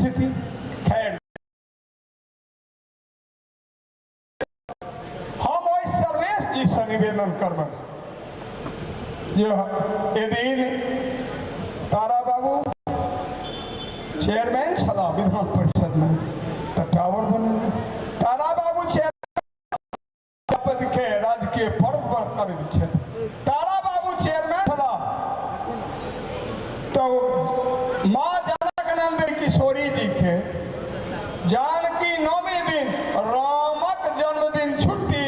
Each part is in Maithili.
स्थिति। खैर, हम ओहि सर्वेश जी से निवेदन करबनि जे यदि तारा बाबू चेयरमैन छलाह विधान परिषद में तऽ टावर बनेलनि। तारा बाबू चेयरमैन के राजकीय पर्व करबै छथि। तारा बाबू चेयरमैन छलाह तऽ माँ जनकनंद किशोरी जी के जानकी नवमी दिन रामक जन्मदिन छुट्टी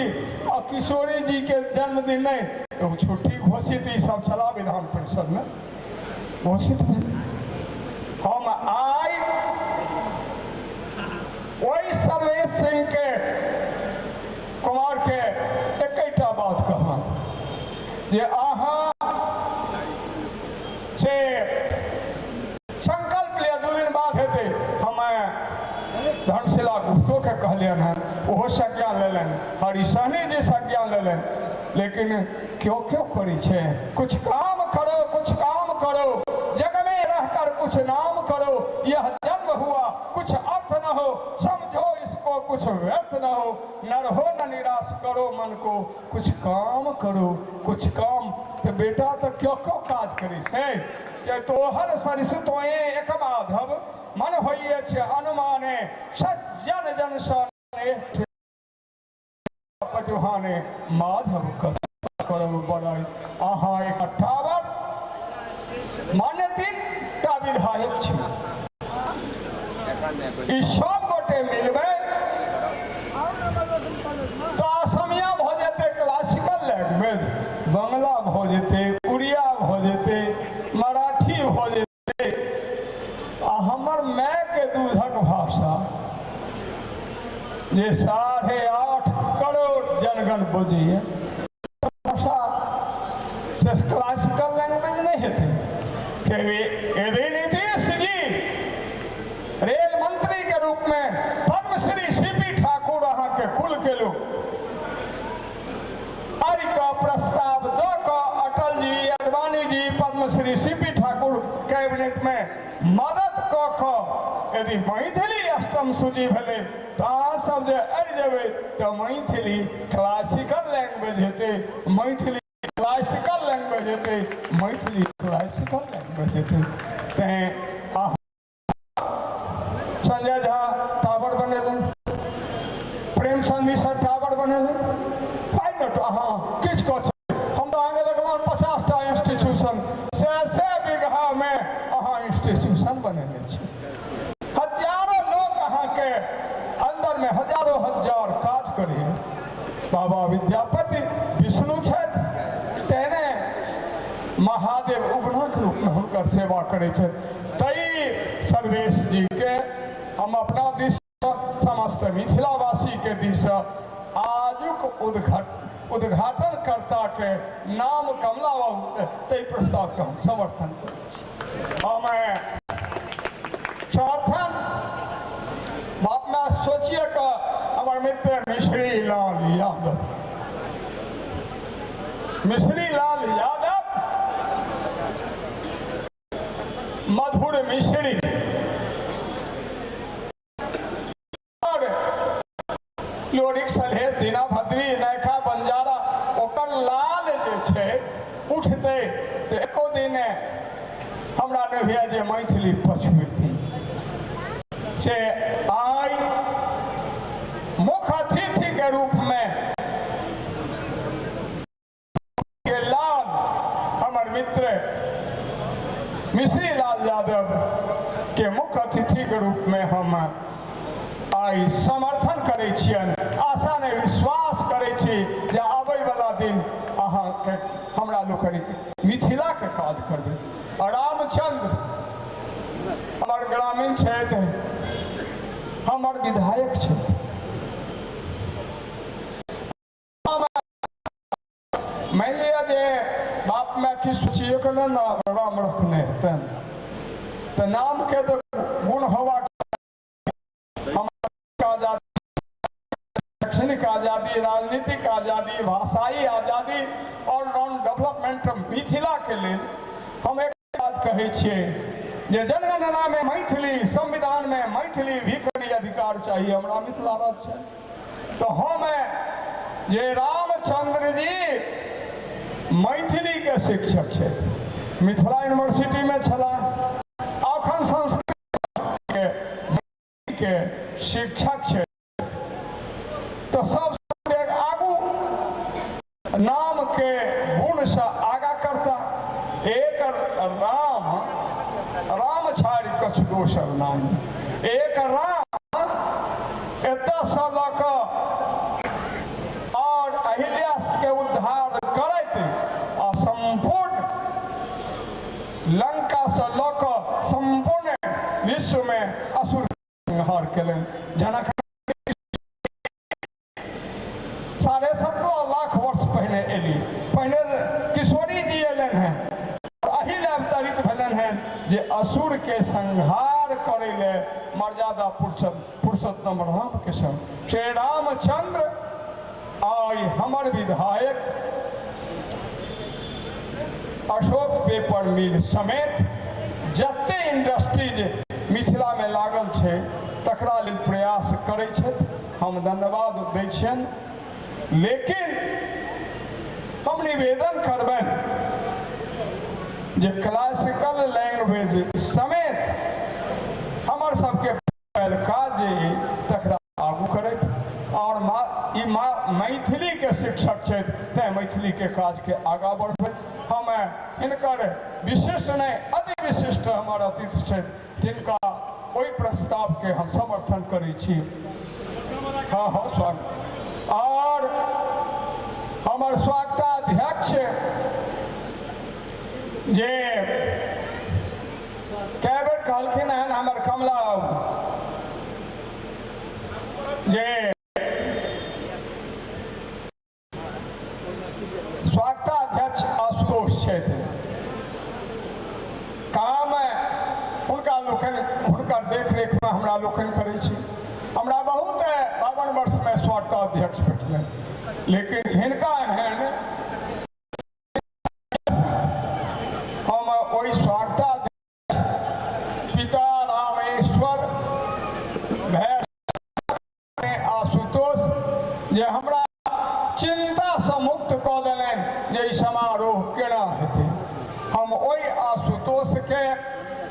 आ किशोरी जी के जन्मदिन नहि, तऽ छुट्टी घोषित। ई सब छलाह विधान परिषद में घोषित भेल। हम आइ ओहि सर्वेश सिंह के कुमार के एकेटा बात कहब जे अहाँ से संकल्प लिअ, 2 दिन बाद हेतै। हम धर्मशिला गुप्तो के कहलियनि हन, ओहो संज्ञा लेलनि, हरि सहनी जी संज्ञा लेलनि, लेकिन क्यों क्यों करै छै? कुछ काम करो, कुछ काम करो, जग में रहकर कुछ नाम करो। यह जन्म हुआ कुछ अर्थ न हो, समझो इसको कुछ व्यर्थ न हो। नर हो न निराश करो मन को, कुछ काम करो, कुछ काम। तऽ बेटा तऽ क्यों क्यों काज करै छै के तोहर सरिस तोए एक माधव मन होइए छै अनुमाने, सज्जन जन सन पचुहाने, माधव करब बड़ाई। अहाँ एक टावर मान्य 3टा विधायक छी, ई सब गोटे मिलबै तऽ असमिया भऽ जेतै क्लासिकल लैंग्वेज, बंगला भऽ जेतै, उड़िया भऽ जेतै, मराठी भऽ जेतै, आ हमर मायके दूधक भाषा जे 8.5 करोड़ जनगण बजैए भाषा से क्लासिकल लैंग्वेज नहि हेतै। यदि नीतीश जी रेल मंत्री के रूप में पद्मश्री सी पी ठाकुर अहाँके कुल के लोक आरि कऽ प्रस्ताव दऽ कऽ Atal ji, Advani ji, Padmashri C P Thakur cabinet में मदद कऽ कऽ यदि मैथिली अष्टम सूची भेलै तऽ अहाँ सब जे अड़ि जेबै तऽ मैथिली क्लासिकल लैंग्वेज हेतै, मैथिली क्लासिकल लैंग्वेज हेतै, मैथिली क्लासिकल लैंग्वेज हेतै। तैँ अहाँ संजय झा टावर बनेलनि, प्रेमचंद मिश्र टावर बनेलनि, why not अहाँ किछु कऽ? हम तऽ अहाँके देखलहुँ 50टा इंस्टीट्यूशन, सए सए बीघामे अहाँ इंस्टीट्यूशन बनेने छी। हजारो लोक अहाँके अंदरमे हजारो हजार काज करैए। बाबा विद्यापति विष्णु छथि, तेहने महादेव उगनाक रूपमे हुनकर सेवा करै छथि। तै सर्वेश जीके हम अपना दिस, समस्त मिथिलावासीके दिस आजुक उद्घाटनकर्ताके नाम कमला बाबू ताहि प्रस्तावके हम समर्थन करै छी। हम समर्थन बाप माय सोचिए कऽ हमर मित्र मिश्री लाल यादव, मिश्री लाल यादव मधुर मिश्री और लोरिक सलहेश दीना भद्री नैखा बंजारा ओकर लाल जे छै उठतै तऽ एको दिन हमरा नहि होइए जे मैथिली पछुएतै। से आइ मुख्य अतिथिके रूपमे के लाल हमर मित्र मिश्री लाल यादव के मुख्य अतिथि के रूप में हम आइ समर्थन करै छियनि। आशा नहि, विश्वास करै छी जे आबै वाला दिन अहाँके हमरा लोकनिक मिथिला के काज करबै। रामचंद्र हमर ग्रामीण छथि, हमर विधायक छथि। मानि लिअ जे बाप माय किछु सोचिए कऽ ने राम रखने हेतनि तऽ नामके तऽ गुण होबाक। हम आजादी, शैक्षणिक आजादी, राजनीतिक आजादी, भाषाई आजादी और नॉन डेवलपमेंट मिथिलाके लेल हम एक बात कहै छियै। जे जनगणनामे मैथिली, संविधानमे मैथिली भी कनी अधिकार चाही, हमरा मिथिला राज्य छै। तऽ हम जे रामचंद्र जी मैथिलीके शिक्षक छथि, मिथिला यूनिवर्सिटीमे छलाह, अखन संस्कृत के शिक्षक छै, तऽ सब आगू नामके गुणसँ आगा करता। एक राम राम छाड़ि कछु दोसर नाम, एक राम एतऽसँ लऽ कऽ आओर अहिल्याके उद्धार करैत आ सम्पूर्ण लंकासँ लऽ कऽ सम्पूर्ण विश्वमे असुर संहार केलनि। जनक 17.5 लाख वर्ष पहिने एली, पहिने किशोरी जी एलनि हेँ, एहि लए अवतरित भेलनि हेँ जे असुरके संहार करै लए मर्यादा पुरुषोत्तम रामके संग श्री रामचंद्र आइ हमर विधायक अशोक पेपर मिल समेत जते इंडस्ट्रीज मिथिलामे लागल छै तकरा लेल प्रयास करै छथि, हम धन्यवाद दै छियनि। लेकिन हम निवेदन करबनि जे क्लासिकल लैंग्वेज समेत हमर सबके काज जे तकरा आगू करैत, आओर ई मैथिलीके शिक्षक छथि तैँ मैथिलीके काजके आगाँ बढ़बैत। हम हिनकर विशिष्ट नहि, अति विशिष्ट हमर अतिथि छथि, तिनका ओहि प्रस्तावके हम समर्थन करै छी। हँ हँ, स्वागत। आओर हमर स्वागताध्यक्ष जे कए बेर कहलखिन हन हमर कमला बाबू जे स्वागताध्यक्ष आशुतोष छथि, काम हुनका लोकनि हुनकर देखरेखमे हमरा लोकनि करै छी। हमरा बहुत 52 वर्षमे स्वागताध्यक्ष भेटलनि, लेकिन हिनका एहन हम ओहि स्वागताध्यक्ष पिता रामेश्वर भैया आशुतोष जे हमरा चिन्तासँ मुक्त कऽ देलनि जे ई समारोह केना हेतै, हम ओहि आशुतोषके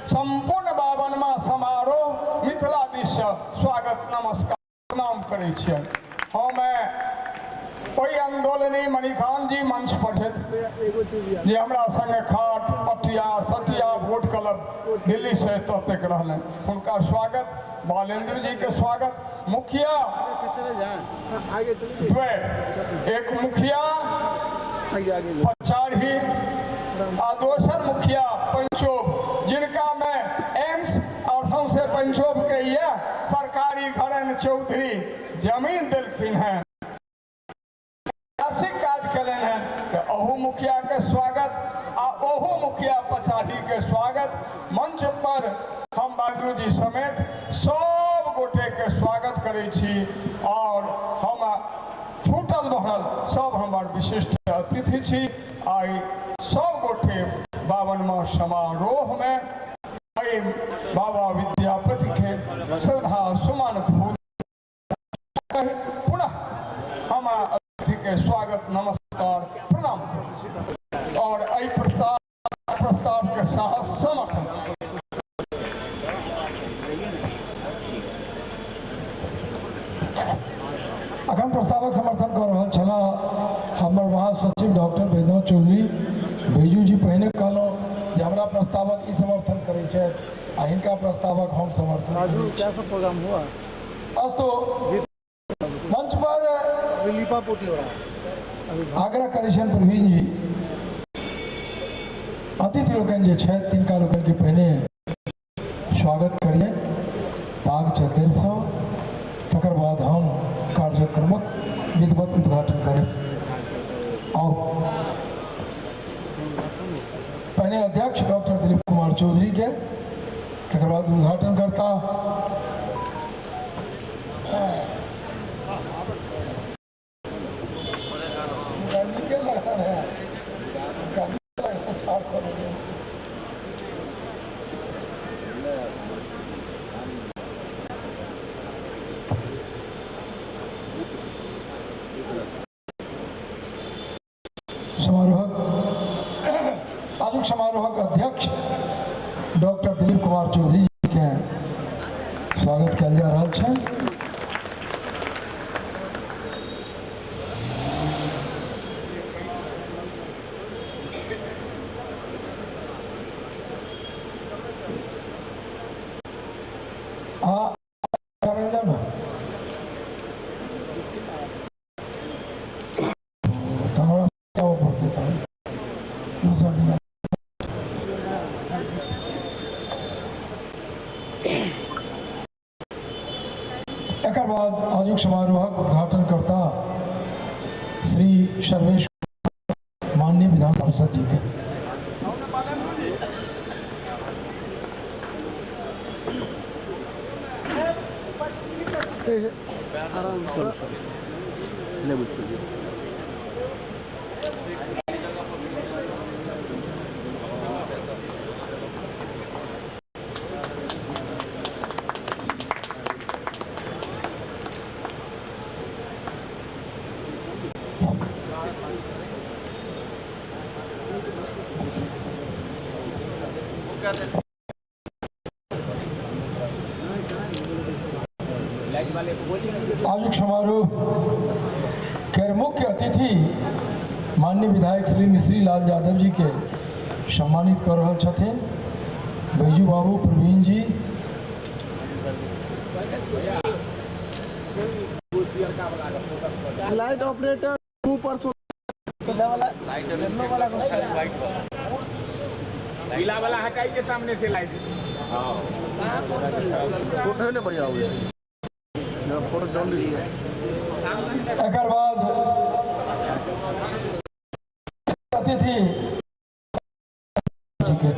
सम्पूर्ण 52मा समारोह मिथिला दिससँ स्वागत नमस्कार प्रणाम करै छियनि। हम ओहि आन्दोलनी मणिकांत जी मंच पर छथि जे हमरा संगे खाट पटिया सटिया वोट क्लब दिल्ली से एतऽ तक रहलनि, हुनका स्वागत, बालेन्द्र जी के स्वागत। मुखिया द्वय, एक मुखिया पचारही आ दोसर मुखिया पंचोब, जिनका में एम्स और सौंसे पंचोब के यह सरकारी घरन चौधरी जमीन देलखिन हैं, ऐतिहासिक काज केलनि हैं, तऽ अहू मुखिया के स्वागत आ ओहू मुखिया पचाढ़ी के स्वागत। मंच पर हम बालू जी समेत सब गोटे के स्वागत करै छी और हम छूटल बढ़ल सब हमर विशिष्ट अतिथि छी। आइ सब गोटे 52मा समारोह में आइ बाबा विद्यापति के श्रद्धा सुमन फूल पुनः हम अतिथि के स्वागत नमस्कार प्रणाम और एहि प्रस्ताव के साहस समर्थन। अखन प्रस्तावक समर्थन कऽ रहल छलाह हमर महासचिव डॉक्टर वैद्यनाथ चौधरी। बैजू जी पहिने कहलहुँ जे हमरा प्रस्तावक ई समर्थन करै छथि आ हिनका प्रस्तावक हम समर्थन करै छी। क्या सब प्रोग्राम हुआ? अस्तु, मंच पर अभी लीपा पोती हो रहा है। आग्रह करै छनि प्रवीण जी, अतिथि लोकनि जे छथि तिनका लोकनिके पहिने स्वागत करियनि पाग चद्दरिसँ, तकर बाद हम कार्यक्रमक विधिवत उद्घाटन करब। आउ, पहिने अध्यक्ष डॉक्टर दिलीप कुमार चौधरी के, तकर बाद उद्घाटन करता आजुक समारोहक अध्यक्ष डॉक्टर दिलीप कुमार चौधरी जी के स्वागत कयल जा रहल छै। आ आबै जाउ ने तऽ हमरा आबऽ पड़तै तहन दोसर दिना। एकर बाद आजुक समारोहक उद्घाटनकर्ता श्री सर्वेश माननीय विधान पार्षद जी के। आजुक समारोह के मुख्य अतिथि माननीय विधायक श्री मिश्री लाल यादव जी के सम्मानित कर रहल छथिन बैजू बाबू, प्रवीण जी। लाइट ऑपरेटर ऊपर से पीला वाला हटाइए सामने से लाइट। फोटो ने बढ़िया हुई फोटो डाउन लीजिए। एकर बाद अतिथि जी के।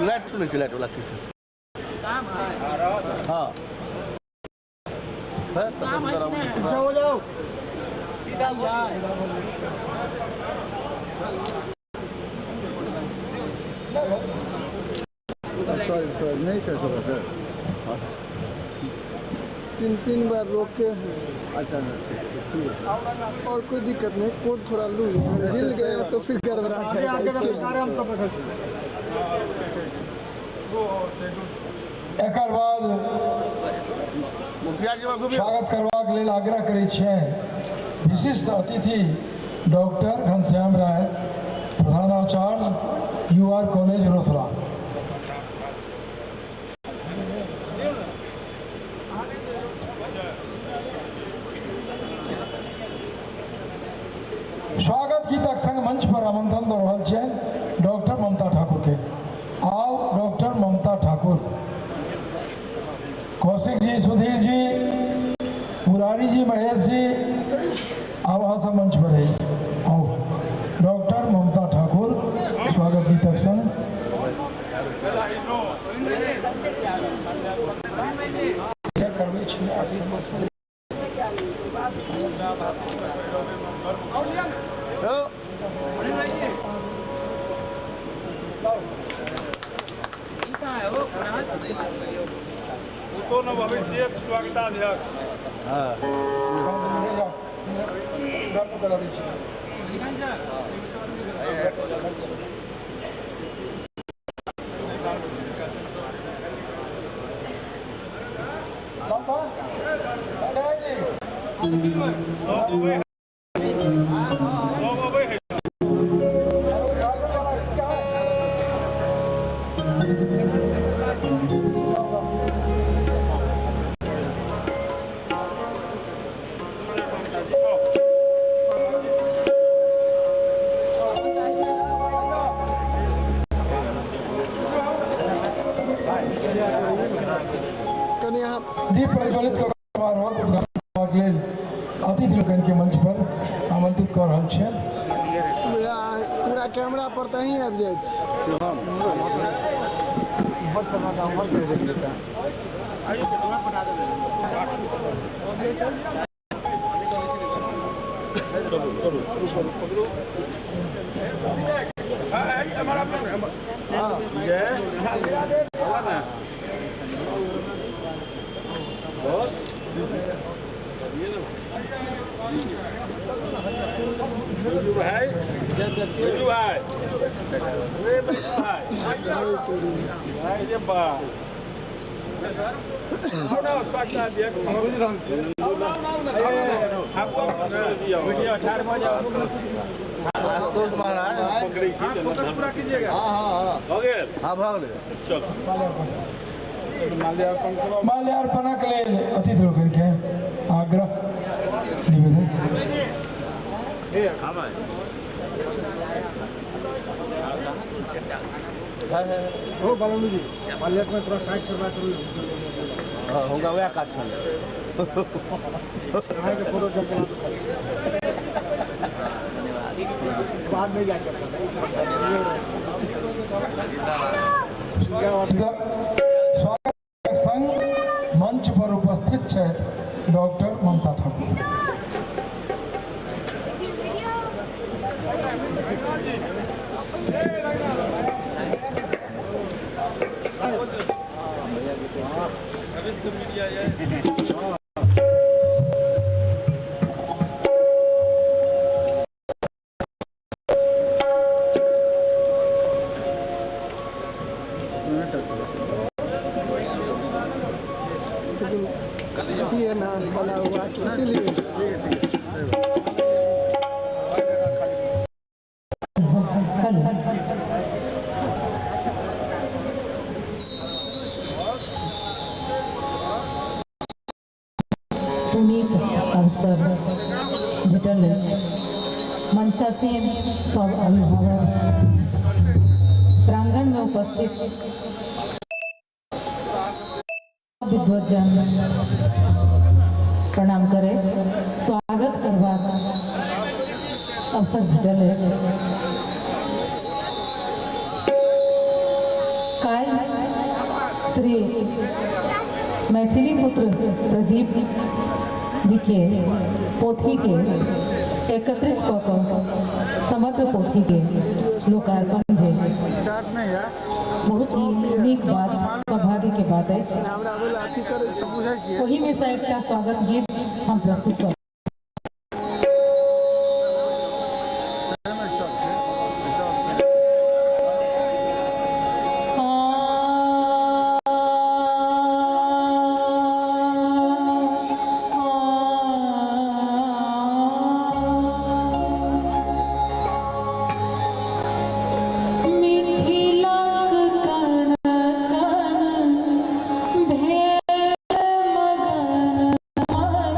लाइट सुनै छी, लाइट वाला किछु। हाँ है, पीछे हो जाओ। सॉरी सॉरी, नहीं कर सका सर। तीन तीन बार रोक के। अच्छा ठीक ठीक है, और कोई दिक्कत नहीं। कोड थोड़ा लूज है, अगर हिल गया तो फिर गड़बड़ा जाएगा इसके। एकर बाद मुखिया जी बाबू। स्वागत करबाक लेल आग्रह करै छियनि विशिष्ट अतिथि डॉक्टर घनश्याम राय, प्रधानाचार्य, you are college, Rosera. स्वागत गीतक संग मंच पर आमंत्रण दऽ रहल छियनि डॉक्टर ममता ठाकुर के। आउ डॉक्टर ममता ठाकुर। कौशिक जी, सुधीर जी, मुरारी जी, महेश जी, आब अहाँ सब मंच पर रही। आउ डॉक्टर ममता ठाकुर स्वागत गीतक संग। करबै छी आब समस्या। स्वागताध्यक्ष। करा दै छी। सब अबै है। कनि अहाँ दीप प्रज्वलित कऽ समारोहक उद्घाटन करबाक लेल अतिथि लोकनिके मंच पर आमंत्रित कऽ रहल छियनि। भैया, पूरा कैमरा पर तऽ अहीं आबि जाइ छी। भाई, बिजू भाई, रे बिजू भाई, भाई रे बा। माल्यार्पणक लेल अतिथि लोकनिके आग्रह निवेदन। हो बालू जी, माल्यार्पण थोड़ा साइड करवा करू। होगा वह काज छल। अहाँके फोटो जल बाद में जाके। स्वागत संग मंच पर उपस्थित छथि डॉक्टर ममता ठाकुर। लेकिन अथी है ना बना हुआ, इसीलिए। हेलो। पुनीत अवसर भेटल अछि। मंचासीन सब अभिभावक, प्रांगण में उपस्थित विद्वजन, प्रणाम करे स्वागत करबाक अवसर भेटल अछि। काल्हि श्री मैथिली पुत्र प्रदीप जी के पोथी के एकत्रित कऽ कऽ समग्र पोथी के लोकार्पण भेल। स्टार्ट नहीं है। बहुत ही नीक बात, सौभाग्य के बात अछि। हमरा बोला अथी करै छी, बुझै छियै। ओहिमे सँ एकटा स्वागत गीत हम प्रस्तुत करब। मिथिलाक कण कण भेल मगन मन।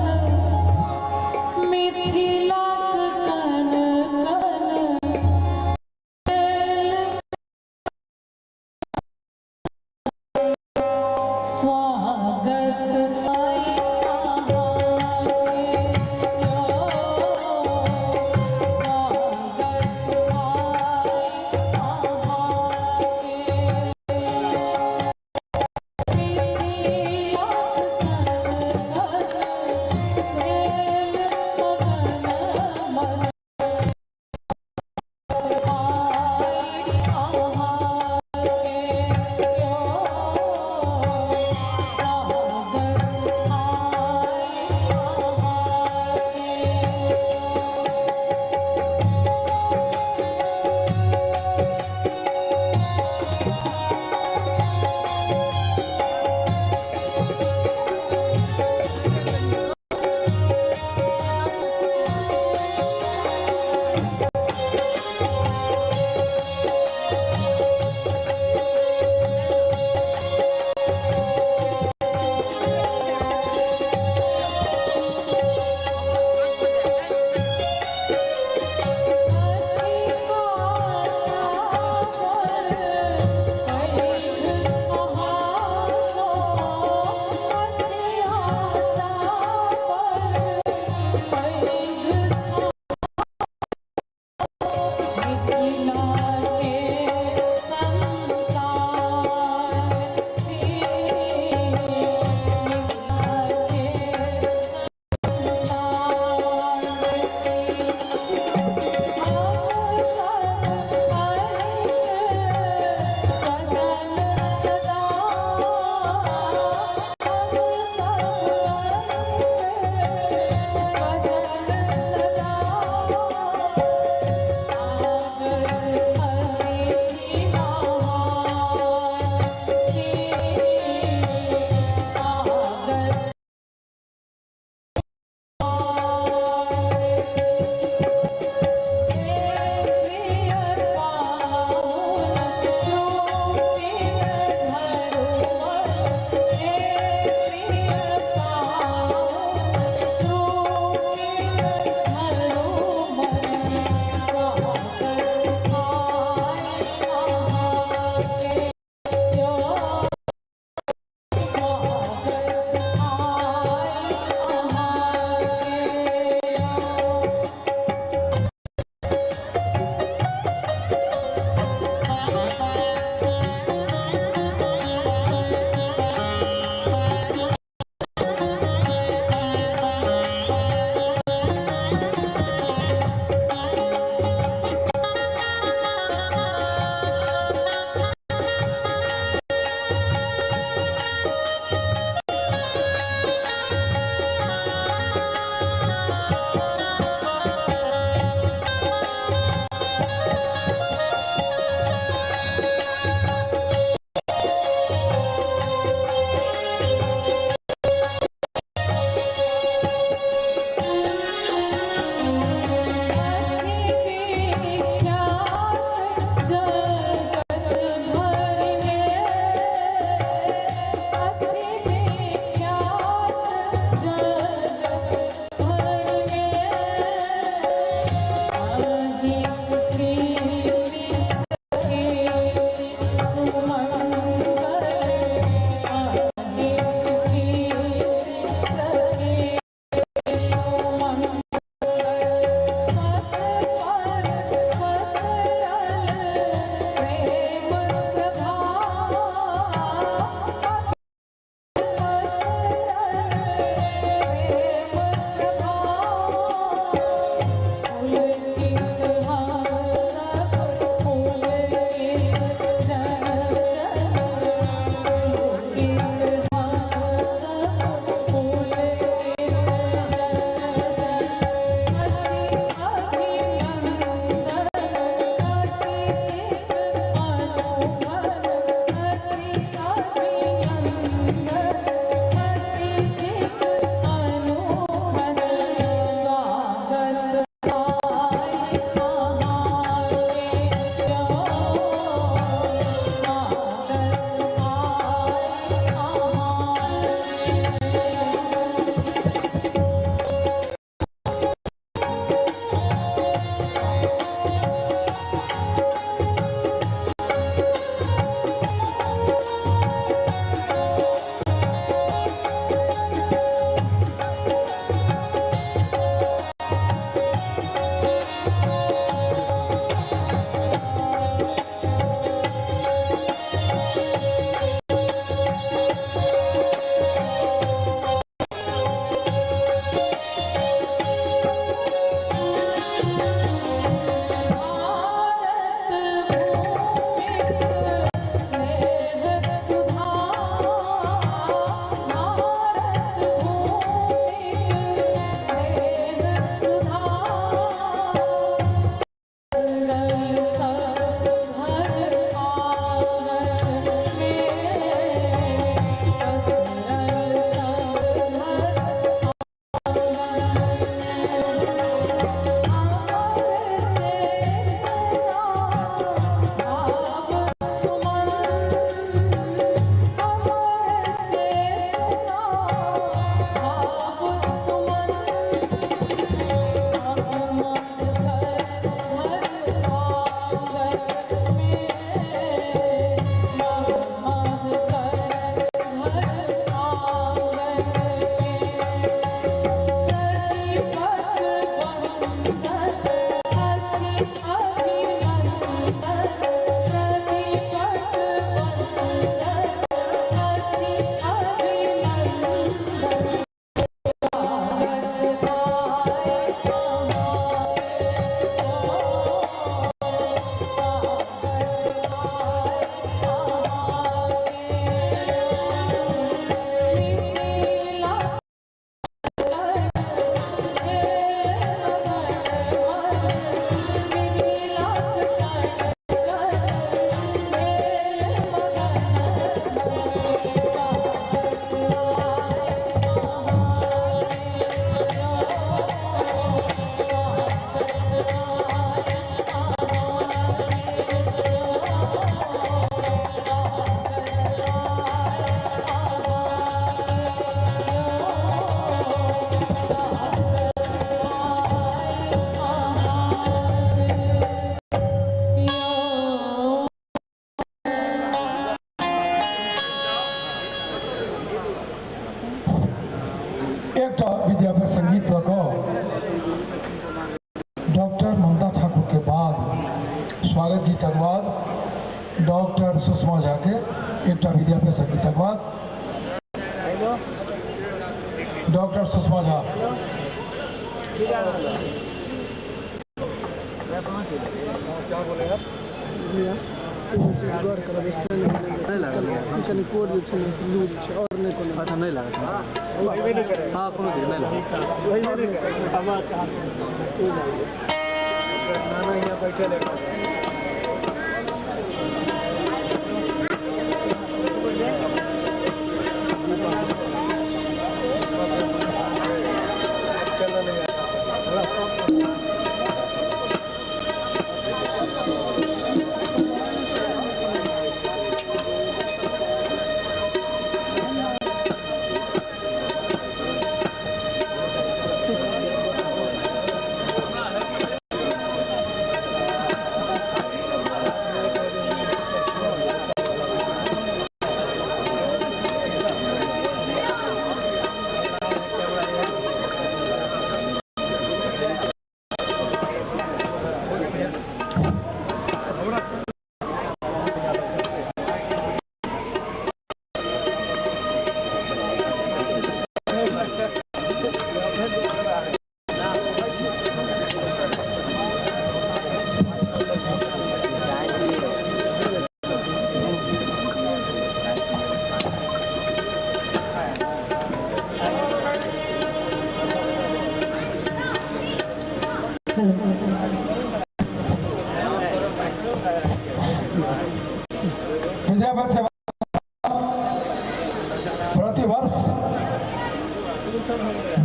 डॉक्टर सुषमा झा के एकटा विद्यापति संगीतक बाद डॉक्टर सुषमा झा। भैया, एगो चीज गौर करब, स्टैंड कनि कोर जे छै ने से लूज छै, आओर नहि कोनो। अच्छा, नहि लागत। हाँ, कोनो दिक्कत नहि लागत। विद्यापति सेवा प्रतिवर्ष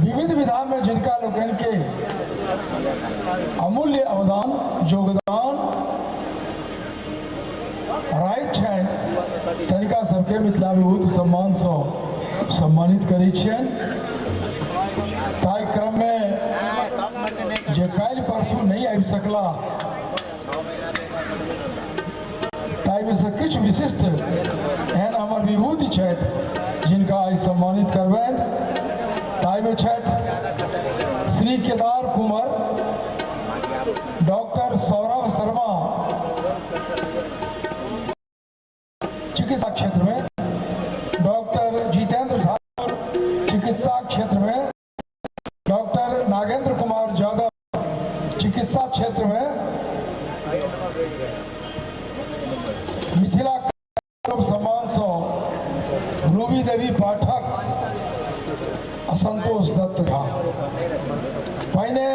विविध विधा में जिनका लोकनि के अमूल्य अवदान योगदान रहैत छनि, तनिका सबके मिथिला विभूति सम्मानसँ सम्मानित करै छियनि। ताहि क्रममे जे काल्हि परसू नहि आबि सकला, ताहिमे से किछु विशिष्ट एहन हमर विभूति छथि जिनका आइ सम्मानित करबनि। ताहिमे छथि श्री केदार कुमार, डॉक्टर सौरभ शर्मा चिकित्सा क्षेत्रमे, डॉक्टर जितेंद्र ठाकुर चिकित्सा क्षेत्रमे, डॉक्टर नागेंद्र कुमार यादव चिकित्सा क्षेत्रमे, मिथिला सम्मानसँ रूबी देवी पाठक आ संतोष दत्त झा। पहिने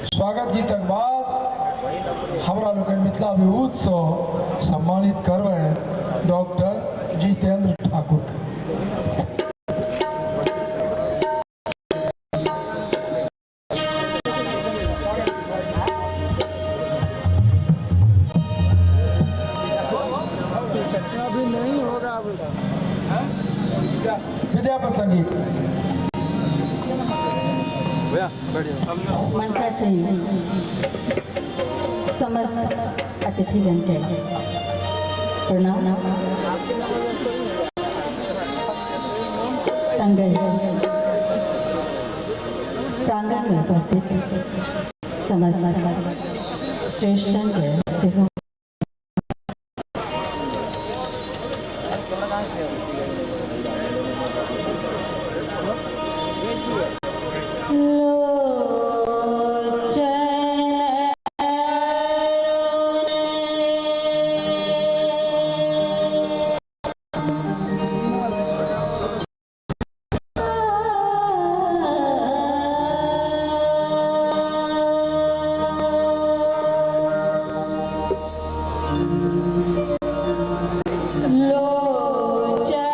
स्वागत गीतक बाद हमरा लोकनि मिथिला विभूतिसँ सम्मानित करबै डॉक्टर जितेंद्र ठाकुर के। अभी नहीं होगा अब। विद्यापति संगीत। मंचा से समस्त अतिथिगण के प्रणाम, संगहि प्रांगण में उपस्थित समस्त श्रेष्ठजन के सेहो। लोचन।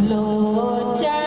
लोचन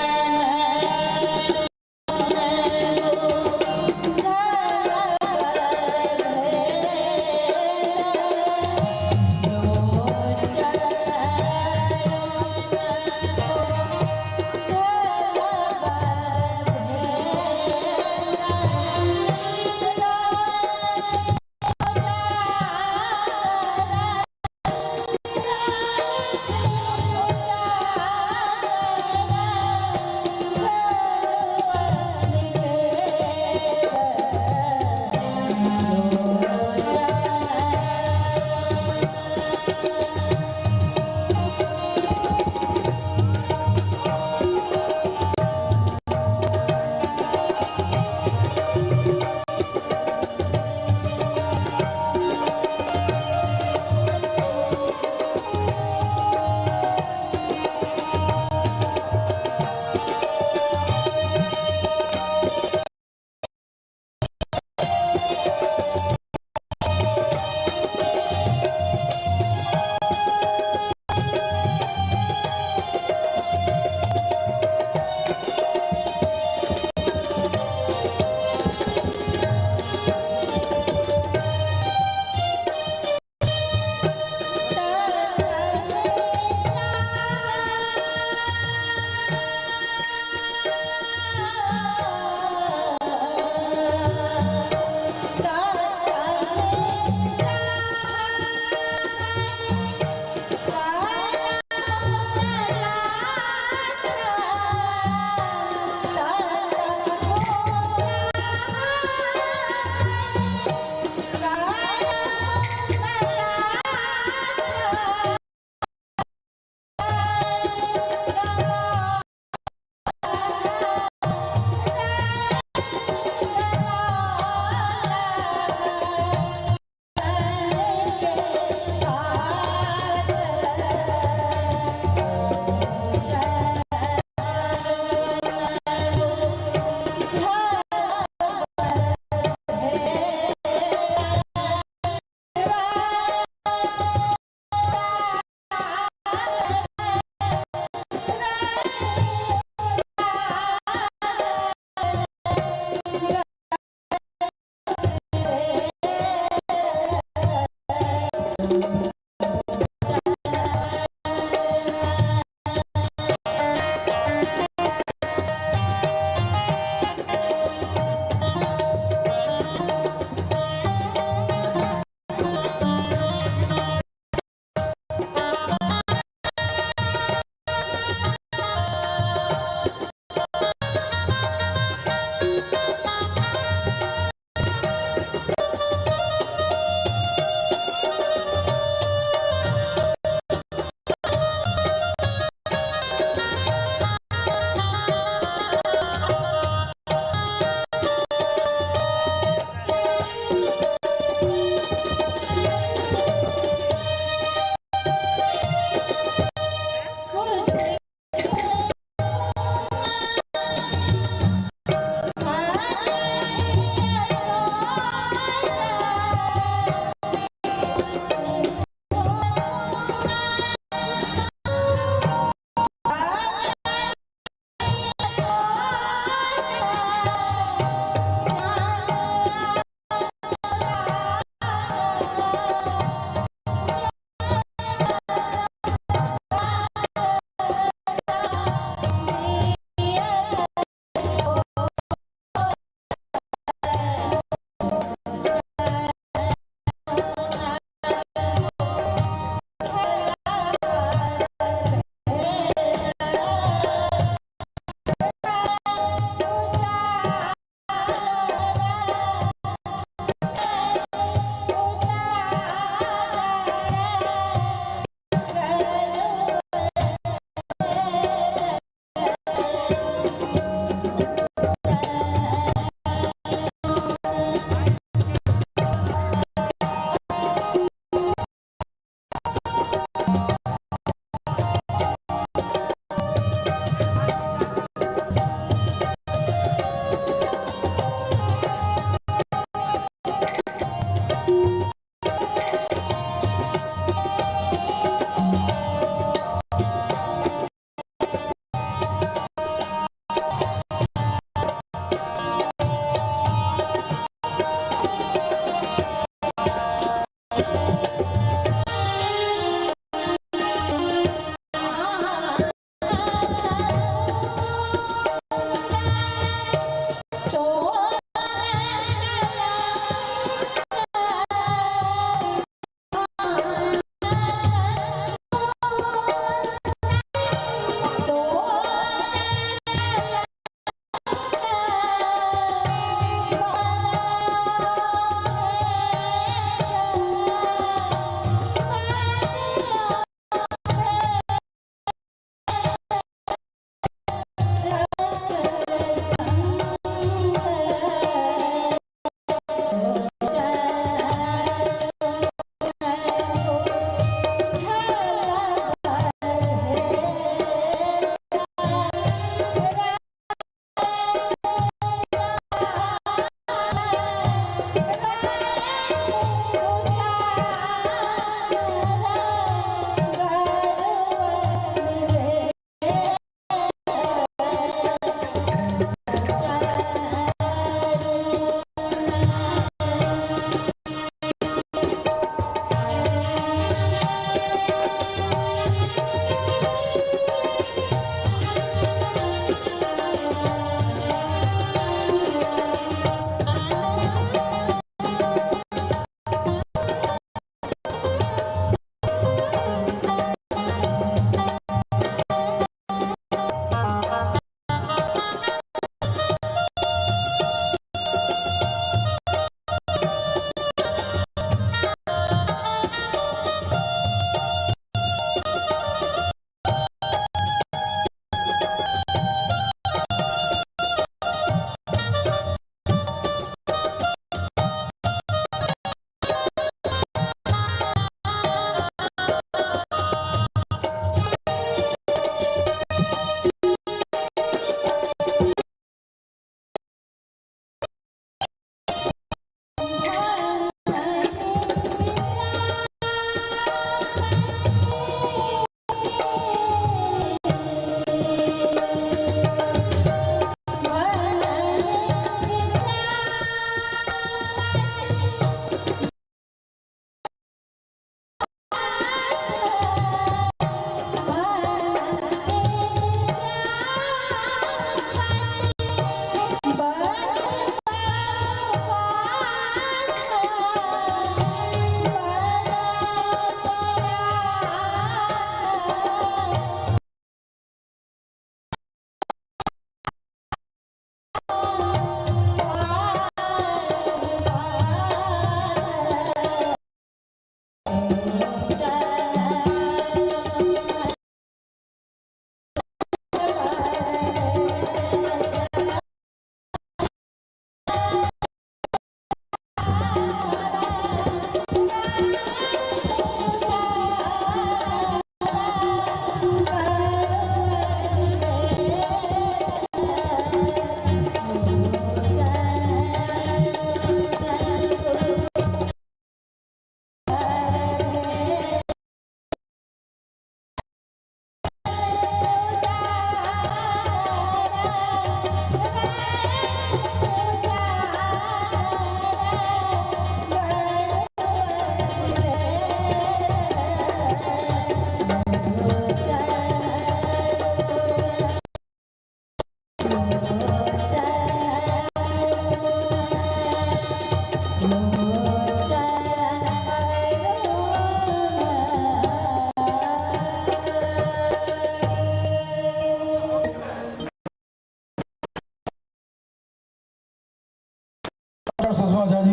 सुषमा झा जी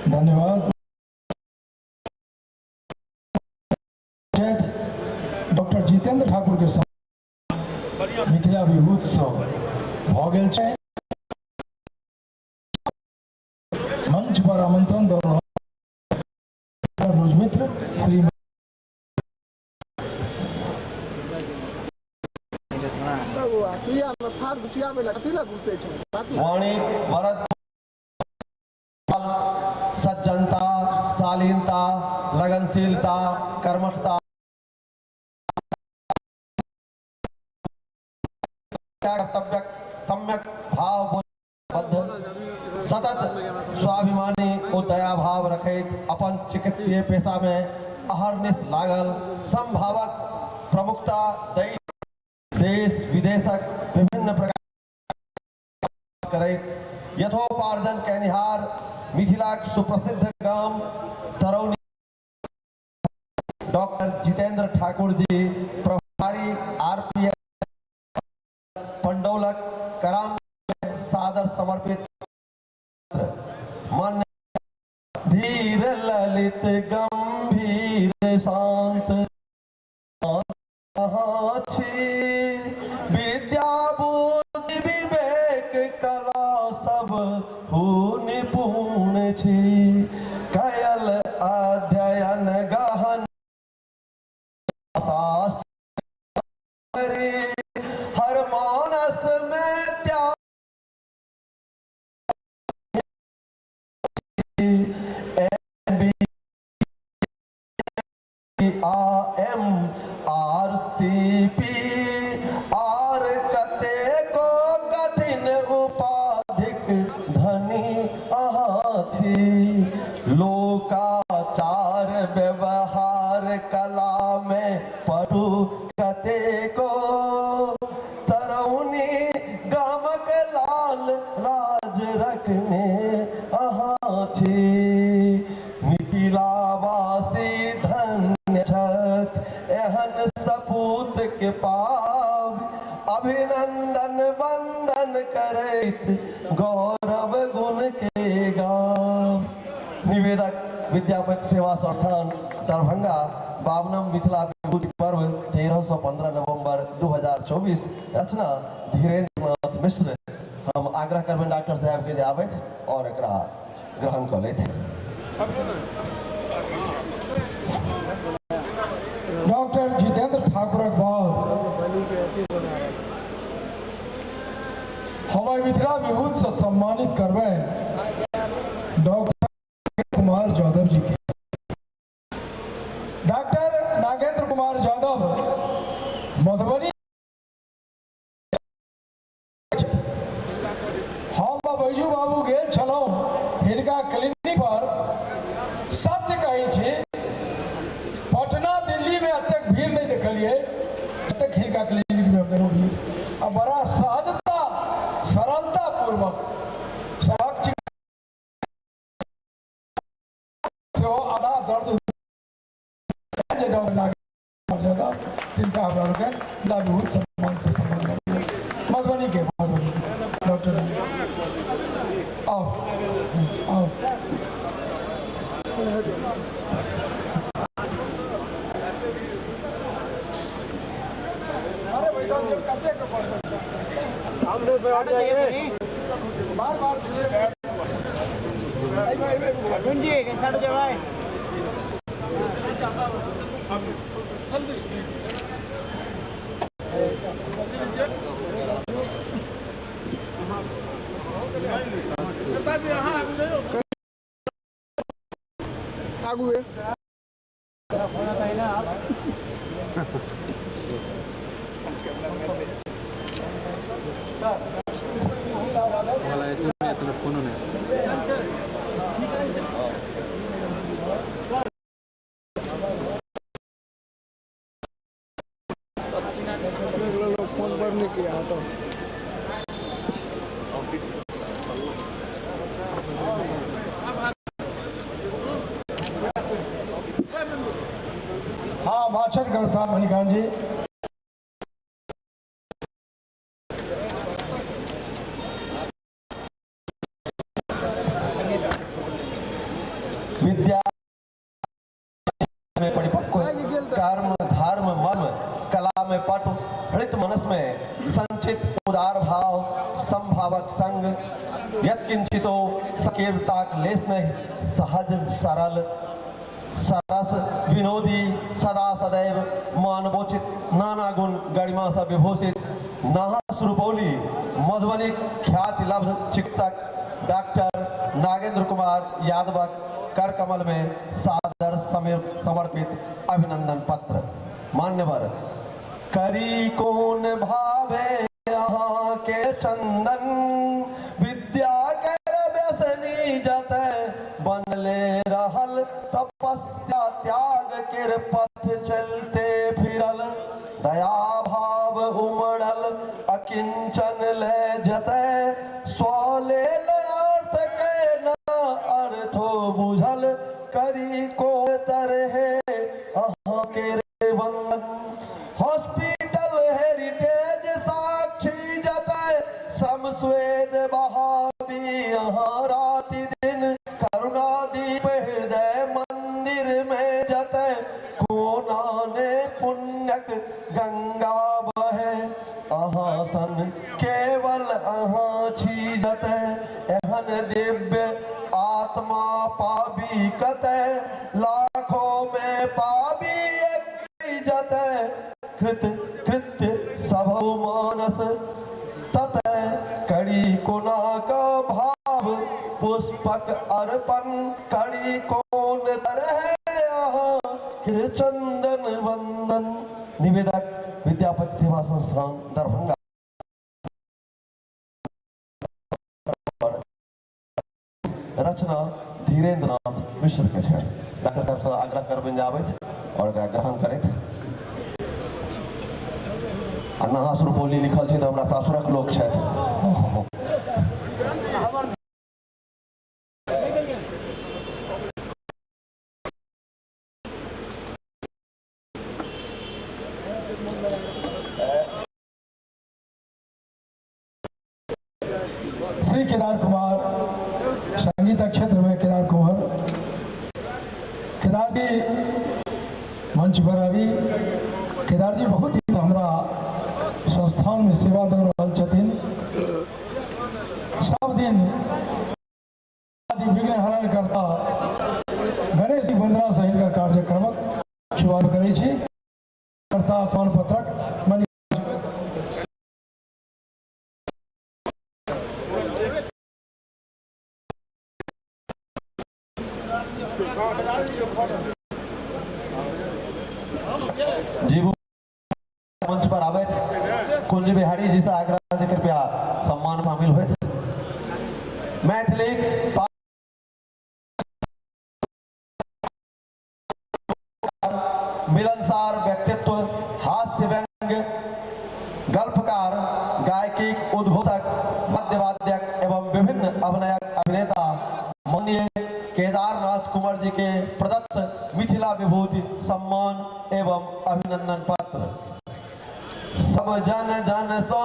धन्यवाद। डॉक्टर जितेंद्र ठाकुर के संग मिथिला विभूत सँ भऽ गेल छै। मंच पर आमंत्रण दऽ रहल मित्र श्री वाणी वरद सज्जनता, शालीनता, लगनशीलता, कर्मठता, कर्तव्य सम्यक भाव बद्ध, सतत स्वाभिमानी ओ दया भाव रखैत अपन चिकित्सीय पेशा में अहर्निश लागल संभावक प्रमुखता दैत देश विदेशक विभिन्न प्रकार करैत यथोपार्जन कैनिहार मिथिलाक सुप्रसिद्ध गाम तरौनी डॉक्टर जितेंद्र ठाकुर जी, प्रभारी आरपीएस पंडौलक कराम सादर समर्पित मान्य धीर ललित गंभीर शांत अहाँ छी, विद्या बुद्धि विवेक कला सब हु निपुण छी, कयल अध्ययन गहन शास्त्र हर मानस में त्याग एम बी आ M R C P R कतेको कठिन उपाधिक धनी अहाँ छी, लोकाचार व्यवहार कला में पटु कतेको तरौनी गामक लाल लाज रखने अहाँ छी, मिथिलावासी धन्य छथि एहन सपूत के पाबि, अभिनंदन वंदन करैत गौरव गुण के गाव। निवेदक विद्यापति सेवा संस्थान दरभंगा, 52 मिथिला विभूति पर्व 13 से 15 नवंबर 2024, रचना धीरेन्द्र नाथ मिश्र। हम आग्रह करबनि डॉक्टर साहब के जे आबथि और एकरा ग्रहण कऽ लेथि। डॉक्टर जितेंद्र ठाकुरक बाद हम एहि मिथिला विभूत से सम्मानित करबनि डॉक्टर कुमार यादव जी के। डॉक्टर नागेंद्र कुमार यादव मधुबनी। हम बैजू बाबू गेल छलहुँ हिनका क्लिनिक पर। सत्य कहै छी, पटना दिल्ली में एतेक भीड़ नहीं देखलियै जतेक हिनका क्लिनिक में हम देखलहुँ भीड़। आ बड़ा सहजता सरलता पूर्वक सभक सेहो आधा दर्द जे डॉक्टर नागेंद्र यादव, तिनका हमरा लोकनि बहुत सम्मान से सम्मान मधुबनी के डॉक्टर। आओ आओ। अरे भाई साहब, ये कते के पड़तै? सामने से हट जाइए। बार बार। अरविंद जी, कैसा हो भाई? आगू है। फोनो नहि। फोन पर नहीं किया तो। हाँ, भाषण करता मणिकांत जी। हृत मनस में संचित उदार भाव संभावक संग यत्किंचितो सकीर्ताक लेस नहीं सहज सरल सरस विनोदी सदा सदैव मानवोचित नाना गुण गरिमा सँ विभूषित नाहस रुपौली मधुबनी ख्याति लब्ध चिकित्सक डॉक्टर नागेंद्र कुमार यादवक कर कमल में सादर समर्पित अभिनंदन पत्र। मान्यवर करी कोन भावे अहाँ के चंदन विद्या कर व्यसनी जतय बनले रहल तपस्या त्याग केर पथ चलते फिरल दया भाव उमड़ल अकिंचन ले जतय स्वलेल अर्थ के न अर्थो बुझल करी को तरहे अहाँ के वंदन। हॉस्पिटल हेरिटेज साक्षी जतय श्रम स्वेद बहाबी अहाँ राति दिन करुणा दीप हृदय मंदिर में जतय कोना ने पुण्यक गंगा बहे अहाँ सन केवल अहाँ छी जतय एहन दिव्य आत्मा पाबी कतय लाखों में पाबी एक जतय कृत कृत्य सब मानस ततय करी कोना का भाव पुष्पक अर्पण करी कोन तरह अहाँ चंदन वंदन। निवेदक विद्यापति सेवा संस्थान दरभंगा। रचना धीरेन्द्र नाथ मिश्र के छै। डॉक्टर साहब से आग्रह करबनि जे आबथि और एकरा ग्रहण करथि। आ नहास रुपौली लिखल छै तऽ हमरा सासुरक लोक छथि। श्री केदार कुमार संगीत क्षेत्र में केदार कुमार केदार जी मंच पर अभी केदार जी बहुत दिन हमरा संस्थान में सेवा दऽ रहल छथिन। सब दिन विघ्न हरण करता गणेश जी वंदना से हिनकर कार्यक्रमक शुभारंभ करै छी। करता सम्मान पत्रक मणि जीवू मंच पर आबैत कुंज बिहारी जी से आग्रह जे कृपया सम्मान शामिल होइत। मैथिली मिलनसार व्यक्तित्व हास्य व्यंग्य गल्पकार गायकी उद्घोषक वाद्यवाद्यक एवं विभिन्न अभिनयक अभिनेता माननीय केदारनाथ कुंवर जी के प्रदत्त मिथिला विभूति सम्मान एवं अभिनंदन पत्र। सब जन जन सो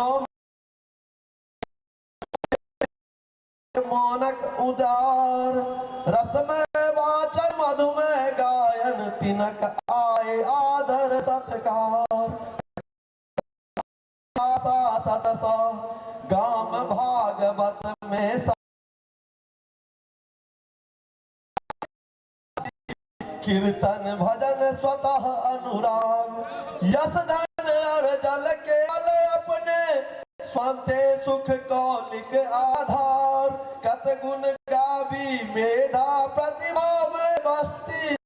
मानक उदार रसमय वाचन मधुमय गायन तिनक आए आदर सत्कार सा सतसा गाम भागवत में कीर्तन भजन स्वतः अनुराग यश धन और जल के बल अपने स्वांते सुख कौलिक आधार कत गुण गावी मेधा प्रतिभा में बस्ती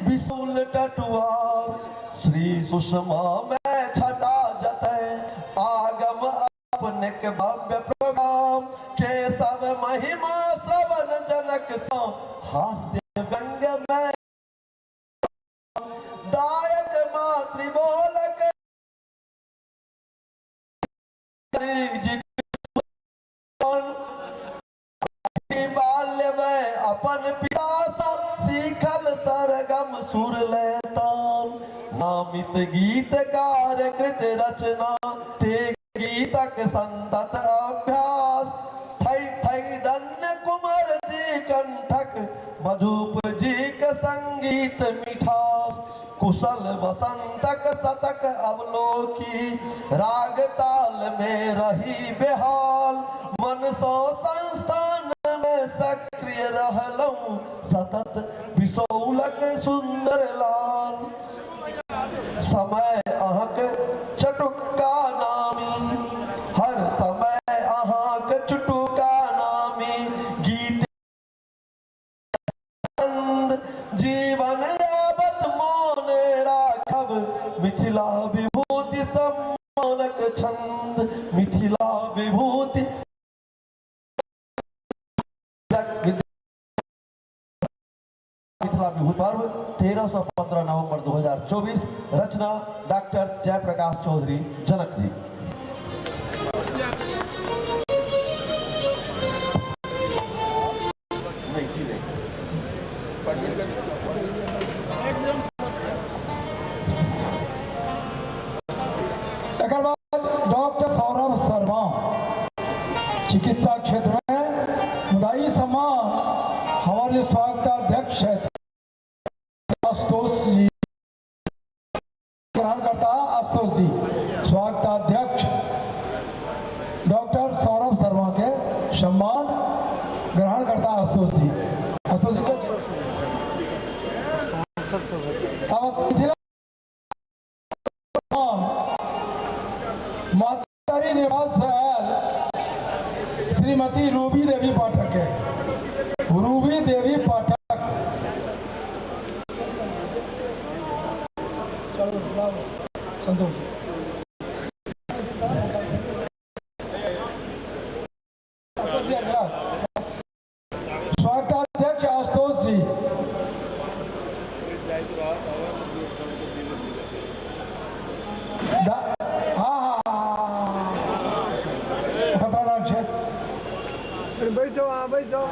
विशुल टटुआर श्री सुषमा में छटा जतय आगम अपने के भव्य प्रोग्राम के सब महिमा श्रवण जनक सो हास्य व्यंग्य में दायक मातृबोलक जी बाल्य में अपन पिता सँ सीखल सरगम सुर लय तान नामित गीतकार कृत रचना ते गीतक संतत अभ्यास थै थै धन्य कुमार जी कंठक मधुप जी के संगीत मिठास। कुशल वसंतक शतक अवलोकी राग ताल में रही बेहाल मन सौ संस्थान में सक्रिय रहलहुँ सतत बिसौलक सुंदर लाल समय अहाँक चटुक्का नामी हर समय अहाँक चुटुका नामी गीत जीवन यावत मोन राखब मिथिला विभूति सम्मानक छंद मिथिला विभूति मिथिला विभूति पर्व 13 से 15 नवंबर 2024 रचना डॉक्टर जयप्रकाश चौधरी जनक जी। तकर बाद डॉक्टर सौरभ शर्मा चिकित्सा क्षेत्र में मुदा ई सम्मान हमर जे स्वागताध्यक्ष छथि आशुतोष जी ग्रहण करता आशुतोष जी स्वागताध्यक्ष डॉक्टर सौरभ शर्मा के सम्मान ग्रहण करता आशुतोष जी। आशुतोष जी को मिथिला मातारी नेपाल से आयल श्रीमती रूबी देवी पाठक के रूबी देवी पाठक चलो लाओ संतोष स्वागताध्यक्ष आशुतोष जी। हाँ हाँ खतरनाक छै। बैस जाओ, अहाँ बैस जाओ।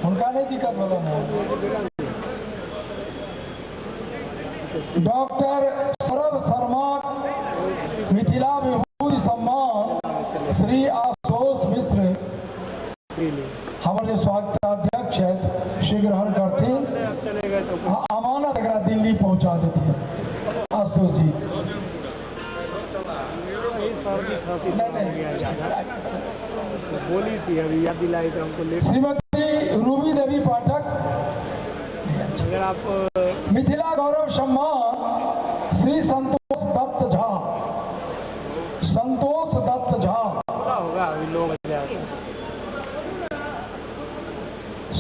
हुनका नहीं दिक्कत भेलनि। डॉक्टर सौरभ शर्मा मिथिला विभूति सम्मान श्री आशुतोष मिश्र हमर जे स्वागताध्यक्ष छथि से ग्रहण करथिन आ अमानत एकरा दिल्ली पहुंचा देथिन आशुतोष जी। नहीं नहीं बोली थी अभी याद दिलाई तो हमको लेट। श्रीमती रूबी देवी पाठक अगर आप मिथिला गौरव सम्मान श्री संतोष दत्त झा संतोष दत्त झा होगा अभी 9 बजे आते।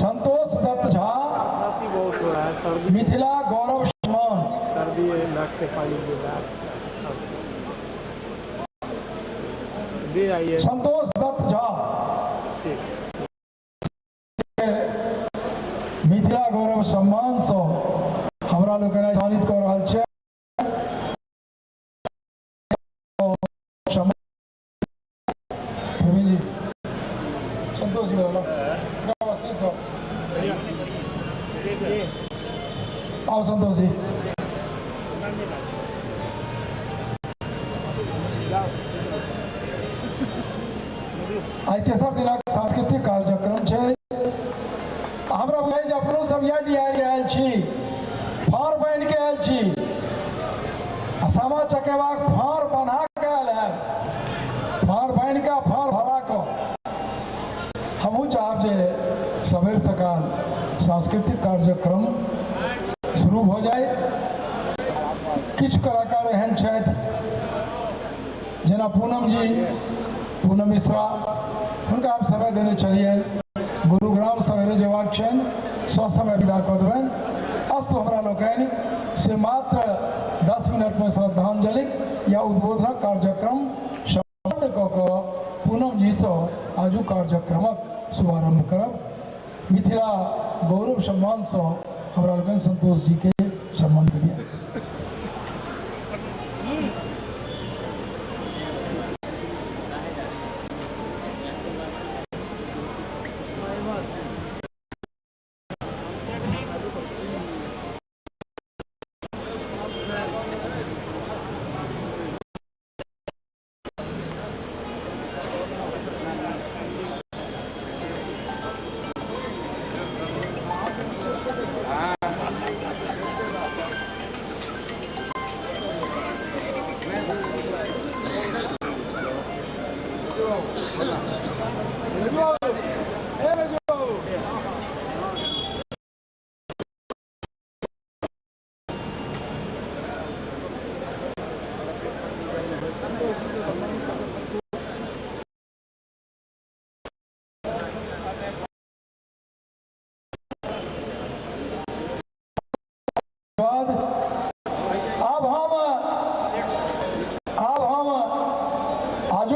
संतोष दत्त झा खांसी बहुत हो रहा है, सर्दी मिथिला गौरव सम्मान। सर्दी है, नाक से पानी गिर रहा है। दे आइए संतोष दत्त झा ठीक। मिथिला गौरव सम्मान से हमरा लोकनि सम्मानित कऽ रहल छै। प्रवीण जी संतोष जी बोलो। आओ संतोष जी। आइ तेसर दिनक सांस्कृतिक कार्यक्रम छै। हमरा बुझाइ जे अपनो सब इएह निहारि आयल छी, फाँड़ बान्हि के आयल छी आ सामा चकेबाक फाँड़ बन्हा के आयल है, फाँड़ बान्हि के फाँड़ भरा कऽ। हमहूँ चाहब जे सवेर सकाल सांस्कृतिक कार्यक्रम शुरू भऽ जाय। किछु कलाकार एहन छथि जेना पूनम जी, पूनम मिश्रा, हुनका हम समय देने छलियनि, गुरुग्राम सवेरे जेबाक छनि, ससमय विदा कऽ देबनि। अस्तु हमरा लोकनि से मात्र 10 मिनटमे श्रद्धांजलिक या उद्बोधनक कार्यक्रम सम्पन्न कऽ कऽ पूनम जीसँ आजू कार्यक्रमक शुभारंभ करब। मिथिला गौरव सम्मानसँ हमरा लोकनि संतोष जी के सम्मान करिए।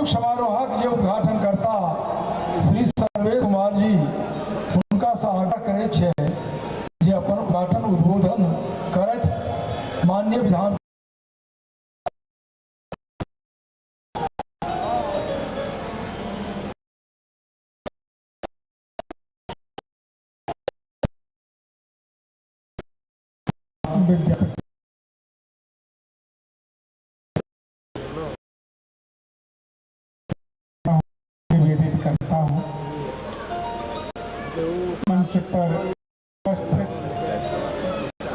आजुक समारोहक जे उद्घाटन करता श्री सर्वेश कुमार जी, हुनकासँ आग्रह करैत छै जे अपन उद्घाटन उद्बोधन करथि। माननीय विधान विद्यापति निवेदित करता हूँ। मंच पर उपस्थित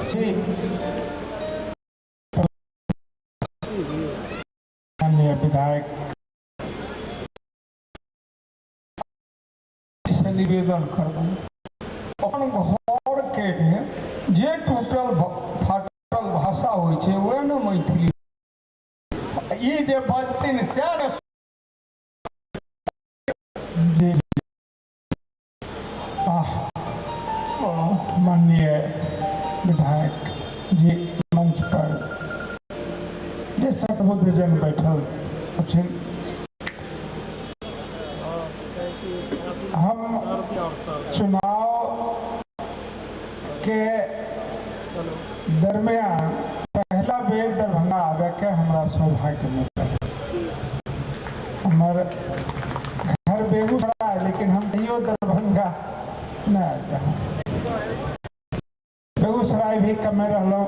श्री माननीय विधायक से निवेदन करब, अपन घर के जे टूटल फाटल भाषा होइ छै, वएह ने मैथिली। ई जे बजथिन सएह ने। जी आह, ओ माननीय विधायक जी, मंच पर जे सद्बुद्धजन बैठल छथिन, हम चुनाव के दरमियान पहला बेर दरभंगा आबे के हमरा सौभाग्य मिलल। हमर घर बेगूसराय, लेकिन हम कहियो दरभंगा नहि आयल रहूँ। बेगूसराय भी कमे रहलहुँ।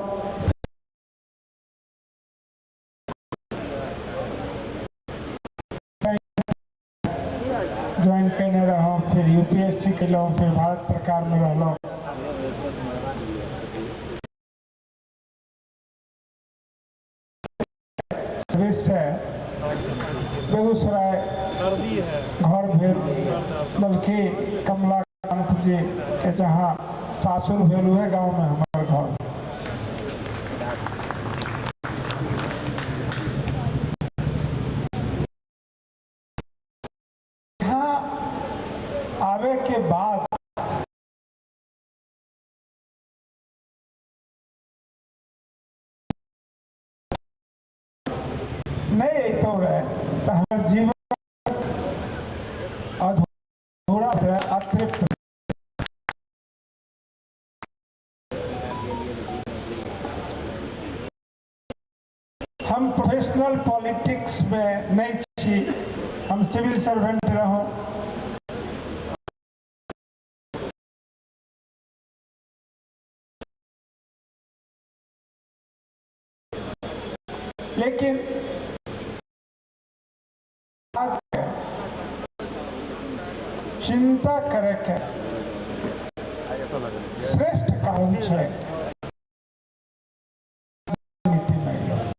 ज्वाइन केने रहौं, फिर यूपीएससी केलहुँ, फिर भारत सरकारमे रहलहुँ। सर्विस से बेगूसराय घर भेल, बल्कि कमलाकांत जी के जहाँ सासुर भेल, उहे गाँवमे हमर घर। यहाँ आवे के बाद नहीं अतो रहे तो हमर जीवन अधूरा रहे, अतृप्त। हम प्रोफेशनल पॉलिटिक्स में नहीं छी, हम सिविल सर्वेंट रहूँ। लेकिन आज के चिंता करे के श्रेष्ठ कारण छै राजनीतिमे अयलहुँ।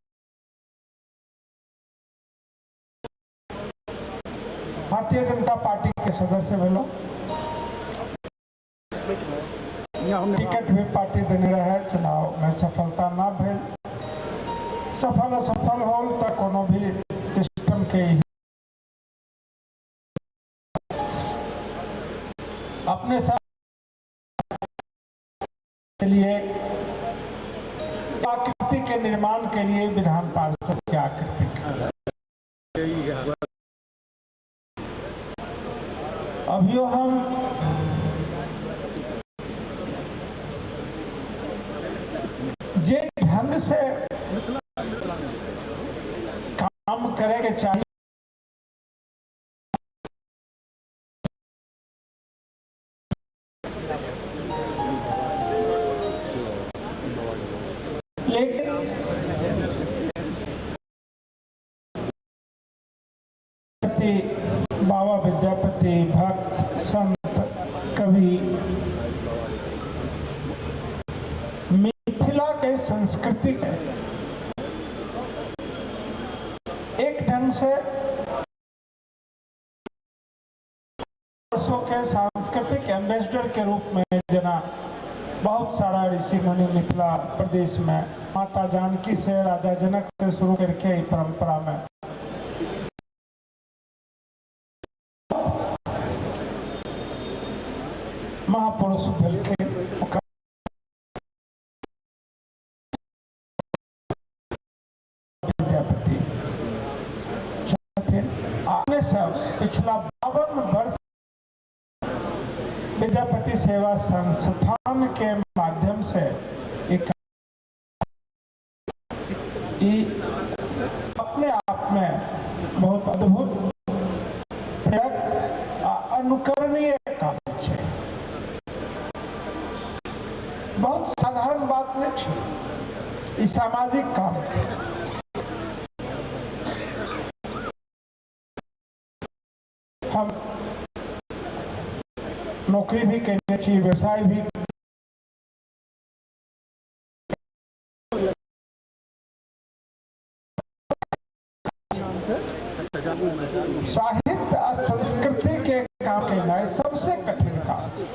भारतीय जनता पार्टी के सदस्य भेलहुँ। टिकट भी पार्टी देने रहे, चुनाव में सफलता ना भेल। सफल असफल होल तऽ कोनो भी सिस्टम के अपने सब के लिए आकृति के निर्माण के लिए विधान पार्षद के आकृति के अभियो हम जे ढंग से काम करे के चाहिए, लेकिन बाबा विद्यापति भक्त संत कवि मिथिला के संस्कृति के एक ढंग से वर्षों के सांस्कृतिक एम्बेसडर के रूप में, जना बहुत सारा ऋषि मुनि मिथिला प्रदेश में माता जानकी से, राजा जनक से शुरू करके ई परंपरा में महापुरुष भेलखिन, ओकर विद्यापति छथिन आ पिछला 52 वर्ष विद्यापति सेवा संस्थान के माध्यम से एक ई अपने आप में बहुत अद्भुत, प्रेरक आ अनुकरणीय काम छै। बहुत साधारण बात नहि छै, ई सामाजिक काम छै। हम नौकरी भी कयने छी, व्यवसाय भी। साहित्य आ संस्कृति के काम केनाइ सबसे कठिन काम छै।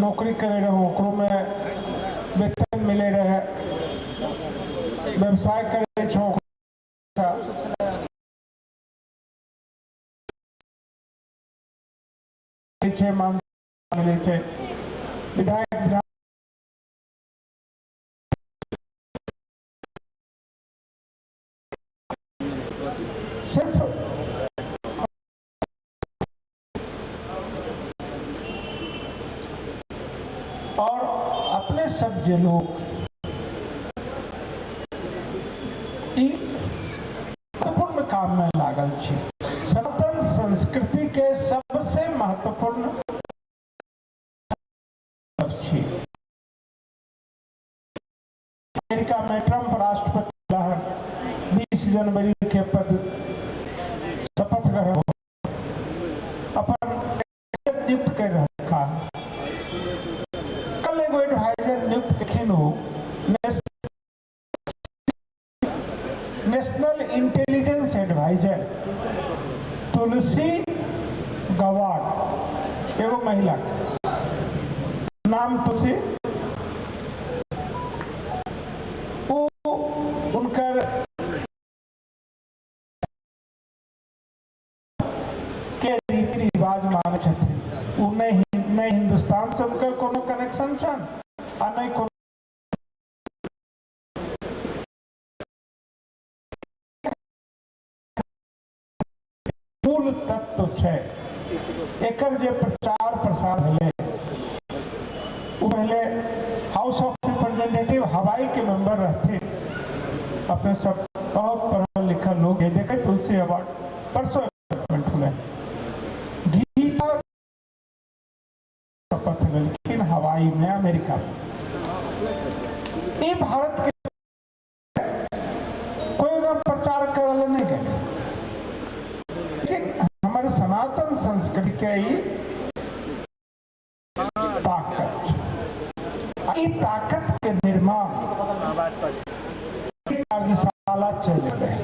नौकरी करे रहूँ, ओकरोमे वेतन मिले रहे। व्यवसाय करे छो, छै, मान मिलै छै। विधायक, विधान सिर्फ और अपने सब जे लोग ई महत्वपूर्ण काम में लागल छी, सनातन संस्कृति के सबसे महत्वपूर्ण छी। अमेरिका में ट्रंप राष्ट्रपति रहन, 20 जनवरी के पद शपथ ग्रहण, अपन नियुक्त कर रखा। कल एगो एडवाइजर नियुक्त केलखिन ओ नेशनल इंटेलिजेंस एडवाइजर तुलसी गवार्ड, एगो महिला, नाम तुलसी। ओ उनकर के रीति रिवाज मानै छथिन। ओ नहि हिंदुस्तान से हुनकर कोनो कनेक्शन छनि आ नहि कोनो मूल तत्व छै। एकर जे प्रचार प्रसार भेलै, ओ पहले हाउस ऑफ रिप्रेजेंटेटिव हवाई के मेंबर रहथिन। अपने सब बहुत पढ़ल लिखल लोग है। देखे, तुलसी अवार्ड परसों अपॉइंटमेंट हुए। गीता शपथ लेलखिन हवाई में, अमेरिका में। ई भारत के कोई ओकरा प्रचार करल नहि गेलै, लेकिन हमर सनातन संस्कृति के ई ताकत छै आ ई ताकत के निर्माण ई कार्यशाला चलि रहै।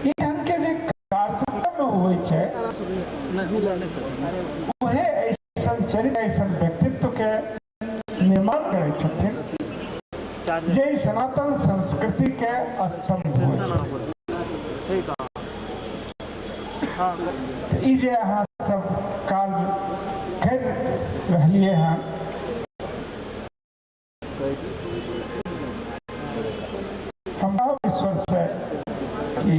ई ढंग के जे कार्यक्रम होइ छै, उहे ऐसन चरित्र, ऐसन व्यक्तित्व के निर्माण करै छथिन, जे ई सनातन संस्कृति के स्तंभ होइ छै। तऽ ई जे अहाँ सब कार्य करि रहलियै हँ, हम ईश्वर से कि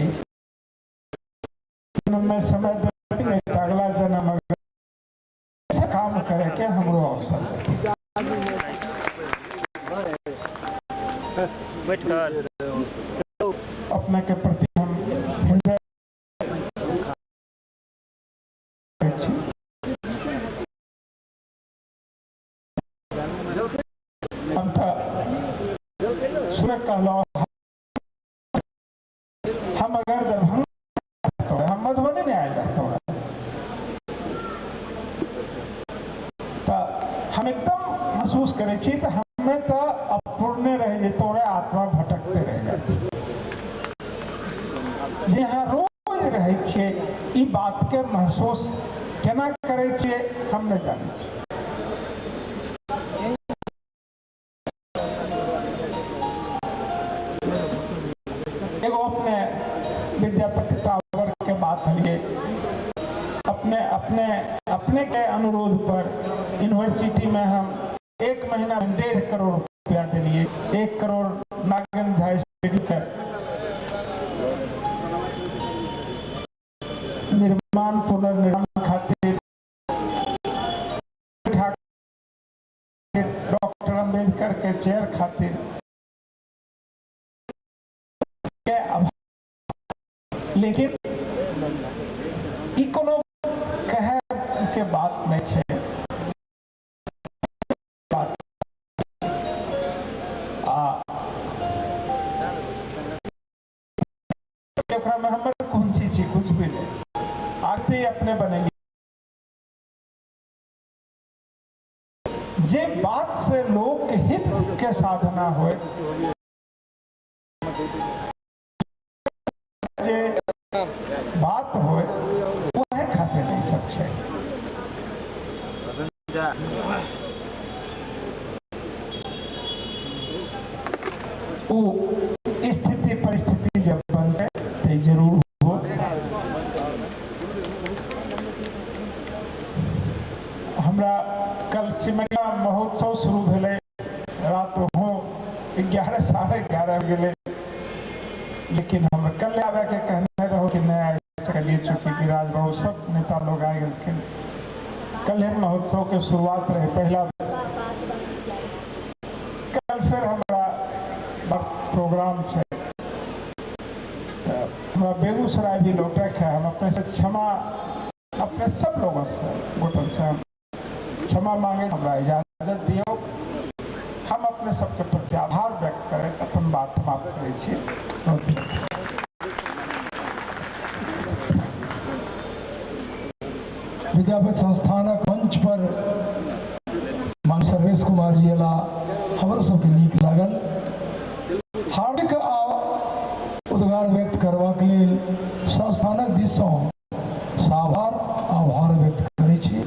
जन्म में समय देथिन, नहि तऽ अगला जन्म अगर ऐसा काम करे के हमरो अवसर देथिन। बैठ कर। अपने के प्रति हम हृदय छी। हम तऽ सुनक कहलहुँ, हम अगर दरभंगा रहतहुँ, हम मधुबनी नहि आयल रहतहुँ, तऽ हम एकदम महसूस करै छी तऽ हमे तऽ अपूर्णे रहि जैतहुँ रहे, आत्मा भटकते रहि जाते। जे अहाँ रोज रहै छियै, ई बातके महसूस केना करै छियै, हम नहि जानै छी। एगो अपने विद्यापति टावर के बात हलिए। अपने अपने अपने के अनुरोध पर यूनिवर्सिटी में हम एक महीना में 1.5 करोड़ रुपया दिलिए, 1 करोड़ नागेंद्र झा स्टेडियम के। चेयर खातिर के अभाव। लेकिन ई कोनो कहे के बात नहीं छै बात आ ओकरा में हमर कोन चीज छै, कुछ भी नहीं। आरती अपने बनेली जे बात से लोक हित के साधना होए, जे बात होए, वह खातिर नहीं सब छै। ओ स्थिति परिस्थिति जब बनते तो जरूर हो। हमरा कल सिमरिया महोत्सव शुरू भेलै, रात हो 11 11:30 गेलै, लेकिन हम कल आबे के कहने रहो कि नहीं आ सकलिए, चूँकि विराज बाबू सब नेता लोग आ गेलखिन। कल ही महोत्सव के शुरुआत रहे पहला। कल फिर हमरा प्रोग्राम छै, हमरा बेगूसराय भी लौटे के है। हम अपने से क्षमा, अपने सब लोगों से गोटन से हम क्षमा मांगे, हमरा इजाजत दियो। हम अपने सबके प्रति आभार व्यक्त करें, अपन बात समाप्त करै छी। विद्यापति संस्थानक मंच पर मान सर्वेश कुमार जी अला, हमरो सबके नीक लागल। हार्दिक आ उद्गार व्यक्त करबाक लेल संस्थानक दिससँ साभार आभार व्यक्त करै छी।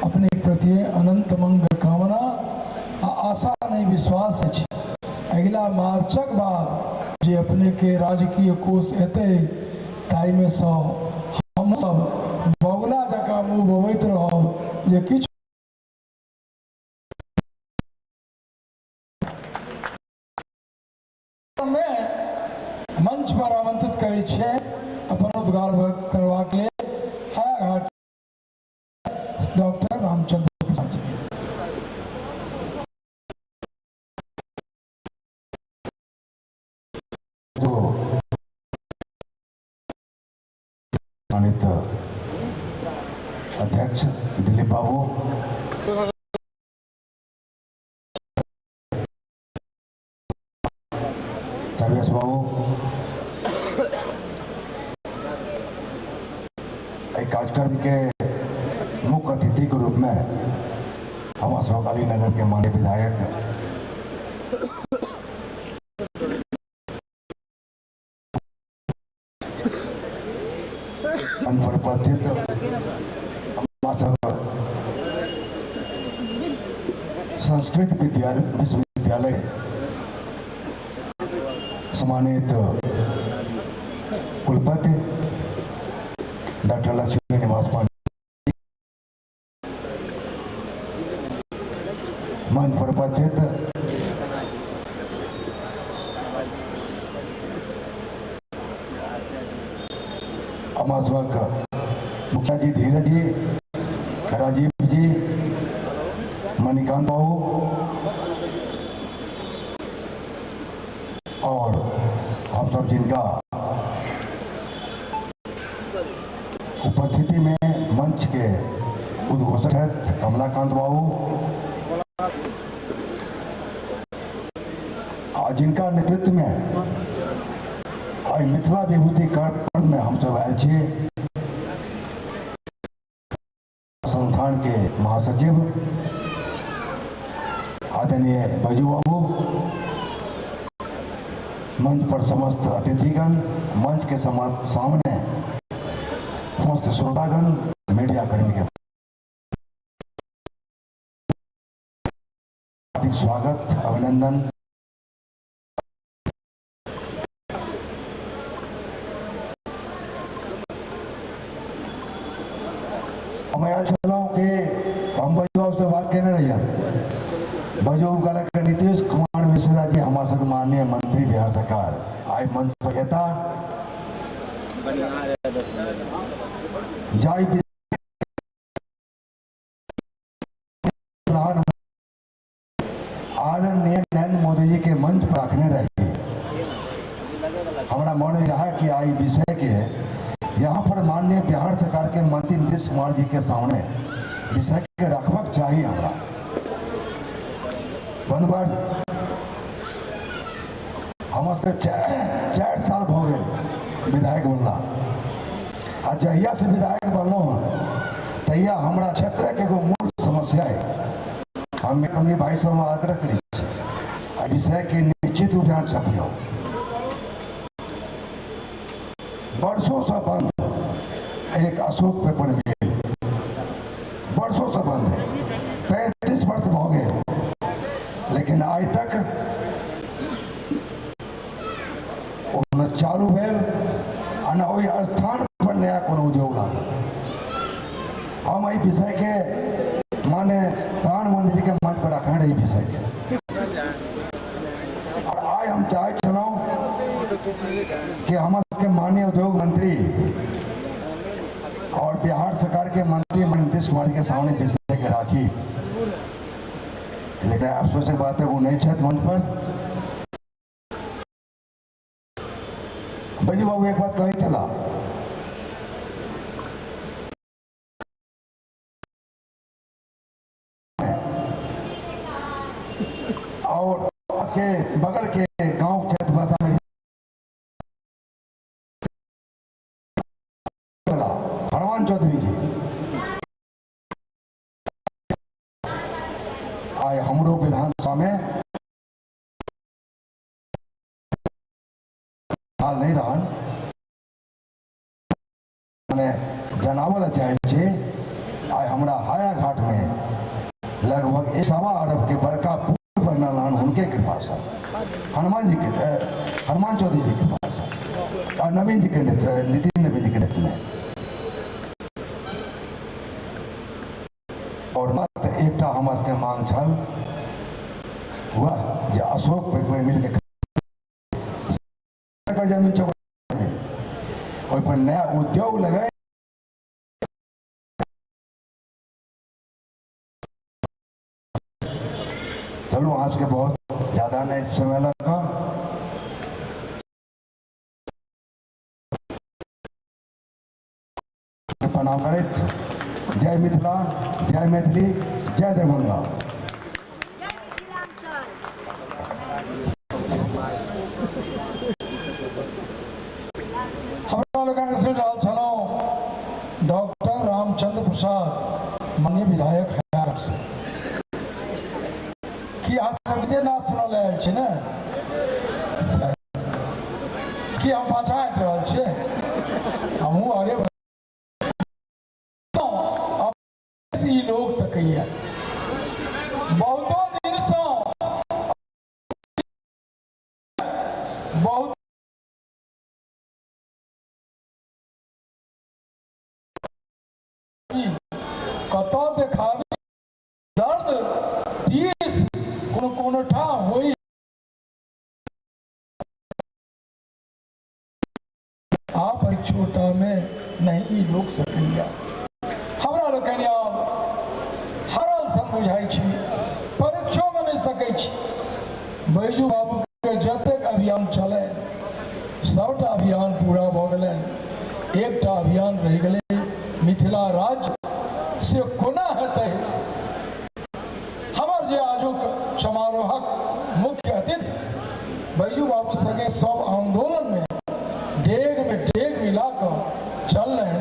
अपने प्रति अनंत मंगल कामना आ आशा नहीं विश्वास अछि, अगिला मार्चक बाद जे अपने के राजकीय कोष एतै ताहिमे सँ हम सब बगुला जकाँ मुँह बबैत रहब जे किछु में मंच पर आमंत्रित करै छियै अपन उद्गार व्यक्त करबाक लेल हायाघाट डॉक्टर रामचंद्र प्रसाद जी। जो सम्मानित अध्यक्ष दिलीप बाबू, सर्वेश बाबू, एहि कार्यक्रम के मुख्य अतिथि के रूप में हम समकालीन नगर के माननीय विधायक मंच पर उपस्थित हमारा सब संस्कृत विश्वविद्यालय सम्मानित कुलपति डॉक्टर लक्ष्मी निवास पांडे, मंच पर उपस्थित हमारा मुखिया जी धीरज जी, राजीव जी, मणिकांत बाबू और हम सब जिनका उपस्थिति में मंच के उद्घोषक हैं कमलाकांत बाबू और जिनका नेतृत्व में आज मिथिला विभूति पर्व में हम सब आयल छी, संस्थान के महासचिव आदरणीय बैजू बाबू, मंच पर समस्त अतिथिगण, मंच के सामने समस्त श्रोतागण, मीडिया कर्मी के हार्दिक स्वागत अभिनंदन। हम आयल छलहुँ कि हम बैजू बाबू से बात केने रहियन। बैजू बाबू कहलक कि नीतीश कुमार मिश्रा जी हमारा सबके माननीय मंत्री बिहार सरकार आइ मंच पर एता, जाहि प्रधान आदरणीय नरेंद्र चौधरी जी के मंच पर रखने रही। हमरा मन में रहा कि आई विषय के यहाँ पर माननीय बिहार सरकार के मंत्री नीतीश कुमार जी के सामने विषय के रखबाक चाही। हमरा बंधुवर हम सबके 4 साल भऽ गेल विधायक बनला आ जहिया से विधायक बनलहुँ हन तहिया हमरा क्षेत्रके एगो मूल समस्या है। हम अपने भाई सब आग्रह करै छी आ विषयके निश्चित रूप ध्यान छपियौ। वर्षों से बंद एक अशोक पेपर मिल वर्षों से बंद है, 35 वर्ष भऽ गेल, लेकिन आइ तक ओ न चालू भेल आ न ओहि स्थान पर नया कोनो उद्योग लागल। हम एहि विषयके माननीय प्रधानमंत्री जी के मंच पर रखने रही विषयके और आइ हम चाहै छलहुँ कि हमर सबके माननीय उद्योग मंत्री और बिहार सरकार के मंत्री नीतीश कुमार के सामने विषय के राखी, लेकिन अफसोस के बात है वो नहीं छथि मंच पर। बैजू बाबू एक बात कहै छला और के बगल के गांव क्षेत्र भाषा में हनुमान चौधरी जी आइ हमरो विधानसभा में हाल नहीं रहन मने जनावल चाहे छी आइ हमरा हाया घाट में लगभग 1.25 अरब के बड़का पुल बनल हन हुनके कृपा से, हनुमान जी के हनुमान चौधरी जी के कृपा से और नवीन जी के नेतृत्व, नितिन नवीन जी के नेतृत्व में। और मात्र एकटा हमरा सबके मांग छल वह जे अशोक पेपर मिल के जमीन चौक ओहि पर नया उद्योग लगे। चलू अहाँ सबके बहुत ज्यादा नहीं समय लगा। प्रणाम करैत जय मिथिला, जय मैथिली, जय दरभंगा। हमरा लोकनि सुनि रहल छलहुँ डॉक्टर रामचंद्र प्रसाद माननीय विधायक हयार से। की अहाँ सब नाच सुनल आयल छी ने? की हम पाछा हटि रहल छियै? हमहूँ आगे ई लोग तकैया बहुतो दिनसँ बहुत कतऽ देखाबी दर्द टीस कोनो कोनो ठाम होई आप छोटा में नहीं रोक सकैया। हमरा लोकनि आब हरल सन बुझाइ छी, परीक्षोमे नहि सकै छी। बैजू बाबूके जतेक अभियान चलै सबटा अभियान पूरा भऽ गेलै, एकटा अभियान रहि गेलै मिथिला राज्य, से कोना हेतै? हमर जे आजुक समारोहक मुख्य अतिथि बैजू बाबू संगे सब आंदोलन में डेग में डेग मिला कऽ चललनि,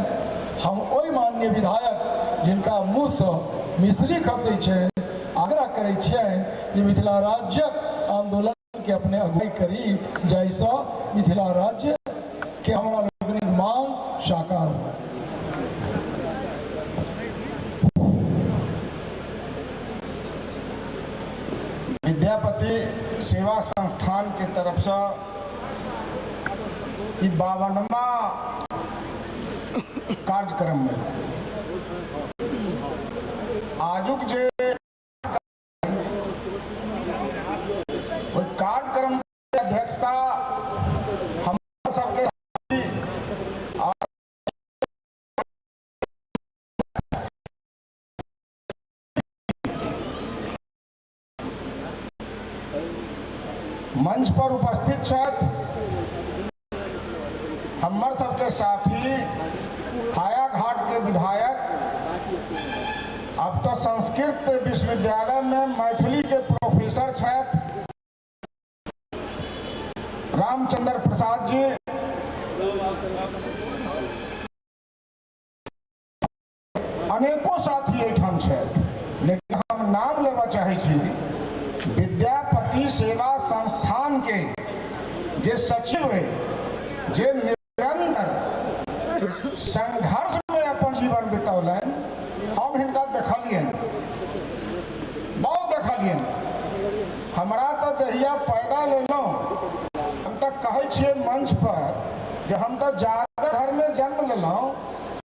हम ओहि माननीय विधायक जिनका मुँहसँ मिश्री खसै छनि आग्रह करै छियनि जे मिथिला राज्यक आंदोलन के अपने अगुवाई करी, जाहिसँ मिथिला राज्य के हमरा लोकनिक मांग साकार हो। विद्यापति सेवा संस्थान के तरफ से ई 52वां कार्यक्रम में आजुक जे ओहि कार्यक्रम के अध्यक्षता हम सबके और मंच पर उपस्थित छथि हमर सबके साथी हायाघाट के विधायक, अब तो संस्कृत विश्वविद्यालय में मैथिली के प्रोफेसर छथि रामचंद्र प्रसाद जी। अनेको साथी एहिठाम छथि, लेकिन हम नाम लेबऽ चाहै छी विद्यापति सेवा संस्थान के जे सचिव है, जे निरंतर संघर्ष में अपन जीवन बितौलनि। हम हिनका देखलियनि, बहुत देखलियनि। हमरा तऽ जहिया पैदा लेलहुँ, हम तऽ कहै छियै मंच पर जे हम तऽ जादव घरमे जन्म लेलहुँ,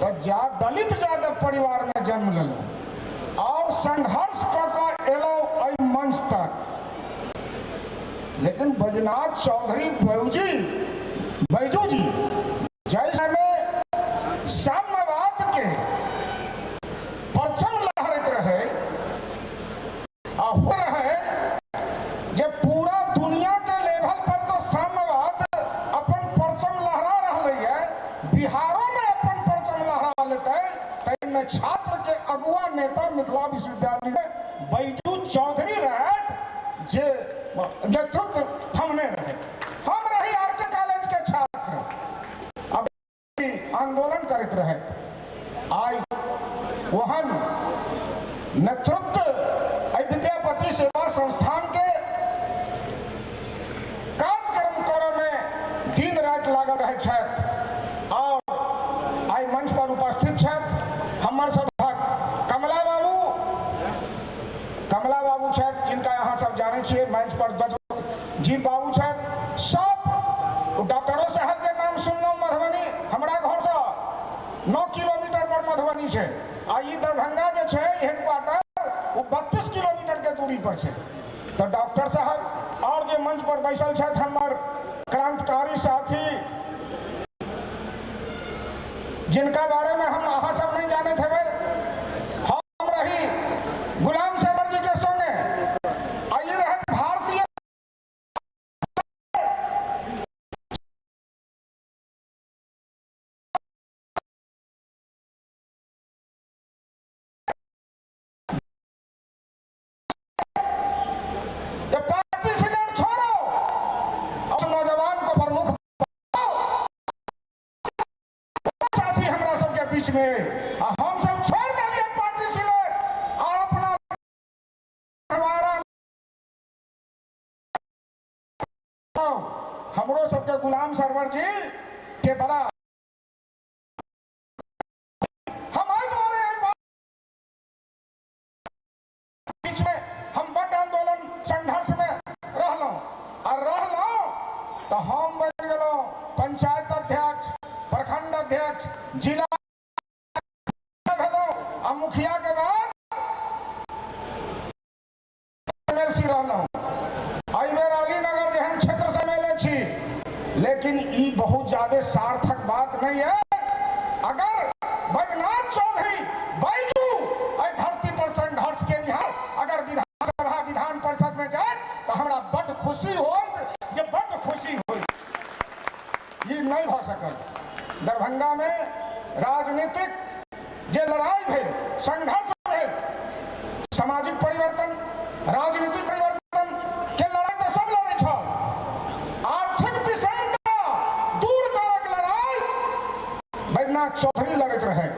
तऽ जा दलित जादव परिवारमे जन्म लेलहुँ आओर संघर्ष कऽ कऽ एलहुँ एहि मंच तक। लेकिन बैजनाथ चौधरी बैजू बैजू जी जाहि समय साम्यवाद के परचम लहरैत रहे आ हो रहे जे पूरा दुनिया के लेवल पर तो साम्यवाद अपन परचम लहरा रहलै है, बिहारो में अपन परचम लहरा लेतै, ताहिमे छात्र के अगुआ नेता मिथिला विश्वविद्यालय में बैजू चौधरी रहत, जे नेतृत्व थमने रहे। हम रही आर के कॉलेज के छात्र, अब आंदोलन करैत रहे। आइ ओहन नेतृत्व एहि विद्यापति सेवा संस्थान के कार्यक्रम करऽ में दिन राति लागल रहै छथि और आइ मंच पर उपस्थित छथि हमर सभक कमला बाबू। कमला बाबू छथि, जिनका अहाँ सब जानै छियै। मंच पर जी बाबू छथि, सब डॉक्टरो साहब के नाम सुनलहुँ। मधुबनी हमरा घरसँ 9 किलोमीटर पर मधुबनी छै आ ई दरभंगा जे छै हेडक्वार्टर, ओ 32 किलोमीटर के दूरी पर छै। तऽ डॉक्टर साहब और जे मंच पर बैसल छथि हमर क्रांतिकारी साथी, जिनका बारे में हम अहाँ सब नहीं जानैत हेबै। हम रही गुलाम सरवर जी के संगे आ ई रहत भारतीय ये पार्टी सिलेक्ट छोड़ो और नौजवान को प्रमुख बनाओ। साथी हमरा सबके बीच में आ हम सब छोड़ देलियै पार्टी सिलेक्ट और अपना हमरो सबके गुलाम सरवर जी के बड़ा हम एहि दुआरे एहि बात बीच में हम बड्ड आंदोलन संघर्ष में रहलहुँ आ रहलहुँ तऽ हम बनि गेलहुँ पंचायत अध्यक्ष, प्रखंड अध्यक्ष, जिला भेलहुँ आ मुखिया के बाद एमएलसी रहलहुँ। एहि बेर अलीनगर जेहन क्षेत्र से एमएलए छी, लेकिन ई बहुत ज्यादा सार्थक बात नहीं है। अगर बैजनाथ चौधरी बैजू एहि धरती पर संघर्ष के निहार अगर विधानसभा विधान परिषद में जाए तो हमरा बड्ड खुशी होइत, जे बड्ड खुशी होइत। ई नहीं भऽ सकल। दरभंगा में राजनीतिक जे लड़ाई भेल, संघर्ष भेल, सामाजिक परिवर्तन, राजनीतिक परिवर्तन के लड़ाई तऽ सब लड़ै छल, आर्थिक विषमता दूर करक लड़ाई बैजनाथ चौधरी लड़ैत रहे।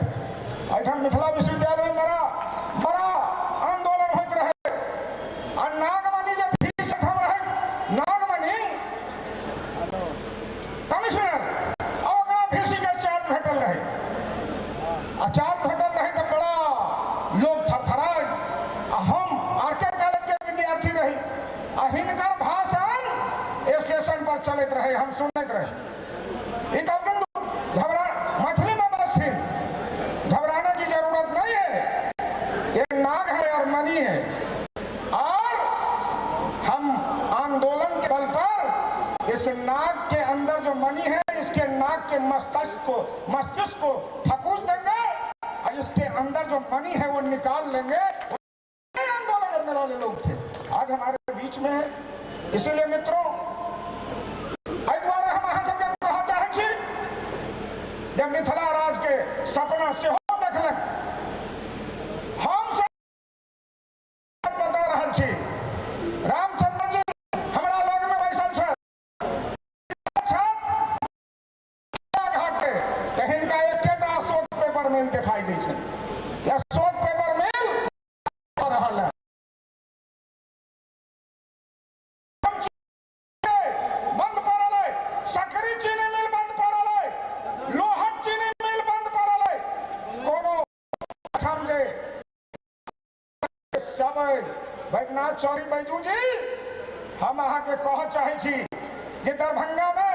एहिठाम मिथिला विश्वविद्यालय में बड़ा बड़ा आंदोलन होइत रहे आ नागमणि जे फीस एहिठाम रहे, नागमणि कमिश्नर, आ ओकरा भीसी के चार्ज भेटल रहे आ चार्ज भेटल रहे तऽ बड़ा लोग थरथराय आ हम आर के कॉलेज के विद्यार्थी रही आ हिनकर भाषण स्टेशन पर चलैत रहे, हम सुनैत रही। ई कहलखिन, घबरा, मैथिली में बजथिन, घबराने की जरूरत नहीं है, ये नाग है और मणि है और हम आंदोलन के बल पर इस नाग के अंदर जो मणि है, इसके नाग के मस्तिष्क को थकूस देंगे और इसके अंदर जो मणि है वो निकाल लेंगे। आंदोलन करने वाले लोग थे, आज हमारे बीच में है। इसीलिए मित्रों, चौधरी बैजू जी, हम अहाँके कहऽ चाहै छी जे दरभंगामे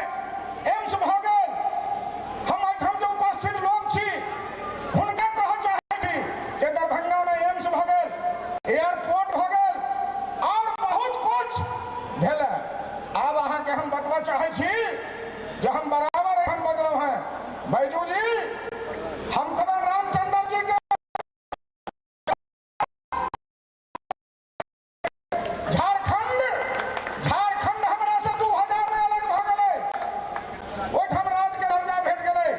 एम्स भऽ गेल। हम एहिठाम जे उपस्थित लोक छी हुनका कहऽ चाहै छी जे दरभंगामे एम्स भऽ गेल, एयरपोर्ट भऽ गेल आओर बहुत कुछ भेल। आब अहाँके हम बतबऽ चाहै छी जे हम बराबर एहिठाम बजलहुँ हेँ बैजू जी, हम कहबै रामचंद्र जी के झारखंड, झारखंड हमरा से 2000 में अलग भ गेलै, ओहिठाम राज्य के दर्जा भेट गेलै।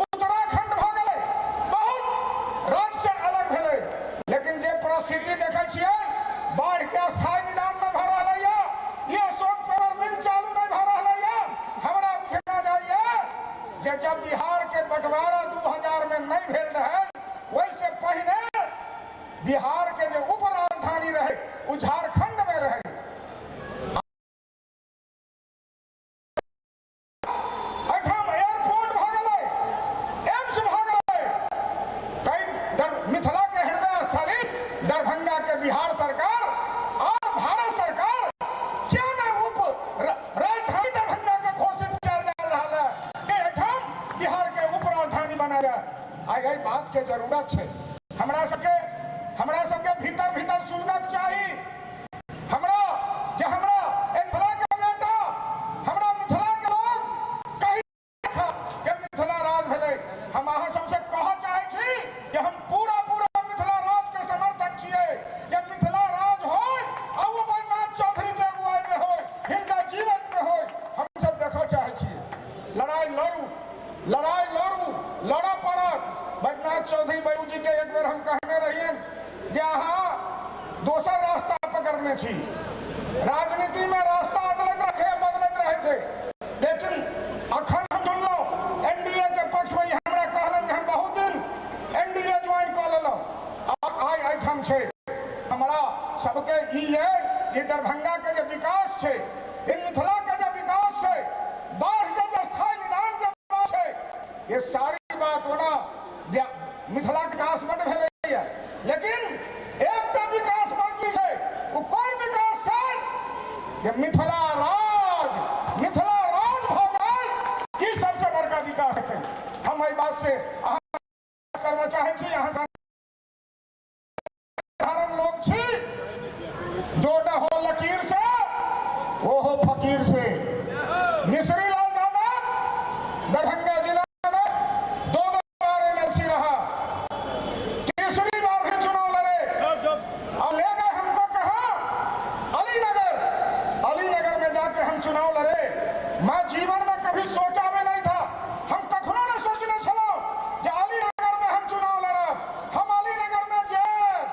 उत्तराखंड भ गेलै, बहुत राज्य से अलग भेलै। लेकिन जे परिस्थिति देखै छियै, बाढ़ के अस्थायी निदान नहि भऽ रहलैया, ई अशोक पेपर मिल चालू नहि भऽ रहलैया। हमरा बुझना जाइए जे जब बिहार के बंटवारा 2000 में नहि भेल रहै, ओहिसँ पहिने बिहार के जे उप राजधानी रहे वो झारखंड में रहे। एहिठाम एयरपोर्ट भऽ गेलै, एम्स भऽ गेलै, तै मिथिला के हृदय स्थली दरभंगा के बिहार सरकार और भारत सरकार किया नहि उप राजधानी दरभंगा के घोषित कयल जा रहल है कि एहिठाम बिहार के उप राजधानी बनाया जाय। आइ एहि बात के जरूरत छै। हमरा सबके भीतर भीतर सुलगक चाही। हमरा जे हमरा मिथिला के बेटा, हमरा मिथिला के लोग कही के मिथिला राज भेलै। हम अहाँ सबसे कहऽ चाहै छी जे हम पूरा पूरा मिथिला राज के समर्थक छियै, जे मिथिला राज होय आ ओ बैद्यनाथ चौधरी के अगुवाई में होय, हिनका जीवन में होय। हम सब देखऽ चाहै छियै। लड़ाई लड़ू, लड़ाई लड़ू, लड़ऽ पड़त। बैद्यनाथ चौधरी बैजू जी के एक बेर हम कहने रहियनि जे अहाँ दोसर रास्ता पकड़ने छी। राजनीति में रास्ता बदलैत रहै छै, बदलैत रहै छै। लेकिन अखन हम सुनलहुँ एनडीए के पक्ष में ई हमरा कहलनि जे हम बहुत दिन एनडीए ज्वाइन कऽ लेलहुँ, आइ एहिठाम छै। हमरा सबके ई ये जे दरभंगा के जे विकास छै, ई मिथिला के जे विकास छै, बाढ़ के जे स्थायी निदान के बात छै, ये सारी बात ओना मिथिला के विकास बड भेलैया, लेकिन एकटा विकास बाकी छै। ओ कोन विकास छै? जे मिथिला राज, मिथिला राज भऽ जाय, ई सबसे बड़का विकास हेतै। हम एहि बात से अहाँ करबऽ चाहै छी। अहाँ साधारण लोग छी, जो न हो लकीर से वो हो फकीर से। मिश्री लाल यादव दरभंगा जिला में दो दो बार एमएलसी रहा, तीसरी बार भी चुनाव लड़े और ले गए हमको कहा अलीनगर। अलीनगर में जाके हम चुनाव लड़े। मैं जीवन में कभी सोचा भी नहीं था, हम कखनो नहीं सोचने छलहुँ जे अलीनगर में हम चुनाव लड़ब, हम अलीनगर में जायब।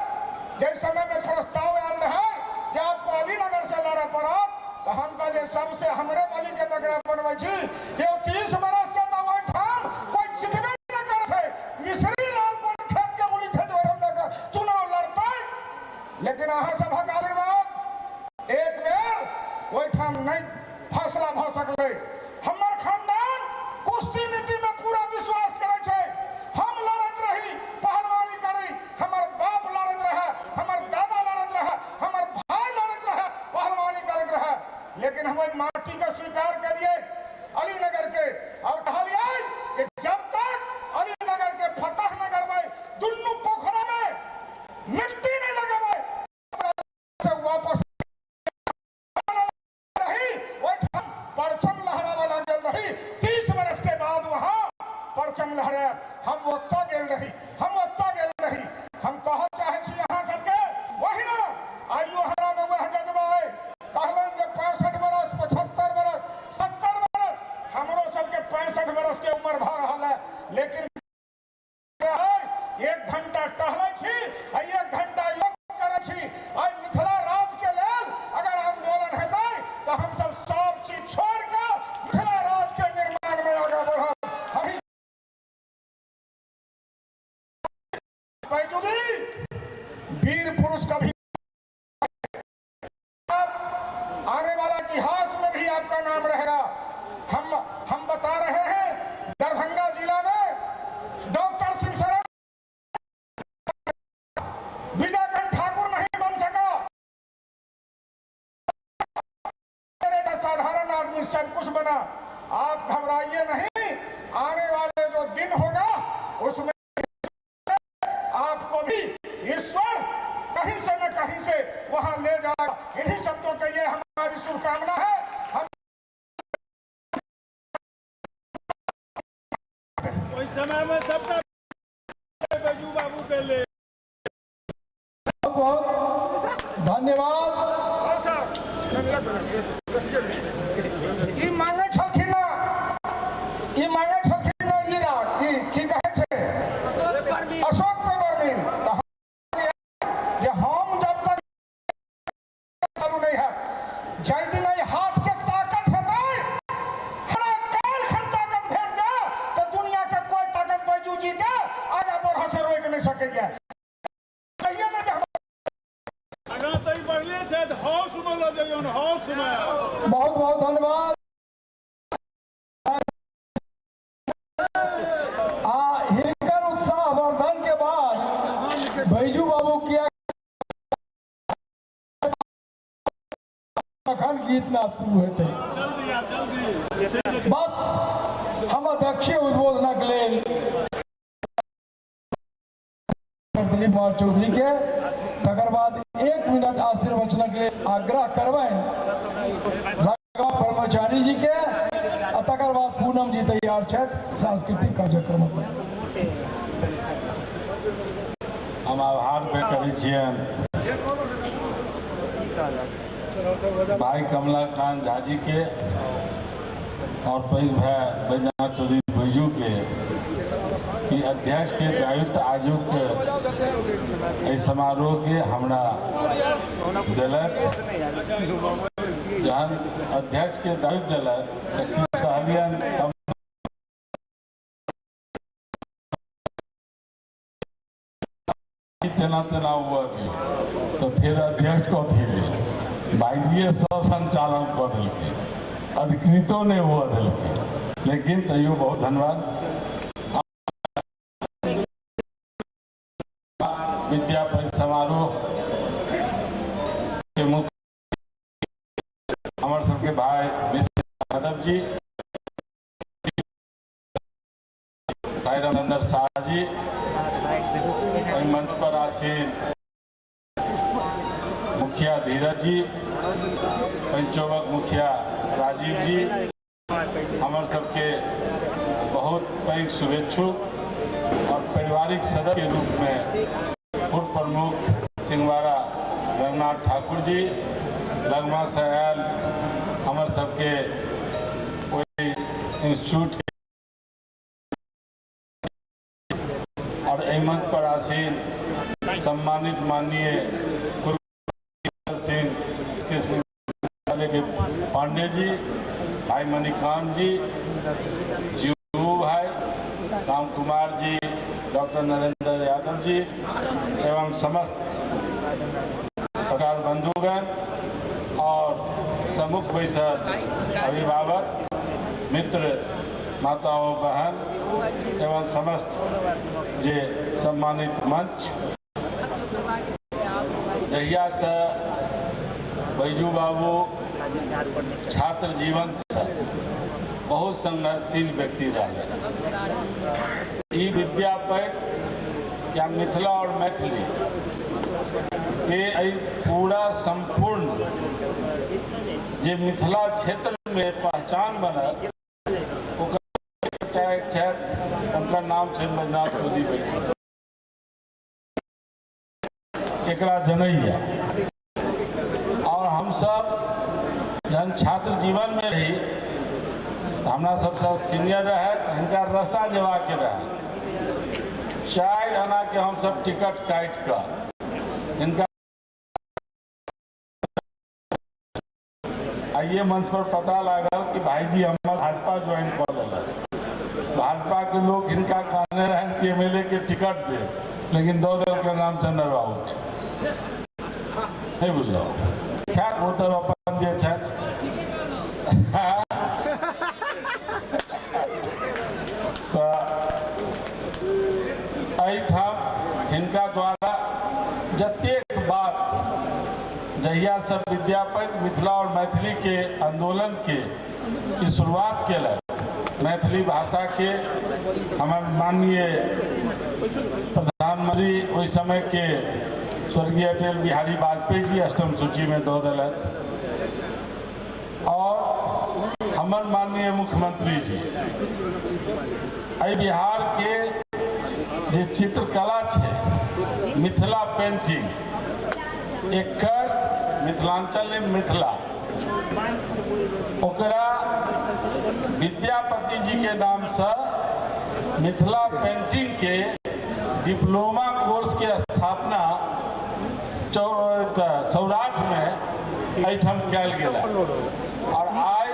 जै समय में प्रस्ताव आयल रहे जे आपको अलीनगर से लड़े पड़त, तो हम कहलिए सबसे हमरे बलि के बकरा बनबै छी जे 30 बरस से तो ओहिठाम कोई जितबे नहि करै छै, मिश्री लाल कोन खेत के मूली छै जे ओहिठाम जाके चुनाव लड़तै। लेकिन अहाँ सभक आशीर्वाद एक बेर ओहिठाम नहि फैसला भऽ सकलै। हमर खानदान कुश्ती नीति में पूरा विश्वास करै छै। हम लड़ैत रही, पहलवानी करी, हमर बाप लड़ैत रहे, हमर दादा लड़ैत रहे, हमर भाई लड़ैत रहे, पहलवानी करैत रहे। लेकिन हम ओहि माटी के स्वीकार करिए अलीनगर के और कहलिए कि जब तक अलीनगर के फतह न करबै, दुनू पोखरा में मिट्टी नहीं लगेबै, से वापस रही। ओहिठाम परचम लहराबऽ लागल रही। 30 बरस के बाद वहां परचम लहरायल। हम ओतऽ गेल रही, हम ओतऽ गेल रही। हम कहऽ चाहै छी अहाँ सबके, ओहिना आइयो हमरा में वएह जज्बा अइ। कहलनि जे 65 बरस, 75 बरस, 70 बरस, हमरो सबके 65 बरस के उम्र भऽ रहल है, लेकिन 1 घंटा टहलै छी आ 1 घंटा योग करै छी। आइ मिथिला राज के लेल अगर आंदोलन हेतै तऽ हम सब सब चीज छोड़ के मिथिला राज के निर्माण में आगा बढ़ब। हम बैजू जी, वीर पुरुष कभी आने वाला इतिहास में भी आपका नाम रहेगा। हम बता रहे हैं दरभंगा जिला में डॉक्टर शिव शरण विजयकंठ ठाकुर नहीं बन सका। बनी, सब कुछ बना। आप घबराइए नहीं, आने वाले जो दिन होगा उसमें आपको भी ईश्वर कहीं से न कहीं से वहां ले जाएगा। इन्हीं शब्दों के ये हमारी शुभकामना है। हम ओहि समय में सबटा बैजू बाबू के ले बहुत बहुत धन्यवाद। ई मांगे छलखिन ना, ई मांगे छलखिन ना, ई राज ई की कहै छै अशोक पे बर्मीन। तऽ जे हम जब तक चालू नहीं है, जाहि दिन एहि हाथ के ताकत हेतै, हमरा काल्हि खन ताकत भेट जाए तऽ दुनिया के कोई ताकत बैजू जी के आगा बढ़ऽ से रोकि नहि सकैया। कहिए ने जे हम आगाँ तऽ ई बढ़ले छथि, हाउस में लऽ जइयौन, हाउस में। बहुत बहुत धन्यवाद। आ हिनकर उत्साह वर्धन के बाद बैजू बाबू किया कखन गीत नाद शुरू हेतै। जल्दी आ जल्दी। बस हम अध्यक्षीय उद्बोधनक लेल दिलीप कुमार चौधरी के, तकर बाद 1 मिनट आशीर्वचनक लेल आग्रह करबनि ब्रह्मचारी जी के, आ तकर बाद पूनम जी तैयार छथि सांस्कृतिक कार्यक्रम में। हम आभार व्यक्त करै छियनि भाई कमलाकांत झा जी के और पैघ भाई बैजनाथ चौधरी बैजू के कि अध्यक्ष के दायित्व आजुक एहि समारोह के हमरा देलथि। जहन अध्यक्ष के दायित्व देलथि तऽ किछु कहलियनि हम तेना तेना हुआ दियौ, तऽ फेर अध्यक्ष कथी लेल भाइजिए सब संचालन कऽ देलकै, अधिकृतो नहि हुआ देलकै। लेकिन तैयो बहुत धन्यवाद। विद्यापति समारोह के मुख्य हमर सबके भाई विश्व यादव जी, भाई रमेंद्र शाह जी, एहि मंच पर आसीन मुखिया धीरज जी, पंचोबक मुखिया राजीव जी, हमर सबके बहुत पैघ शुभेच्छुक और पारिवारिक सदस्य के रूप में पूर्व प्रमुख सिंहवाड़ा रंगनाथ ठाकुर जी, लगमा से आयल हमर सबके ओहि इंस्टीट्यूट और एहि मंच पर आसीन सम्मानित माननीय कुल सिंह विश्वविद्यालय के पांडे जी, भाई मणिकांत जी, जीवू भाई राम कुमार जी, डॉक्टर नरेंद्र यादव जी एवं समस्त पत्रकार बंधुगण और सम्मुख बैसल अभिभावक मित्र, माताओं बहन एवं समस्त जे सम्मानित मंच। जहिया से बैजू बाबू छात्र जीवन से बहुत संघर्षशील व्यक्ति रहे, ई विद्यापति या मिथिला और मैथिली के एहि पूरा संपूर्ण जे मिथिला क्षेत्र में पहचान बनल ओकर छथि, उनकर नाम छै बैजनाथ चौधरी बैजू। एकरा जनैया और हम सब जहन छात्र जीवन में रही हमरा सबसे सीनियर रहे, हिनका रसा जेबाके रहे, 4 आना के हम सब टिकट काटि कऽ हिनका आइए मंच पर पता लागल कि भाईजी हमर भाजपा ज्वाइन कऽ लेलक। भाजपा के लोग हिनका कहने रहनि कि एमएलए के टिकट दे, लेकिन दऽ देलकै रामचंद्र बाबू के। नहीं बुझलहुँ? खैर ओ तऽ अपन जे छथि। तऽ एहिठाम हिनका द्वारा जतेक बात जहिया से विद्यापति मिथिला और मैथिली के आंदोलन के ई शुरुआत केलक मैथिली भाषाके हमर माननीय प्रधानमंत्री ओहि समयके स्वर्गीय अटल बिहारी वाजपेयी जी अष्टम सूचीमे दऽ देलथि आओर हमर माननीय मुख्यमंत्री जी एहि बिहारके जे चित्रकला छै मिथिला पेंटिंग एकर मिथिलांचल नहि मिथिला ओकरा विद्यापति जी के नामसँ मिथिला पेंटिंग के डिप्लोमा कोर्स के स्थापना सौराठ में एहिठाम कयल गेल और आइ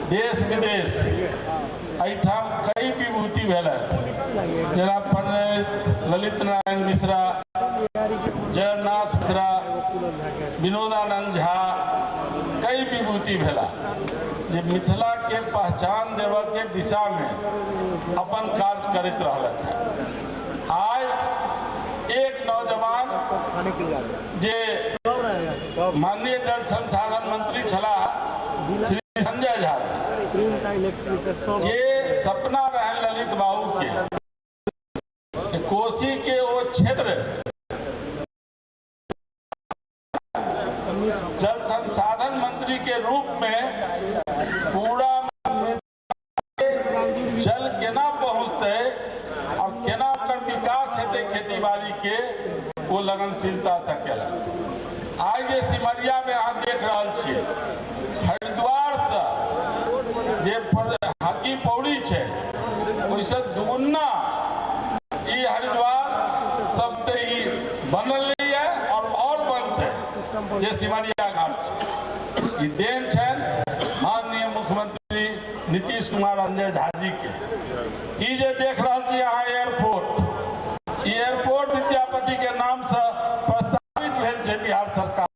देश विदेश एहिठाम कई विभूति भेल जेना पंडित ललित नारायण मिश्रा, जगन्नाथ मिश्रा, विनोदानंद झा, कई विभूति भेला जे मिथिला के पहचान देवऽ के दिशा में अपन कार्य करैत रहलथि हैं। आइ एक नौजवान जे माननीय जल संसाधन मंत्री छलाह श्री संजय झा जे सपना रहन ललित बाबू के कोसी के ओ क्षेत्र जल संसाधन मंत्री के रूप में पूरा जल केना पहुँचतै और केना ओकर विकास हेतै खेती बाड़ी के ओ लगनशीलता से केलक। आइ जे सिमरिया में अहाँ देख रहल छियै हरिद्वार से जे हरकी पौड़ी छै ओहिसँ दुगुना ई हरिद्वार सब तऽ ई बनल नहि यऽ और बनतै जे सिमरिया घाट छै। ई देन छनि माननीय मुख्यमंत्री नीतीश कुमार संजय झा जी के। ई जे देख रहल छी अहाँ एयरपोर्ट, ई एयरपोर्ट विद्यापति के नाम से प्रस्तावित भेल छै बिहार सरकार।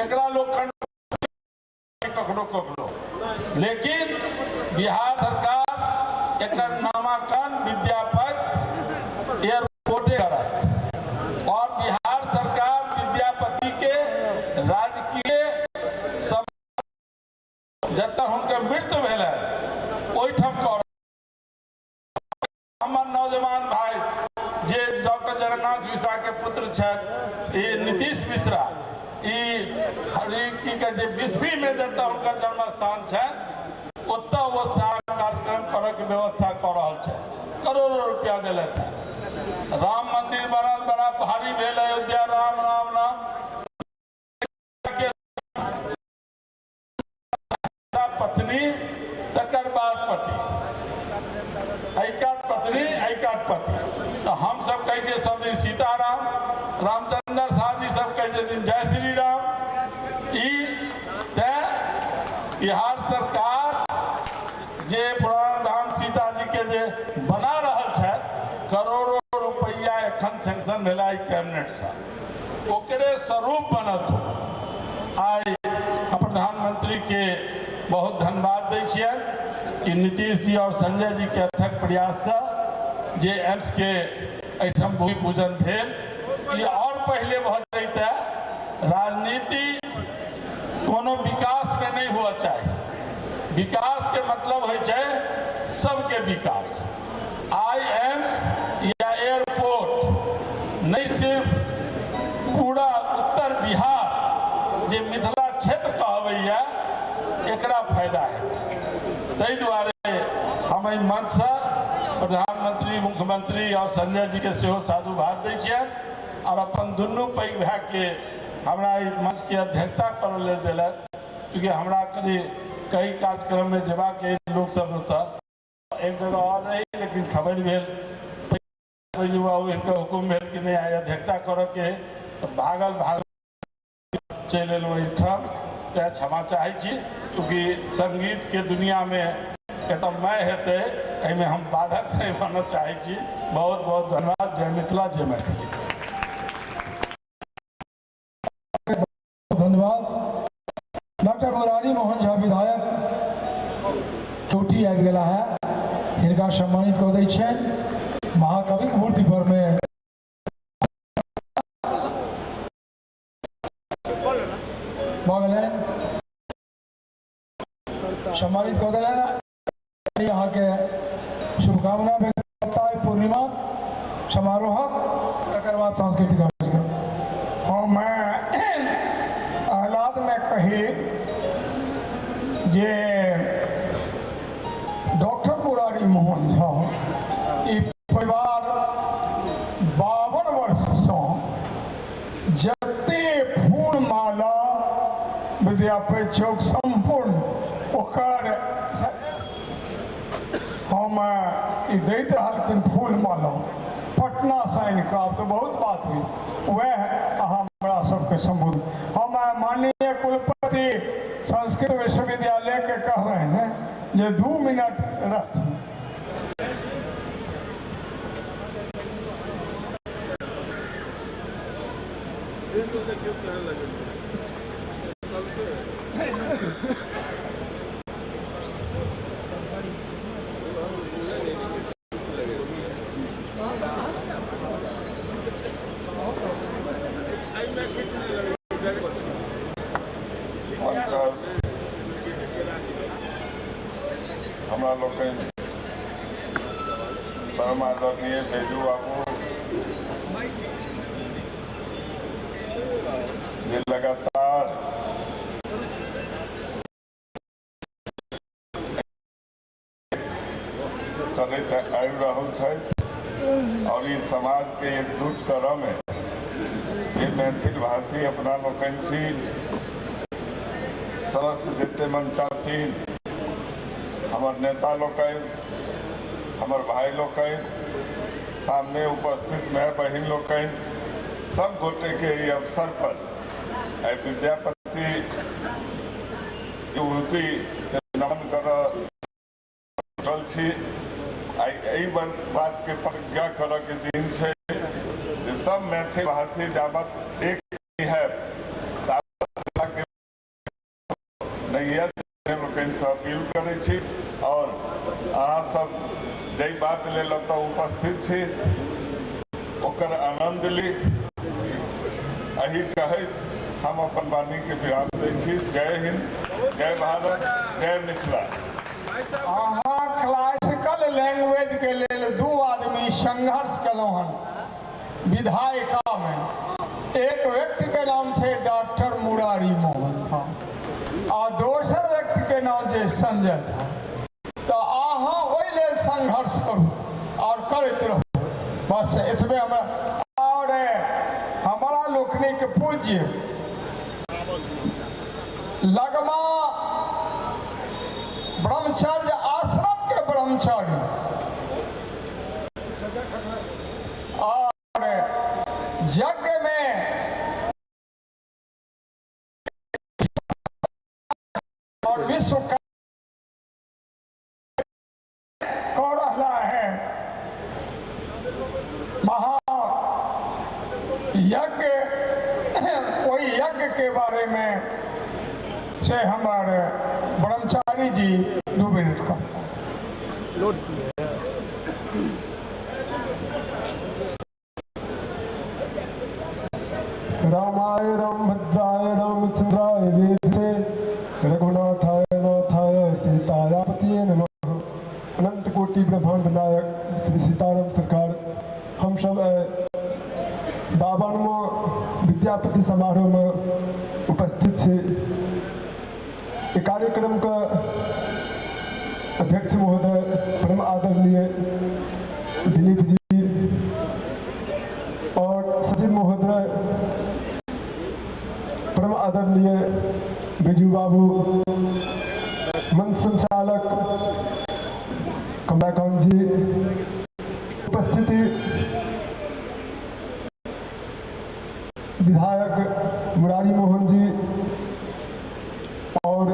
एकरा लोक कखनो कखनो, लेकिन बिहार सरकार एकर नामांकन विद्यापति एयरपोर्टे करत और बिहार सरकार विद्यापति के राजकीय जतऽ हुनकर मृत्यु भेल ओहिठाम कर। हमर नौजवान भाई जे डॉक्टर जगन्नाथ मिश्रा के पुत्र छथि, ई नीतीश मिश्रा, ई हरि की कहै छै बिस्फी में जतऽ हुनकर जन्म स्थान छनि ओतऽ ओ सारा कार्यक्रम करऽ के व्यवस्था कऽ रहल छथि। करोड़ों रुपया देलथि हैं। राम मंदिर बनल, बड़ा भारी भेल अयोध्या, राम राम राम। पत्नी तकर बाद पति, एहि कात पत्नी एहि कात पति। तऽ हम सब कहै छियै सब दिन सीताराम, रामचंद्र झा जी सब कहै छथिन जय श्री राम। ई तैं बिहार सरकार जे पुराण धाम सीता जी के जे बना रहल छथि, करोड़ों रुपैआ एखन सैंक्शन भेला ई कैबिनेटसँ, ओकरे स्वरूप बनत। आइ हम प्रधानमंत्री के बहुत धन्यवाद दै छियनि कि नीतीश जी और संजय जी के अथक प्रयाससँ जे एम्स के एहिठाम भूमि पूजन भेल, ई और पहिले भऽ जैते। राजनीति कोनो विकास में नहीं हुआ चाही। विकास के मतलब होइ छै सबके विकास। आइ एम्स या एयरपोर्ट नहीं सिर्फ पूरा उत्तर बिहार जे मिथिला क्षेत्र कहबैया एकरा फायदा हेतै। ताहि दुआरे हम एहि मंचसँ प्रधानमंत्री, मुख्यमंत्री और संजय जी के सेहो साधुवाद दै छियनि और अपन दुनू पैघ भाईके हमरा एहि मंचके अध्यक्षता करऽ लेल देलथि, क्योंकि हमरा कनि कई कार्यक्रममे जेबाक अछि लोक सब ओतऽ एक जगह और रही, लेकिन खबर भेल बाबू हिनकर हुकुम भेल कि नहीं आइ अध्यक्षता करऽ के, तऽ भागल भागल चलि एलहुँ एहिठाम। तैँ क्षमा चाहै छी, चूँकि संगीतके दुनियामे एतऽ मैं हेतै एहिमे हम बाधक नहि बनऽ चाहै छी। बहुत बहुत धन्यवाद। जय मिथिला, जय मैथिली। धन्यवाद। डॉक्टर मुरारी मोहन झा विधायक चोटी आबि गेला है, हिनका सम्मानित कऽ दै छियनि महाकविक मूर्ति पर में। भऽ गेलनि। सम्मानित कऽ देलनि। अहाँके शुभकामना भेटता पूर्णिमा समारोहक, तकर बाद सांस्कृतिक कार्यक्रम। हम आह्लादमे कही जे डॉक्टर मुरारी मोहन झा ई परिवार 52 वर्षसँ जते फूल माला विद्यापति चौक सम्पूर्ण ओकर हम ई दैत रहलखिन फूल माला पटनासँ आनि कऽ। आब तऽ बहुत बात हुई, वएह अहाँ हमरा सबके सम्बोधन। हम माननीय कुलपति संस्कृत विश्वविद्यालयके कहबनि जे 2 मिनट रहथिन। हमरा लोकनि परम आदरणीय बैजू बाबू जे लगातार करैत आबि रहल छथि और ई समाज के एकजुट करऽ में जे मैथिल भाषी अपना लोकनि छी, समस्त जते मंचासीन हमर नेता लोकनि, हमर भाई लोकनि, सामने उपस्थित माय बहिन लोकनि, सब गोटे के ई अवसर पर आइ विद्यापति विभूति नमन करऽ जुटल छी। आइ एहि बात के प्रतिज्ञा करऽ के दिन छै जे सब मैथिल भाषी जाबत एक नहि हैब ताबत के नहि हैत। लोकनिसँ अपील करै छी और अहाँ सब जाहि बात लेल एतऽ उपस्थित छी ओकर आनंद ली, एहि कहैत हम अपन वाणी के विराम दै छी। जय हिंद, जय भारत, जय मिथिला। अहाँ क्लासिकल लैंग्वेज के लेल 2 आदमी संघर्ष केलहुँ हन विधायिका में। एक व्यक्ति के नाम छै डॉक्टर मुरारी मोहन झा आ दोसर व्यक्ति के नाम छै संजय झा। तऽ अहाँ ओहि लेल संघर्ष करू और करैत रहू, बस एतबे हमरा। और हमारा लोकनिक पूज्य लगमा ब्रह्मचर्य आश्रम के ब्रह्मचर्य और यज्ञ में और विश्व का कह रहा है महा यज्ञ, ओहि यज्ञ के बारे में से हमारे ब्रह्मचारी जी 2 मिनट का। रामाय रामभद्राय रामचंद्राय वेदसे रघुनाथाय नाथाय सीतायापतिये नमः। अनंत कोटि ब्रह्मांड नायक श्री सीताराम सरकार, हम सब 52वां विद्यापति समारोह में उपस्थित छी। ई कार्यक्रम के अध्यक्ष महोदय परम आदरणीय दिलीप जी और सचिव महोदय परम आदरणीय बिजू बाबू, मंच संचालक कमलाकांत जी, उपस्थिति विधायक मुरारी मोहन जी और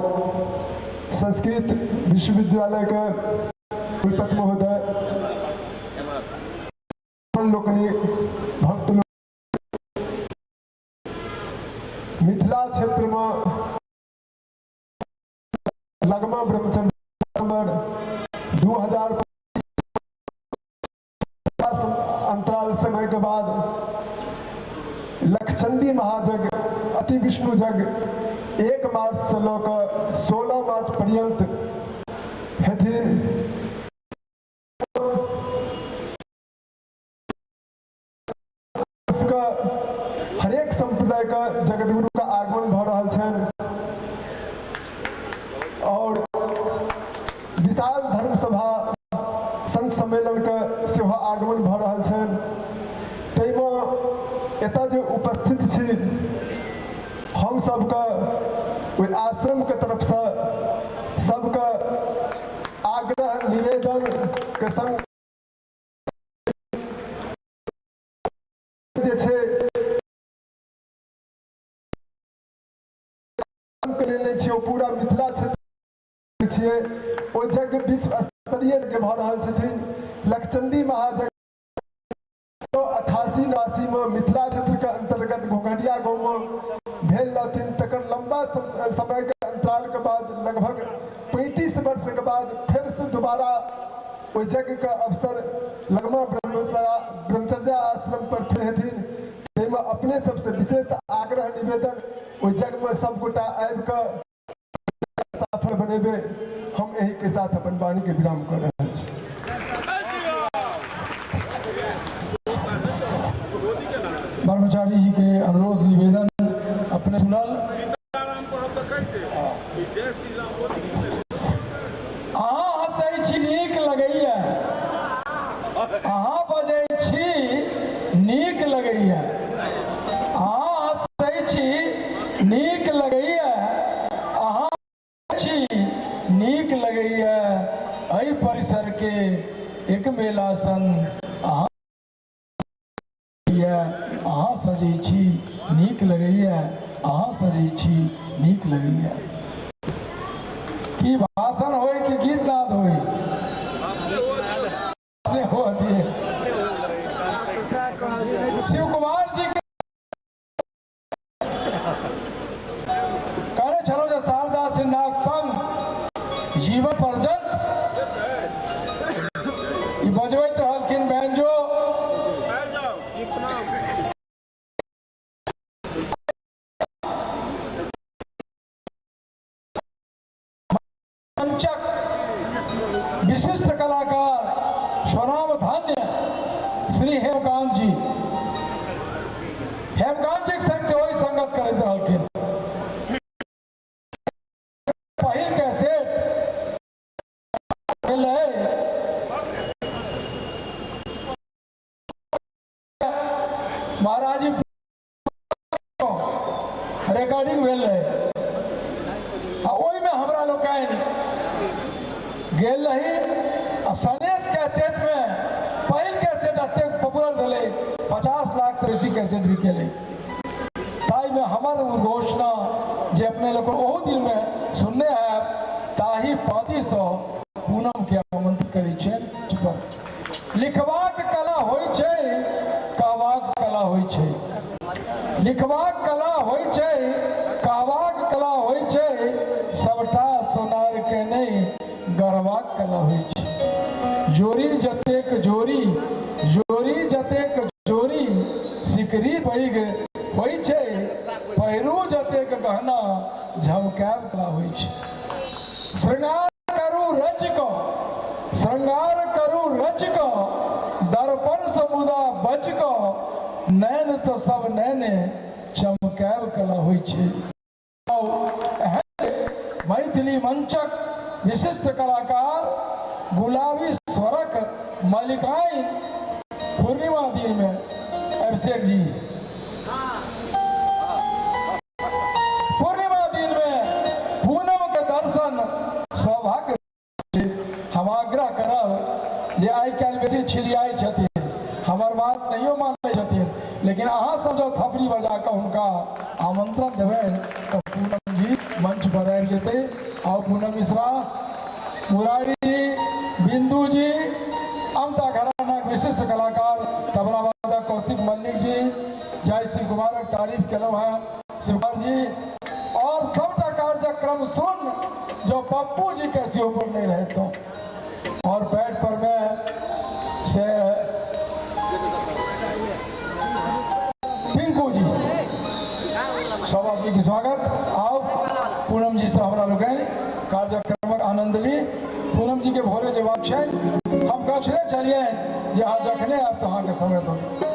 संस्कृत विश्वविद्यालय के कुलपति महोदय, अपन लोकनि भक्त लोक, मिथिला क्षेत्र में लगमा ब्रह्मचर्य नंबर 2000 अंतराल समय के बाद लक्षचंडी महायज्ञ अति विष्णु यज्ञ 1 मार्च से लऽ कऽ 16 मार्च पर्यंत सभा संत सम्मेलनके सेहो आगमन भऽ रहल छनि। ताहिमे एतऽ जे उपस्थित छी हम सबके ओहि आश्रमके तरफसँ सबके आग्रह निवेदनके संग जे छै के लेने छियै, ओ पूरा मिथिला क्षेत्र छियै। ओ यज्ञ विश्व स्तरीय भऽ रहल छथिन। लक्षचंडी महायज्ञ 88-89 में मिथिला क्षेत्र के अंतर्गत घोघडिया गाँव में भेल रहथिन। तकर लंबा समय के अंतराल के बाद लगभग 35 वर्ष के बाद फिर से दोबारा ओहि यज्ञ के अवसर लगमा ब्रह्मचर्या आश्रम पर फिर हेथिन। ताहिमे अपने सबसे विशेष आग्रह निवेदन, ओहि यज्ञ में सबगोटा आबि कऽ सफल बनेबै। हम एहि के साथ अपन वाणी के विराम कर रहल छी। ब्रह्मचारी जी के अनुरोध निवेदन अपने सुनल। अहाँ हँसै छी नीक लगैया, अहाँ बजै छी नीक लगैया, अहाँ हँसै छी नीक लगैया, अहाँ छी नीक लगैया, एहि परिसर के एक मेला सन अहाँ अहाँ सजै छी नीक लगैया, अहाँ सजै छी नीक लगैया। की भाषण होय कि गीत नाद होय हो दिए। शिव कुमार जी के कहने छलहुँ जे शारदा सिन्हाक संग जीवन पर्यंत ई बजबैत रहलखिन बैंजो। मंचक विशिष्ट कलाकार स्वनाम धन्य श्री हेमकांत जी, हेमकांत जी के संग से वही संगत करैत रहलखिन। पहिल कैसेट भेलै महाराज जी रिकॉर्डिंग भेल रहे आ ओहिमे हमरा लोकनि गेल रही आ सनेश कैसेटमे पहिल कैसेट एतेक पॉपुलर भेलै, 50 लाख से बेसी कैसेट बिकेलै। ताहिमे हमर उद्घोषणा जे अपने लोग ओहू दिनमे सुनने हैब, ताहि पाँतिसँ पूनमके आमंत्रित करै छियनि। लिखबाक कला होइ छै, कहबाक कला होइ छै, लिखबाक कला होइ छै, कहबाक कला होइ छै, सबटा सोनार के नहि गढ़बाक कला होइ छै। जोड़ी जतेक जोड़ी, जोड़ी जतेक जोड़ी सिकरी पैघ होइ छै, पहिरू जतेक गहना झमकायब कला होइ छै। श्रृंगार करू रच कऽ, श्रृंगार करू रच कऽ, दर्पण समुदा बच कऽ, नैन तऽ सब नैने चमकायब कला होइ छै। मैथिली मंचक विशिष्ट कलाकार गुलाबी स्वरक मलिकाइन पूर्णिमा दिन में अभिषेक जी पूर्णिमा दिन में पूनम के दर्शन सौभाग्य। हम आग्रह करब जे आइ काल्हि बेसी छिड़ियाइ छथिन, हमर बात नहियो मानै छथिन, लेकिन अहाँ सब जब थपड़ी बजा कऽ हुनका आमंत्रण देबनि तऽ पूनम जी मंच पर आबि जेतै। आउ पूनम मिश्रा, मुरारी जी, बिंदु जी, अमता घरानाक विशिष्ट कलाकार तबला वादक कौशिक मल्लिक जी, जय शिव कुमारक तारीफ केलहुँ हेँ शिवकुमार जी, और सबटा कार्यक्रम सुन जो पप्पू जी के सेहो पर नहीं रहे तो और बैठ पर में से पिंकू जी, सब आदमी के स्वागत। आओ पूनम जी से हमरा लोकनि कार्यक्रमक आनंद ली। पूनम जी के भोरे जवाब छै, हम गछने छलियै जे अहाँ जखने आयब तऽ अहाँके समय दऽ देब।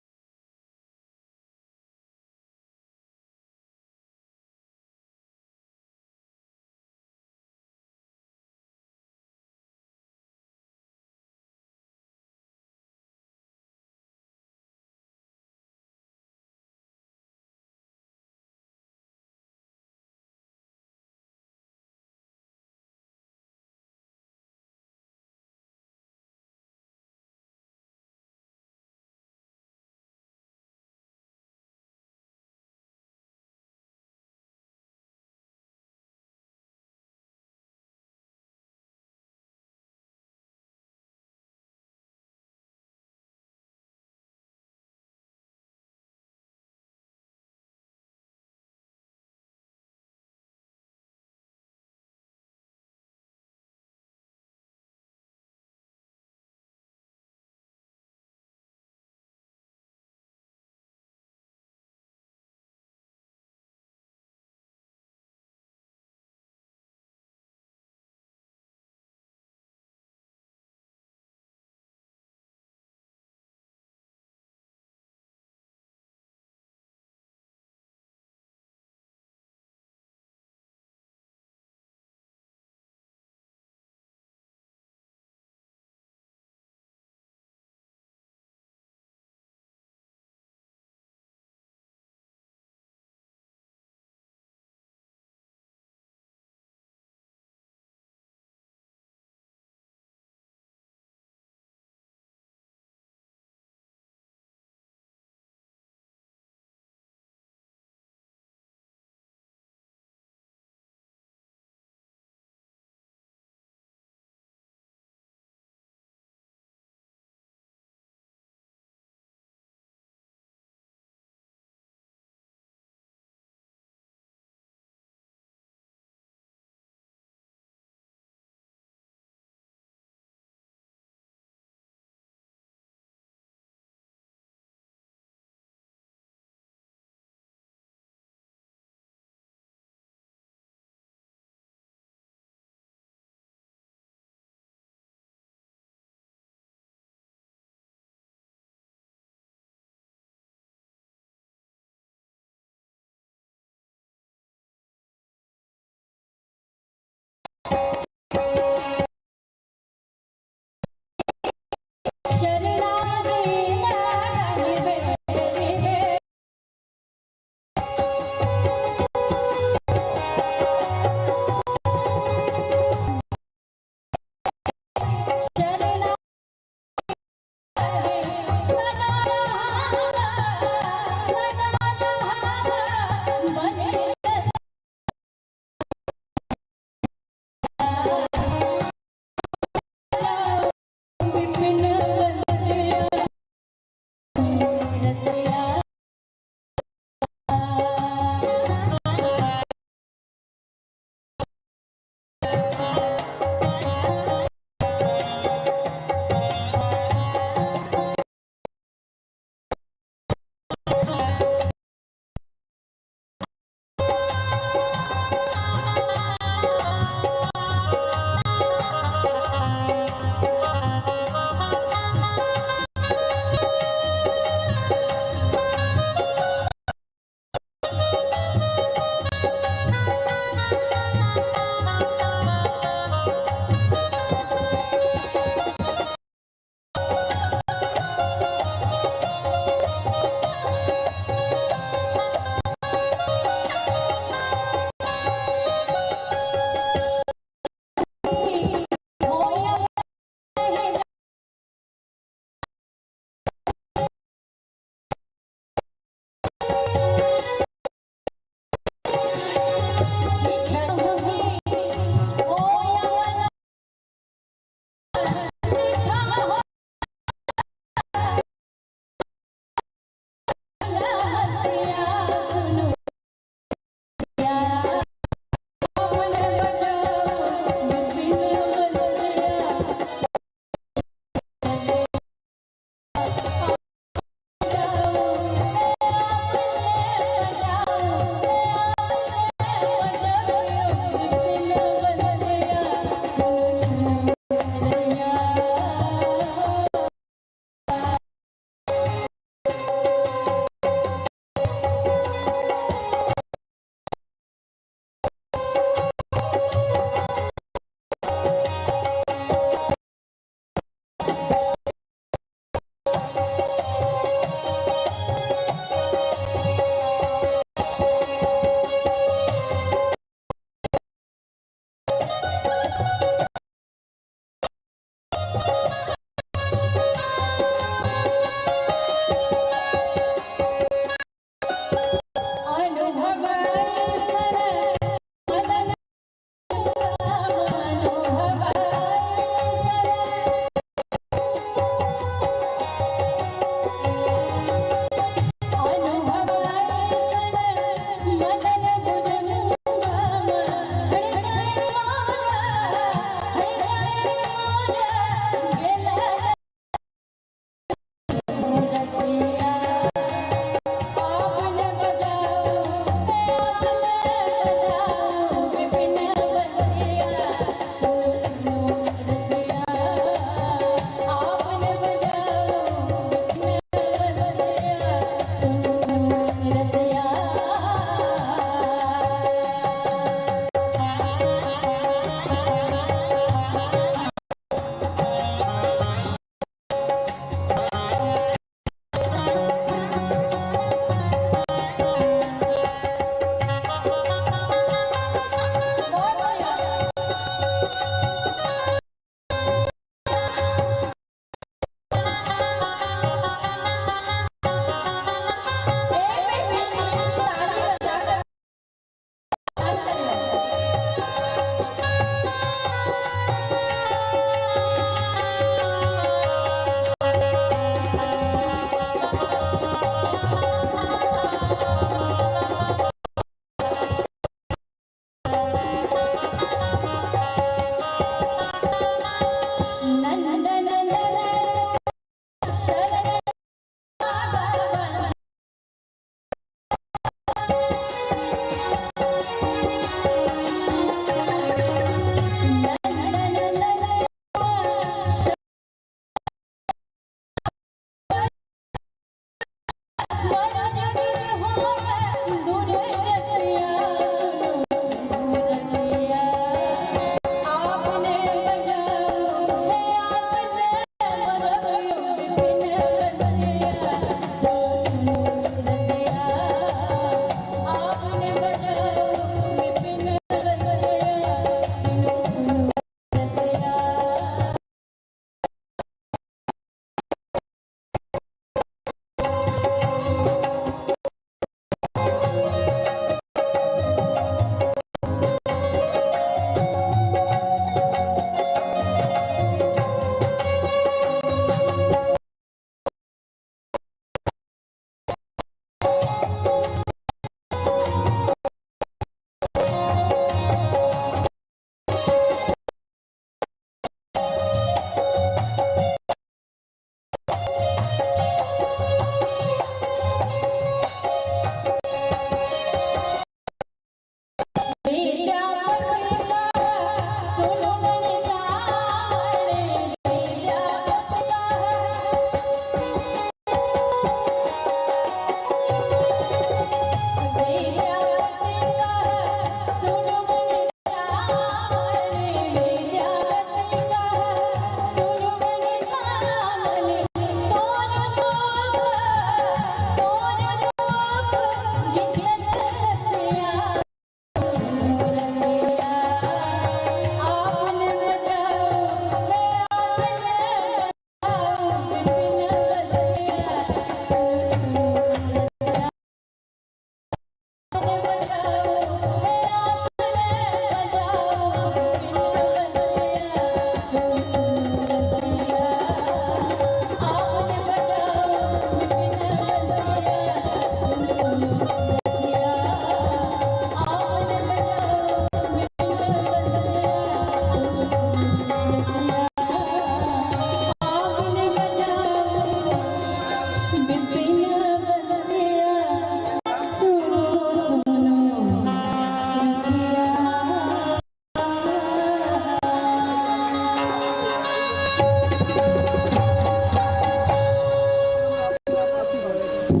हमर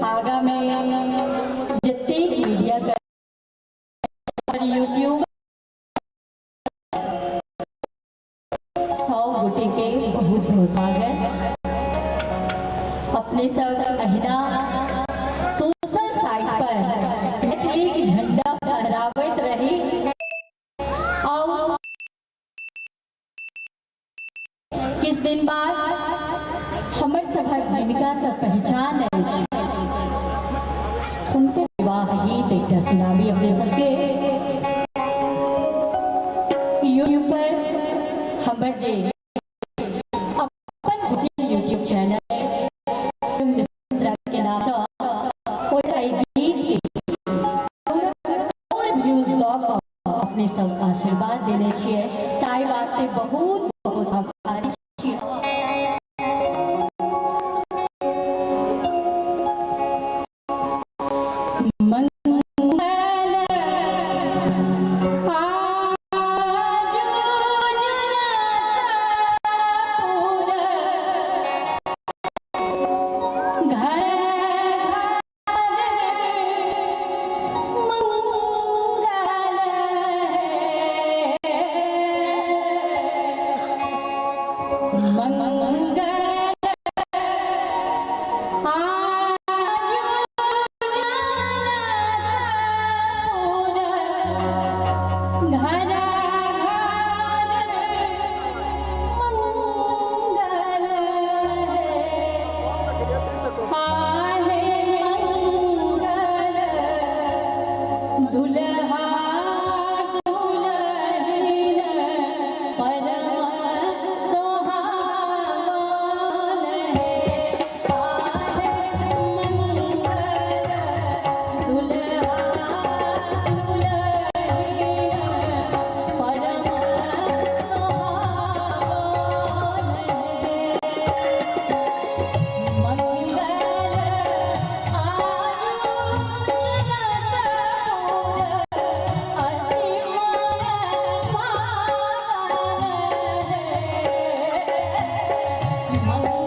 आगा में जतेक मीडिया यूट्यूब 100 गोटे के बहुत बहुत स्वागत। अपने सब अहिना सोशल साइट पर मैथिलीक झंडा फहराबैत रही और किस दिन बाद हमर सभक जिनका सब पहचान अछि हुनकर विवाह गीत एकटा सुनाबी अपने सबके। यूट्यूब पर हमर जे अपन यूट्यूब चैनल मिश्रा के नाम से ओहि गीत के और व्यूज दऽ कऽ अपने सब आशीर्वाद देने छियै, ताहि वास्ते बहुत बहुत आभारी छी। मंगल आज घर मंगल घर मंगल आहे मंगल दुल्हा दुल्हन परम सोहावन है। आहे मंगल दुल्हा दुल्हन परम सोहावन है। मंगल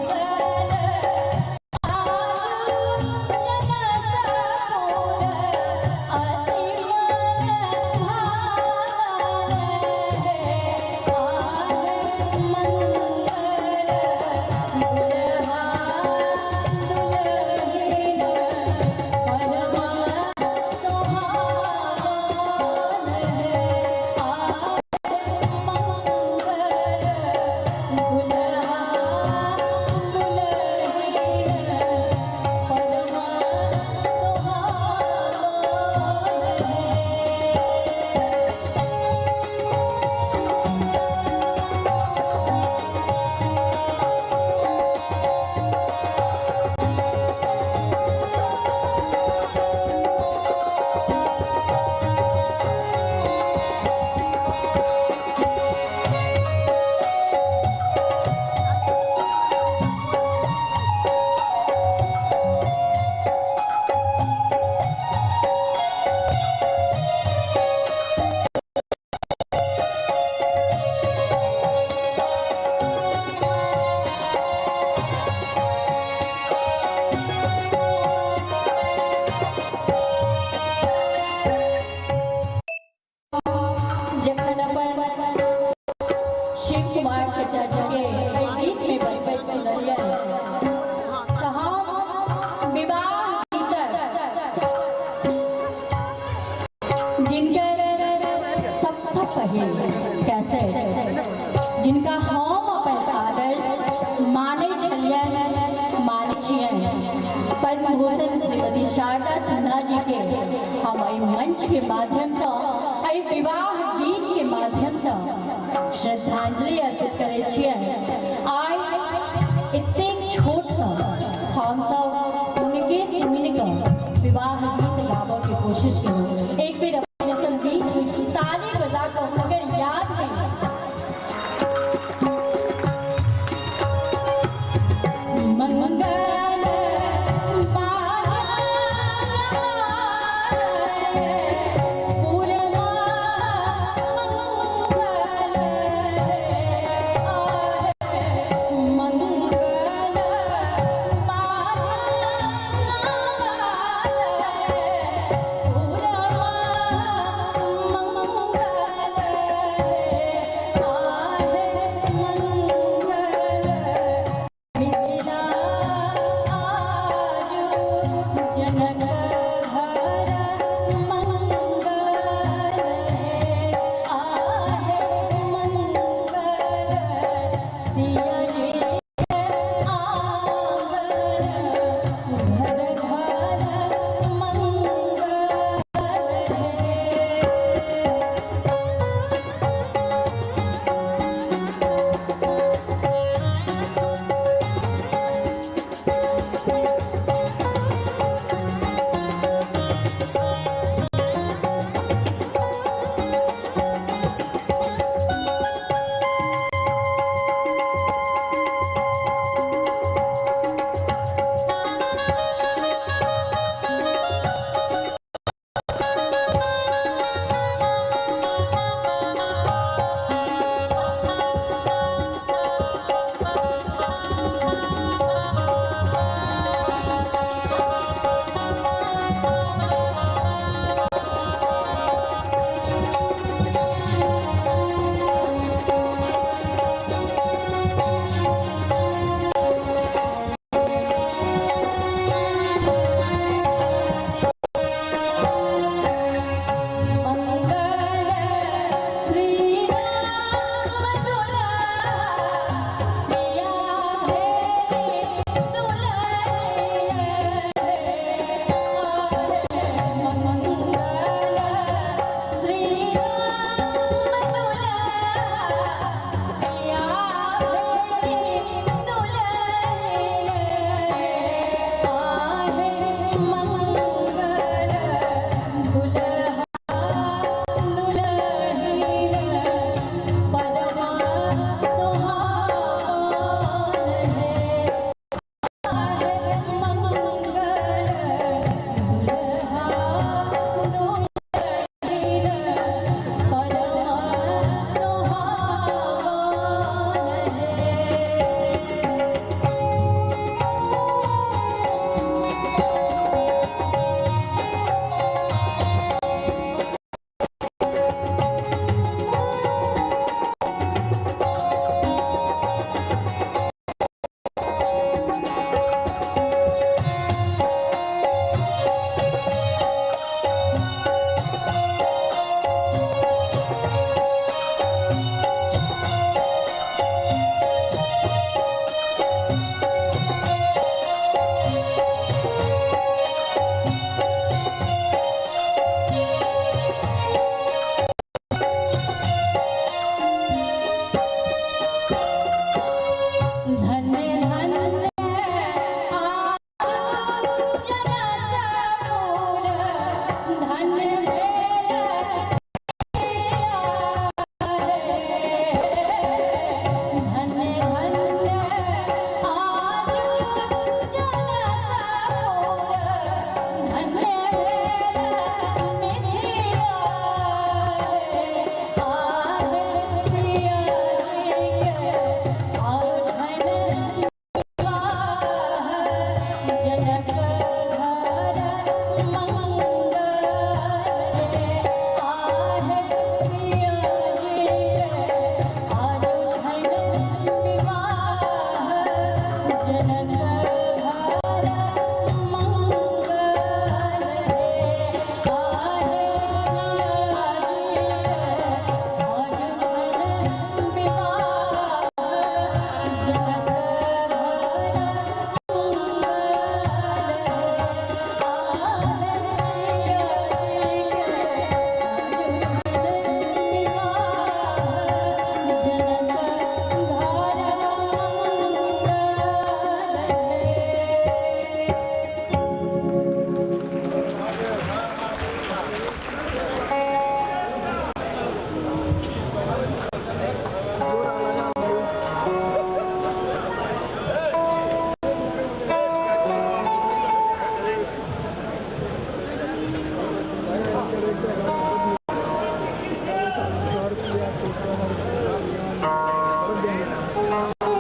जखन अपन शिव कुमार चचा जी के एहि गीत में बजबैत सुनलियनि तऽ हम विवाह गीतक जिनकर सबसँ पहिल कैसेट जिनका हम अपन आदर्श मानै छलियनि मानै छियनि पद्मभूषण श्रीमती शारदा सिन्हा जी के हम एहि मंच के माध्यमसँ एहि विवाह गीत के माध्यमसँ श्रद्धांजलि अर्पित करै छियनि। आइ एतेक छोटसँ हमसब हुनके सुनि कऽ विवाह गीत गाबऽ के कोशिश केलहुँ। एक बेर अपने सब गीत ताली बजा कऽ हुनकर याद में मंगल बाजा जनक घर मंगल हे, आहे मंगल सिया जी के आंगन, घर घर मंगल हे। मंगल श्री राम दुल्हा, सिया भेली दुल्हन रे, आहे मंगल श्री राम दुल्हा, सिया भेली दुल्हन रे, आहे मंगल दुल्हा दुल्हन परमा सुहावन हे, आहे मंगल दुल्हा दुल्हन परमा सुहावन हे। धन्य धन्य जनकपुर, धन्य भेल धन्य धन्य जनकपुर, धन्य भेल मिथिला आहे सिया जी के आभन विवाह, जनक घर मंगल आहे सिया जी के आभन विवाह, जनक घर मंगल आहे सिया जी के आभन विवाह, जनक घर मंगल आहे सिया जी के आभन विवाह, जनक घर मंगल हे।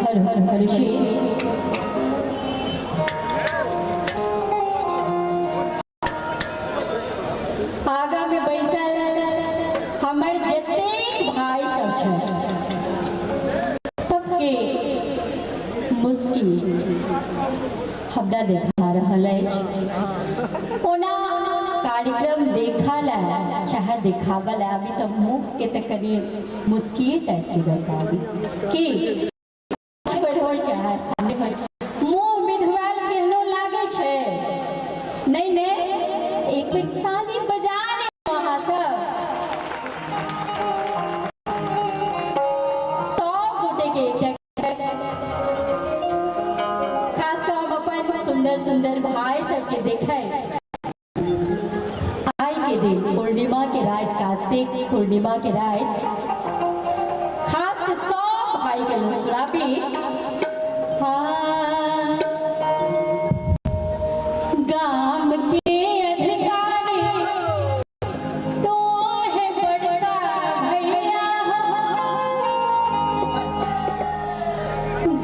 हर हर हर्षि आगा में बैसल हमर जतेक भाई सब छै सबके मुस्की हमरा देखा रहल अछि। ओना कार्यक्रम देखा ला चाहे देखावा ला अभी तऽ मुख के तऽ कनि मुस्किए टाइप के बताबी की पर होय चाहे सामने होय, मुँह विधवायल केहनो लागै छै। नहि ने एक बेर ताली बजा ले अहाँ सब। सब गोटे के एकटा खास कऽ हम अपन सुंदर सुंदर भाई सबके देखै आइ के दिन पूर्णिमा के रात, कार्तिक पूर्णिमा के रात, खास के सब भाई के लोग सुनाबी। हाँ, गाम के अधिकारी तो है बड़का भैया,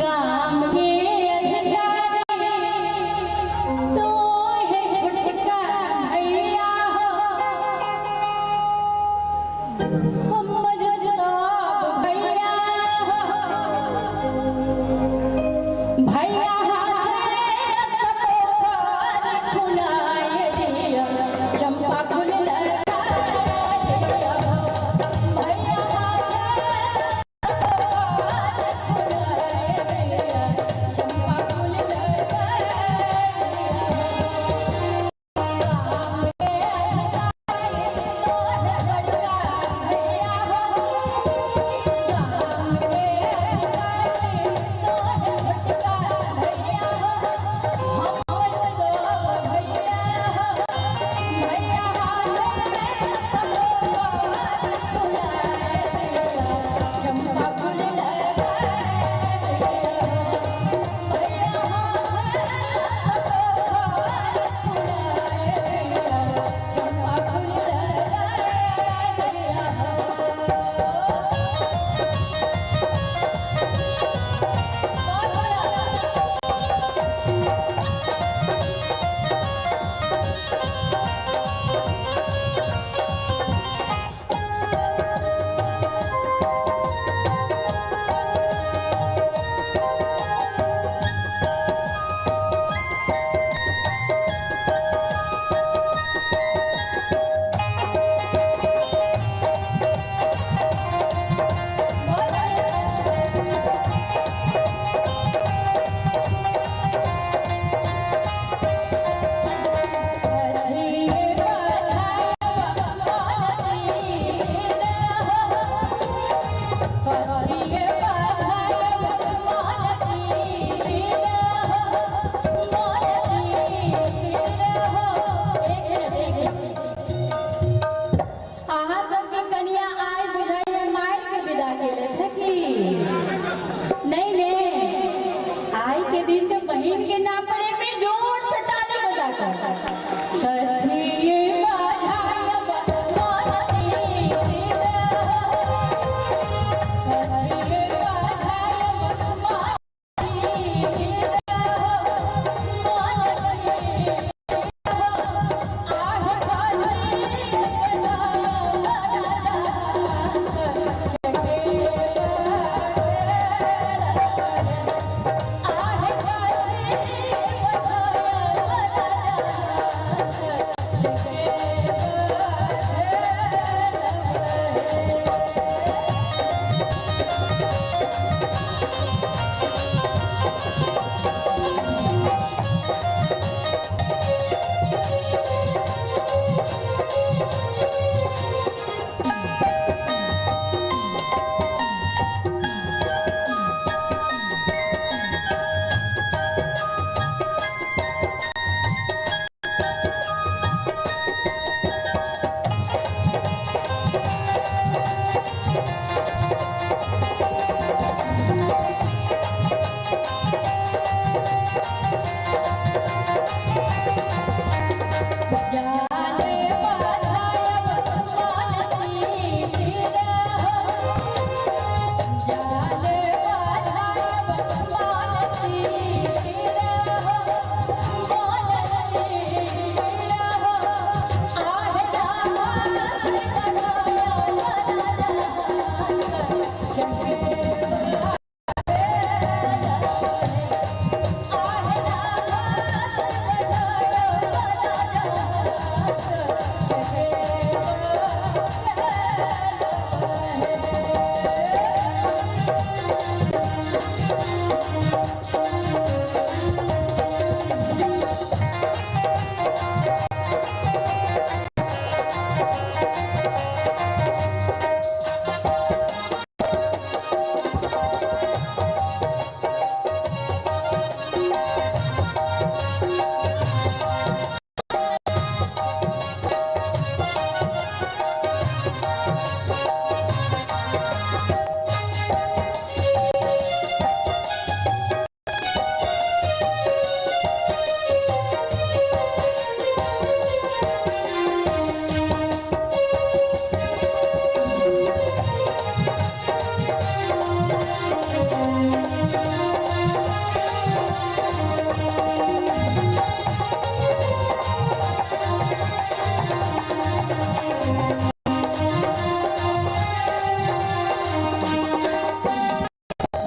गाम के अधिकारी तो है छोटका भैया, हमर सब भैया, भैया।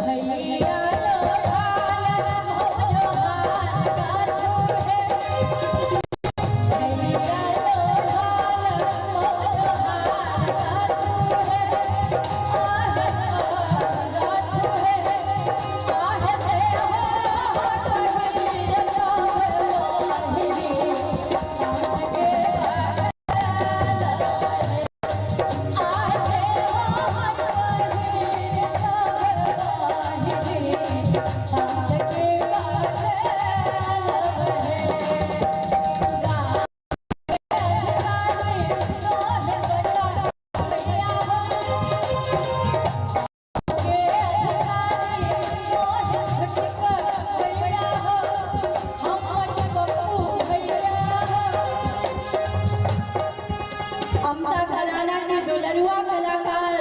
भैया लोढ़ाल भोजहार गाछो है। भैया लोढ़ाल भोजहार गाछो है। आहे गाछो है, आहे से हो पहिर सब मोहिनी। साँझ के अमता घराना के दुलरुआ कलाकार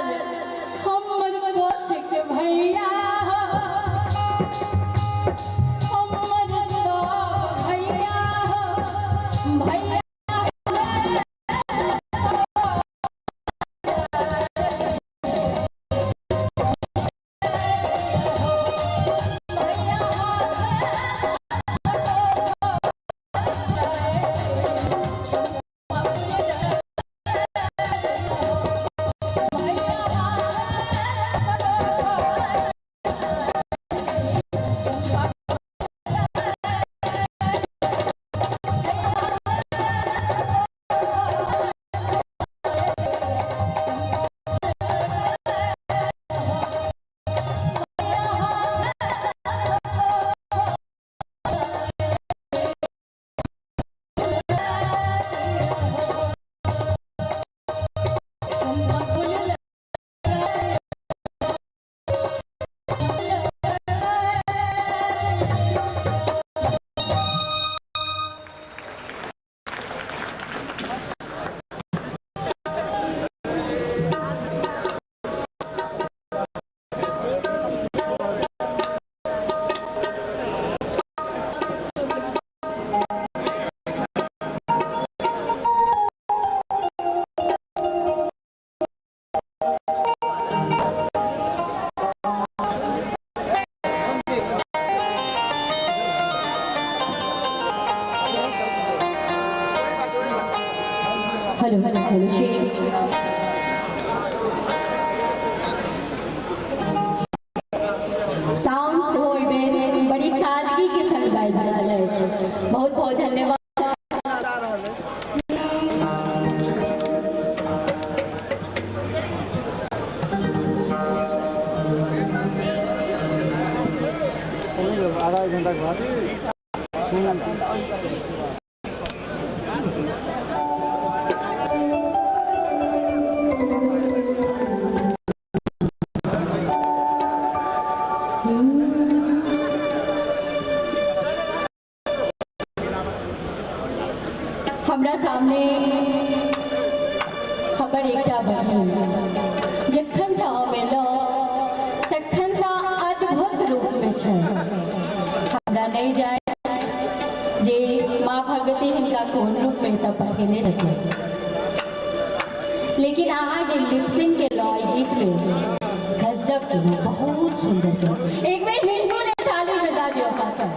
हमर कौशिक भैया हो, हमर सब भैया हो, भैया hello hello hello Shri sound सेहो एहिमे बड़ी ताजगी के संग बाजि रहल अछि। बहुत बहुत धन्यवाद। आधा एक घंटा के बाद हमरा सामने हमर एकटा बहिन जखन से हम एलहुँ तखन से अद्भुत रूपमे छै। हमरा नहि जाय जे माँ भगवती हिनका कोन रूपमे एतऽ पठेने छथिन, लेकिन अहाँ जे लिपसिंग केलहुँ एहि गीतमे गजब केलहुँ, बहुत सुन्दर केलहुँ। एक बेर हिनको लेल ताली बजा दियौ अपना सब।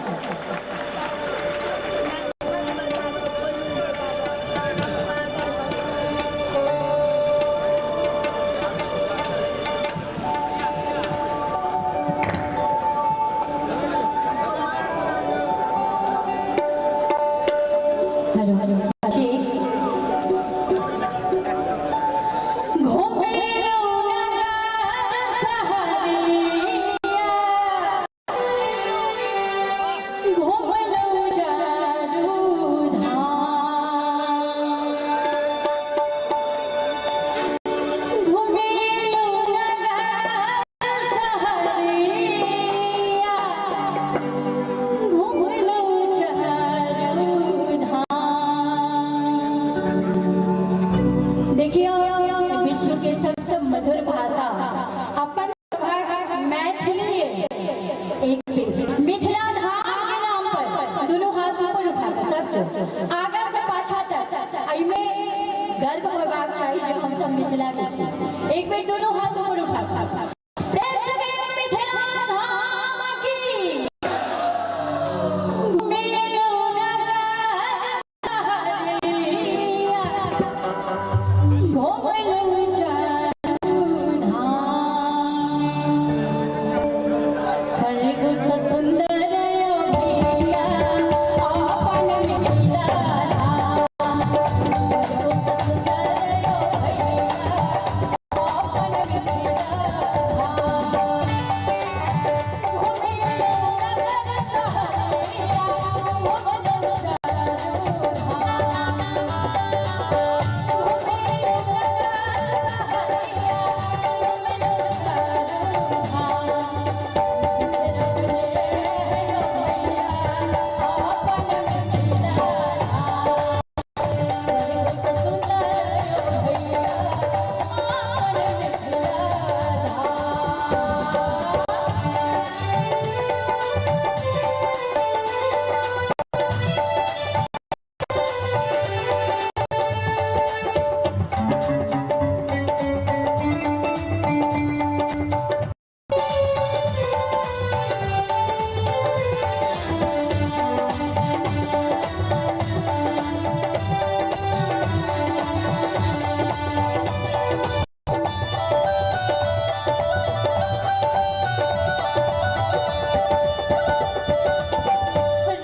हेलो हेलो ठीक घुमेलहुँ नगर सहरिया। देखियो, विश्व के सबसे मधुर भाषा अपन मैथिली। एक बेर मिथिला धाम के नाम पर दोनों हाथ ऊपर उठा के सबसे आगा से पाछा चल। एहिमे गर्व होबाक चाही जे हम सब मिथिला के छी। एक बेर दोनों हाथ ऊपर उठा के प्रेम से कहियो, मिथिला धाम की। घुमेलो नगरिया, घुमलो चारू धाम, स्वर्ग से सुंदर भैया अपन मिथिला धाम। स्वर्ग से सुंदर भैया अपन मिथिला धाम। घुमेलो नगर सहरिया, घुमलो चारू धाम। घुमेलो नगर सहरिया, घुमलो चारू धाम। अपन मिथिला धाम। स्वर्ग से सुंदर भैया अपन मिथिला धाम।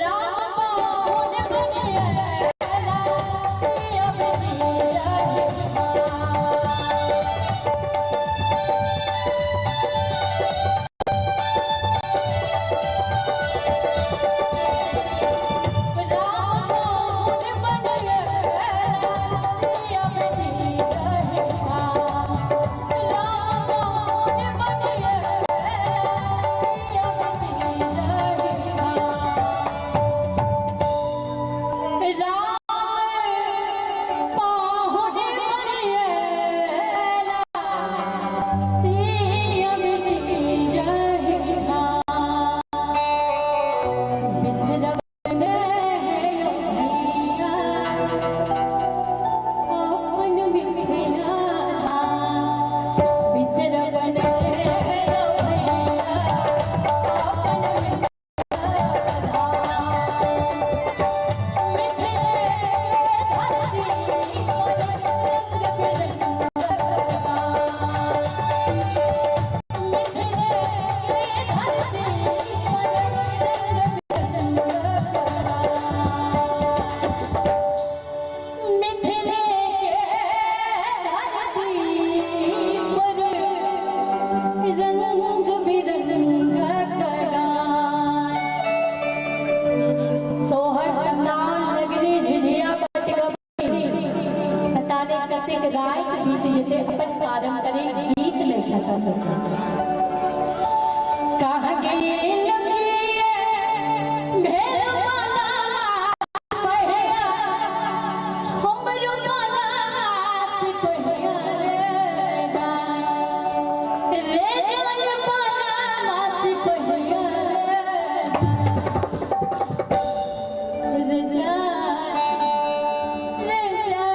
राम पाहुन बनेला, सिया बेटिया के। राम पाहुन बनेला, सिया बेटिया के। राम पाहुन बनेला, सिया बेटिया के। राम पाहुन बनेला, सिया बेटिया के। बिसरब भैया अपन मिथिला धाम। बिसरब भैया अपन मिथिला धाम। मिथिले धरती पर रंग बिरंगक मिथिले धरती पर रंग बिरंगक। मिथिले के धरती पर रंग बिरंगक गान। सोहर समदाउन लगनी, झिझिया पटकनी, पता नहीं कतेक राति बीत जेतै, अपन पारंपरिक गीत नहीं खत्म होतै। कहाँ गेल भेल माला पहिया, हमरो माला सिपहिया रे जा रे जाय, माला सिपहिया रे जा रे जा।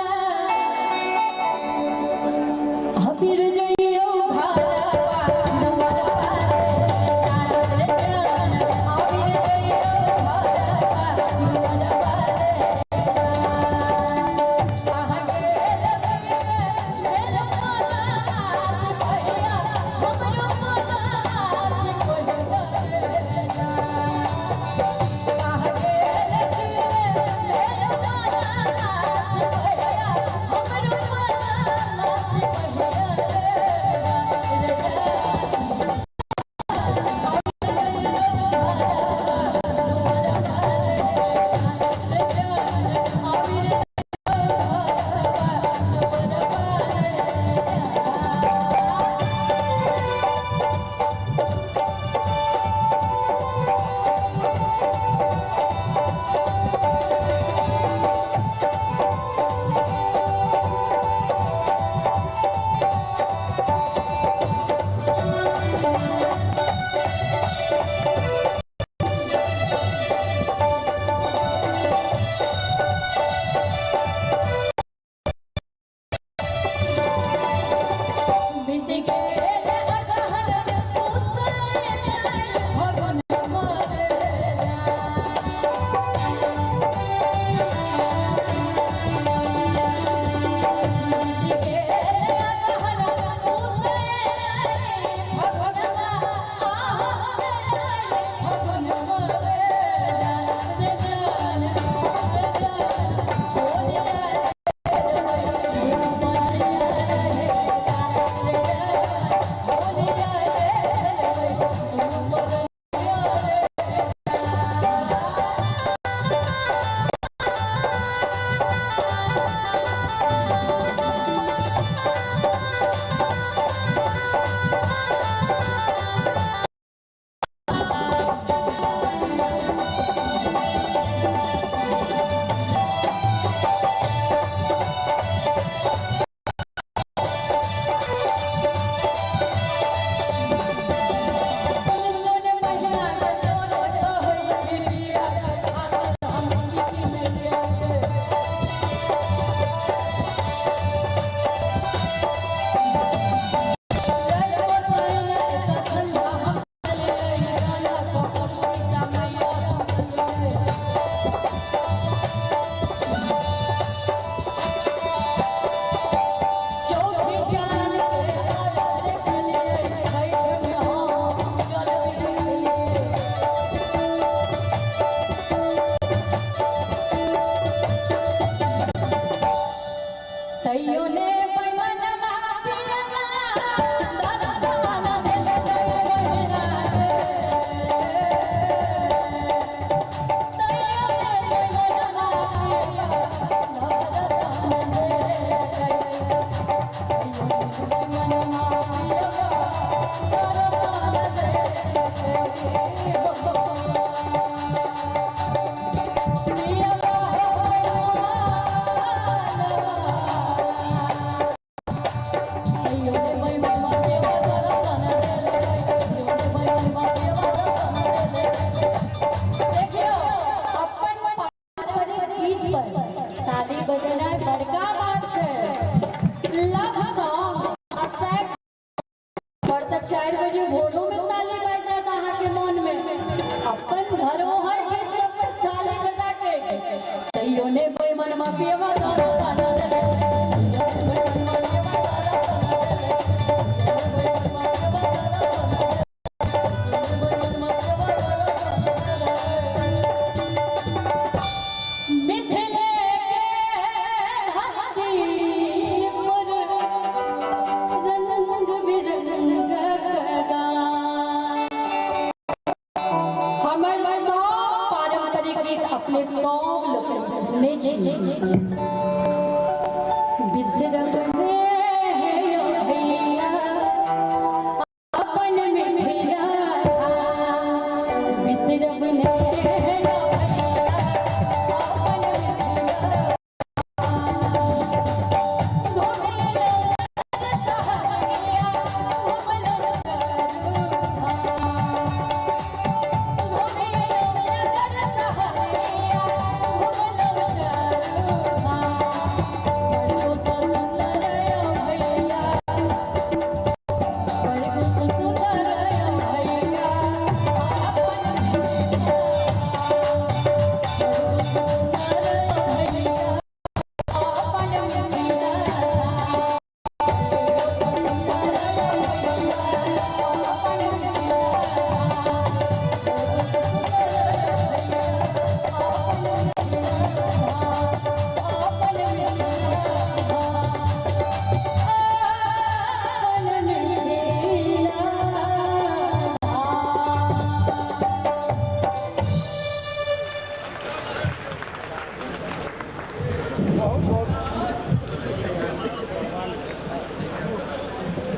अबीर जइयो घरवा दुआरवा रे जा रे जा।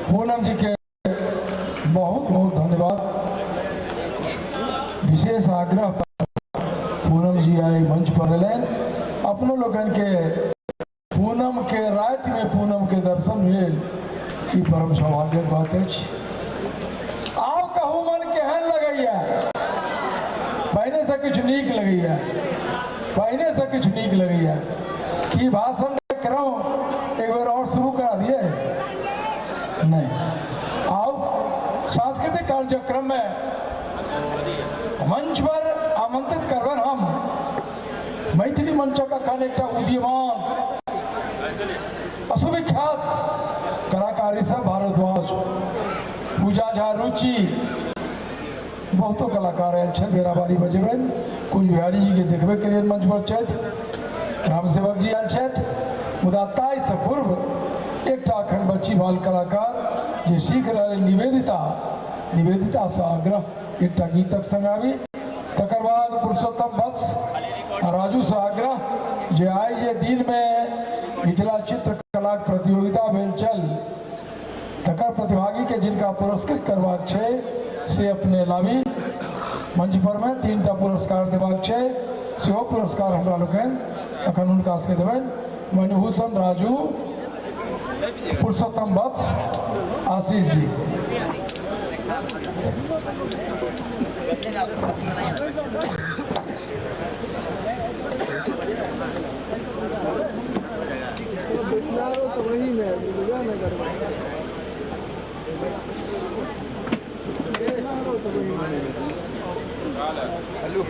पूनम जी के बहुत बहुत धन्यवाद। विशेष आग्रह पर पूनम जी आइ मंच पर एलनि। अपनो लोकनि के पूनम के राति में पूनम के दर्शन भेल, ई परम सौभाग्यक बात अछि। आब कहू मन केहन लगैया? पहिने से किछु नीक लगैया? पहिने से किछु नीक लगैया कि भाषण क्रम एक बेर और शुरू करा दिए? नहीं। आओ सांस्कृतिक कार्यक्रम में मंच पर आमंत्रित करबन हम मैथिली मंचक अखन एकटा उदीयमान असुविख्यात कलाकार सब भारद्वाज, पूजा झा, रुचि, बहुतो कलाकार आयल छथि, बेराबारी बजेबनि। कुंज बिहारी जी के देखबे के मंच पर छथि, रामसेवक जी आयल छथि। मुदा ताहिसँ पूर्व एकटा अखन बच्ची बाल कलाकार जे सीख रहल निवेदिता, निवेदितासँ आग्रह एकटा गीतक संग आबी। तकर बाद पुरुषोत्तम वत्स आ राजूसँ आग्रह जे आइ जे दिनमे मिथिला चित्रकलाक प्रतियोगिता भेल छल तकर प्रतिभागीके जिनका पुरस्कृत करबाक छै से अपने लाबी मंच पर में। 3टा पुरस्कार देबाक छै, सेहो पुरस्कार हमरा लोकनि अखन हुनका सबके देबनि। मणिभूषण राजू, पुरुषोत्तम वत्स, आशीष जी। सब वही में है, बुझा नहीं करबा। सब वही में है। हेलो।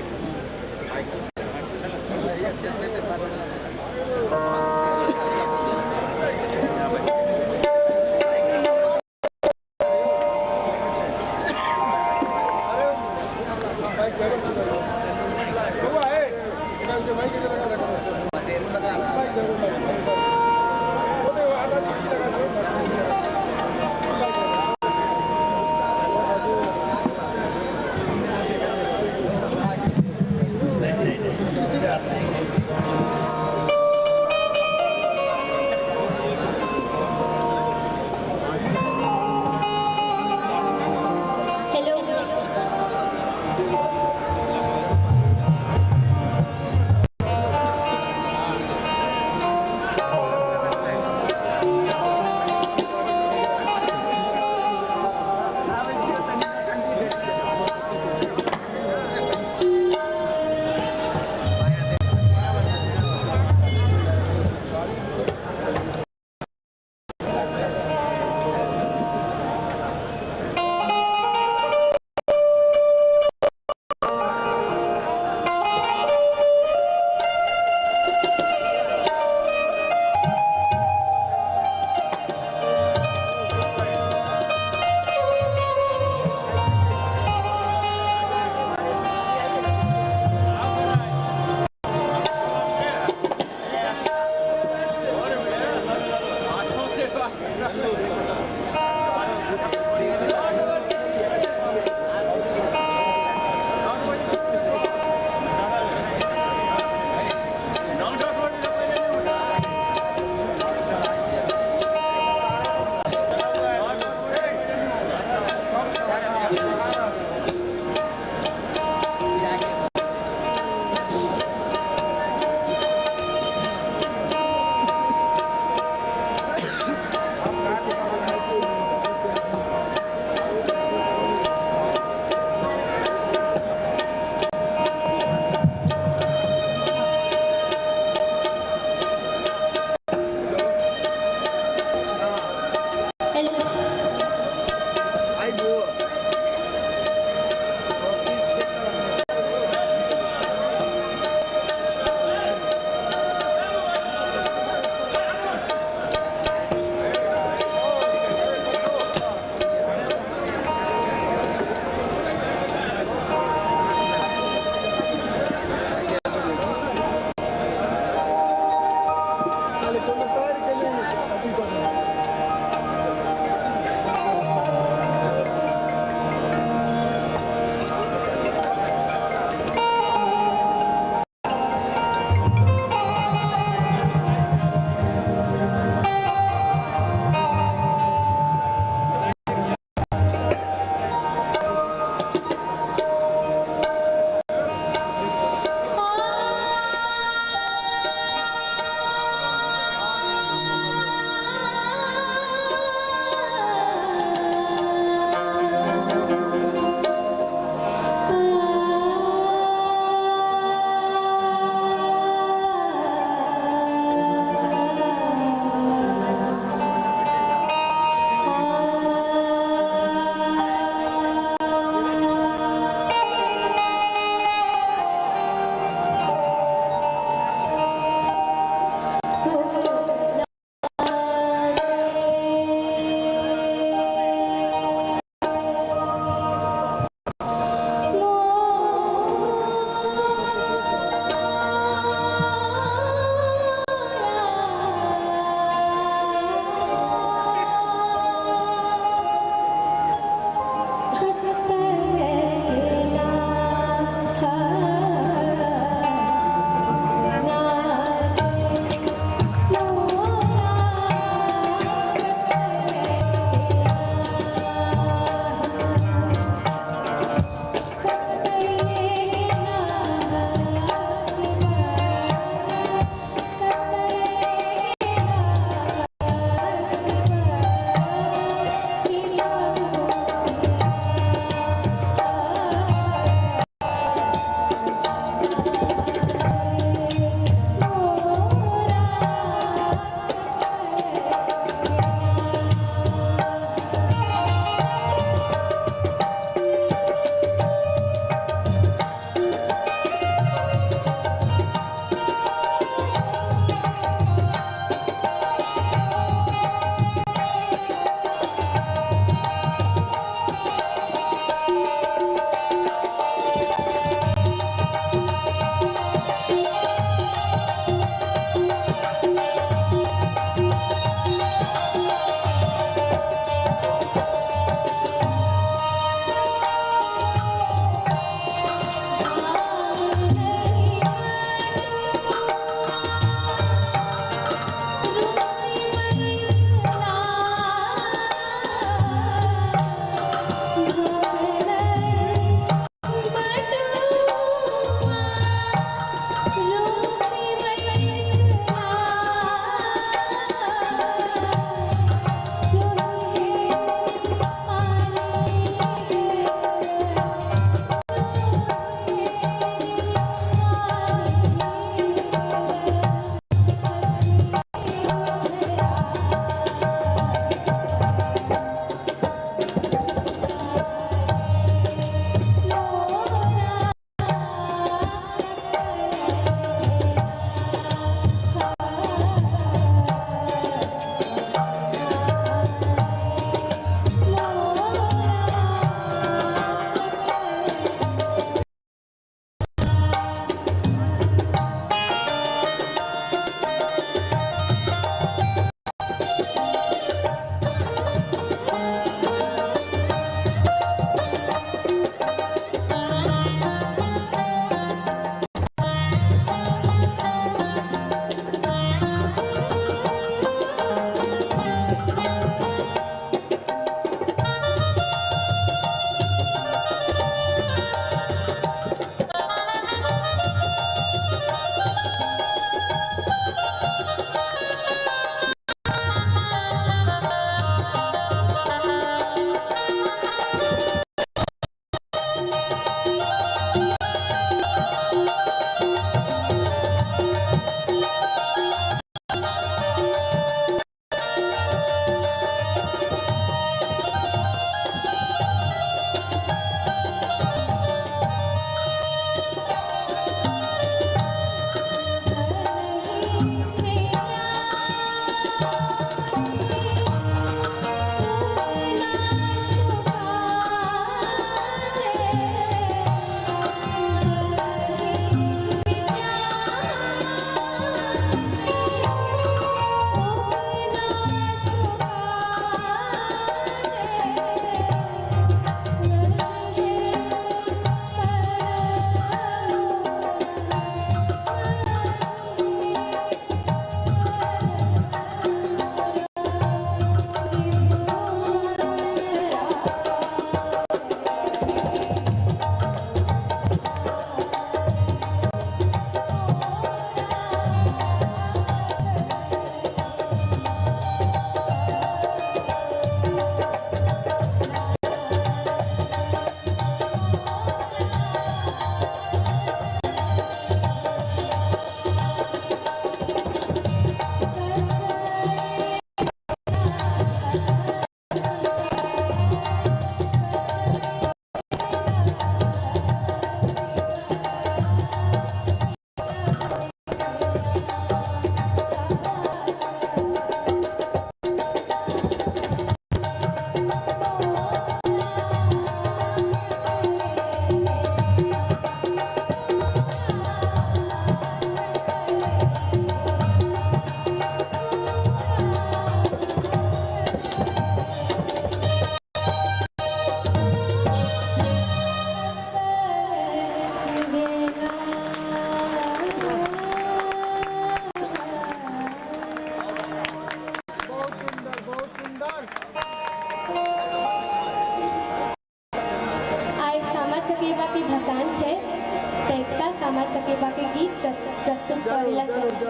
चकेबा के गीत प्रस्तुत करेला चाहै छी।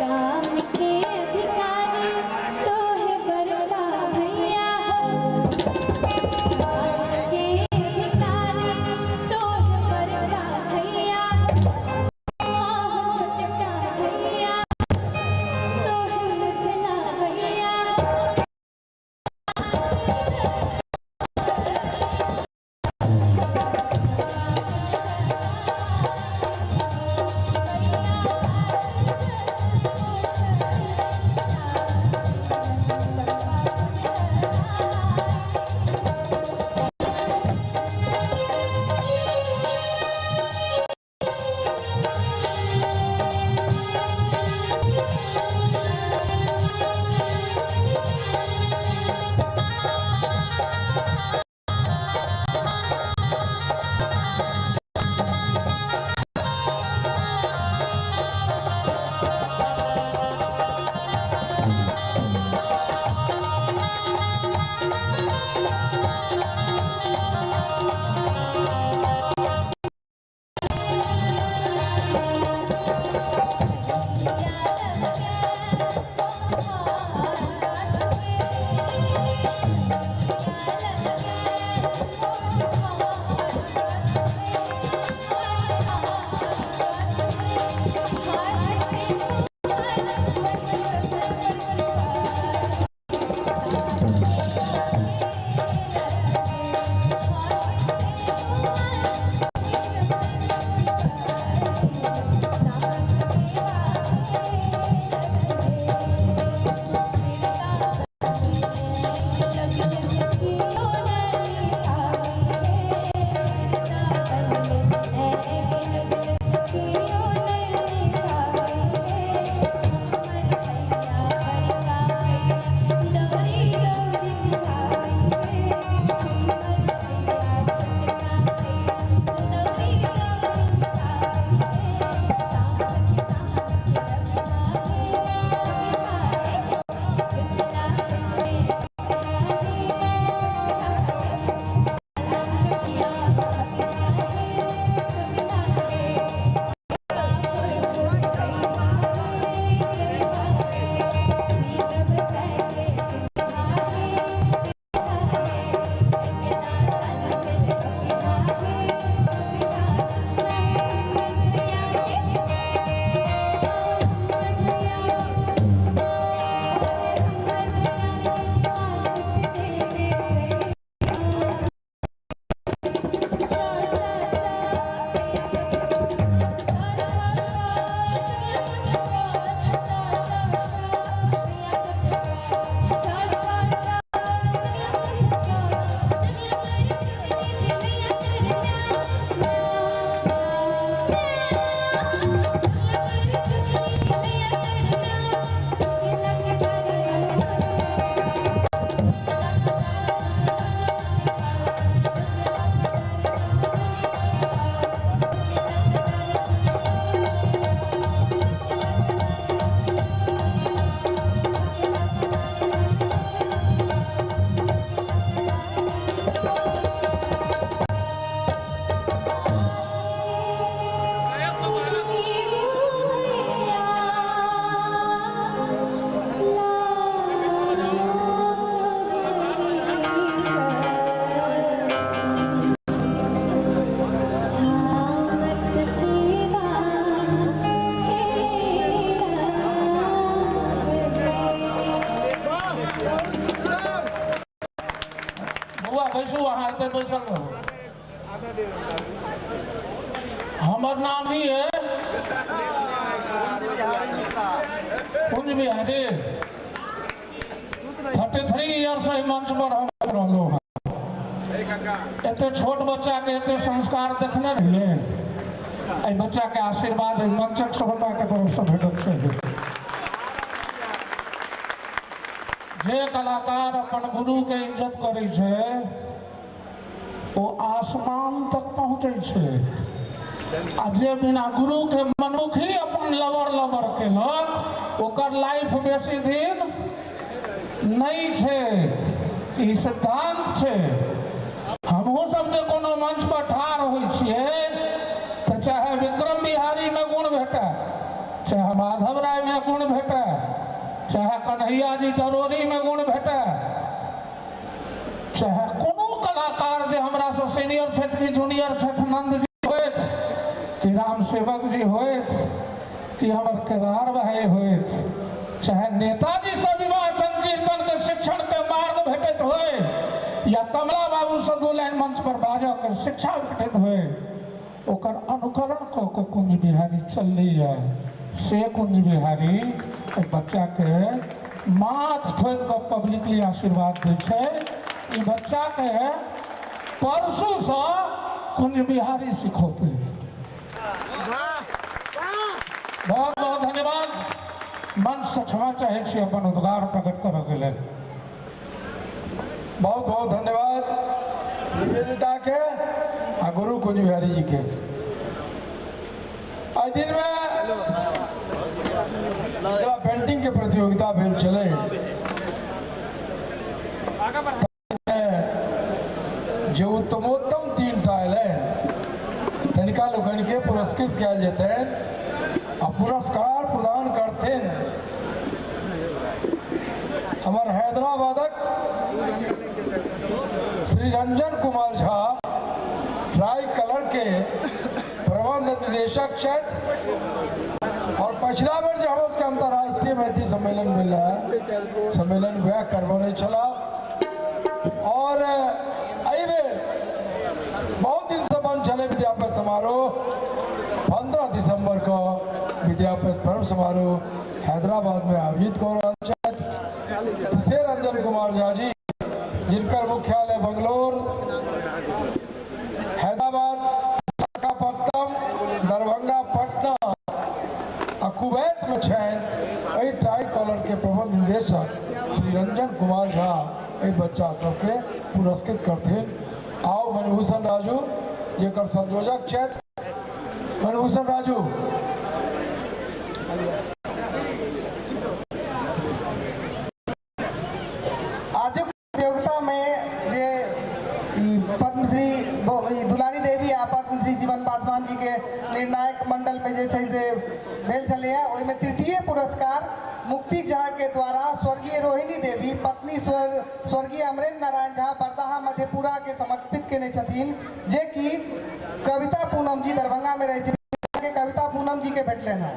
गाम के अधिकारी तो है बड़का भैया हो, गाम के अधिकारी तो है बड़का भैया हो, हाँ छोटका भैया तो है मुझना भैया हो। बौआ बैसू, अहाँ एतऽ बैसल रहू। हमर नाम ही है कुंज बिहारी। 33 ईयर्स एहि मंच पर हम रहलहुँ हँ। एते छोट बच्चा के एते संस्कार देखने रहिए। एहि बच्चा के आशीर्वाद एहि मंचक सभटा के तरफ से भेटक चाही। जे कलाकार अपन गुरु के इज्जत करै छै ओ आसमान तक पहुँचै छै, आ जे बिना गुरु के मनुख ही अपन लबर लबर केलक ओकर लाइफ बेसी दिन नहि छै। ई सिद्धांत छै। हमहूँ सब जे कोनो मंच पर ठाढ़ होइ छियै तऽ गुण भेटै, चाहे कन्हैया जी दरोरीमे गुण भेटै, चाहे कोनो कलाकार जे हमरासँ सीनियर छथि कि जूनियर छथि, नंद जी होथि कि राम सेवक जी होथि कि हमर केदार भाई होथि, चाहे नेताजी से विवाह संकीर्तन के शिक्षण के मार्ग भेटैत होय या कमला बाबू से दू लाइन मंच पर बाजऽ के शिक्षा भेटैत होय, ओकर अनुकरण कऽ के कुंज बिहारी चललैए। से कुंज बिहारी ओहि बच्चाके माथ ठोकि कऽ पब्लिकली आशीर्वाद दै छै। ई बच्चाके परसूसँ कुंज बिहारी सिखौतै। बहुत बहुत धन्यवाद। मंचसँ क्षमा चाहै छी अपन उद्गार प्रकट करऽके लेल। बहुत बहुत धन्यवाद निवेदिता के आ गुरु कुंज बिहारी जी के। एहि दिन में मिथिला पेंटिंग के प्रतियोगिता भेल छलै, जे उत्तमोत्तम तीन टा अयलनि तनिका लोकनिके पुरस्कृत कयल जेतनि आ पुरस्कार प्रदान करथिन हमर हैदराबादक श्री रंजन कुमार झा, ट्राई कलर के प्रबंध निदेशक छथि। और पछिला बेर जे हमर सबके अंतर्राष्ट्रीय मैथिली सम्मेलन भेल रहै, सम्मेलन वएह करबौने छलाह। और एहि बेर बहुत दिनसँ बंद छलै विद्यापति समारोह, 15 दिसंबर को विद्यापति पर्व समारोह हैदराबाद में आयोजित कऽ रहल छथि। से रंजन कुमार झा जी, जिनकर मुख्यालय बंगलोर, हैदराबाद, विशाखापट्टनम, दरभंगा, पटना आ कुवैत में छनि, एहि ट्राई कॉलर के प्रबंध निदेशक श्री रंजन कुमार झा एहि बच्चा सबके पुरस्कृत करथिन। आओ मणिभूषण राजू, जेकर संयोजक छथि, मणिभूषण राजू। आजुक प्रतियोगिता में जे ई पद्मश्री ई दुलारी देवी आ पद्मश्री जीवन पासवान जी के निर्णायक मंडल में जे छै से भेल छलैए, ओहिमे तृतीय पुरस्कार मुक्ति झा के द्वारा स्वर्गीय रोहिणी देवी पत्नी स्वर्गीय अमरेंद्र नारायण झा बरदाहा मधेपुरा के समर्पित केने छथिन, जे कि कविता पूनम जी दरभंगा में रहै छथिन, के कविता पूनम जी के भेटलनि हेँ।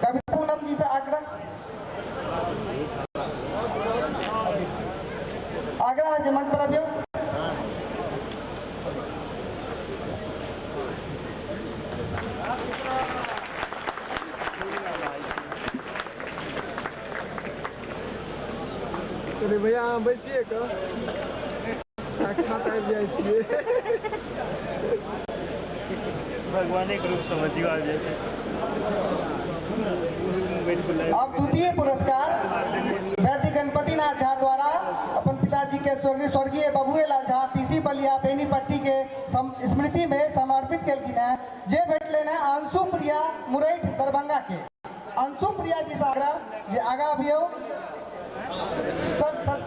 कविता पूनम जी से आग्रह आग्रह जे मंच पर अबियौ। अरे भैया अहाँ बैसिए कऽ साक्षात आबि जाइ छियै। भगवाने के रूप समझियो आबि जाइ छै। अब द्वितीय पुरस्कार वैद्य गणपति नाथ झा द्वारा अपन पिताजी के स्वर्गीय बबुए लाल झा तीसी बलिया बेनीपट्टी के स्मृति में समर्पित केलखिन हैं, जे भेटलनि हैं अंशु प्रिया मुरैठ दरभंगा के। अंशु प्रिया जी से आग्रह जे आगा अबियौ। सर सर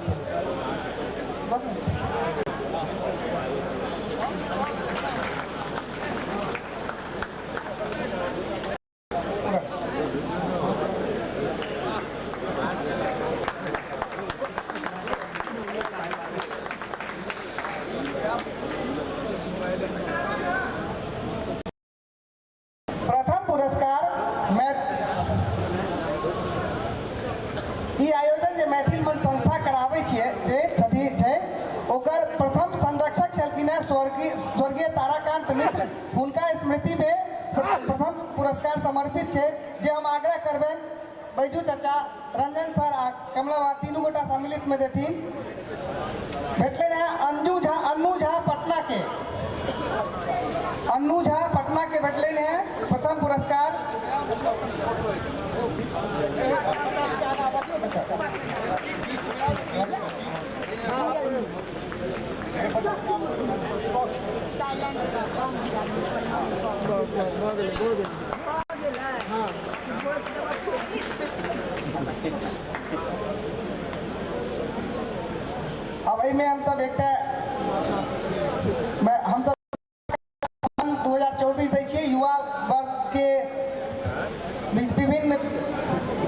प्रथम पुरस्कार ई आयोजन जे मैथिल मंच संस्था कराबै छियै जे छथि छै, ओकर प्रथम संरक्षक छलखिन हेँ स्वर्गीय ताराकांत मिश्र, हुनका स्मृतिमे प्रथम पुरस्कार समर्पित छै, जे हम आग्रह करबनि बैजू चाचा, रंजन सर आ कमला बाबा तीनू गोटा सम्मिलित में देथिन। भेटलनि हेँ अंजू झा, अन्नू झा पटना के, अन्नू झा पटना के भेटलनि हेँ प्रथम पुरस्कार। अच्छा अब एहिमे हमसब एकटा हमसब 2024 दै छियै युवा वर्गके विभिन्न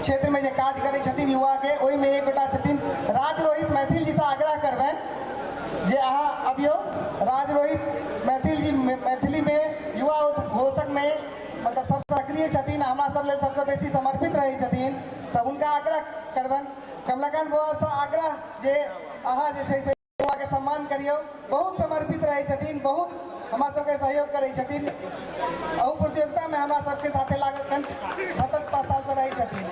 क्षेत्रमे जे काज करै छथिन युवाके, ओहिमे एक गोटा छथिन राज रोहित मैथिल जीसँ आग्रह करबनि जे अहाँ अबियौ। राज रोहित मैथिल जी मैथिलीमे युवा उद्घोषकमे मतलब सबसँ सक्रिय छथिन, हमरा सब लेल सबसँ बेसी समर्पित रहै छथिन, तऽ हुनका आग्रह करबनि। कमलाकान्त बाबासँ आग्रह जे अहाँ जे छै से युवाके सम्मान करियौ, बहुत समर्पित रहै छथिन, बहुत हमरा सबके सहयोग करै छथिन, एहू प्रतियोगितामे हमरा सबके साथे लागल सतत 5 सालसँ रहै छथिन।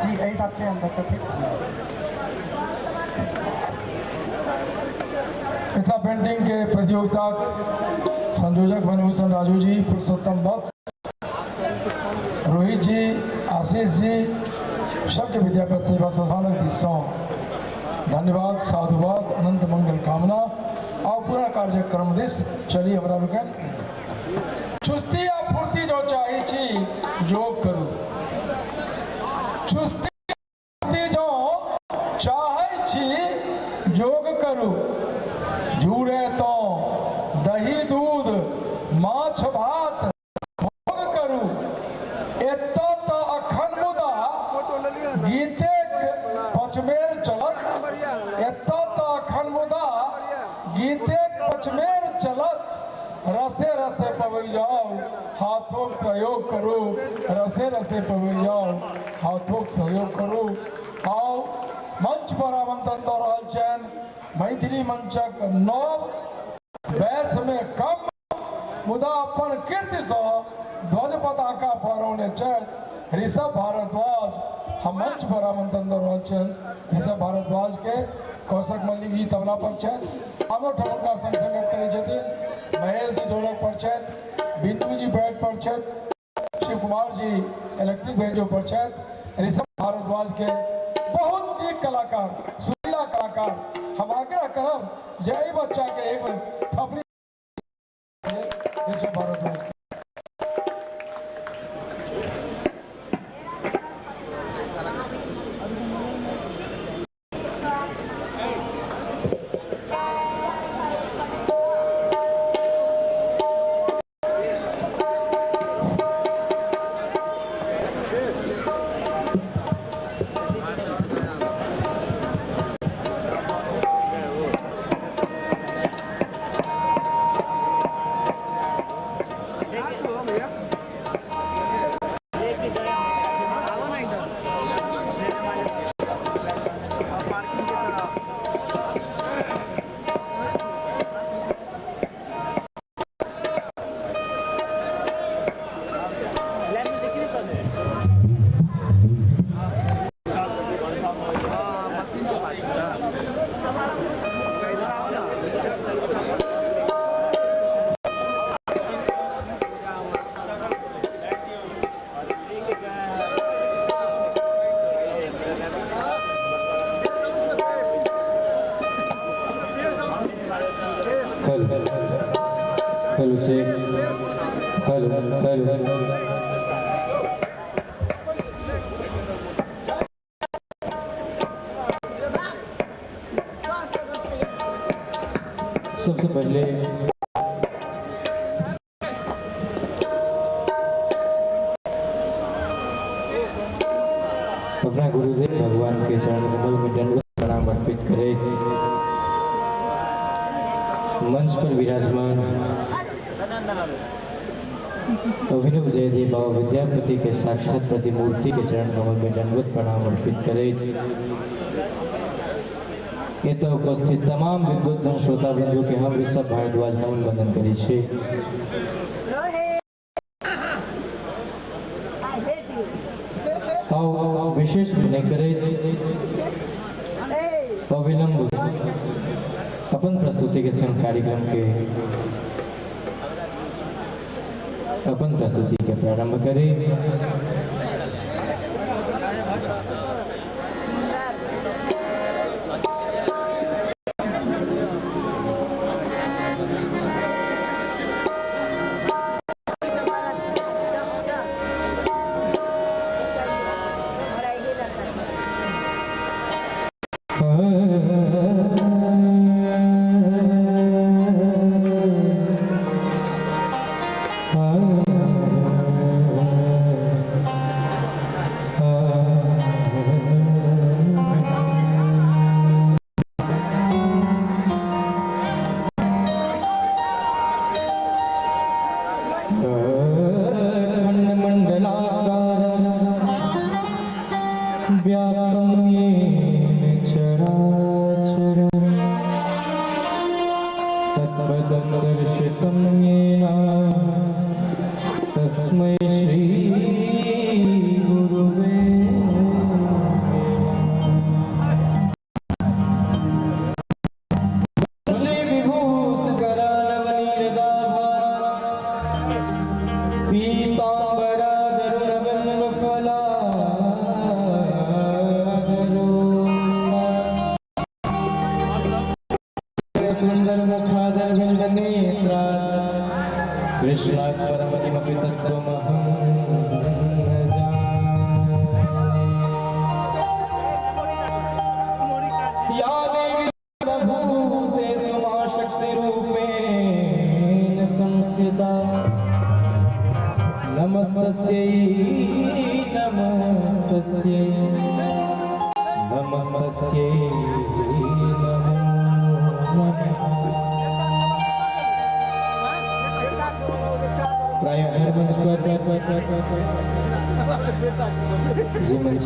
जी एहि साथे हम कथी मिथिला पेंटिंग के प्रतियोगिता संयोजक मनभूषण राजू जी, पुरुषोत्तम वत्स, रोहित जी, आशीष जी, सबके विद्यापति सेवा संस्थानक दिससँ धन्यवाद, साधुवाद, अनंत मंगल कामना। आ पूरा कार्यक्रम दिस चली हमरा लोकनि। चुस्ती आ फुर्ती जो चाही छी योग करू, चुस्ती जो चाहै छी योग करू, जुड़े तो दही दूध माछ भात भोग करू, एतऽ तऽ अखन मुदा गीते पचमेर चलत, एतऽ तऽ अखन मुदा गीते पचमेर चलत, रसे रसे पबै जाओ हाथों सहयोग करू, रसे रसे पबै जाओ हाथों सहयोग करू। आओ मंच पर आमंत्रण दऽ रहल छनि मैथिली मंचक नव वयस में कम मुदा अपन कीर्तिसँ ध्वज पताका फहरौने छथि ऋषभ भारद्वाज। हम मंच पर आमंत्रण दऽ रहल छनि ऋषभ भारद्वाज के। कौशक मल्लिक जी तबला पर छथि, आनो ठाम हुनका संग संगत करै छथिन, महेश जी ढोलक पर छथि, बिंदु जी बैट पर छथि, शिव कुमार जी इलेक्ट्रिक बैंजो पर छथि। ऋषभ भारद्वाज के बहुत नीक कलाकार, सुरीला कलाकार, हम आग्रह करब जे एहि बच्चा के एक बेर थपड़ी Rishabh Bhardwaj. Hello hello check hello hello. सबसे पहले अपना गुरुदेव भगवान के चरण कमल में दंडवत प्रणाम अर्पित करे मंच पर विराजमान अभिनव जयदेव बाबा विद्यापति के साक्षात प्रतिमूर्ति के चरण कमल में दंडवत प्रणाम अर्पित करे एतऽ उपस्थित तमाम विद्वज्जन श्रोता बिंदु के हम ऋषभ भारद्वाज नमन वंदन करै छी। आओ विशेष विनय करैत अविलंब अपन प्रस्तुति के संग कार्यक्रम के अपन प्रस्तुति के प्रारंभ करी। कृष्णात् परम किमपि तत्त्वमहं न जाने। या देवी सर्वभूतेषु मा शक्तिरूपेण संस्थिता। नमस्तस्यै नमस्तस्यै नमस्तस्यै नमो नमः। प्राय हर मंच पर जे मंच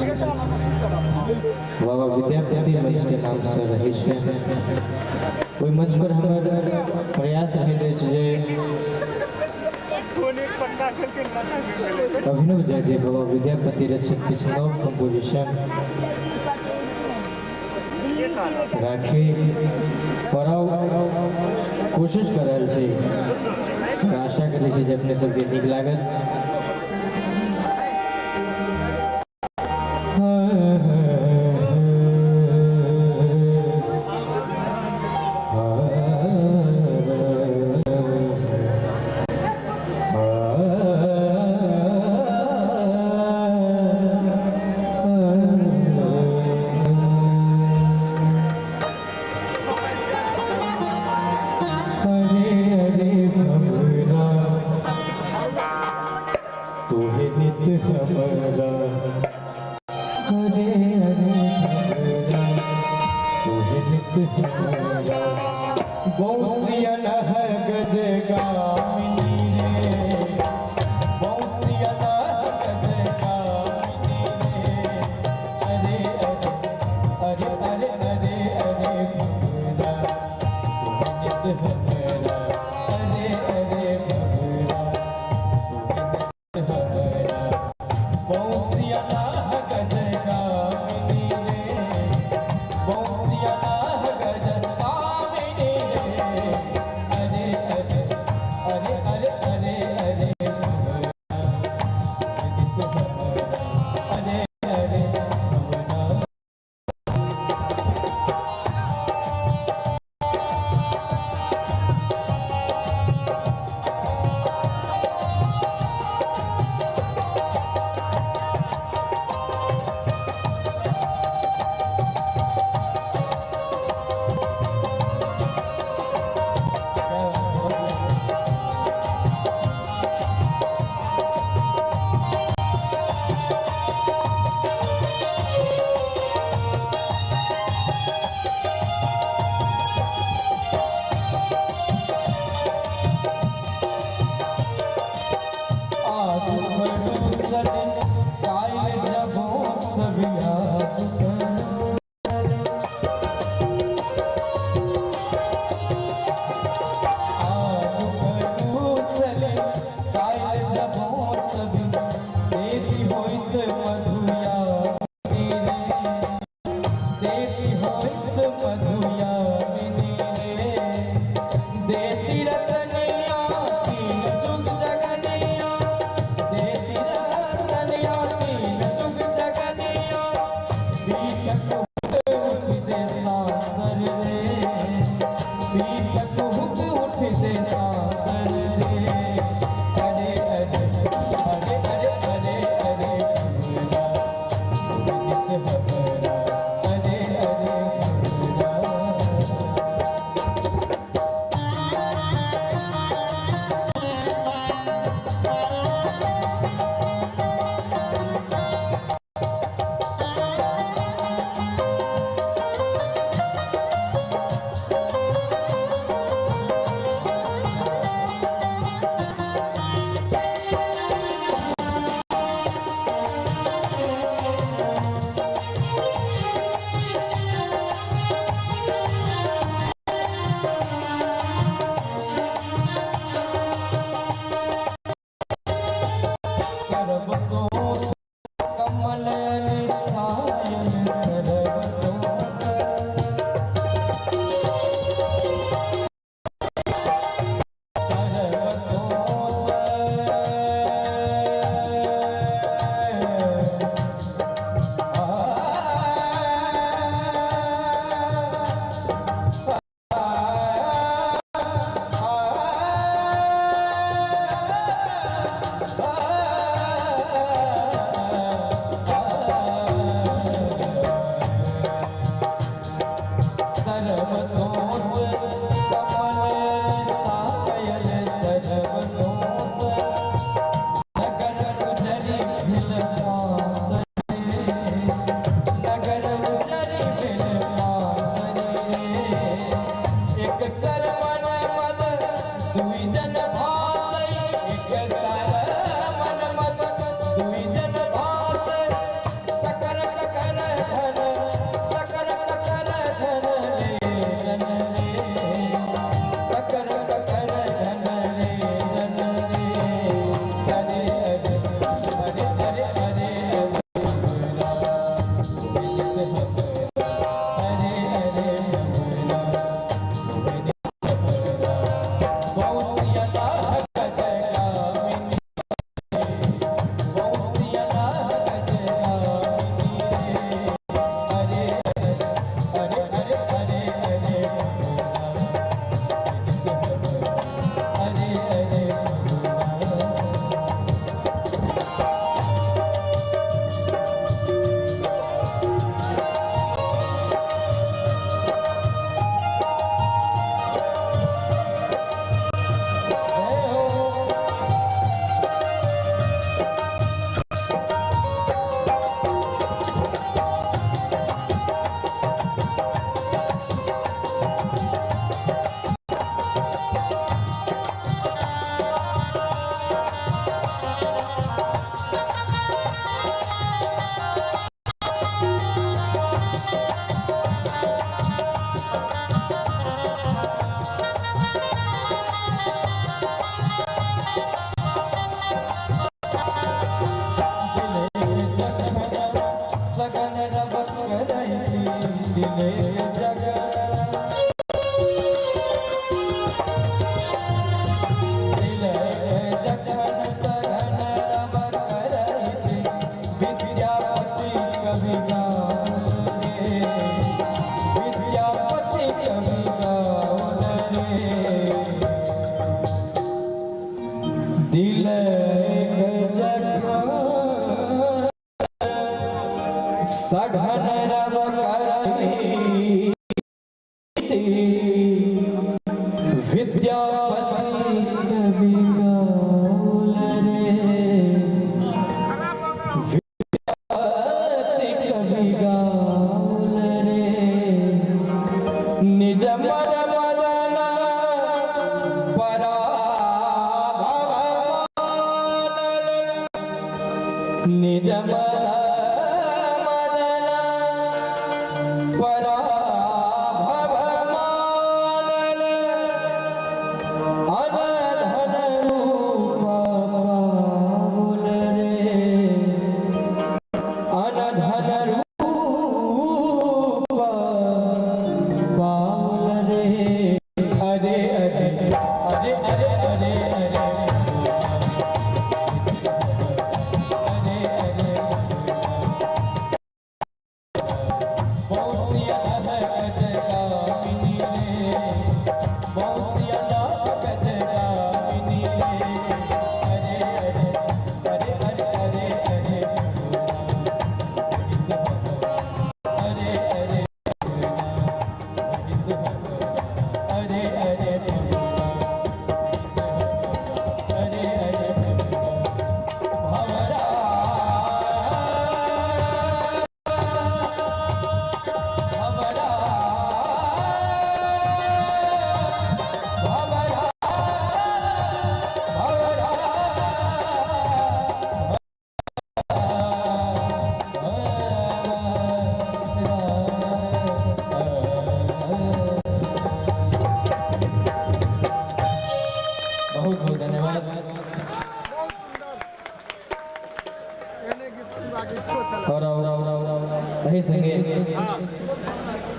बाबा विद्यापति मंच के नाम से रहै छै, ओहि मंच पर हमर प्रयास रहैत अछि जे अभिनव जयदेव बाबा विद्यापति रचित किछु नव कंपोजिशन राखी पर कोशिश कर रहल छी। आशा करै छी जे अपने सबके नीक लागत। अरे अरे भमरा तोहे नित हमरा, अरे अरे भमरा तोहे नित हमरा। बौसिया नह गज गामिनी रे, बौसिया नह गज गामिनी रे। अरे अरे अरे अरे अरे भमरा तोहे नित हमरा, अरे अरे भमरा तोहे नित हमरा। बौसिया नाह गज गामिनी रे, बौसिया नाह गज गामिनी रे। अरे अरे अरे अरे अरे अरे भमरा तोहे नित हमरा, अरे अरे भमरा।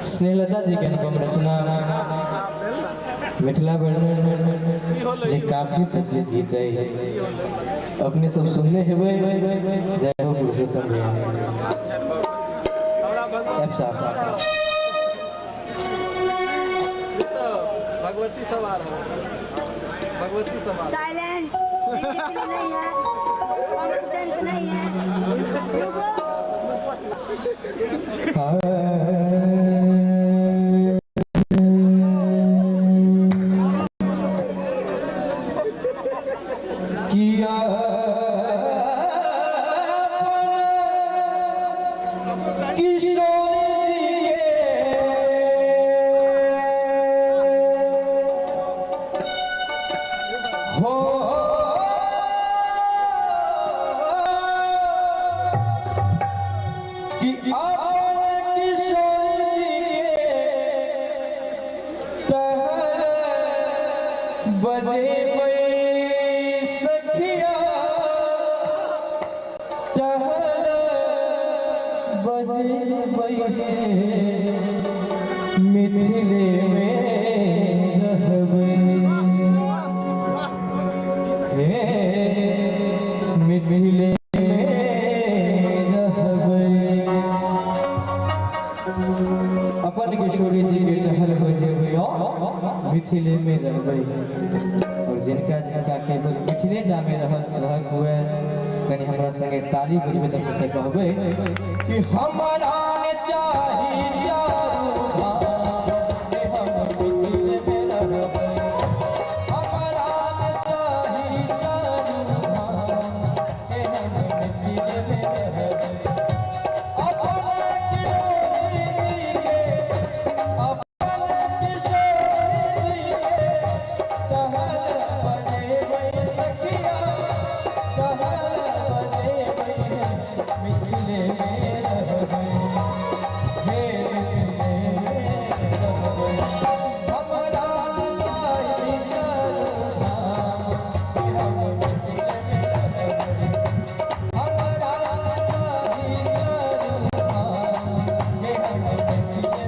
Snehlata जी के अनुपम रचना मिथिला वर्णन जे काफी प्रचलित गीत है, अपने सब सुनने हेबै। जय हो पुरुषोत्तम भैया। साफ भगवती सवार हो, भगवती सवार। साइलेंट, डिसिप्लिन नहीं है, कॉमन सेंस नहीं है। किया किशोर जी के हो कि अपन किशोर जी के टहल बजेबै सखिया, टहल बजेबै मिथिले में रहबै, हे मिथिले में रहबै। अपन किशोरी जी के टहल बजेबै मिथिले में रहबै। और जिनका जिनका केवल मिथिले टा में रहक हुए, कनि हमरा संगे ताली बजबै तऽ से कहबै कि हमरा ने चाही चारू धाम, हम मिथिले में रहबै। हमरा ने चाही चारू धाम, हम मिथिले में रहबै। अपन किशोरी जी के, अपन किशोरी जी के टहल बजेबै सखिया, टहल बजेबै मिथिले में रहबै, हे मिथिले में रहबै। हमरा चाही चारू धाम, हम मिथिले में रहबै। हमरा चाही चारू धाम, हम मिथिले में रहबै।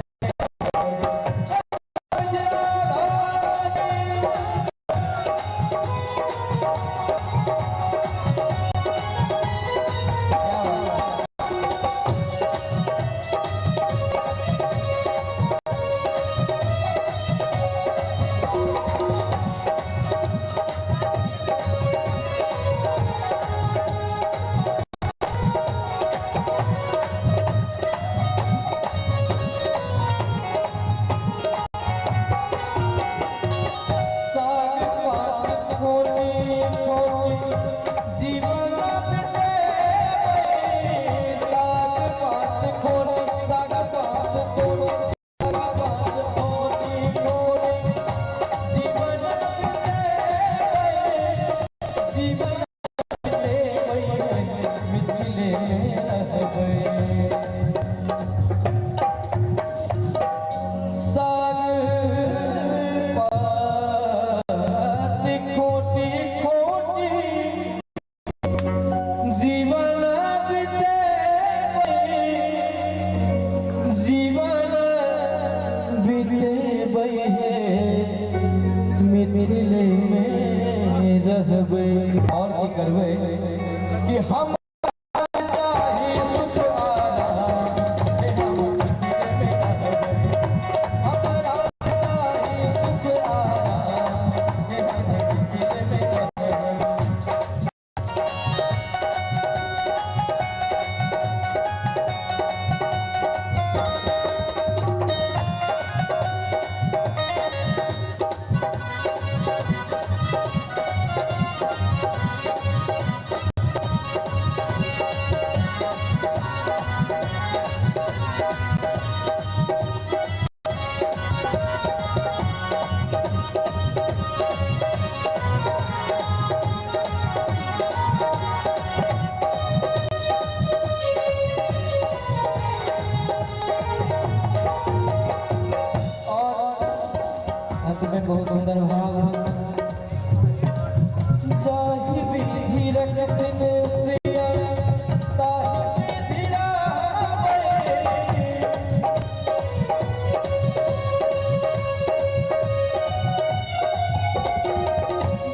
साग पात खोटी खोटी जीवन बितेबै, साग पात खोटी, साग पात खोटी, साग पात खोटी खोटी जीवन बितेबै, जीवन बितेबै मिथिले में रहबै। साग पात खोटी खोटी जीवन बितेबै, जीवन बितेबै हे मिथिले में रहबै। और की करबै कि हम चाही सुख आराम, हे हम मिथिले में रहबै। हमरा चाही सुख आराम, हे हम मिथिले में रहबै। और अंत में बहुत सुंदर भाव, जाहि विधि रखन सिया ताहि विधि रहबै,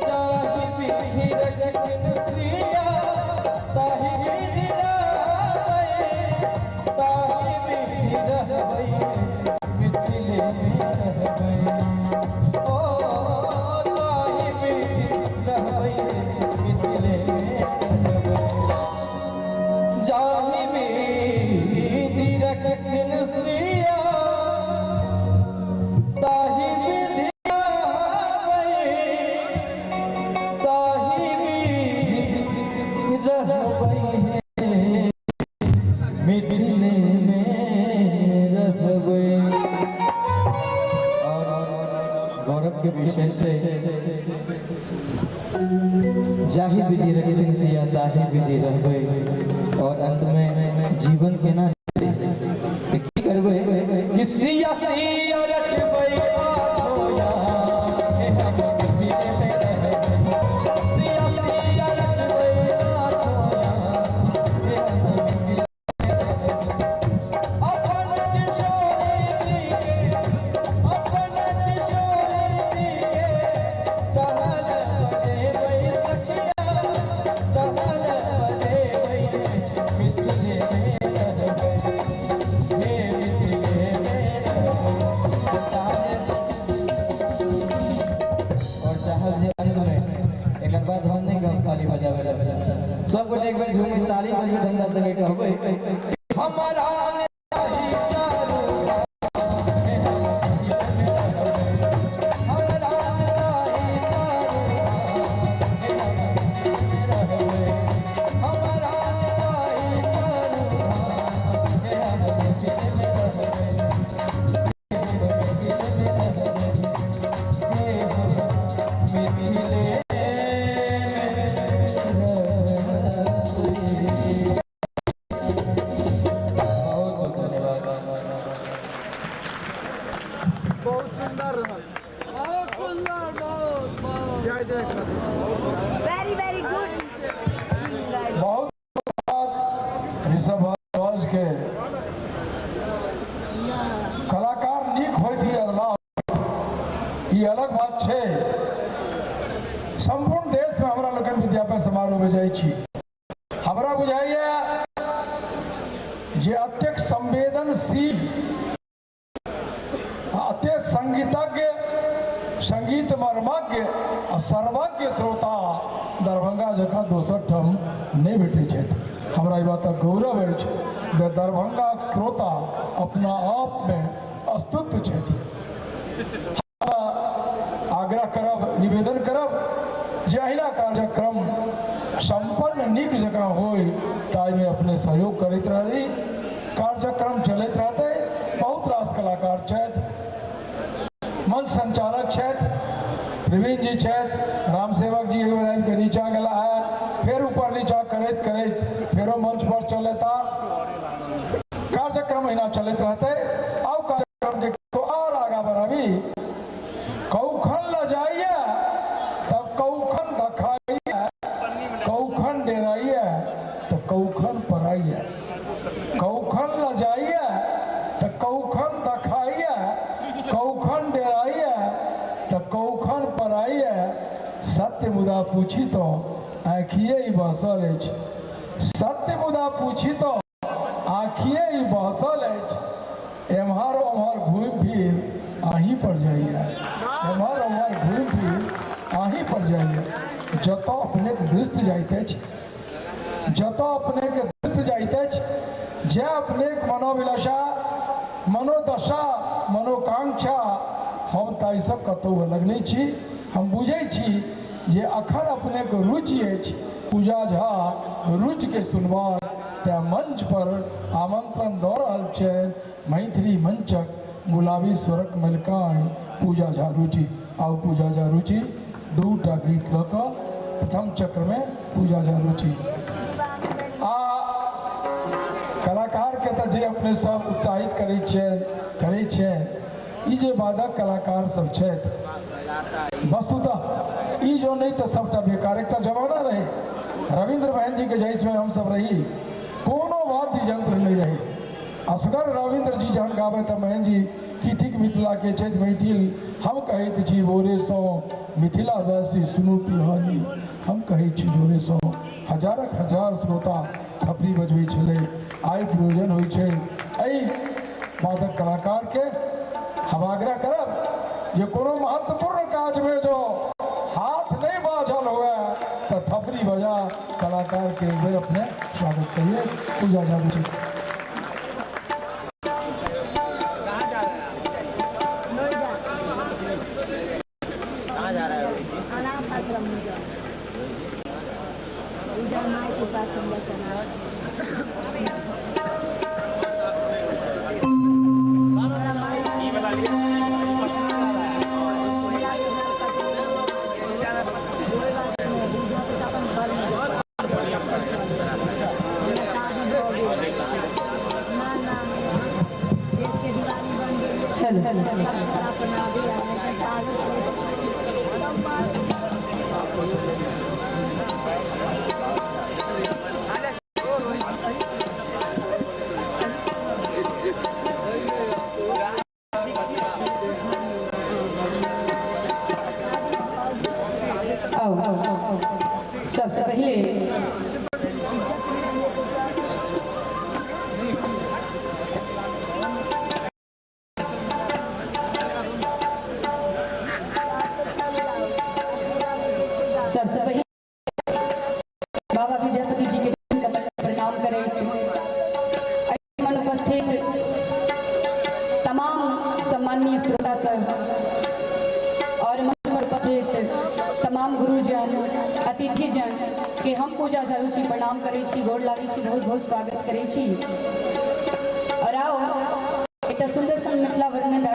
जाहि विधि रखन सिया ताहि विधि रहबै, ताहि विधि रहबै मिथिले में रहबै। ओ ताहि विधि रहबै मिथिले में रहबै। जाहि विधि रखन सिया ताहि विधि रहबै, ताहि विधि जाहि विधि रखथिन सिया ताहि विधि रहबै। और अंत में जीवन केना जीतै तऽ की करबै कि सिया सिया रटबै और चाहब जे अंत में एकर बाद हम नहीं कहब ताली बजावे ला। सब गोटे एक बेर झूमे ताली बजबे तऽ हमरा सबके कहबै हमारा बहुत सुंदर रहल, बहुत सुंदर, बहुत बहुत जय जय। वेरी वेरी गुड सिंगर। बहुत ऋषभ भारद्वाज के कलाकार नीक होइत ही अदला होइत ई अलग बात छै। सम्पूर्ण देश में हमरा लोकनि विद्यापति समारोह में जाइ छी, हमरा बुझाइए जे अत्यधिक संवेदनशील, अत्यधिक संगीतज्ञ, संगीत मर्मज्ञ आ सर्वज्ञ श्रोता दरभंगा जकाँ दोसर ठाम नहि भेटै छथि। हमरा ई बातक गौरव अछि जे दरभंगाक श्रोता अपना आपमे स्तुत्य छथि। हमरा आग्रह करब, निवेदन करब जे अहिना कार्यक्रम सम्पन्न नीक जकाँ होइ ताहिमे अपने सहयोग करैत रही। कार्यक्रम चलैत रहतै। बहुत रास कलाकार छथि, मंच संचालक छथि, प्रवीण जी छथि, रामसेवक जी एक बेर आबिके नीचा गेला है, फेर ऊपर नीचा करैत करैत फेरो मंच पर चलेता। कार्यक्रम अहिना चलैत रहतै। आउ कार्यक्रम के और आगा बढ़ाबी। कौखन ल जाइए तब कौखन धखाइए, कौखन डेराइए तऽ कौखन पराइए, कौखन ल जाइए तऽ कौखन धखाइए, कौखन डेराइए तऽ कौखन पराइए। सत्य मुदा पूछी तो आँखिए ही बहसल अछि, सत्य मुदा पूछी तो आँखिए ही बहसल अछि, एम्हर ओम्हर घूमि फिर अहीं पर जाइए, एम्हर ओम्हर घूमि फिर अहीं पर जाइए। जतऽ अपनेके दृष्टि जाइत अछि, जतऽ अपनेके दृष्टि जाइत अछि, जे अपनेके मनोभिलाषा, मनोदशा, मनोकांक्षा, हम ताहिसँ कतहु अलग नहि छी। हम बुझै छी जे अखन अपनेके रुचि अछि पूजा झा रुचिके सुनबाक, तेँ मंच पर आमंत्रण दऽ रहल छियनि मैथिली मंचक गुलाबी स्वरक मलिकाइन पूजा झा रुचि। आउ पूजा झा रुचि, दूटा गीत लऽ कऽ प्रथम चक्रमे पूजा झा रुचि। आ कलाकारके तऽ जे अपने सब उत्साहित करै छियनि, ई जे वादक कलाकार सब छथि, वस्तुतः ई जो नहि तऽ सबटा बेकार। एकटा जमाना रहै रविन्द्र बहन जी के जाहि समय हमसब रही, कोनो वाद्य यंत्र नहि रहै। असगर रविन्द्र जी जहन गाबै तऽ बहन जी की थिक मिथिला के छथि मैथिल, हम कहैत छी भोरेसँ मिथिला वासी सुनू पिहानी, हम कहैत छी जोरेसँ। हजारक हजार श्रोता थपड़ी बजबै छलै। आइ प्रयोजन होइ छै एहि वादक कलाकार के। हम आग्रह करब जे कोनो महत्वपूर्ण काजमे जो हाथ नहि बाझल हुए तऽ थपड़ी बजा कलाकार के एक बेर अपने स्वागत करिए। पूजा झा जी। अनाथ आश्रम में जाओ, पूजा माई के पास हम लोग। सबसे पहिले सबसे पहिले बाबा विद्यापति जी के चरण कमल में प्रणाम करैत एहिमे उपस्थित तमाम सम्माननीय श्रोता सब और मंच पर उपस्थित तमाम गुरुजन, अतिथिजन के हम पूजा झारू छी, प्रणाम करै छी, गोर लागै छी, बहुत बहुत स्वागत करै छी। और आओ एकटा सुंदर सन मिथिला वर्णन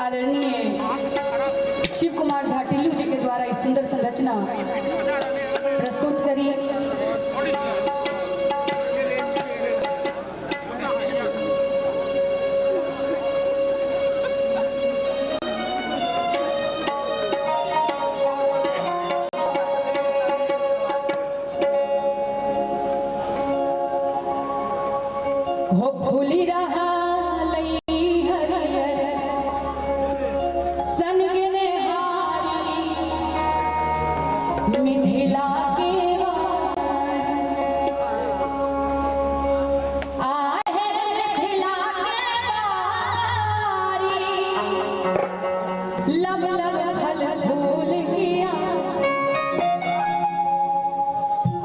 आदरणीय शिव कुमार झा टिल्लू जी के द्वारा इस सुंदर संरचना प्रस्तुत करी। हो फूली रहा लई हरियर सन के नेहारी मिथिला के आहे मिथिला के बारी लब लब फल फूल किया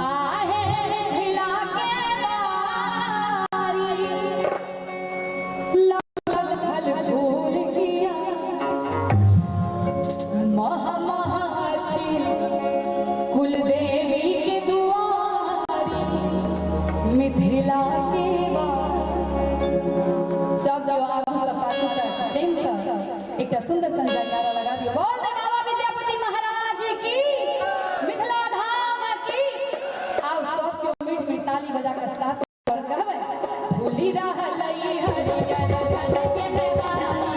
आहे मिथिला के बारी लब लब फल फूल किया मह मह छी कुल देवी के दुआरी मिथिला के बारी। सब जो आगू सब पाछू तक प्रेम से एकटा सुंदर सन जयकारा लगा दियो। बोल दे बाबा विद्यापति महाराज की, मिथिला धाम की। आओ सब के मीठ मीठ ताली बजा के साथ पर कहबै फूली रहलै हरियर सन के नेहारी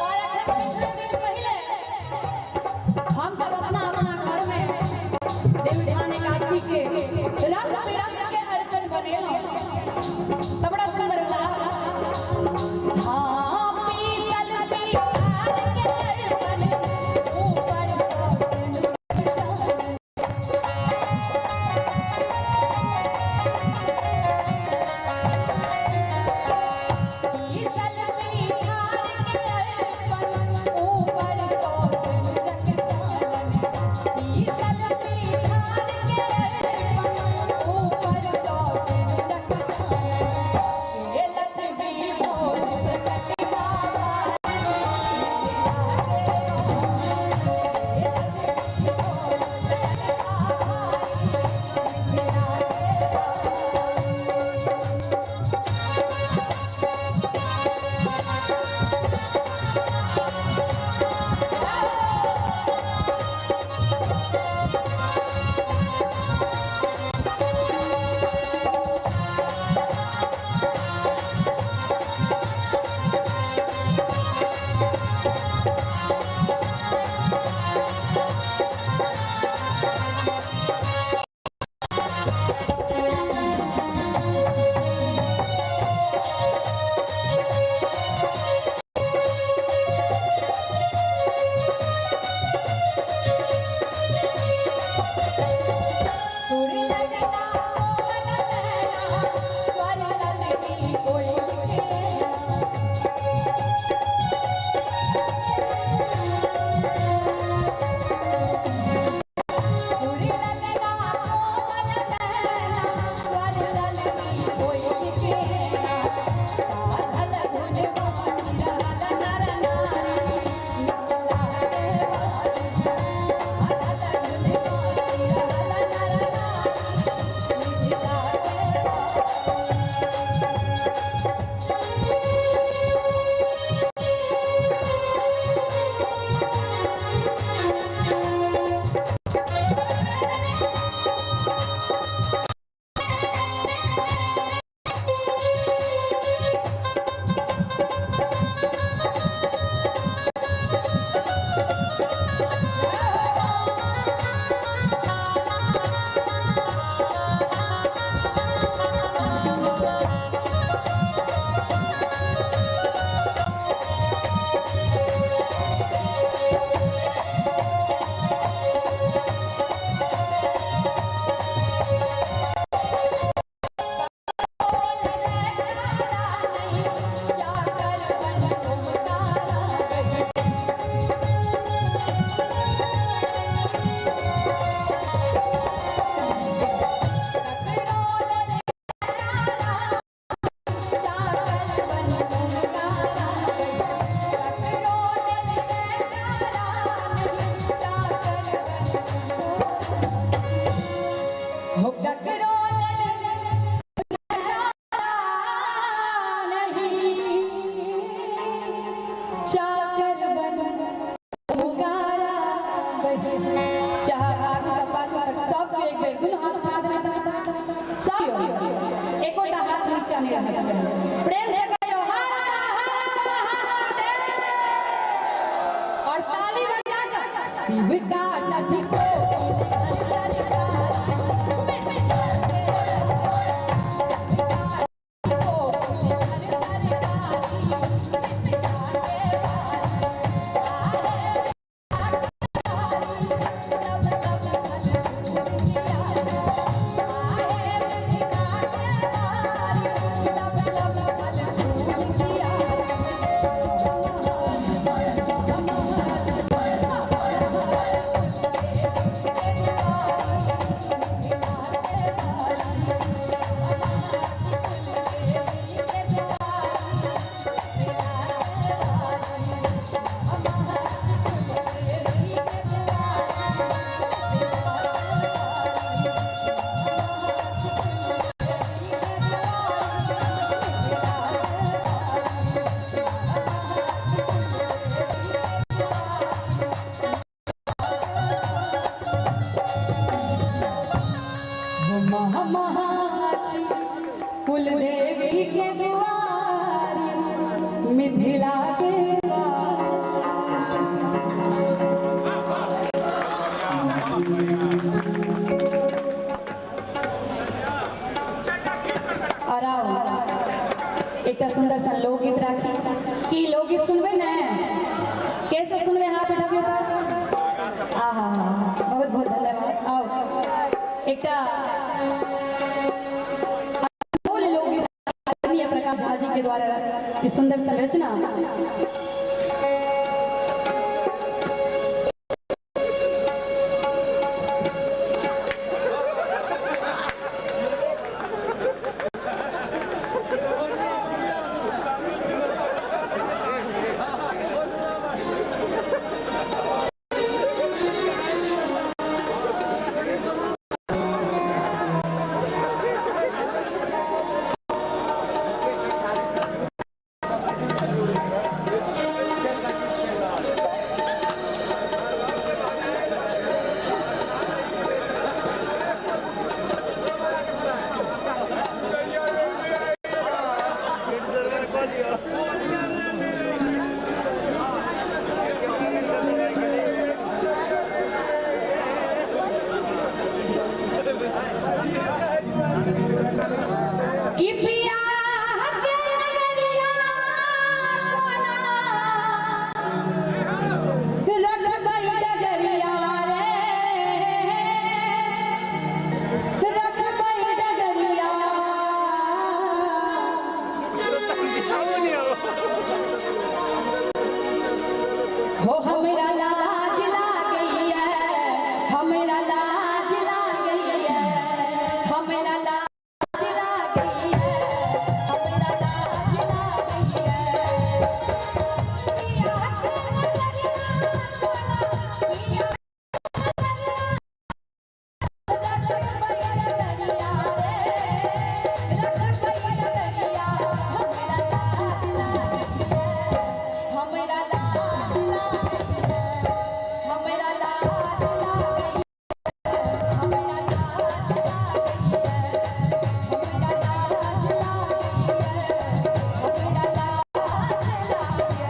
और अखन किछु दिन पहिले हम सब अपना अपना घर में देवउठान एकादशी के रंग बिरंग के अरिपन बनेलहुँ तऽ बड़ा सुंदर लागल। हाँ, पीसल पिठार के अरिपन ऊपर पीसल पिठार के अरिपन ऊपर पीसल पिठार के अरिपन ऊपर लत भी भोज प्रकट बाबा। सुर ललना कोमल लहरा, स्वर ललनी कोयल के। सुर ललना कोमल लहरा, स्वर ललनी कोयल के। साधल धुन बानी रहल नर नारी, मिथिला के बानी। साधल धुन बानी रहल नर नारी, मिथिला के बानी। हो ककरो नहीं चाकर बन पुकारा चाह आगू सब पाछू तक सब एक बेर दुनू हाथ उठा देना, सब एकोटा हाथ नीचा नहीं रहना चाहिए। प्रेम से कहियो हर हर हर हर महादेव और ताली बजा कर शिव का लठी को। की लोकगीत सुनबै ने? के सब सुनबै, हाथ उठाबियौ तऽ। आहा हा, बहुत बहुत धन्यवाद। आउ एकटा अनमोल लोकगीत आदरणीय प्रकाश झा जी के द्वारा ई सुंदर संरचना। कि पिया के नगरिया कोना रखबै डगरिया रे, रखबै डगरिया। हो हमरा लाज लागैया, हमरा लाज लागैया, हमरा लाज लागैया, हमरा लाज लागैया। पिया के नगरिया कोना, पिया रखबै डगरिया रे, रखबै डगरिया। हमरा लाज लागैया, हमरा लाज लागैया, हमरा लाज लागैया, हमरा लाज लागैया, हमरा लाज लागैया, हमरा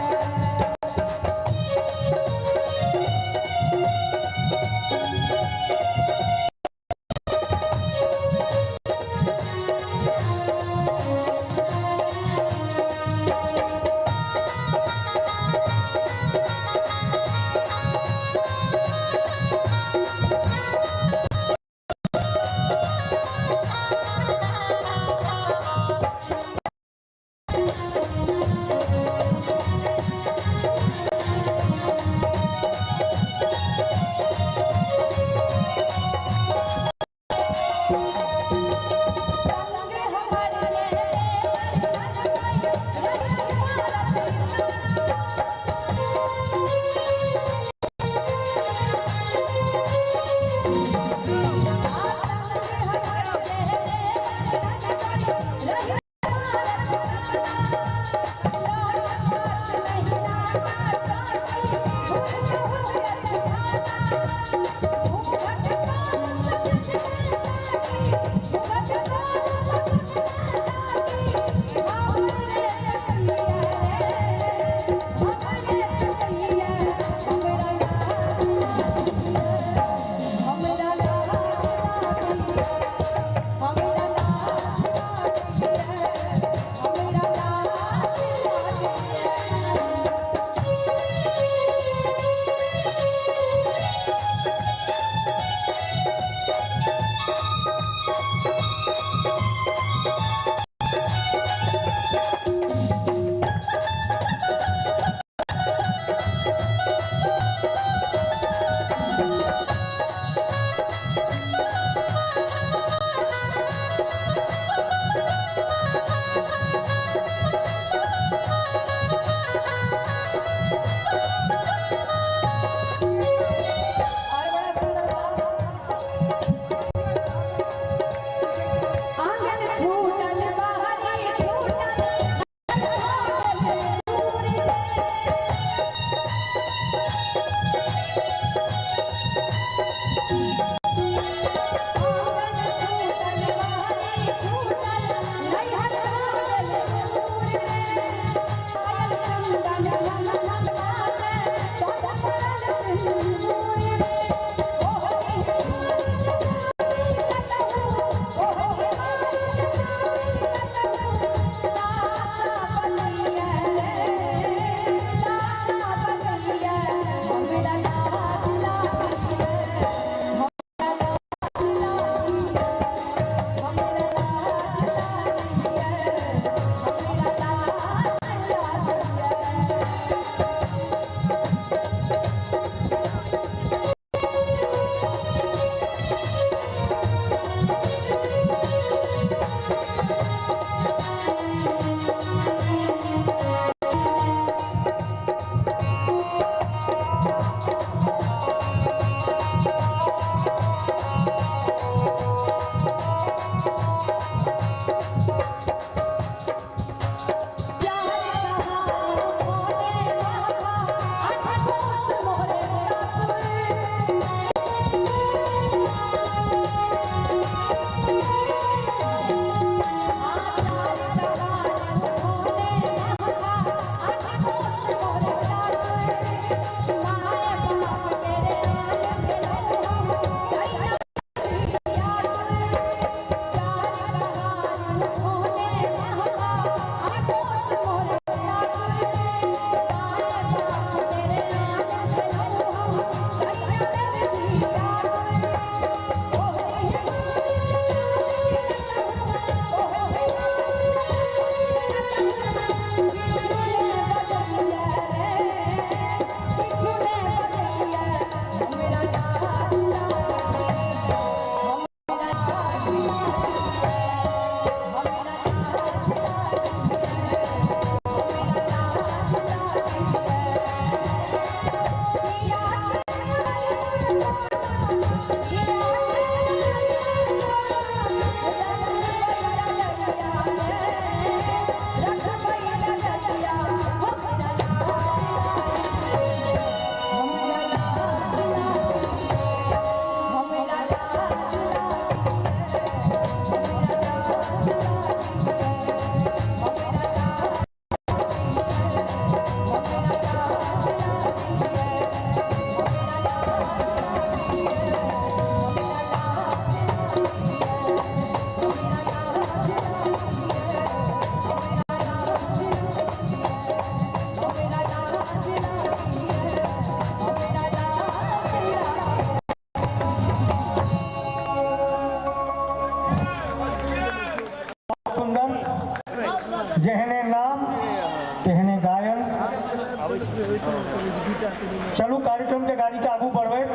लाज लागैया। चलू कार्यक्रमके गाड़ीके आगू बढ़बैत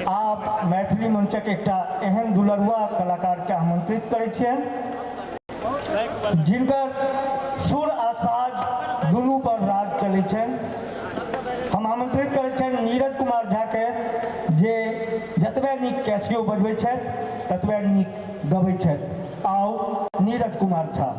आब मैथिली मंचक एकटा एहन दुलरुआ कलाकारके आमंत्रित करै छियनि जिनकर सुर आ साज दुनू पर राज चलै छनि। हम आमंत्रित करै छियनि नीरज कुमार झाके, जे जतबे नीक कैसियो बजबै छथि ततबे नीक गबै छथि। आउ नीरज कुमार झा।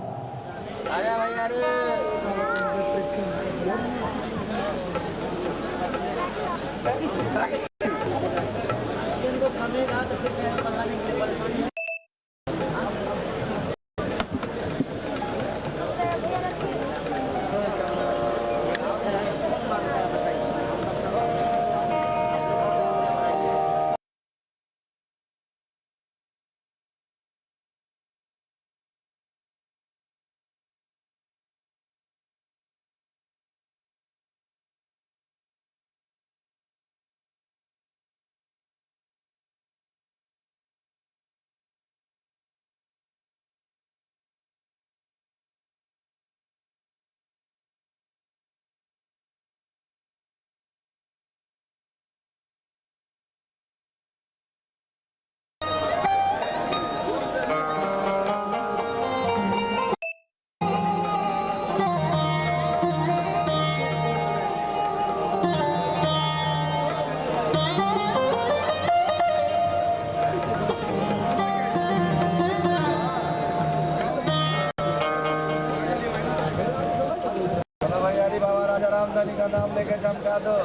चलो भाई हरी बाबा राजा रामधनी का नाम लेके चमका दो।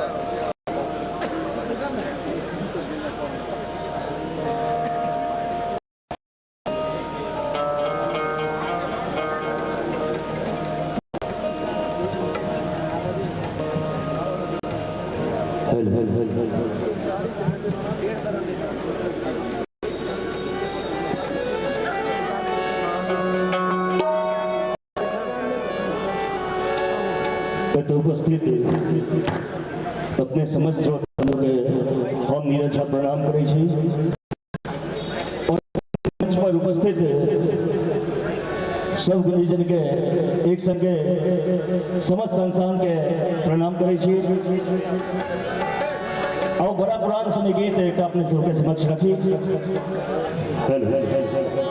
Hello hello hello hello. तो उपस्थित अपने समस्त श्रोताओं के हम नीरज झा प्रणाम करै छी और मंच पर उपस्थित सब गुणीजन के एक संगे समस्त संस्थान के प्रणाम करै छी। और बड़ा पुरान समय गीत एक अपने सबके समक्ष रखी। Hello hello hello.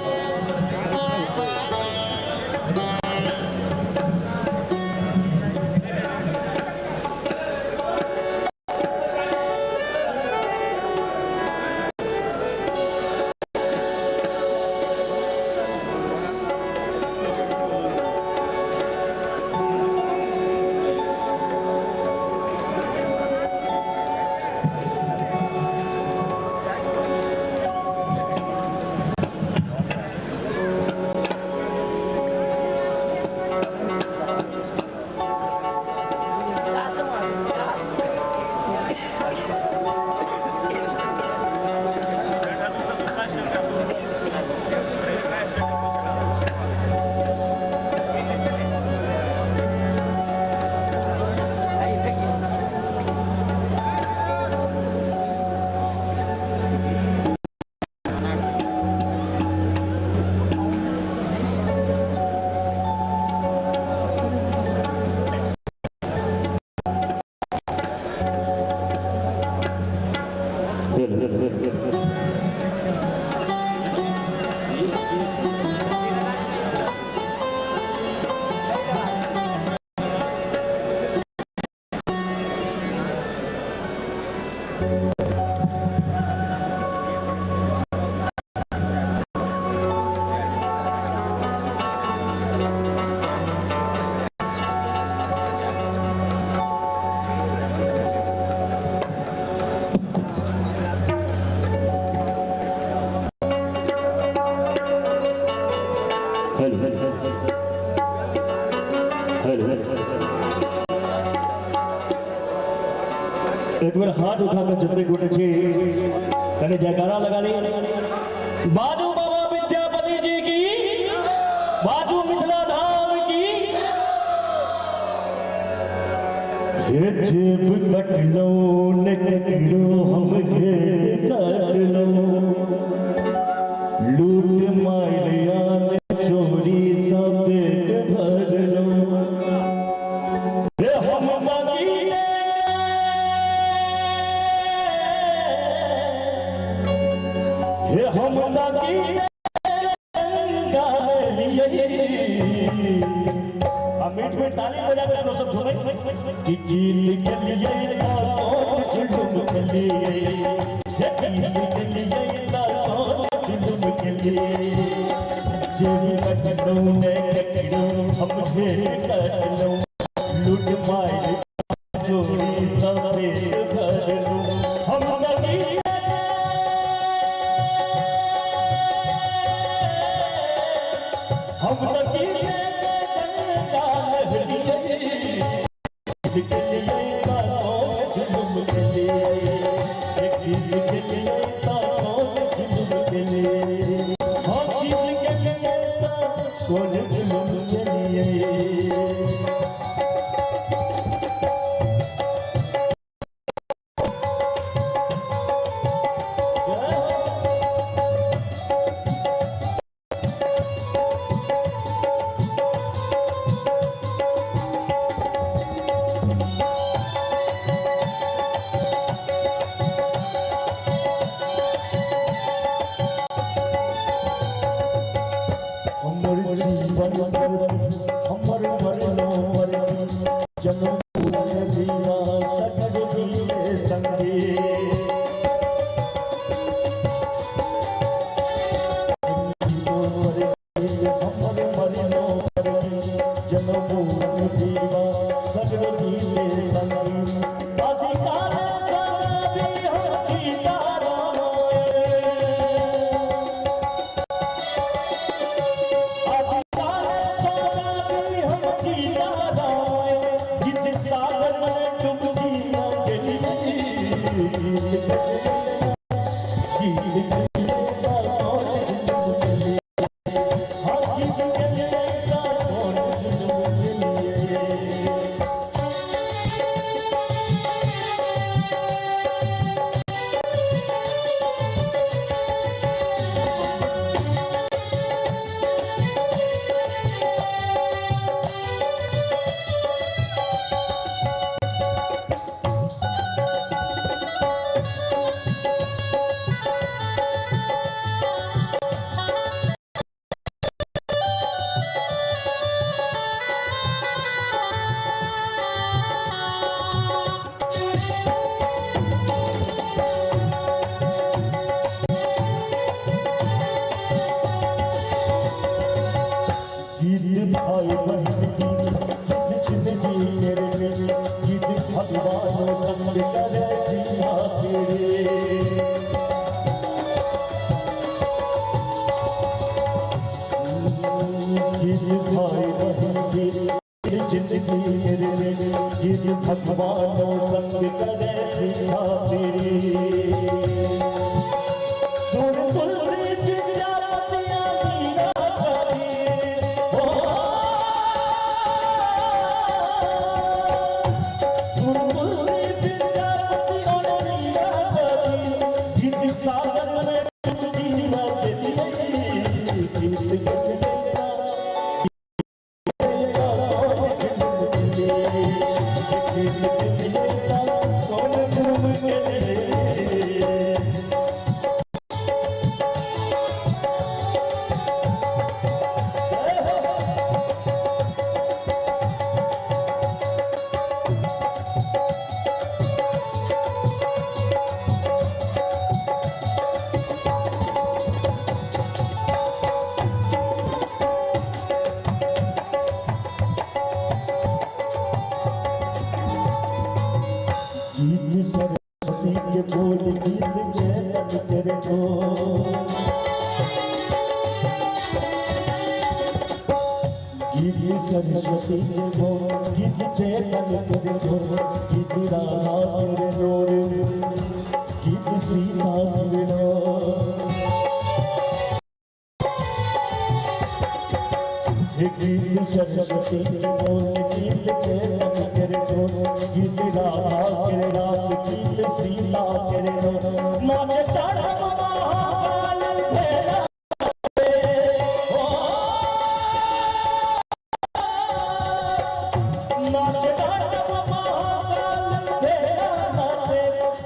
Hello hello. एक बार हाथ उठाकर जते गोटे छी कने जयकारा लगा ली। बाजू बाबा विद्यापति जी की, बाजू मिथिला धाम की। हे जेब कटलो ने ककरो हम घेर कटलो, लूट मारिया ने चोरी सा पेट भरलो। हे हम बाकी हम ताकी आ मीठ मीठ ताली बजा के लोग सब झूमे कि गीत के लिए कौन जुलुम के लिए, ये गीत के लिए कौन जुलुम के लिए, जेब कटलो ने कटलो हम ढेर कटलो, लूट मार चोरी सफेद भरलो, हम नदी हम नदी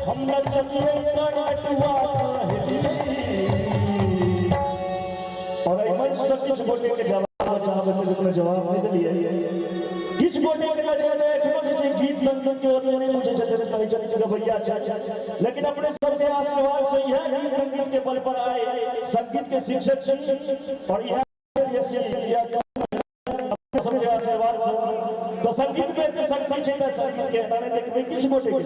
हम नचनिए कटुआ कहली। मंच से किछु गोटे के जवाब चाहबै तऽ रूपमे जवाब नहि देलियै। किछु गोटे के नजर मे एखनो जे छै गीत संगीत के ओते नहि बुझै छथिन, कहै छथिन जे गबैया छै, लेकिन अपने सबके आशीर्वाद से इएह गीत संगीत के बल पर आए संगीत के शिक्षक छी और इएह अपने सबके आशीर्वाद से तो संगीत में एते शक्ति छै तऽ संगीत के एना नहि देखबै किछु गोटे के।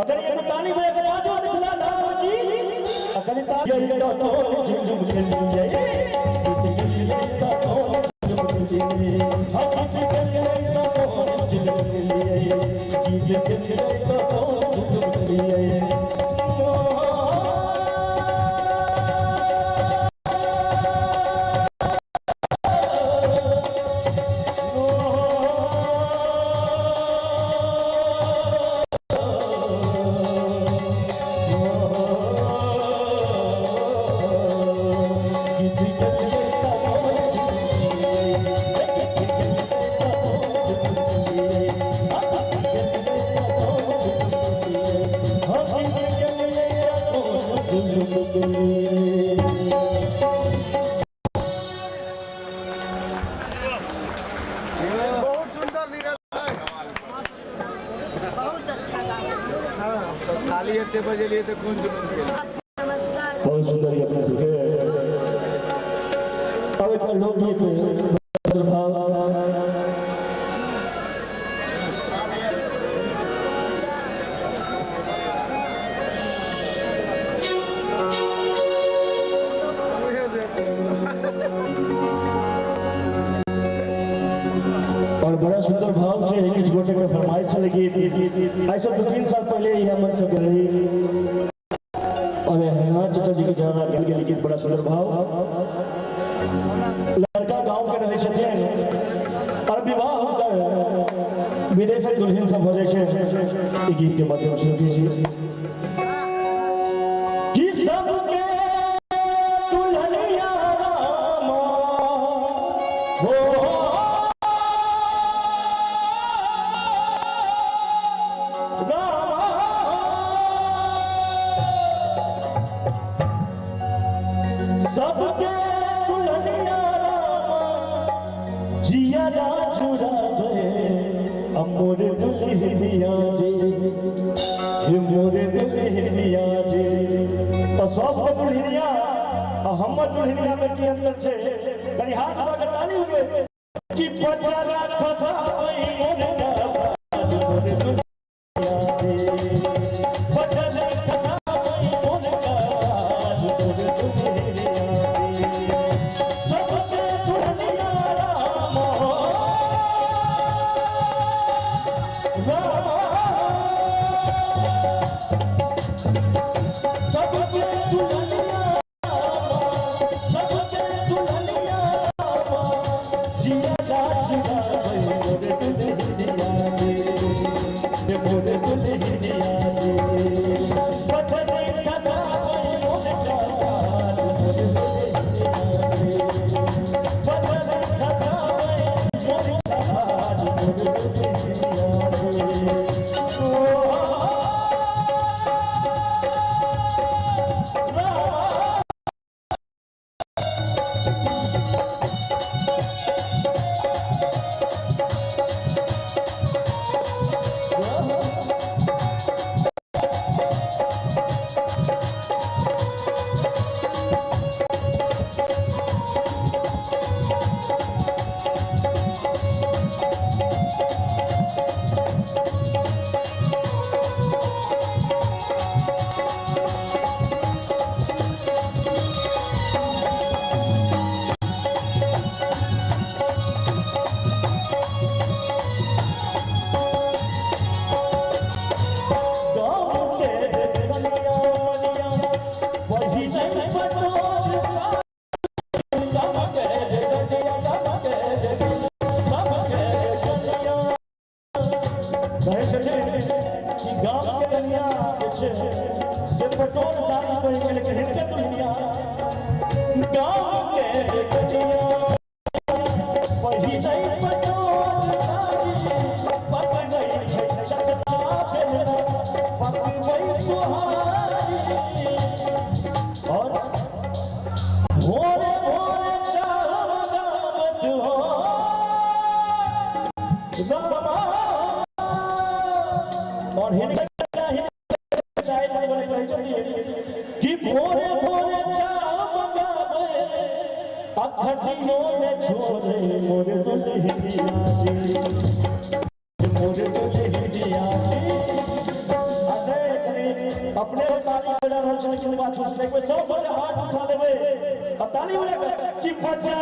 अगर एगो ताली बजा के आ जाओ मिथिला धाम की, आ कनि ताली झुम झुम खेलियै, बहुत सुंदर नीरज भाई, बहुत अच्छा गाना। हाँ, खाली एते बजेलिए तऽ कोन जुलूम केलिए। बहुत सुंदर अपने सबके। अब एक लोकगीत भाव और बड़ा सुंदर भाव छै। किछु गोटे के फरमाइश छलै गीत। आइ से 2-3 साल पहले यह मंच से रही और यहाँ चाचा जी के जहाँ गेल गेल गीत, बड़ा सुंदर भाव। लड़का गांव के रहै छथिन और विवाह होकर विदेशक दुल्हन सब भऽ जाइ छै। ई गीत के माध्यम से जी कि सबके दुल्हनिया रामा हो रामा, सबके दुल्हनिया रामा जिया चुरावे मोर दुल्हनिया जे, हे मोर दुल्हनिया जे। तो सब दुल्हनिया आ हमर दुल्हनिया में की अंतर छै? कनि हाथ उठा के ताली हुए कि पचरा खसाबै मोर बाबा मोर दुल्हनिया जे, पचरा खसाबै मोर बाबा मोर दुल्हनिया जे, सबके दुल्हनिया रामा रामा, सबके दुल्हनिया रामा, सबके दुल्हनिया रामा जिया चुराबै मोर दुल्हनिया जे, मोर दुल्हनिया जे, पचरे खसाबै मोर कपाल मोर दुल्हनिया जे, पचरे खसाबै मोर कपाल मोर दुल्हनिया जे। ओ रामा। गाँव के कनिया मनिया वही नहीं बटोर सा, गाँव के कनिया, गाँव के, गाँव के कनिया। कहै छथिन कि गाँव के कनिया जे छै से पटोर साड़ी पहिरै छै, लेकिन हिनकर दुल्हनिया गाँव के कनिया वही नहीं बटोर साड़ी, पकड़ै छै चकता बेलना पकबै सोहारी, और भोरे भोरे चाह खटियो ने छोड़े मोर दुल्हनिया जी, मोर दुल्हनिया जी। अरे अपने ताली बजा रहल छै, लेकिन पाछू से एक बेर सब गोटे हाथ उठा लेबै आ ताली बजा के कि बच्चा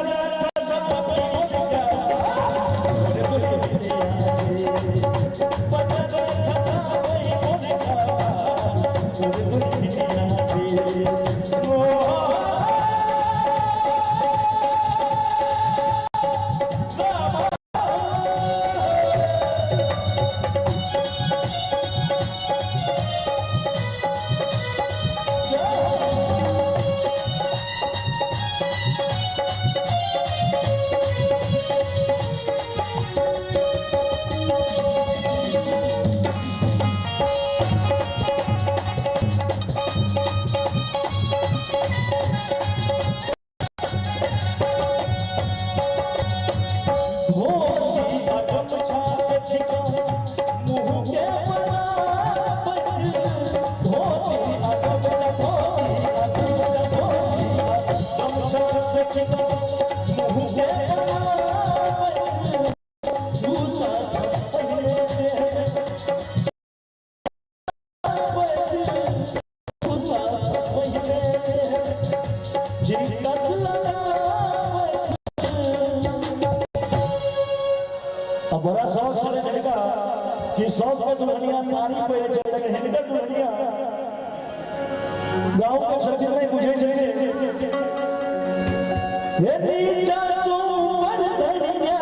बड़ा शौक छलै जिनका कि शौक के दुल्हनिया साड़ी पहिरे छै, लेकिन हिनकर दुल्हनिया गाँव के छथिन, नहि बुझै छै। हे नीचा सुपर धनिया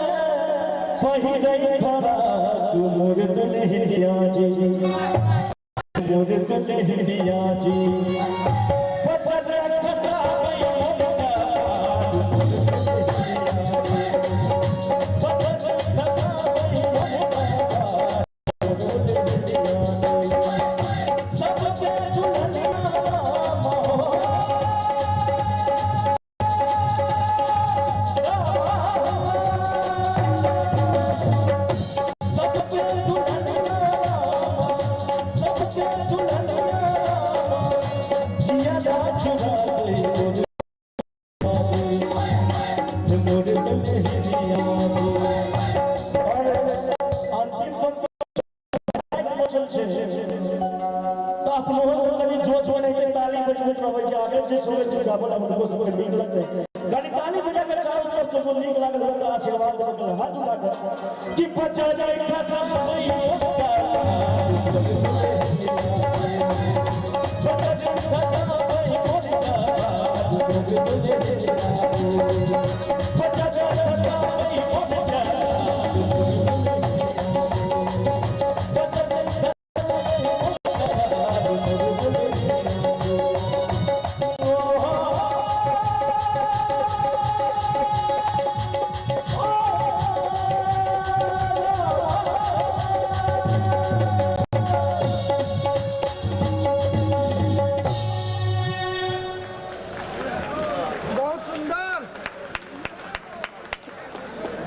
पहिरै खरा मोर दुल्हनिया जी, मोर दुल्हनिया जी।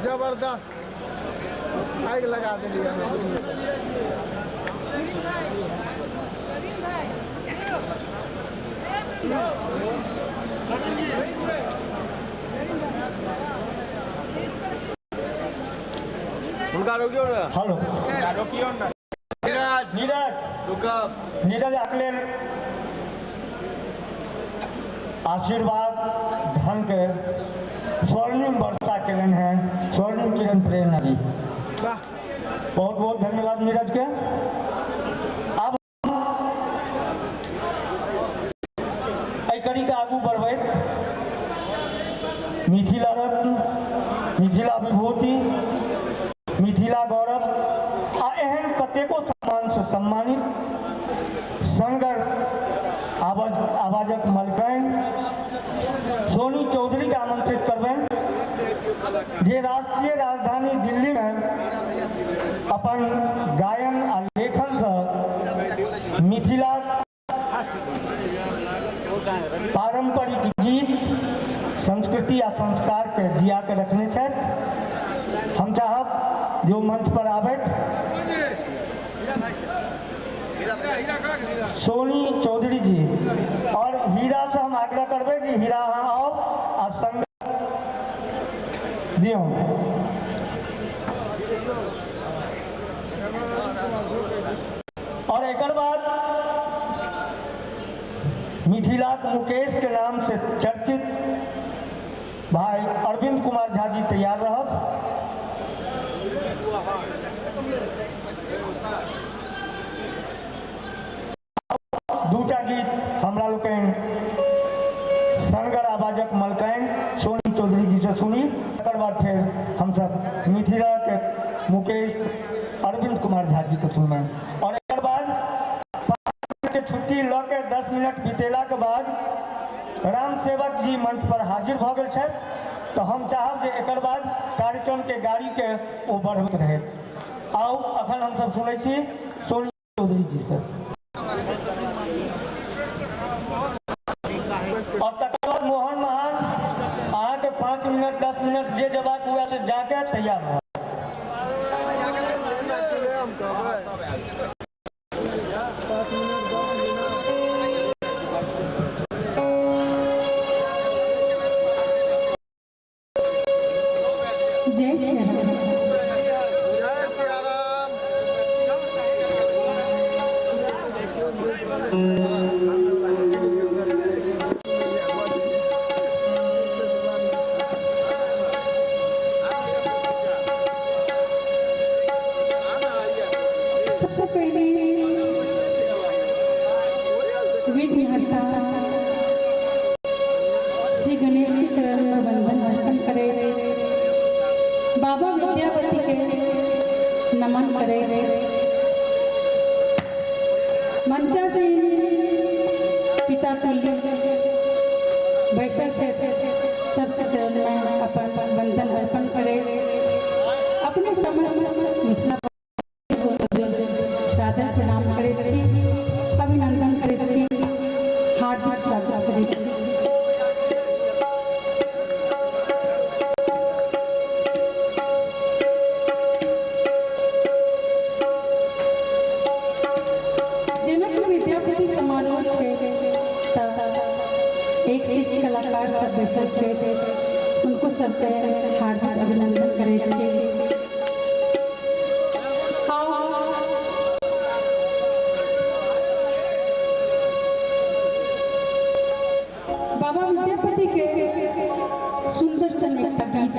जबरदस्त आगि लगा देलियै। हुनका रोकियौ ने। हेलो, रोकियौ ने। नीरज, नीरज रुकब। नीरज अपने आशीर्वाद धन के स्वर्णिम वर्षा केलन है स्वर्णिम किरण प्रेरणा जी, बहुत बहुत धन्यवाद नीरज के। अब एहि कड़ी के आगू बढ़बैत मिथिला रत्न, मिथिला विभूति, मिथिला गौरव आ एहन कतेको सम्मान से सम्मानित सनगर आवाजक मलकाइन सोनी चौधरी के आमंत्रित करबनि, जे राष्ट्रीय राजधानी दिल्ली में अपन गायन आ लेखन से मिथिला पारंपरिक गीत, संस्कृति आ संस्कार के जिया के रखने छथि। हम चाहब जो मंच पर आबथि। सोनी चौधरी जी और हीरा से हम आग्रह करबै जे हीरा अहाँ आउ आ संग दियौ। और एकर बाद मिथिलाक मुकेश के नाम से चर्चित भाई अरविंद कुमार झा जी तैयार रहब। दूटा गीत हमरा लोकनि सनगर आवाजक मलकाइन सोनी चौधरी जी से सुनी, तकर बाद फेर हमसब मिथिला के मुकेश अरविंद कुमार झा जी के सुनबनि। और एकर बाद 5 मिनट के छुट्टी लऽ के 10 मिनट बितेला के बाद राम सेवक जी मंच पर हाजिर भऽ गेल छथि, तऽ हम चाहब जे एकर बाद कार्यक्रम के गाड़ी के ओ बढ़बैत रहथि। आउ अखन हमसब सुनै छी सोनी चौधरी जी से। और तकर बाद मोहन महान अहाँके 5 मिनट 10 मिनट जे जेबाक हुए से जाके तैयार रह। जय श्री राम। जय श्री राम। सबसे पहले विघ्नहर्ता श्री गणेश के चरण में वंदन अर्पण करे, बाबा विद्यापति के नमन करे, मंचा से पिता तुल्य बैसल सबके चरण में अपन वंदन अर्पण करे, अपने समस्त मिथिला सादर प्रणाम करैत छी, अभिनंदन करैत छी, हार्दिक स्वागत करैत छी। जेना कि विद्यापति समारोह छै तऽ एक से एक कलाकार सब बैसल छै, हुनको सबके हार्दिक अभिनंदन करैत छी। बाबा विद्यापति के सुंदर सन एकटा गीत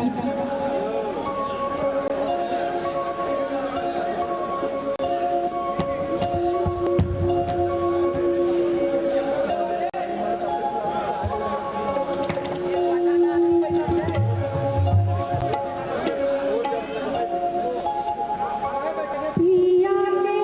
पिया के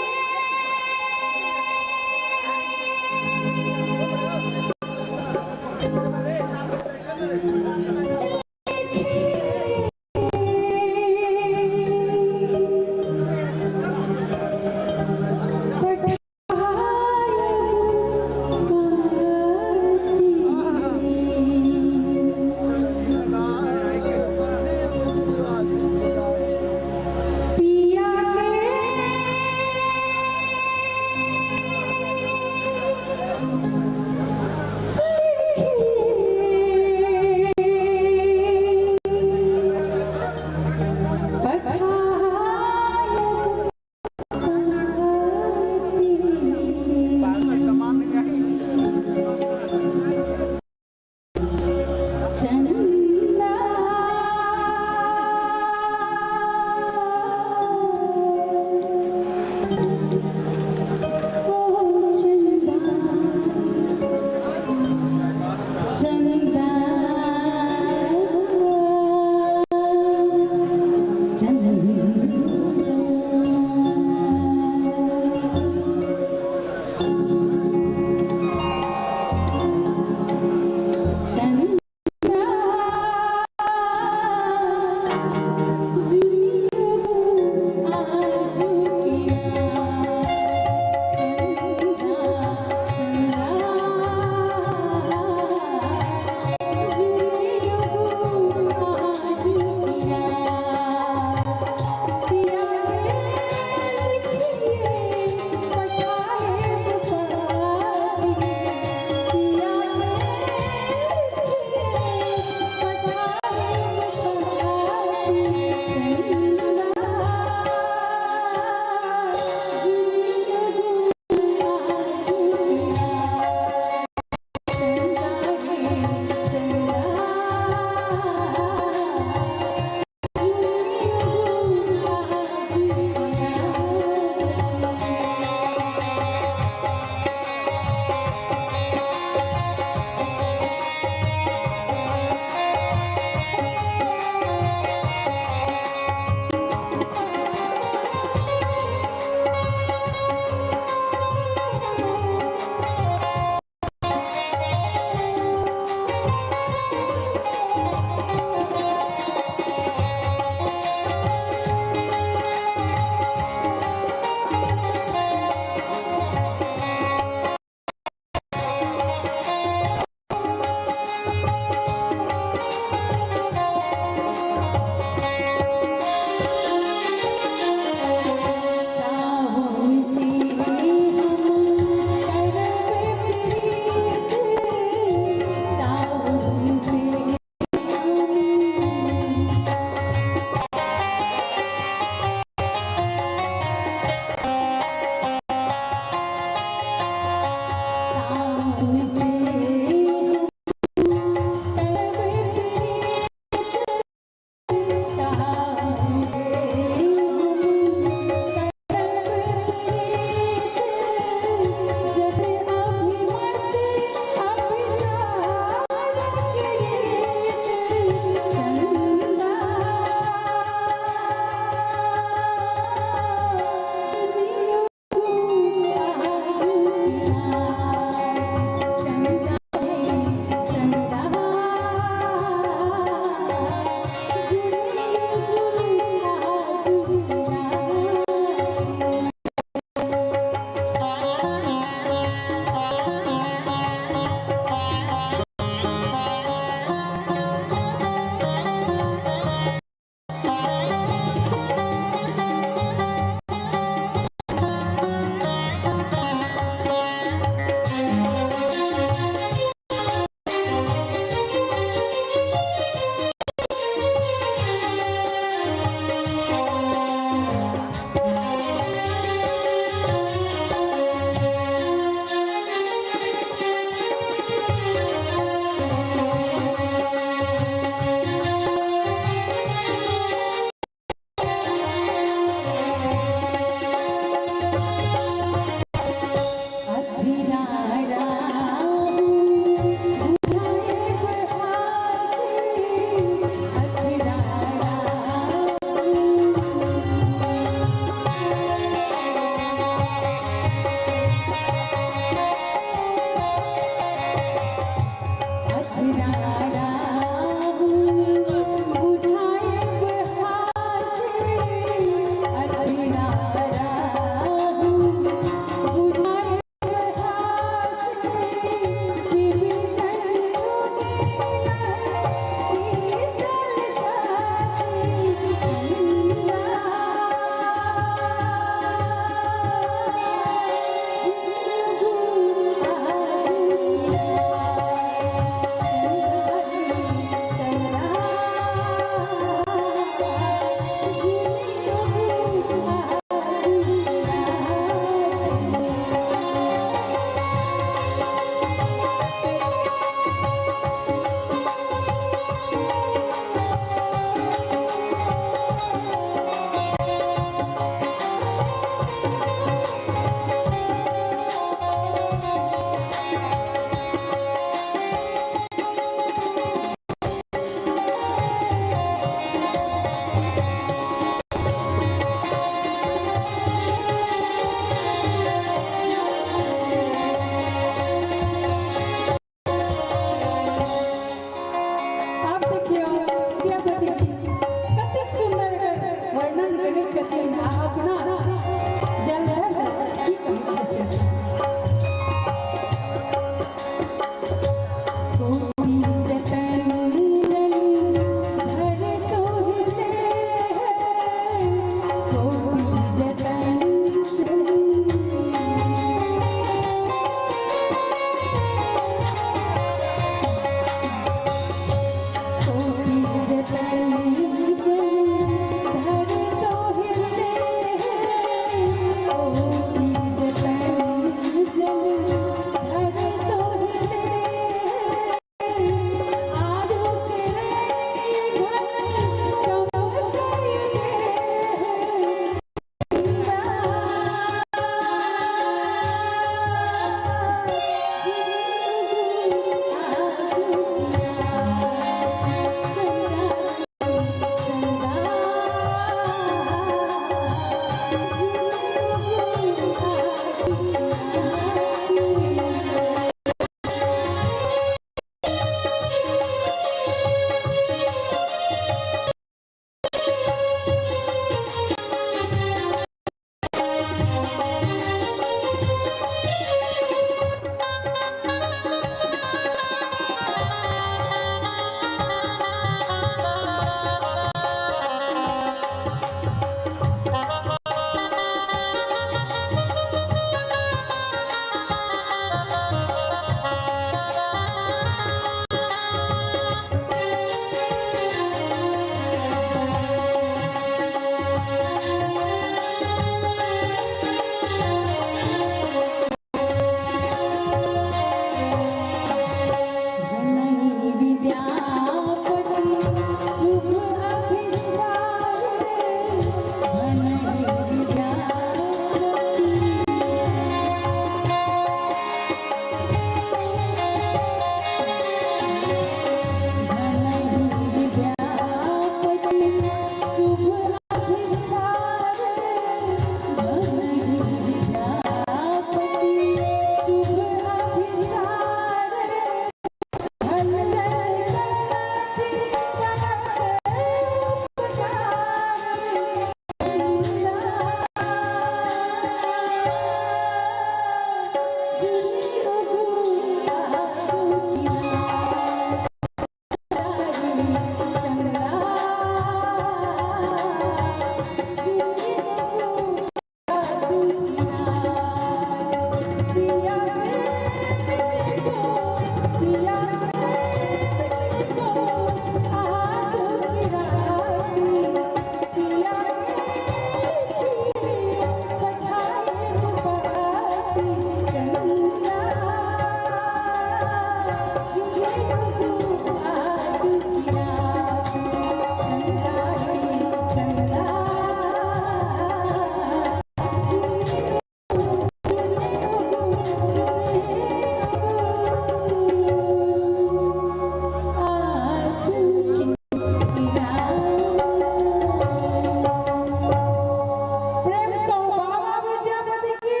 प्रेम से कहू बाबा विद्यापति की।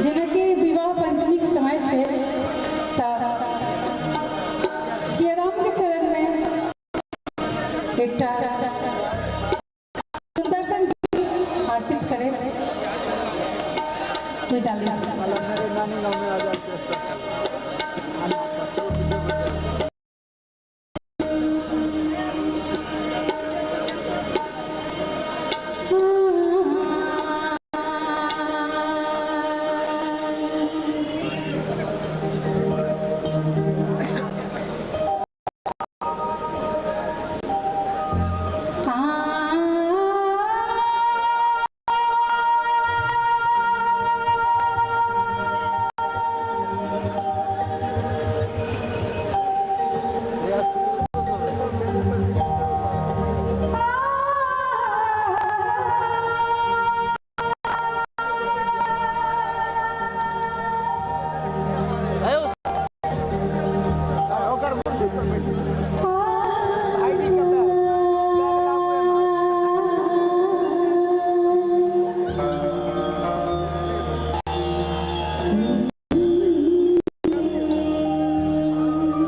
जेनाकि विवाह पंचमीके समय छै तऽ सियारामके चरणमे एकटा सुन्दर सन गीत अर्पित करे विदा लै छी। नानी गाँव में आ जाते हैं।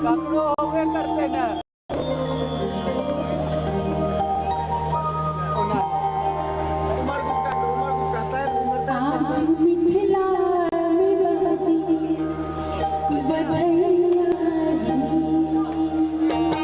ककरो होबे करते ना। आज मिथिला में बाजी बधैया रे।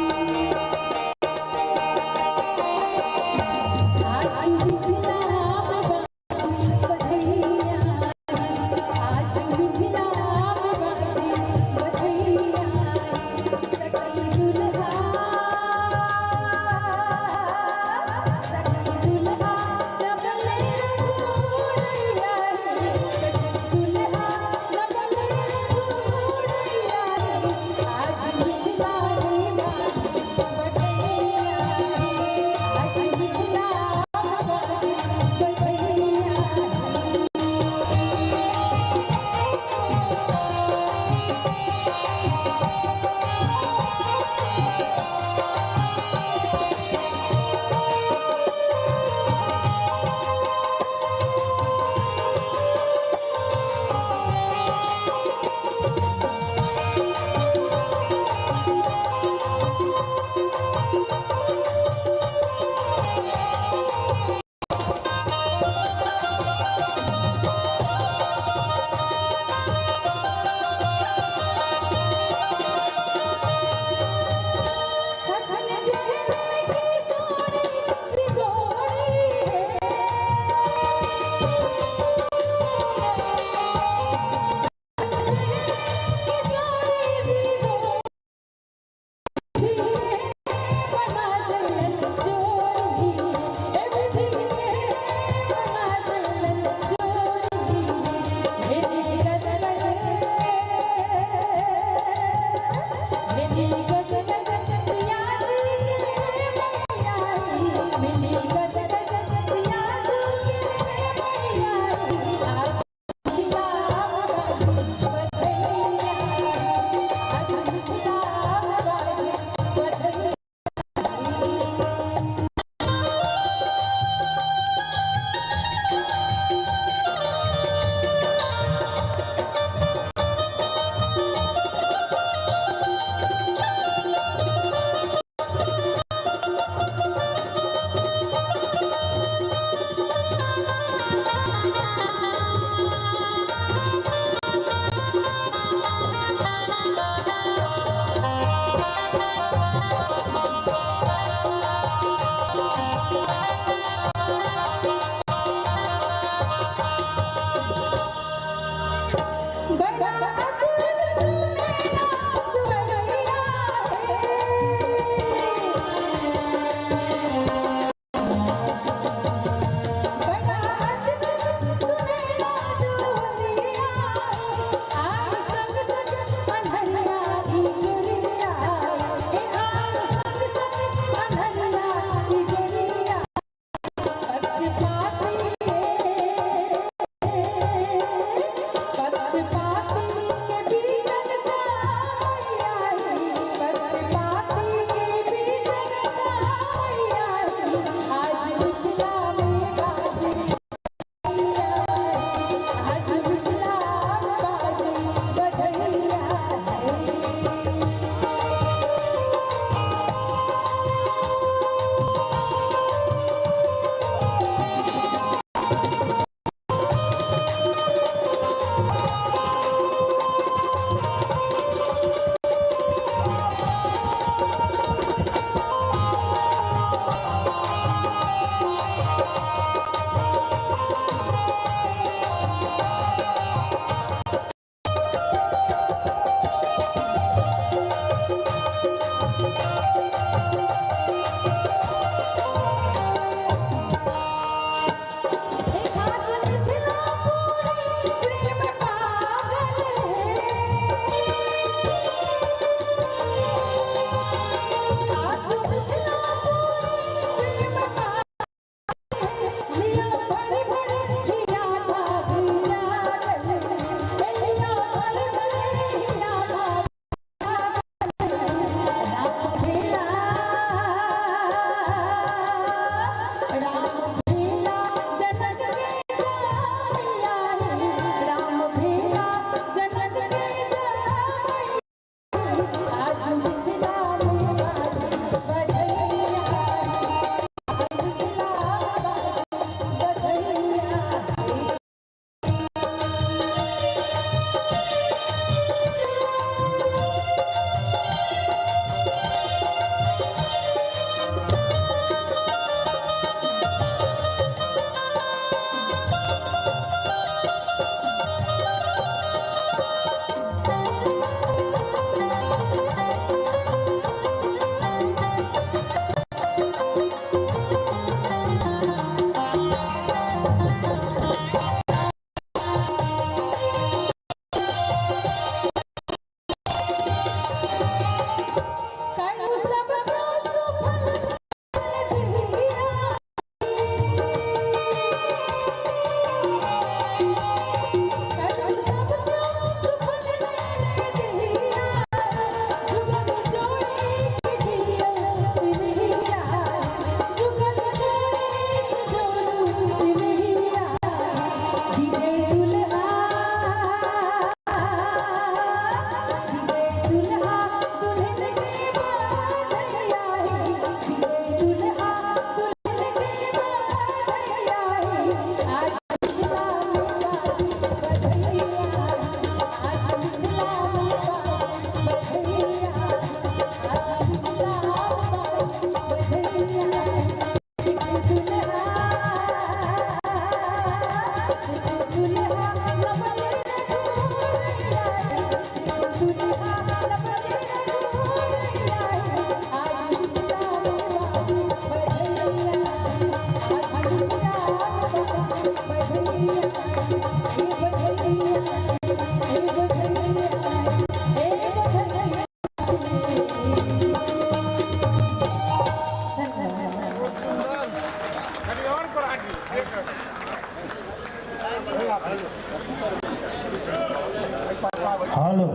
हेलो,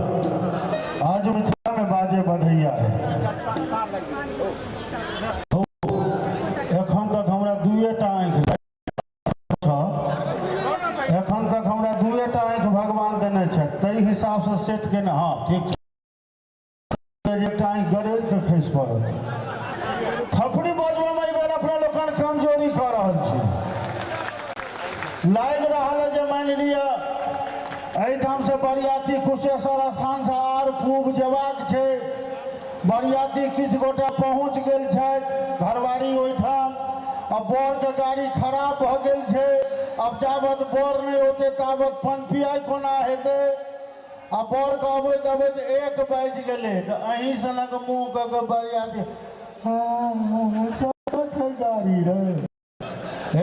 आज मिथिला में बाजे बधैया है। एखन तक हमरा दुएटा आँखि एखन तक हमरा दुएटा आँखि भगवान देने छथि, ताहि हिसाबसँ सेट केने। हाँ ठीक छै, एकटा आँखि गड़ेर के खसि पड़त। थपड़ी बजबऽमे एहि बेर अपना लोकनि कमजोरी कऽ रहल छी। लागि रहल है जे मानि लिअ एहिठामसँ बरियाती कुशेश्वर स्थानसँ आर पूब जेबाक छै। बरियाती किछु गोटा पहुँच गेल छथि घरवारी ओहिठाम, आ बरके गाड़ी खराब भऽ गेल छै। आब जाबत बर नहि औतै ताबत पनपियाइ कोना हेतै। आ बरके अबैत अबैत 1 बाजि गेलै, तऽ अहीं सनक मुँह कऽ कऽ बरियाती कतऽ गाड़ी रे।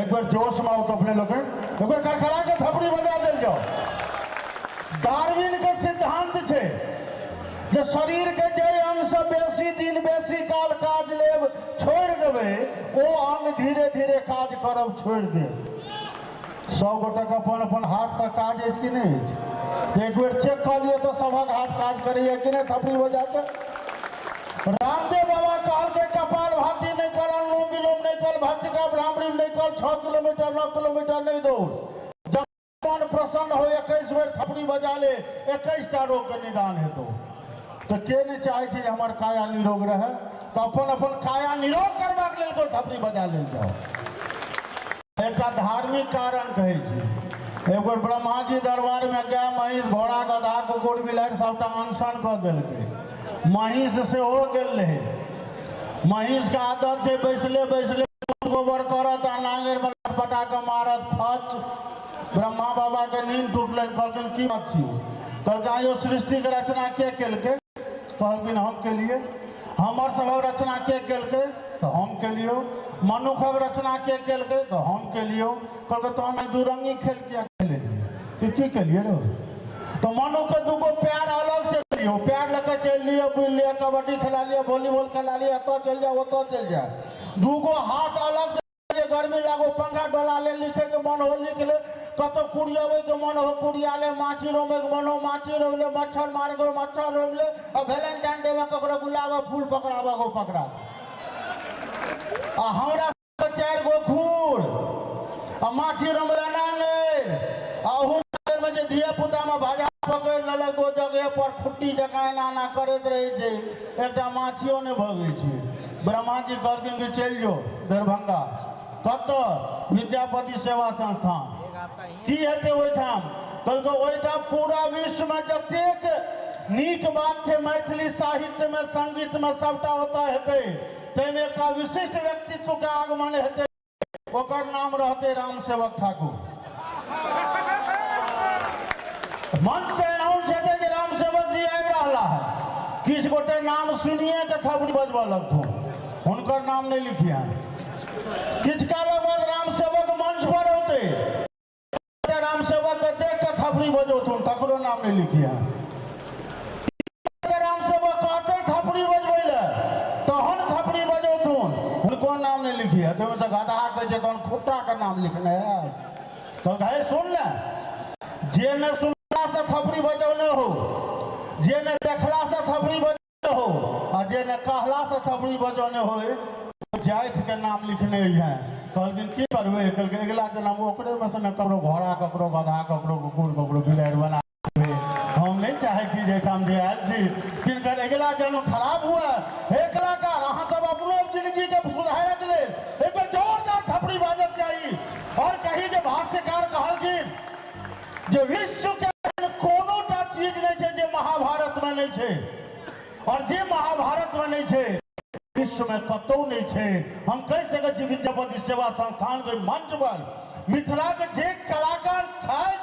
एक बेर जोश में आओ तो अपने लोग एक बेर करकरा के थपड़ी बजा देल जाओ। डार्विन के सिद्धांत छै जे शरीर के जे अंग से बेसी दिन बेसी काल काज लेब छोड़ि देबै, ओ अंग धीरे धीरे काज करब छोड़ि देब। 100 गोटे के अपन अपन हाथ से काज अछि कि नहि अछि? एक बेर चेक कऽ लिअ तऽ सभक हाथ काज करैया कि नहि थपड़ी बजा के। रामदेव बाबा कहलकै कपाल भाती नहि कर, अनुलोम विलोम नहि कर, भस्त्रिका भ्रामरी नहि कर, 6 किलोमीटर 9 किलोमीटर नहि दौड़। जब मन प्रसन्न हो 21 बेर थपड़ी बजा ले, 21टा रोग के निदान हेतौ। तऽ के नहि चाहै छै जे हमर काया निरोग रहै? तऽ अपन अपन काया निरोग करबाक लेल कोइ थपड़ी बजा लेल जाओ। एकटा धार्मिक कारण कहै छी। एक बेर ब्रह्माजी दरबारमे गाय महींस घोड़ा गधा कुकुर बिलाड़ि सबटा अनशन कऽ देलकै। महींस सेहो गेल रहै। महींसके आदत छै बैसले बैसले गोबर करत आ नांगरिमे लटपटा कऽ मारत फच। ब्रह्मा बाबाके नींद टूटलनि, कहलखिन की बात छियौ? कहलकै आइयो सृष्टिके रचना के केलकै? कहलखिन हम केलियै। हमर सभक रचना के केलकै? तऽ हम केलियौ। मनुखक रचना के केलकै? तऽ हम केलियौ। कहलकै तहन एहि दुरंगी खेल किया खेलेलियै? तऽ की केलियै रौ? तऽ मनुखके दूगो पैर अलग से दियौ, पैर लऽ कऽ चलि लिअ, बुलि लिअ, कबड्डी खेला लिअ, वॉलीबॉल खेला लिअ, एतऽ चलि जाउ ओतऽ चलि जाउ। दूगो हाथ अलग से जे गर्मी लागो पंखा डोला ले, लिखे के मन हो लिख ले, कतौ कुड़ियाबै के मन हो कुड़िया ले, माछी रोमै के मन हो माछी रोम ले, मच्छर मारे के मच्छर रोम ले, आ वैलेंटाइन डे में ककरो गुलाब आ फूल पकड़ाबऽ के पकड़ा। आ हमरा 4 गो खूर आ माछी रोमला नांगरि, आ ओहू नांगरि में जे धिया पुता में भाजा पकड़ि लेलक ओ जगह पर खुट्टी जकाँ एना एना करैत रहै छै, एकटा माछियो नहि भगै छै। ब्रह्मा जी कहलखिन कि चलि जो दरभंगा, कतऽ? विद्यापति सेवा संस्थान। की हेतै ओहिठाम? कहलकै ओहिठाम पूरा विश्वमे जतेक नीक बात छै मैथिली साहित्यमे संगीतमे सबटा ओतऽ हेतै। ताहिमे एकटा विशिष्ट व्यक्तित्वके आगमन हेतै, ओकर नाम रहतै रामसेवक ठाकुर। मंच से अनाउंस हेतै जे रामसेवक जी आबि रहला है। किछु गोटे नाम सुनिए के थपड़ी बजबऽ लगथुन, हुनकर नाम नहि लिखियन। किछु कालक बाद रामसेवक मंच पर औतै, रामसेवक के देख के थपड़ी बजौथुन, तकरो नाम नहि लिखियन। रामसेवक कहतै थपड़ी बजबै लए, तहन थपड़ी बजौथुन, हुनको नाम नहि लिखियन। ताहिमे से गदहा कहै छै तहन खुट्टा के नाम लिखने है। कहलकै हे सुन ने, जे ने सुनला से थपड़ी बजौने हो, जे ने देखला से थपड़ी बजौने हो, आ जे ने कहला से थपड़ी बजौने हो, जाति के नाम लिखने है। कहलखिन की करबै? कहलकै अगिला जन्म ओकरे में से ने ककरो घोड़ा, ककरो गधा, ककरो कुकुर, ककरो बिलाड़ि बना देबै। हम नहि चाहै छी जे एहिठाम जे आयल छी तिनकर अगिला जन्म खराब हुए। हे कलाकार, अहाँ सब अपनो जिंदगी के सुधारक लेल एक बेर जोरदार थपड़ी बाजक चाही। और कही जे भाष्यकार कहलखिन जे विश्व के कोनो टा चीज नहीं छै जे महाभारत में नहीं छै, और जे महाभारत में नहीं छै विश्व में कतौ नहीं छै। हम कहि सकै छी विद्यापति सेवा संस्थान के मंच पर मिथिला के जे कलाकार छथि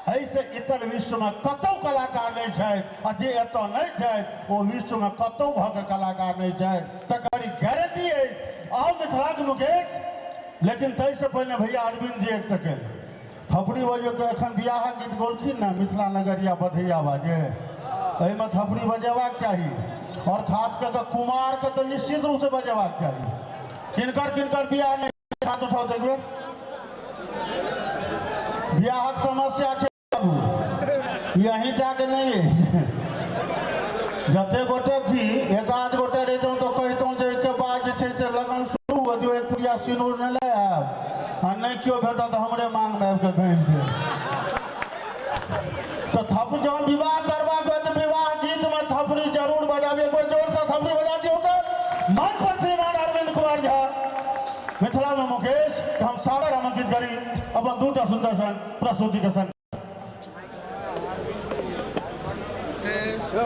एहिसँ इतर विश्व में कतौ कलाकार नहीं छथि, आ जे एतऽ नहीं छथि ओ विश्व में कतौ भऽ के कलाकार नहीं छथि, तकर ई गारंटी अछि। आउ मिथिला के मुकेश। लेकिन ताहिसँ पहिने भैया अरविंद जी एक सेकेंड थपड़ी बजबैके एखन बियाहक गीत गौलखिन ने, मिथिला नगरिया बधैया बाजे, एहिमे थपड़ी बजेबाक चाही, और खास कऽ के कुमारके तऽ निश्चित रूपसँ बजेबाक चाही। किनकर किनकर बियाह नहि, हाथ उठाउ तऽ एक बेर। बियाहक समस्या छै बाबू, यहीं टाके नहि अछि। जते गोटे छी एक आध गोटे रहितहुँ तऽ कहितहुँ जे एहिके बाद जे छै से लगन शुरू हो जो, एक पुड़िया सिनूर नहि लए आयब, आ नहि केओ भेटत तऽ हमरे मांगमे आबि कऽ घामि देब। तऽ थप जँ विवाह करबाक होय तऽ विवाह गीतमे थपड़ी जरूर बजाबी। एक बेर जोरसँ थपड़ी बजा दियौ तऽ। मंच पर श्रीमान अरविंद कुमार झा, मिथिलामे मुकेश, हम सादर आमंत्रित करी अपन दूटा सुन्दर सन प्रस्तुति के संग।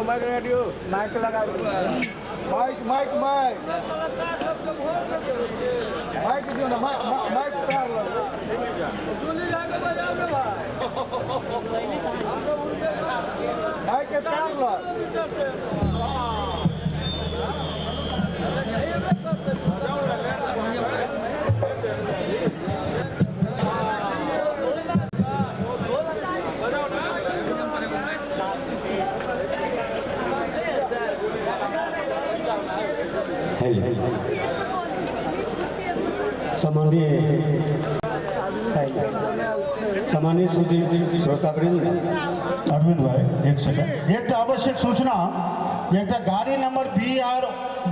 माइक रेडियो माइक लगा, माइक माइक माइक माइक दियो ना, माइक माइक तार लगा, माइक के तार लगा। सामान्य सुधी श्रोतावृंद। अरविंद भाई एक सेकंड, एकटा आवश्यक सूचना, एकटा गाड़ी नंबर BR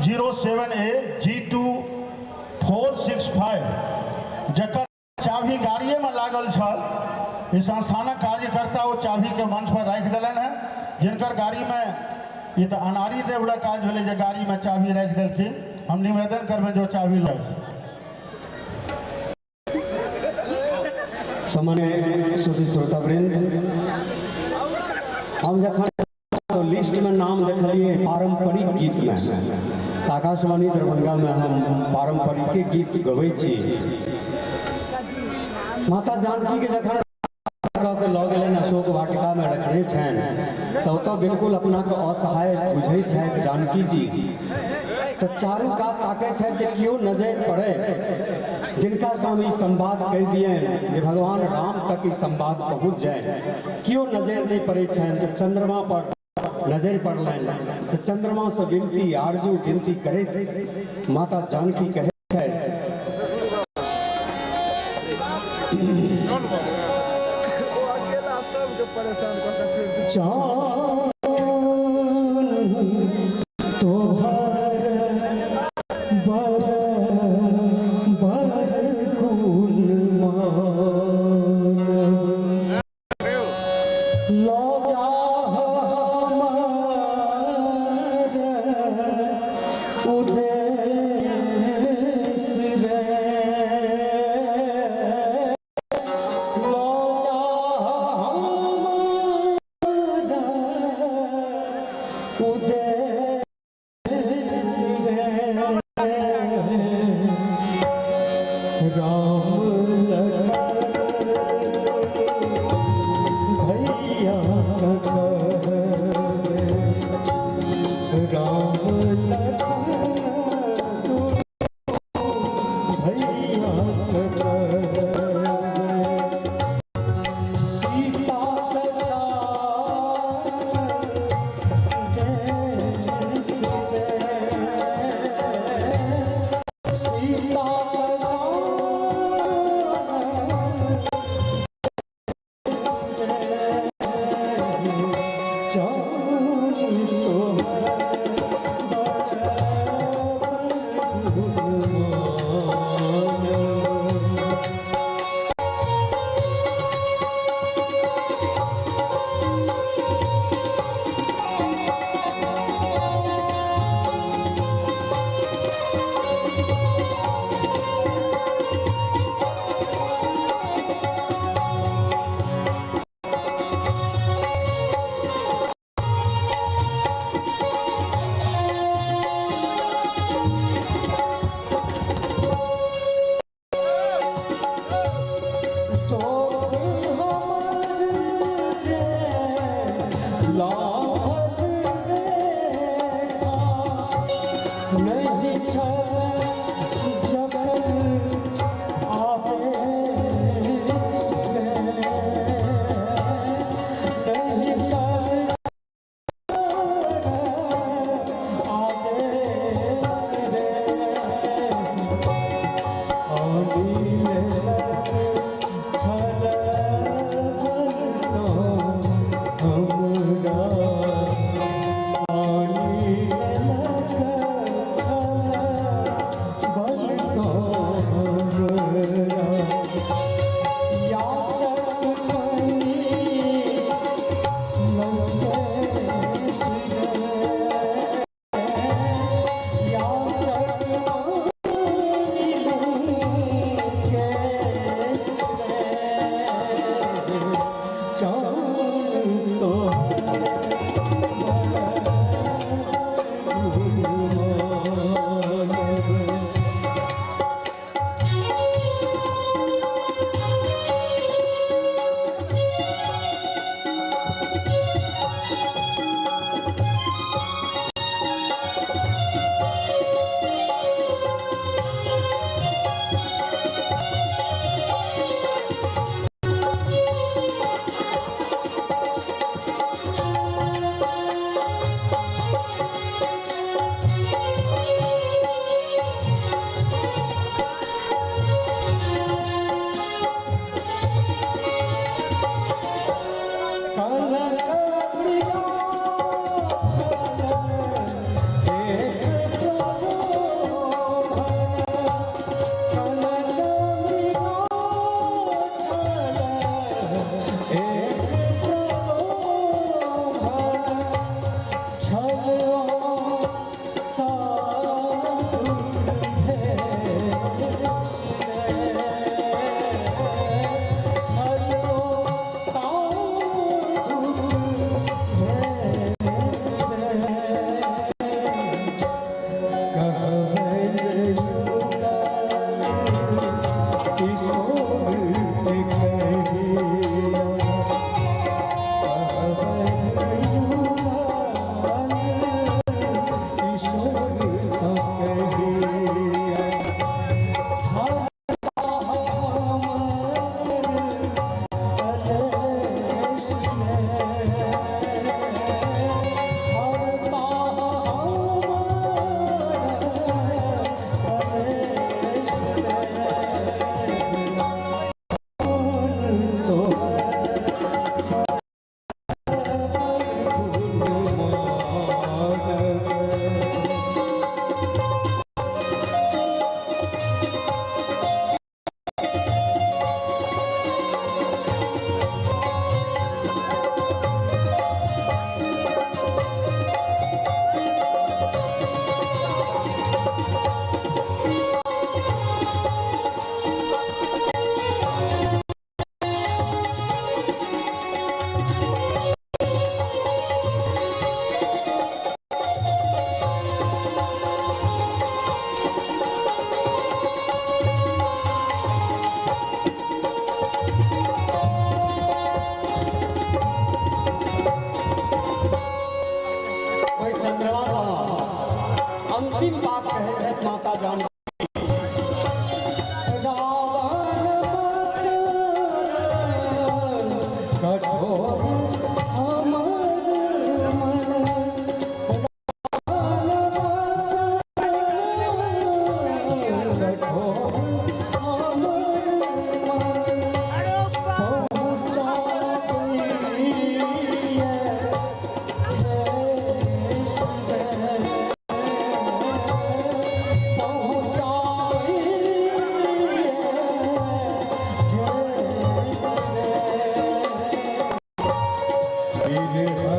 07 A G 2465 जकर चाभी गाड़िए में लागल छल, इस संस्थानक कार्यकर्ता ओ चाभी के मंच पर राखि देलनि हैं। जिनकर गाड़ी में ये तो अनाड़ी ड्राइवरक काज भेलै जे गाड़ी में चाभी राखि देलखिन। हम निवेदन करबै जो चाभी लथि। सामान्य सुधी श्रोतावृंद, हम जखन तो लिस्ट में नाम देखलिए पारंपरिक गीत में, आकाशवाणी दरभंगा में हम पारंपरिक गीत गबै छी। माता जानकी के जखन कऽ के लऽ गेलनि अशोक वाटिका में रखने छनि, तऽ ओतऽ बिल्कुल अपना के असहाय बुझै छथि जानकी जी। तऽ चारू कात ताकै छथि जे केओ नजरि पड़े जिनका से हम ई संवाद कहि दियनि जे भगवान राम तक ई संवाद पहुँच जाय। केओ नजरि नहि पड़ै छनि तऽ चंद्रमा पर नजरि पड़लनि, तऽ चंद्रमा से विनती आरजू विनती करैत माता जानकी कहै छथि, अकेला सबके परेशान कऽ के छोड़ि दै। चान तोहर बर बर गुण मान, लऽ जाह हमर उदेस रे राम लखन भैया राम लखन भैया सीता नहीं छल जबर आवेश में नहीं छल आवेश रे आनी छल तो हमरा आनी चन्द्रमासँ अंतिम बात कहै छथि माता जानकी। रावण बचन कठोर हमर मन, रावण बचन कठोर हमर मन, पहुँचाबियै ठेस रे,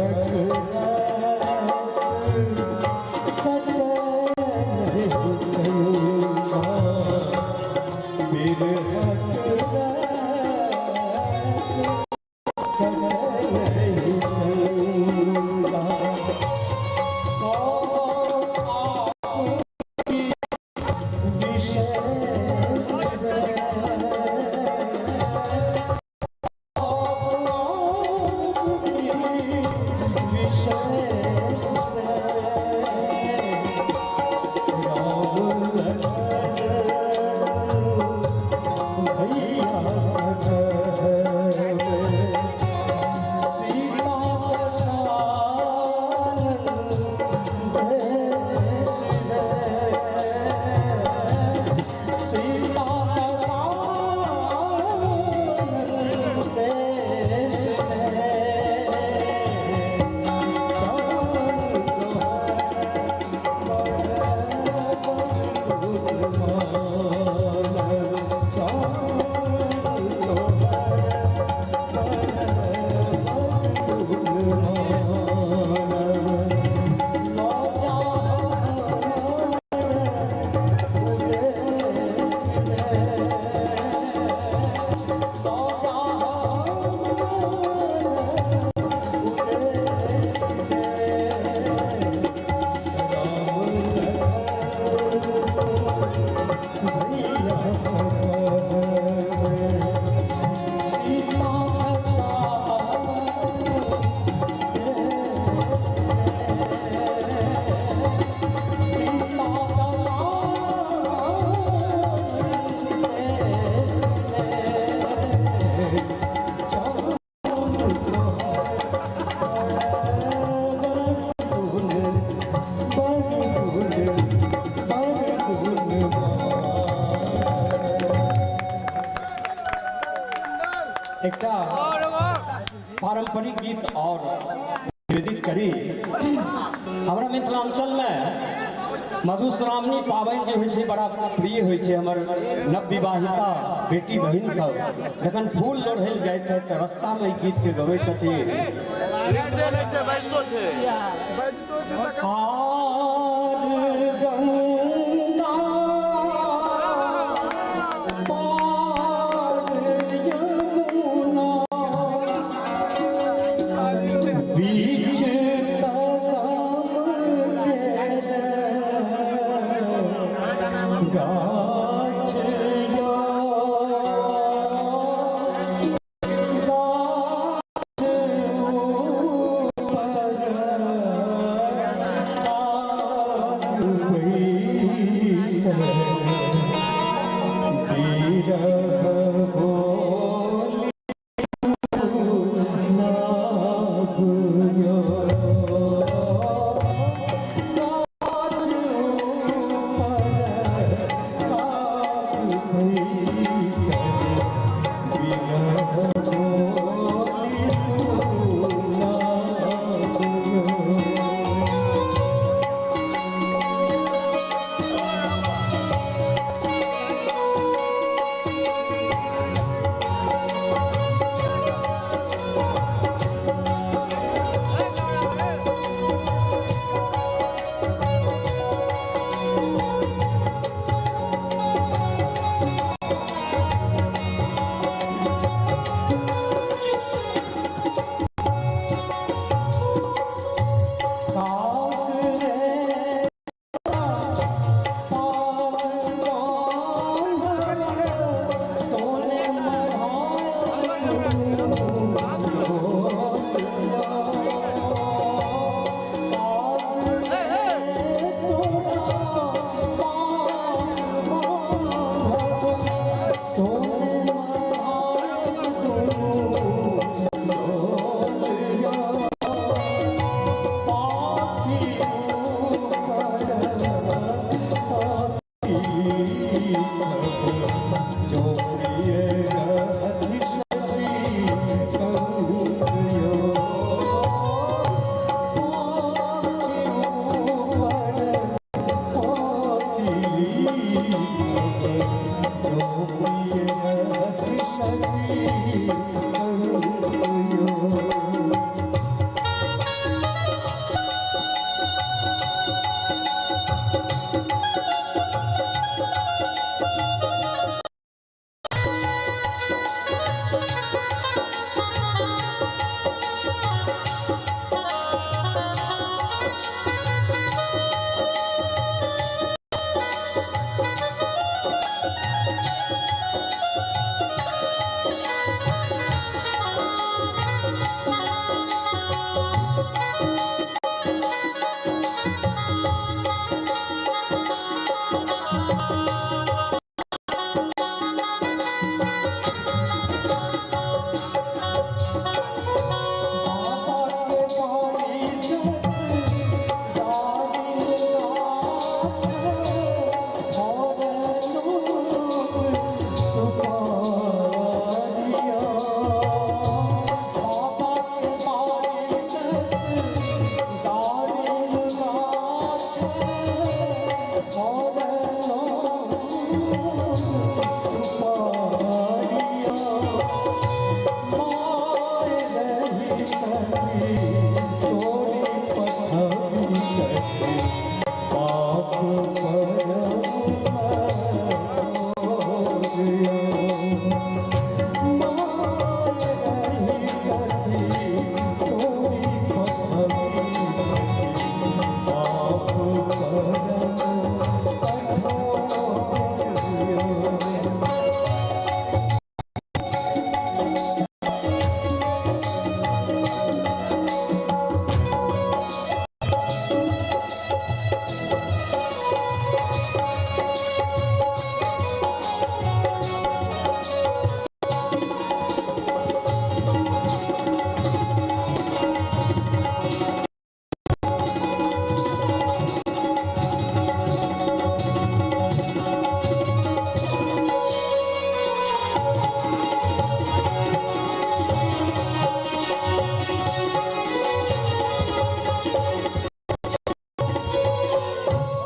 एकटा पारंपरिक गीत और निवेदित करी। हमरा मिथिलांचलमे मधुश्रावणी पाबनि जे होइ छै बड़ा प्रिय होइ छै। हमर नवविवाहिता बेटी बहिन सब जखन फूल लोढ़ै लए जाइ छथि तऽ रस्तामे ई गीतके गबै छथिन। आर गंगा पार यमुना बीच कदम के गाछ यो, गाछ ऊपर काग बैसल, बिरह बोली नाग यो, गाछ ऊपर काग बैसल, बिरह बोली नाग यो।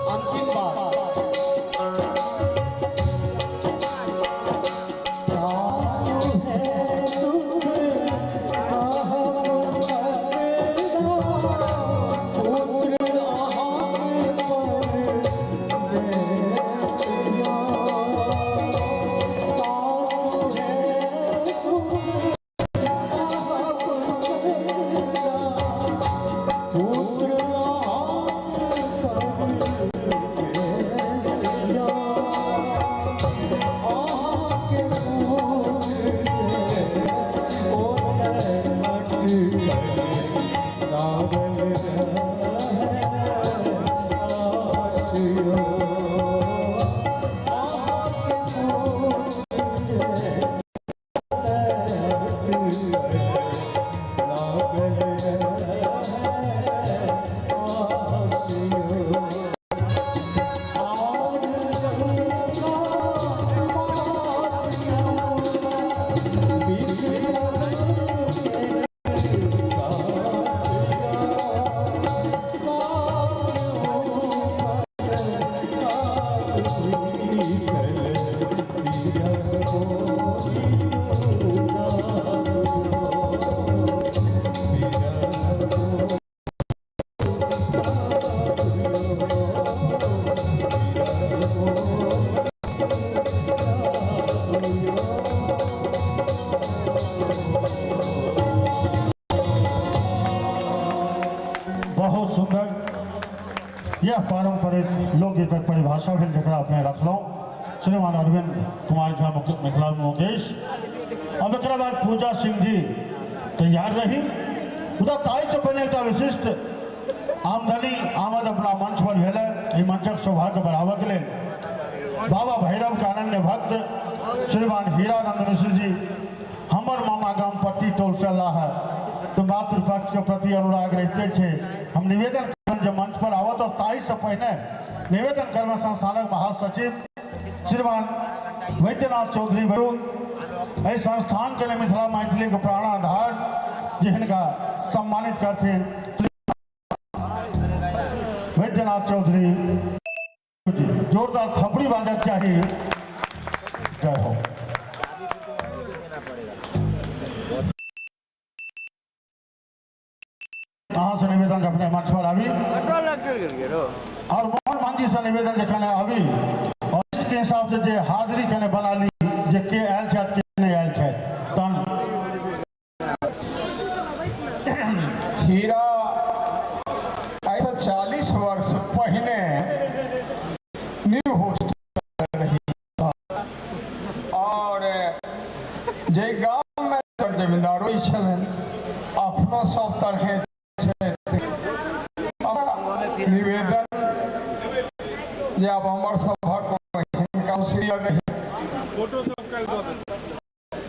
अंतिम बात बहुत सुंदर। यह पारंपरिक लोकगीतक परिभाषा भेल जकरा अपने रखलहुँ श्रीमान अरविंद कुमार झा मिथिला मुकेश। अब एकरा बाद पूजा सिंह जी तैयार रही। मुदा ताहिसँ पहिने एकटा विशिष्ट आमदनी आमद अपना मंच पर भेल है। एहि मंचक सौभाग्य बढ़ाबऽके लेल बाबा भैरव के अनन्य भक्त श्रीमान हीरानंद मिश्र जी हमर मामा गाम पट्टी टोल से अलाह है तो मातृपक्ष के प्रति अनुराग रहिते छै। हम निवेदन करब जे मंच पर आवत और ताहिसँ पहिने निवेदन करब संस्थानक महासचिव श्रीमान वैद्यनाथ चौधरी भैरू एहि संस्थान के लिए मिथिला मैथिली के प्राणाधार जे हिनका सम्मानित करथिन वैद्यनाथ चौधरी जी। जोरदार थपड़ी बाजक चाही। जय हो। अहाँ से निवेदन जे अपने मंच पर आबी और मोहन मांझी से निवेदन जे कने आबी और लिस्ट के हिसाब से जे हाजिरी कने बना ली जे के आयल छथि के नहीं आयल छथि। तहन हीरा आइसँ 40 वर्ष पहिने न्यू होस्टल रही और जे गाममे जमींदारो छलनि अपनो सब तरहे छथि। निवेदन जे आब हमर सभक हिनका सीनियर रही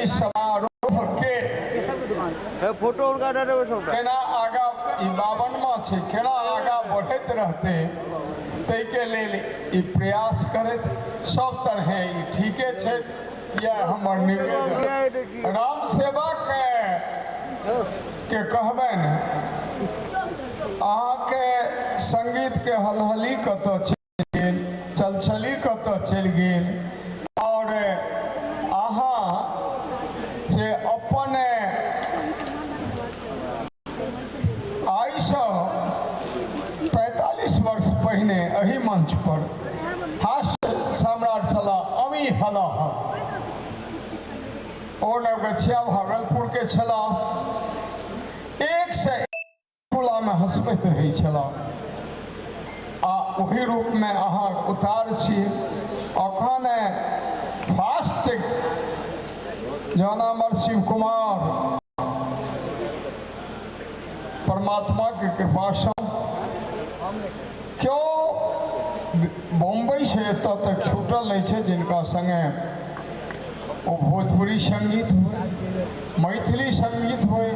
ई समारोह के फोटो उनका केना आगा ई 52वां छै केना आगा बढ़ैत रहतै ताहिके लेल ई प्रयास करैत सब तरहे ई ठीके छै। यह हमर निवेदन। राम सेवा के कहबनि अहाँके संगीत के हलहली कतऽ चलि गेल, चलचली कतऽ चलि गेल और अहाँ से अपन आइसँ 45 वर्ष पहिने एहि मंच पर हास्य सम्राट छलाह अमी हलाह। ओ नवगछिया भागलपुर के छलाह। एक से टोलामे हँसबैत रहै छलाह आ ओही रूपमे अहाँ उतार छी। अखन फास्ट जहन हमर शिव कुमार परमात्माके कृपासँ केओ बम्बईसँ एतऽ तक छूटल नहि छै जिनका सङ्गे ओ भोजपुरी सङ्गीत हुए, मैथिली सङ्गीत हुए,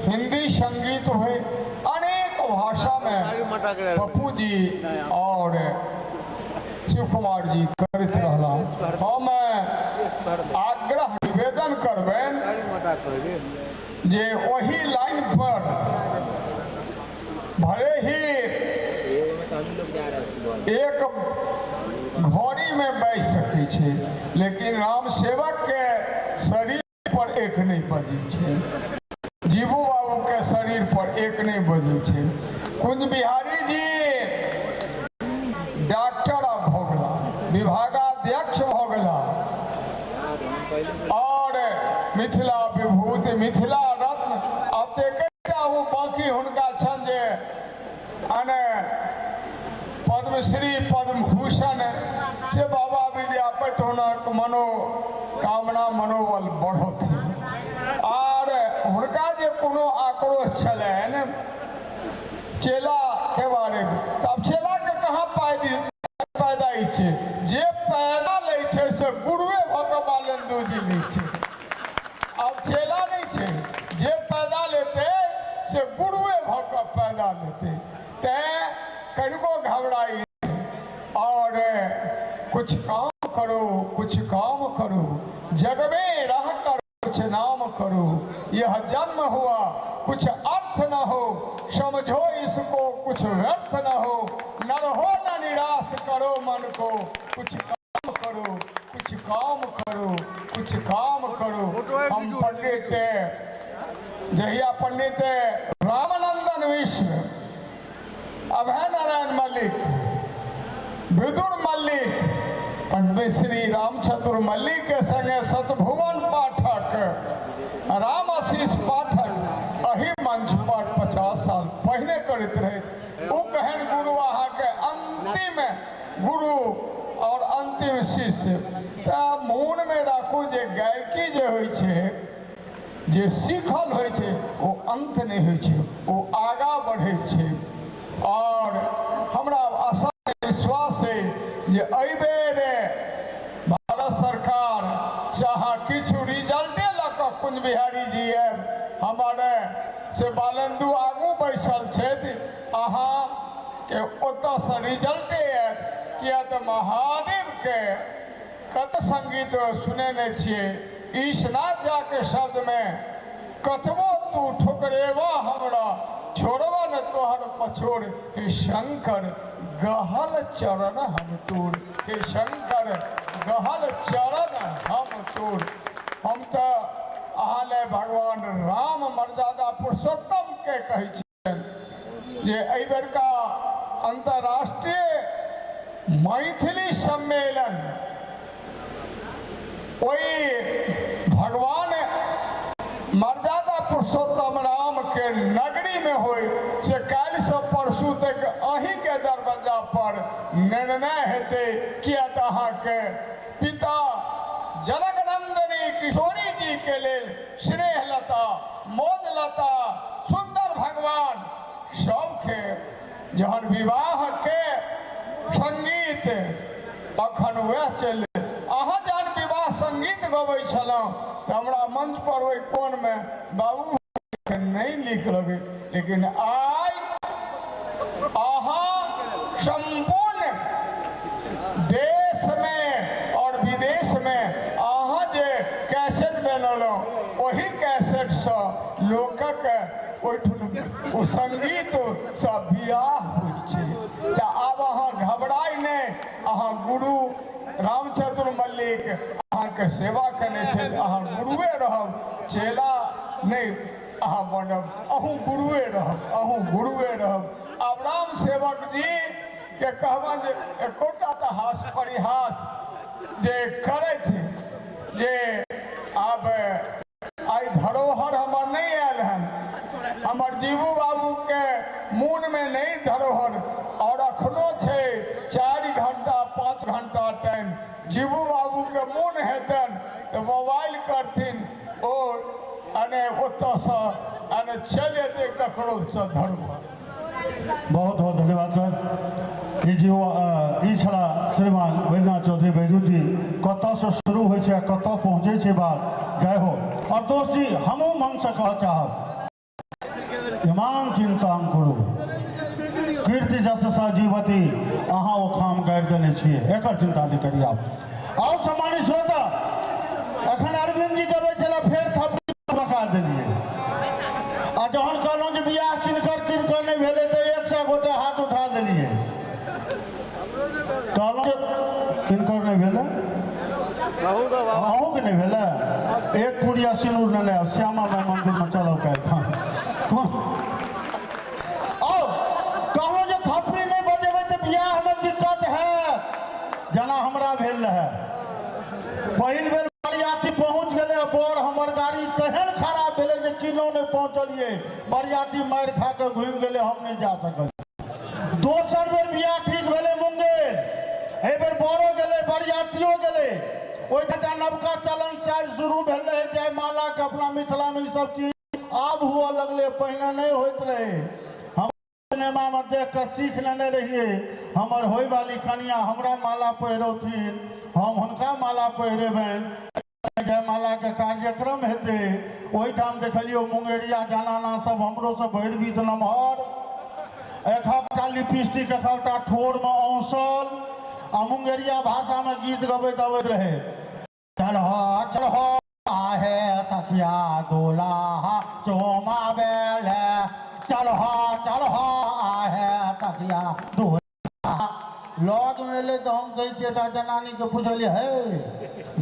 हिंदी सङ्गीत हुए, अनेक भाषामे पप्पू जी आओर शिव कुमार जी करैत रहला। हम आग्रह निवेदन करबनि जे ओही लाइन पर भले ही एक घड़ीमे बाजि सकै छै, लेकिन राम सेवकके शरीर पर एक नहि बजै छै, जीबू बाबूके शरीर पर एक नहि बजै छै। कुंज बिहारी जी डॉक्टर आब भऽ गेला, विभागाध्यक्ष भऽ गेला और मिथिला विभूति, मिथिला रत्न। आब तऽ एकटा ओ बाँकी हुनका छनि जे अने पद्मश्री पद्मभूषण से बाबा विद्यापति हुनक मनोकामना मनोबल बढ़ौथिन। आर हुनका जे कोनो आक्रोश छलनि चेलाके बारेमे, तऽ आब चेलाके कहाँ पाइ पैदा छै, जे पैदा लै छै से गुरुए भऽ कऽ बालेन्दु जी लै छै। आब चेला नहि छै, जे पैदा लेतै से गुरुए भऽ कऽ पैदा लेतै। तैँ कनिको घबराइ नहि और कुछ काम करो, कुछ काम करो, जगमे रह कर कुछ नाम करो, यह जन्म हुआ कुछ अर्थ न हो, समझो इसको कुछ व्यर्थ न हो, नर हो न निराश करो मन को, कुछ काम करो, कुछ काम करो, कुछ काम करो। हम पंडित जहिया पंडित रामनंदन मिश्र, अभय नारायण मल्लिक, विदुर मल्लिक, पंडित श्री रामचंद्र मल्लिक के संगे सतभुवन पाठक, राम आशीष पाठक अही मंच पर 50 साल पहिने करैत रहे। ओ कहन गुरु अहाँके अंतिम गुरु और अंतिम शिष्य। तऽ मोनमे राखू जे गायकी जे होइ छै, जे सीखल होइ छै, ओ अन्त नहि होइ छै, ओ आगाँ बढ़ै छै। और हमरा आशा विश्वास है जे एहिबेर भारत सरकार से अहाँ किछु रिजल्टे लऽ कऽ कुंज बिहारी जी आयब। हमर से बालेन्दु आगू बैसल छथि, अहाँके ओतऽसँ रिजल्टे आयत। किया तऽ महादेवके कत संगीत सुनेने छियै, ईशनाथ झाके शब्दमे, कतबो तू ठुकरेबा हमरा, छोड़बा न तोहर पछोड़, हे शंकर गहल चरण हम तोर, हे शंकर गहल चरण हम तोर। हम तऽ अहाँ ले भगवान राम मर्यादा पुरुषोत्तम के कहै छियनि जे एहि बेरका अंतर्राष्ट्रीय मैथिली सम्मेलन ओहि भगवान मर्यादा पुरुषोत्तम राम के नगरी में होय, से काल्हिसँ परसू तक अहीँके दरवाजा पर निर्णय हेतै। किया तऽ अहाँके पिता जनक नंदनी किशोरी जी के लेल स्नेहलता, मोदलता, सुंदर भगवान सबके जहन विवाह के संगीत अखन वएह चलि। अहाँ जहन विवाह संगीत गबै छलहुँ तऽ हमरा मंच पर ओहि कोनमे बाबू नहि नीक लगै, लेकिन आइ अहाँ सम्पूर्ण देशमे आओर विदेशमे अहाँ जे कैसेट बनेलहुँ, ओहि कैसेटसँ लोकक ओहिठाम ओ संगीतसँ बियाह होइ छै। तऽ आब अहाँ घबराइ नहि, अहाँ गुरु रामचंद्र मल्लिक अहाँके सेवा केने छथि, अहाँ गुरुए रहब, चेला नहि अहाँ बनब, अहूँ गुरुए रहब, अहूँ गुरुए रहब। आब राम सेवक जी के कहबनि जे एकोटा तऽ हास परिहास जे करथि जे आब आइ धरोहर हमर नहि आयल हन, हमर जीबू बाबूके मोनमे नहि धरोहर, आओर अखनो छै 4 घंटा 5 घंटा टाइम। जीबू बाबूके मोन हेतनि तऽ मोबाइल करथिन, ओ अने ओतऽसँ अने चलि जेतै ककरोसँ धरोहर। बहुत बहुत धन्यवाद सर। ई जी ई छला श्रीमान वैद्यनाथ चौधरी बैजू जी। कतऽसँ शुरू होइ छै आ कतऽ पहुँचै छै बात। जय हो। और दोस्त जी, हमहूँ मनसँ कहऽ चाहब, इमाम चिंता करू, कीर्ति जस सजीवती, अहाँ ओ खाम गाड़ि देने छियै, एकर चिंता नहि करी। आब आओ सम्मानित श्रोता, एखन अरविंद जी गबै छला, फेर थप्पी बका देलियै। आ जहन कहलहुँ जे बियाह किनकर किनकर नहि भेलै तऽ 100 गोटे हाथ उठा देलियै। कहलहुँ जे किनकर नहि भेलै, अहूँके नहि भेलै? एक पुड़िया सिनूर नेने आयब, श्यामा माइ मन्दिरमे चलब काल्हि। आओर कहलहुँ जे थपड़ी नहि बजेबै तऽ बियाहमे दिक्कत हैत, जेना हमरा भेल रहै। पहिल बेर बरियाती पहुँच गेलै, बर हमर गाड़ी तेहन खराब भेलै जे किनो नहि पहुँचलियै, बरियाती मारि खा कऽ घुमि गेलै, हम नहि जा सकलियै। दोसर बेर बियाह ठीक भेलै मुंगेर, एहि बेर बरो गेलै बरियातियो गेलै। ओहिठाम नवका चलन चालि शुरू भेल रहै जयमालाके, अपना मिथिलामे ई सब चीज आब हुअ लगलै, पहिने नहि होइत रहै। हम सिनेमामे देख कऽ सीख लेने रहियै, हमर होइवाली कनिया हमरा माला पहिरौथिन, हम हुनका माला पहिरेबनि, जयमालाके कार्यक्रम हेतै। ओहिठाम देखलियौ मुंगेरिया जनाना सब हमरो से भरि बीत नमहर, एकहकटा लिपस्टिक एकहकटा ठोरमे औंसल, आ मुंगेरिया भाषामे गीत गबैत अबैत रहै। चलहो चलहो आहे सखिया दूल्हा चुमाबेले, चलहो चलहो आहे सखिया दूल्हा। लग मे एलै तऽ हम कहै छियै एकटा जनानीके पुछलियै, हे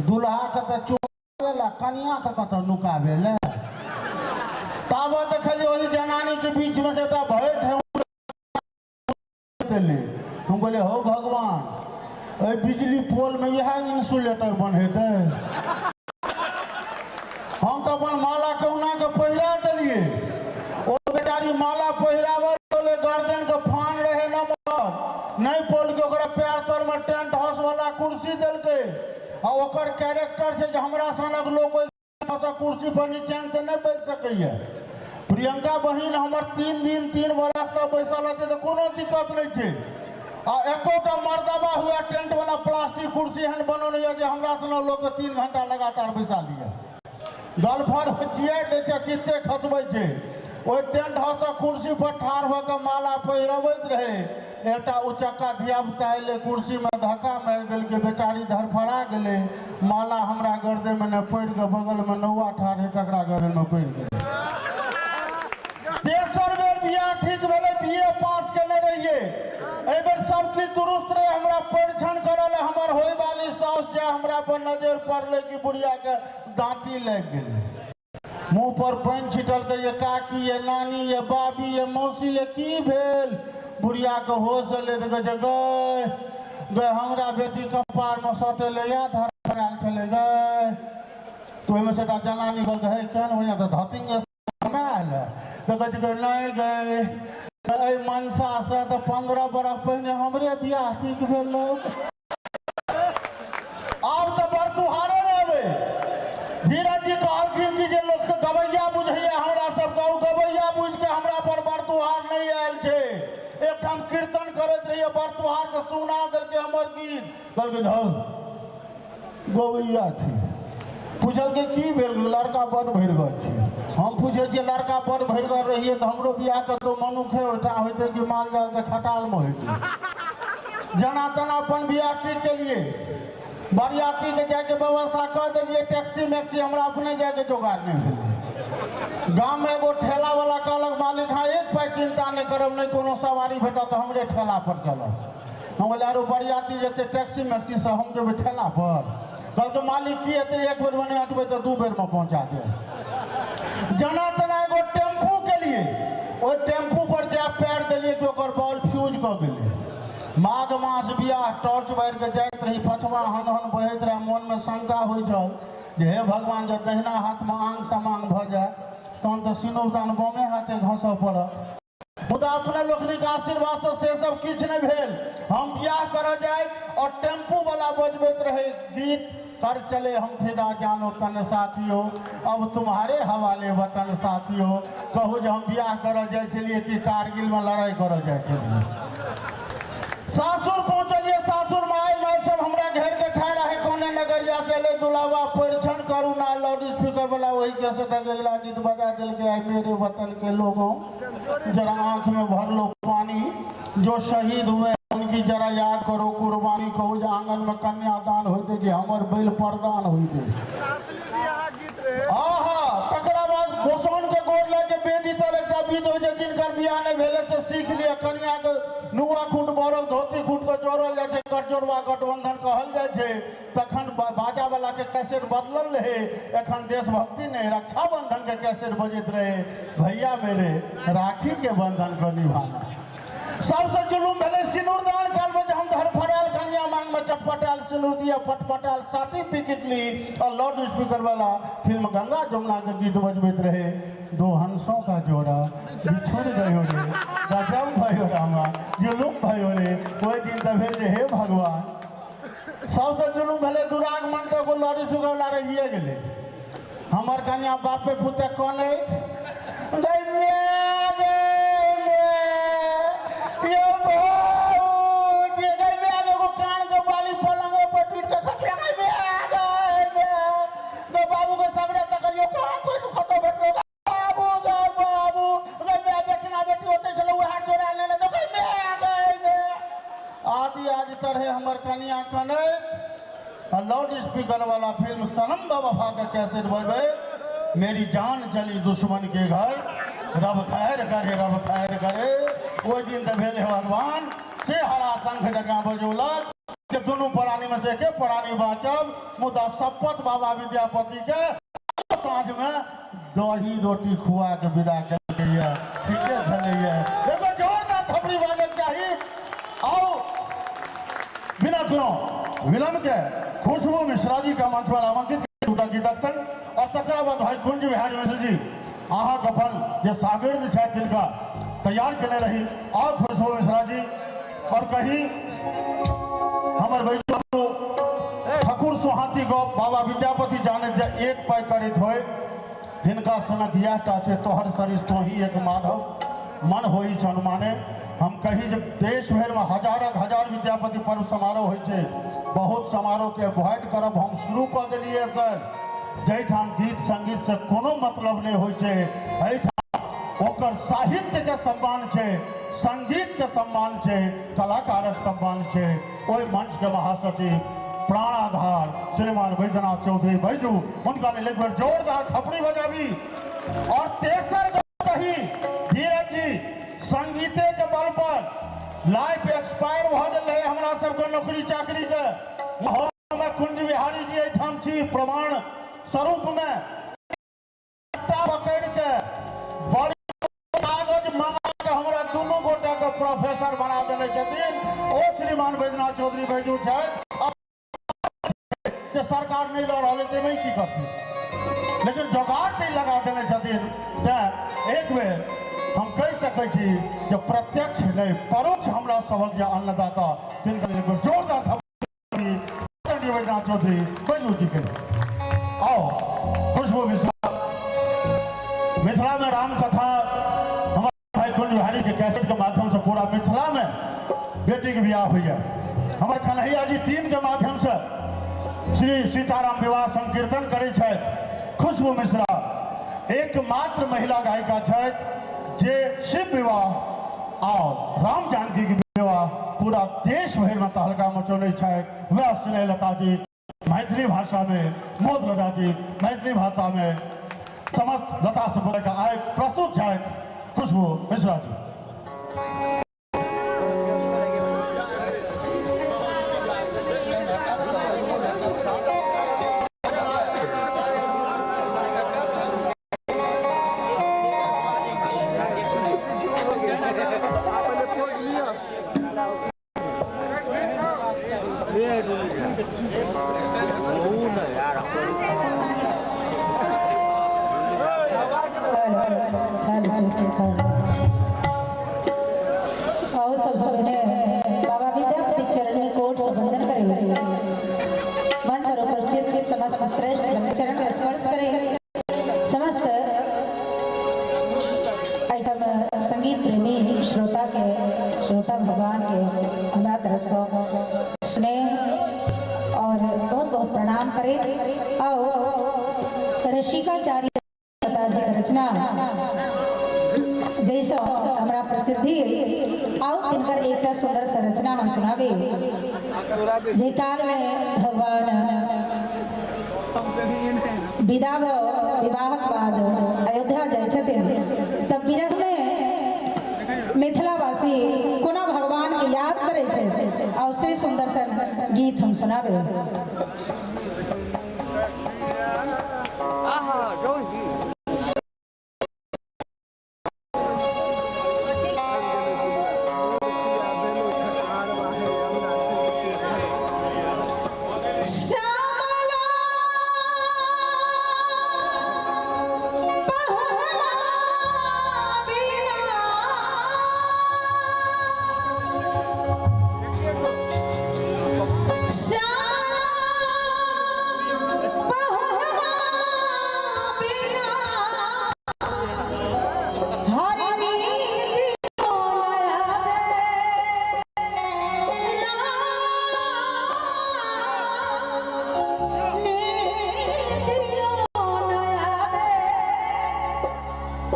दूल्हाके तऽ चुमाबेला, कनियाके कतऽ नुकाबेले? ताबत देखलियै ओहि जनानीके बीचमे से एकटा भरि ठेहुन एलै। हम कहलियै हौ भगवान, एहि बिजली पोलमे इएह इंसुलेटर बन्हेतै? हम तऽ अपन माला कहुना कऽ पहिरा देलियै। ओ बेचारी माला पहिराबऽ लगलै, गर्दनके फान रहै नमहर, नहि पौलकै, ओकरा पैर तरमे टेंट हाउस वाला कुर्सी देलकै। आ ओकर कैरेक्टर छै जे हमरा सनक लोक ओहि कुर्सी पर निचैन से नहि बैस सकैए। प्रियंका बहिन हमर 3 दिन 3 बरख तक बैसल रहतै तऽ कोनो दिक्कत नहि छै। आ एकोटा मर्दबा हुआ टेंट वाला प्लास्टिक कुर्सी एहन बनल यऽ जे हमरा सनक लोकके 3 घंटा लगातार बैसा लिअ। गलफर चियाइ दै छै, चित्ते खसबै छै। ओहि टेंट हाउसक कुर्सी पर ठाढ़ भऽ कऽ माला पहिरबैत रहै, एकटा उचक्का धियापुता एलै, कुर्सीमे धक्का मारि देलकै, बेचारी धड़फड़ा गेलै, माला हमरा गर्दनमे नहि पड़ि कऽ बगलमे नौआ ठाढ़ रहै तकरा गर्दनमे पड़ि गेलै। तेसर बेर बियाह ठीक भेलै, BA पास केने रहियै, एहि बेर सब किछु दुरुस्त रहै। हमरा परिछन करऽ लए हमर होइवाली साउस जे हमरा पर नजरि पड़लै कि बुढ़ियाके दाँती लागि गेलै, मुँह पर पानि छिटलकै, ये काकी ये नानी ये बाबी ये मौसी ये की भेल? बुढ़ियाके होश एलै तऽ कहै छै गै गै हमरा बेटी कपारमे सटेलै या धड़फड़ायल छलै गै। तऽ ओहिमे से एकटा जनानी कहलकै, हे केहन बढ़िआँ तऽ धतिंग आयल है। तऽ कहै छै नहि गै, एहि मनसासँ तऽ 15 बरख पहिने हमरे बियाह ठीक भेल। आब तऽ बरतुहारे रहबै। धीरज जी कहलखिन कि जे लोक गवैया बुझैया हमरा सबके, ओ गवैया बुझिके हमरा पर बरतुहार नहि आयल छै। एकठाम कीर्तन करैत रहियै, बरतुहारके सुना देलकै हमर गीत, कहलकै हौ गवैया छी। पुछलकै की भेल? लड़का बड़ भरिगर छै। हम पूछै छियै लड़का बड़ भरिगर रहियै तऽ हमरो बियाह कतहु मनुखे ओहिठाम होइतै कि माल जालके खटालमे होइतै? जेना तेना अपन बियाह ठीक केलियै, बरियातीके जाइके व्यवस्था कऽ देलियै, टैक्सी मैक्सी हमरा अपने जाइके जोगाड़ नहि भेलै। गाममे एगो ठेलावला कहलक, मालिक हाँ एक पाइ चिन्ता नहि करब, नहि कोनो सवारी भेटत तऽ हमरे ठेला पर चलब। हम कहलियै आरो बरियाती जेतै टैक्सी मैक्सीसँ, हम जेबै ठेला पर? कहलकै मालिक की हेतै, एक बेरमे नहि हटबै तऽ 2 बेरमे पहुँचा देब। जेना तेना एगो टेम्पू केलियै, ओहि टेम्पू पर जा पैर देलियै कि ओकर बॉल फ्यूज कऽ गेलै। माघ मास बियाह टॉर्च बारि कऽ जाइत रही, पछवा हन हन बहैत रहए, मोनमे शंका होइत छल जे हे भगवान जँ दहिना हाथमे आंग समांग भऽ जाय तहन तऽ सिनुरदान बमे हाथे घसऽ पड़त। मुदा अपने लोकनिक आशीर्वादसँ से सब किछु नहि भेल। हम बियाह करऽ जाइत और टेम्पू वाला बजबैत रहै गीत, कर चले हम फिदा जानो तन साथियो, अब तुम्हारे हवाले वतन साथियो। कहू जे हम बियाह करऽ जाइ छलियै कि कारगिलमे लड़ाइ करऽ जाइ छलियै। सासुर पहुँचलियै, सासुरमे आइ माय सब हमरा घेर के ठाढ़ रहै, कोने नगरिया से एलै दुलाबा परिछन करू ना, लाउड स्पीकर वाला ओहि कैसेटक अगिला गीत बजा देलकै, आइ मेरे वतन के लोगों जरा आँख में भर लो पानी, जो शहीद हुए उनकी जरा याद करो कुर्बानी। कहू जे आंगन में कन्यादान होइते कि हमर बैल प्रदान होइते। हाँ हाँ, तकरा बाद गोसाउन के गोर लए के वेदी तर एकटा विध होइ छै, जिनकर बियाह नहि भेलै से सीख लिअ। कनिया के नुआ खूट बरल धोती खूट के जोड़ल जाइ छै, गठजोड़वा गठबंधन कहल जाइ छै। तखन बाजा वाला के कैसेट बदलल रहे, एखन देशभक्ति नहीं रक्षाबंधन के कैसेट बजैत रहे, भैया मेरे राखी के बंधन को निभाना। सबसे जुलूम भेलै सिनुरदान काल में, जे हम धरफड़ायल कनिया मांग में चटपटायल सिनुर दिया पटपटायल सर्टिफिकेट ली और लाउड स्पीकर वाला फिल्म गंगा जमुना के गीत बजबैत रहे, दो हंसों का जोड़ा बिछुड़ गयो रे गजब भयो रामा जुलूम भयो रे। ओहि दिन तऽ भेल जे हे भगवान। सबसे जुलूम भेलै दुरागमन तऽ एगो लॉरी सुगवला रहिए गेलै। हमर कन्या बापे पुते कनैत गै माय गै माय यौ भौजी गै माय गै, एगो कान के बाली पलंगे पर टूटि के खसलै गै माय गै माय गै, बाबू के सगरे तकलियौ कहाँ कोइ कतौ भेटलो गै बाबू गै बाबू गै माय, बेचना बेटी ओतै छलै वएह चोरा लेने गै माय गै माय। आदि आदि तरहे हमर कनिया कनैत आ लाउड स्पीकर वाला फिल्म सनम बवफा के कैसेट बजबैत, मेरी जान चली दुश्मन के घर रब खैर करे रब खैर करे। ओहि दिन तऽ भेल हे भगवान से हरा शंख जकाँ बजौलक जे दुनू प्राणी में से एके प्राणी बाँचब। मुदा शपथ बाबा विद्यापति के साँझ में दही रोटी खुआ के विदा केलकैया, ठीके छलैया। एगो जोरदार थपड़ी बाजक चाही। आओ बिना कोनो विलम्ब के खुशबू मिश्रा जी का मंच पर आमंत्रित दूटा गीतक संग और तकरा बाद भाई कुंज बिहारी मिश्र जी अहाँके अपन जे शागिर्द छथि तिनका तैयार केने रही। आओ खुशबू मिश्रा जी। और कही हमर बैजू ठाकुर सोहाती गप बाबा विद्यापति जाने जे एक पाइ करैत होय, हिनका सनक इएह टा छै तोहर सरिस तोही एक माधव मन होई छन माने। हम कही जे देश भरिमे हजारक हजार विद्यापति पर्व समारोह होइ छै, बहुत समारोह के अवॉइड करब हम शुरू कऽ देलियै सर, जाहिठाम गीत संगीत से कोनो मतलब नहि होइ छै, एहिठाम ओकर साहित्य के सम्मान छै, संगीत के सम्मान छै, कलाकारक सम्मान छै। ओहि मंच के महासचिव प्राणाधार श्रीमान वैद्यनाथ चौधरी बैजू, हुनका लेल एक बेर जोरदार थपड़ी बजाबी। और तेसर गप कही धीरज जी, संगीते के बल पर लाइफ एक्सपायर भऽ गेल रहे हमरा सबके नौकरी चाकरी के। हम कुंज बिहारी जी एहिठाम छी प्रमाण स्वरूप में पकड़ के बड़ी कागज मंगा के हमरा दुनू गोटा के प्रोफेसर बना देने छथिन। ओ श्रीमान वैद्यनाथ चौधरी बैजू छथि जे सरकार नहीं लऽ रहल है ताहिमे की करथिन, लेकिन जोगाड़ तऽ लगा देने छथिन। तेँ एक बेर हम कहि सकै छी जे प्रत्यक्ष नहि परोक्ष हमरा सभक जे अन्नदाता तिनका लेल एक बेर जोरदार थपड़ी वैद्यनाथ चौधरी बैजू जी के। आओ खुशबू मिश्रा, मिथिला में रामकथा हमारे भाई कुंज बिहारी के कैसेट के माध्यम से पूरा मिथिला में बेटी के बियाह होइए। हमर कन्हैया जी टीम के माध्यम से श्री सीताराम विवाह संकीर्तन करै छथि। खुशबू मिश्रा एकमात्र महिला गायिका छथि जे शिव विवाह और राम जानकी के विवाह पूरा देश भरि में तहलका मचौने छथि। वह स्नेहलता जी मैथिली भाषा में, मोद लता जी मैथिली भाषा में समस्त लता समुदाय का आय प्रस्तुत छथि खुशबू मिश्रा जी। पहले पोज लिया। आओ सब सबने बाबा विद्यापति चरण में कोट से वंदन करें। मंच पर उपस्थित समस्त श्रेष्ठ चरण का स्पर्श करें। समस्त आइटम संगीत प्रेमी श्रोता के श्रोता भगवान के हमारा तरफ से स्नेह और बहुत बहुत प्रणाम करें। और ऋषिकाचार्य जी की रचना जैसा हमारा प्रसिद्धि आओ तिनकर एकटा सुंदर संरचना हम सुनाबे। जे काल में भगवान विदा विवाहक बाद अयोध्या जाइ छथिन तब विरह में मिथिलावासी कोना भगवान के याद करे छै और से सुंदर सन गीत हम सुनाबे।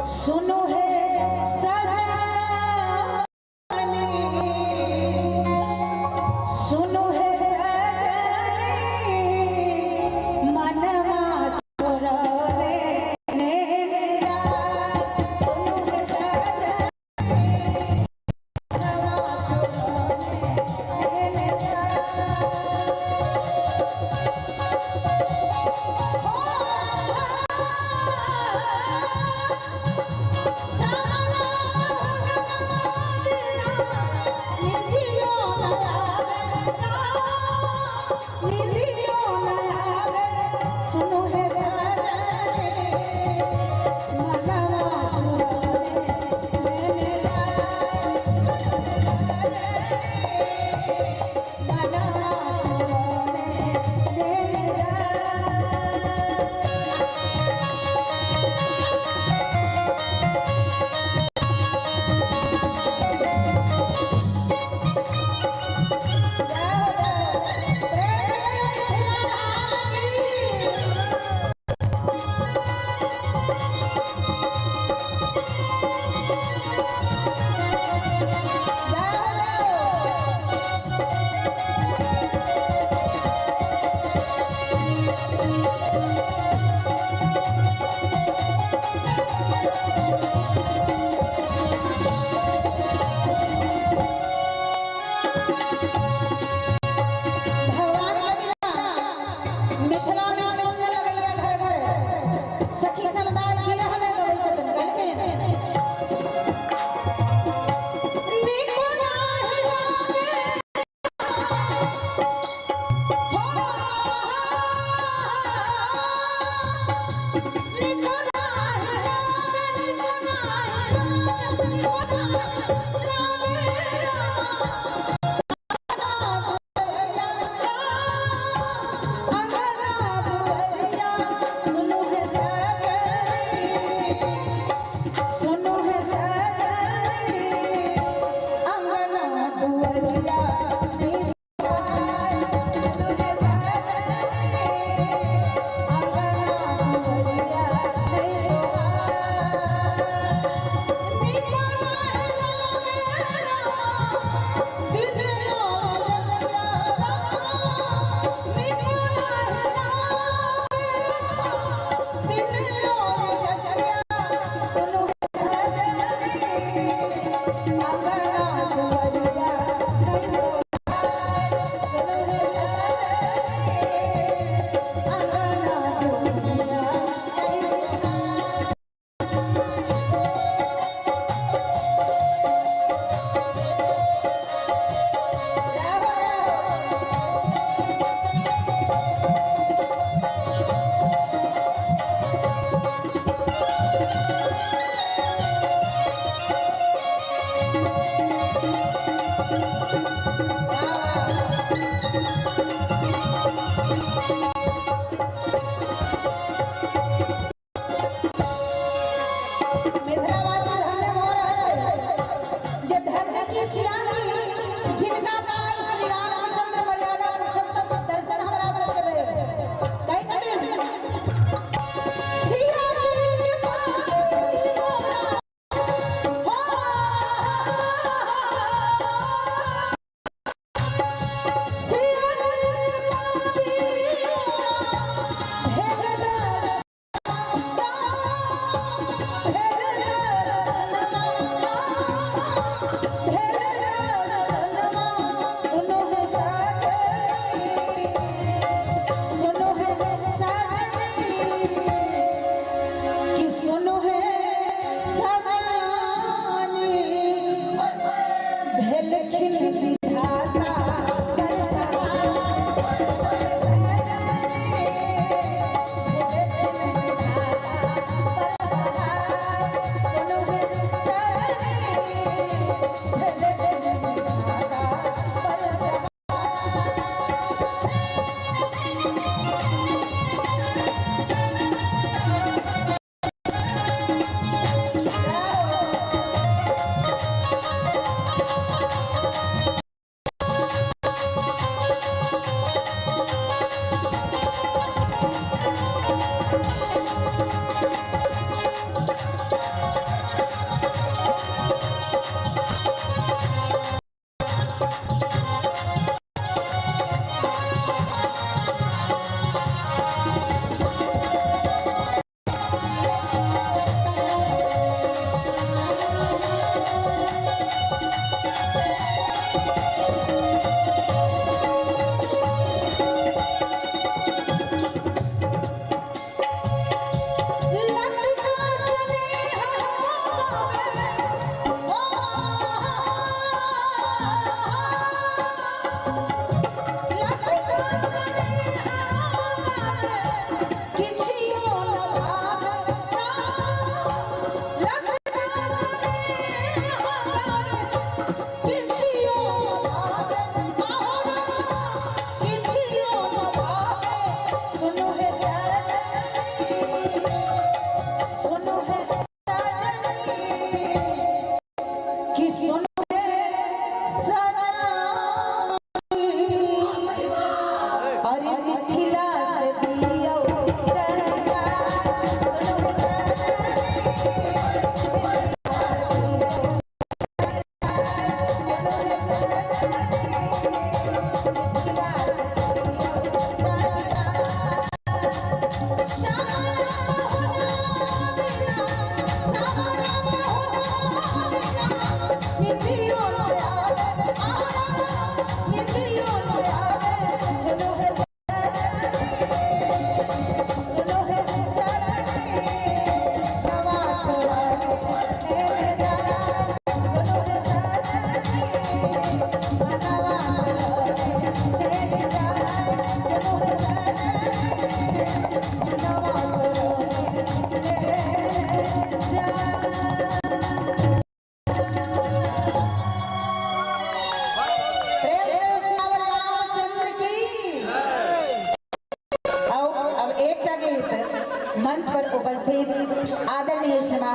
सुनो है सजनी, सुनो है सजनी।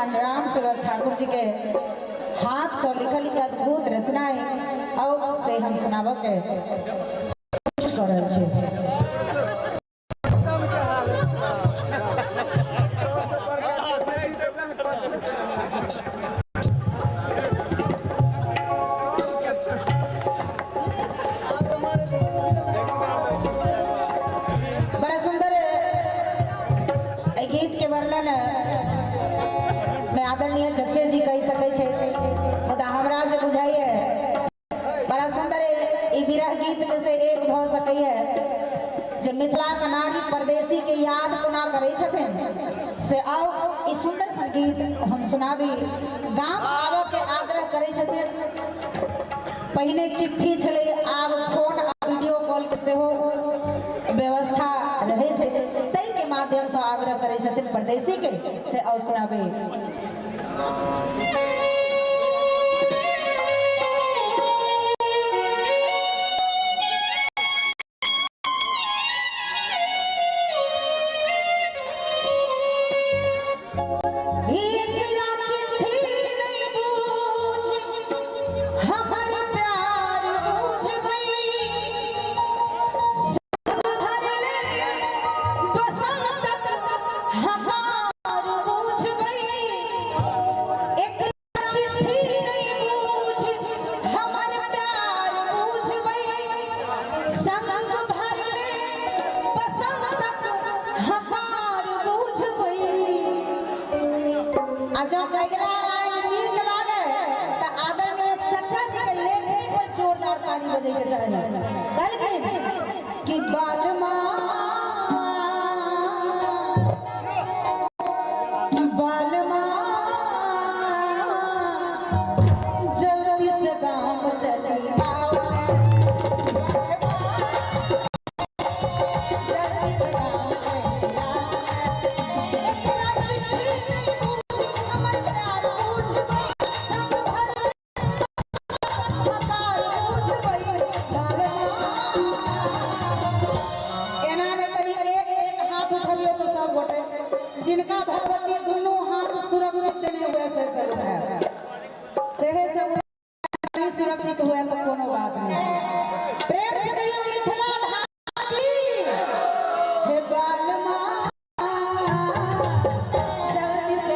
श्रीमान राम सेवक ठाकुर जी के हाथ से लिखल एक अद्भुत रचना है और से हम सुनाबऽ के कोशिश कर रहल छी। बड़ा सुंदर एहि गीत के वर्णन में आदरणीय चचे जी कहि सकै छै, मुदा हमरा जे बुझाइए बड़ा सुंदर ई विरह गीत में से एक भऽ सकैए जे मिथिलाक नारी परदेसी के याद कोना करै छथिन से आउ ई सुंदर संगीत हम सुनाबी। गाम आबऽ के आग्रह करै छथिन। पहिने चिट्ठी छलै, आब फोन आ वीडियो कॉल के सेहो व्यवस्था रहै छै, ताहि के माध्यम से आग्रह करै छथिन परदेसी के से आउ सुनाबी। एकरा चिट्ठी नहीं बूझ हमर प्यार बूझबै, संग भरले बसंतक हकार बूझबै। एकरा चिट्ठी नहीं बूझ हमर प्यार बूझबै, संग भरले बसंतक हकार बूझबै। आ जँ अगिला लाइन नीक लागे तऽ आदरणीय चचा जी के लेखनी पर जोरदार ताली बजै के चाही। कहलखिन कि बालमा बालमा जल्दी से गाम चली आओ रे। जल्दी से गाम चली आओ रे। एकरा चिट्ठी नहीं बूझ हमर प्यार बूझबै, संग भरले हकार बूझबै। बालमा एना नहि तनी एक एक हाथ उठबियौ तऽ सब गोटे जिनका भगवती दुनू हाथ सुरक्षित देने हुए से से उठायब, सेहे से नहीं सुरक्षित हुए तो कोनो बात नहीं। प्रेम से कहियो मिथिला धाम की। हे बालमा जल्दी से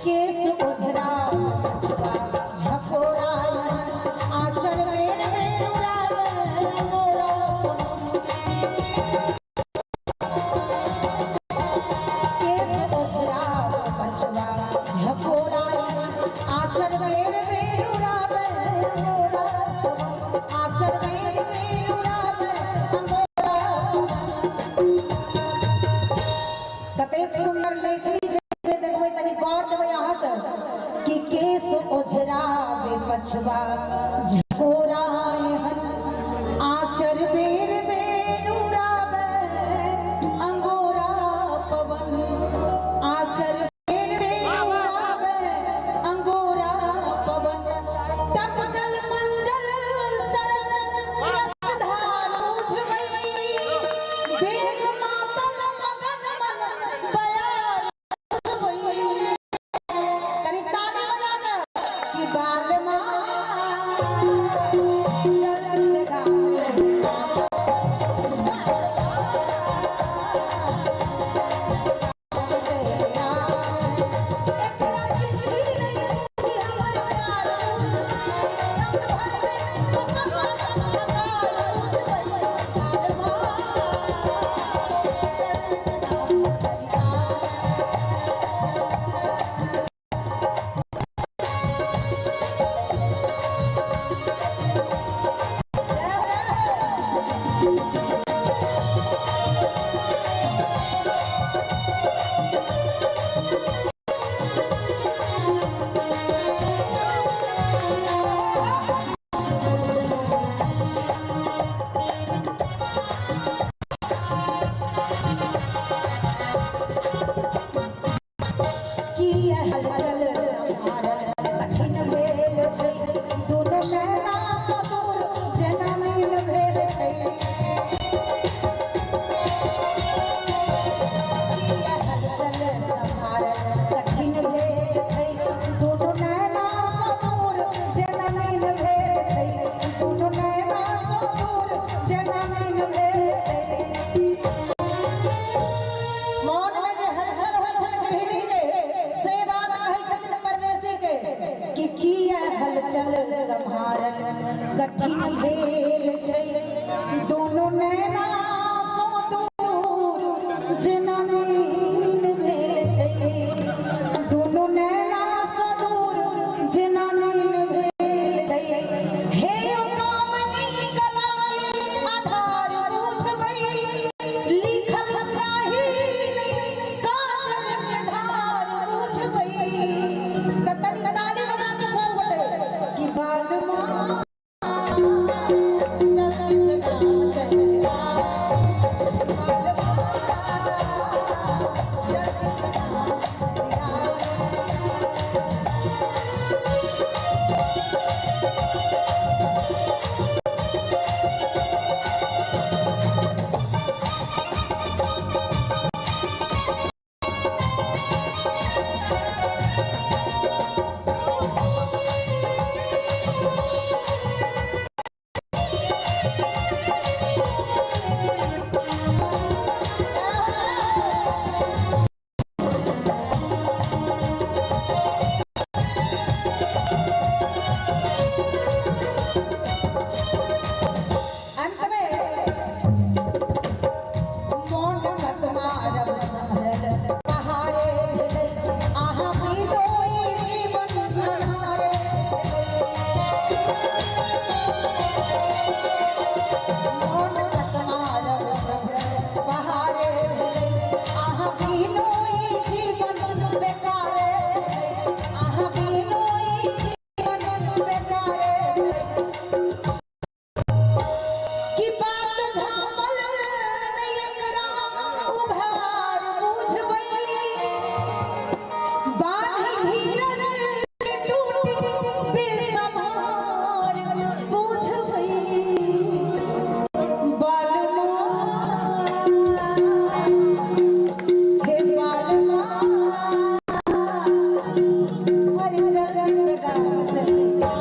केस ओझरा झकोरा आचर बेर बेर उड़ावे मोरा। केस ओझरा पछवा झकोरा आचर बेर बेर उड़ावे मोरा। आचर बेर बेर उड़ावे मोरा। कतेक सुंदर लेखनी छै से देखबै, तनी गौर देबै अहाँ सब कि केस ओझरावे पछवा झकोरा हन आचर बेर बेर उड़ावे अंगोरा पवन। आचर बेर बेर उड़ावे अंगोरा पवन। टपकल मंजल सरस रसधार बुझबै, बेग मातल मगन मन बयार बुझबै। तनी ताली बजा कऽ कि बालमा जल्दी से गाम चली आओ। एकरा चिट्ठी नहीं बूझी हमर प्यार बूझबै, संग भरले बसंतक हकार बूझबै। बालमा किया हलचल सम्हारल कठिन भेल छै, दुनू नैना सँ दूर जेना नीन भेल छै। किया हलचल सम्हारल कठिन भेल छै, दुनू नैना सँ दूर जेना नीन भेल छै, दुनू नैना सँ दूर जेना नीन भेल छै। मोन में जे हलचल होइ छल गृहिणी के, से बात कहै छथिन परदेसी के कि किया हलचल सम्हारल कठिन भेल छै, दुनू नैना सँ दूर जेना नीन भेल छै, दुनू नैना सँ दूर जेना नीन भेल छै। हे ओ कामनी कला के आधार बुझबै, लिखल स्याही नहि काजर के धार बुझबै। तऽ तनी ताली बजा के सब गोटे कि बालमा जल्दी से गाम चलिया, बालमा जल्दी से गाम चलिया। अंत में मोन कतमारब सम्हरल पहाड़े भेलै, अहाँ बिनो ई जीवन अन्हारे भेलै। मोन कतमारब सम्हरल पहाड़े भेलै, अहाँ बिनो ई जीवन बेकारे भेलै, अहाँ बिनो ई जीवन बेकारे भेलै। कि बात झाँपल नहि एकरा उघार बुझबै, बान्हि धीरज टूटी बेसम्हार बुझबै। बालमा हे बालमा, अरे जल्दी से गाम चलिया।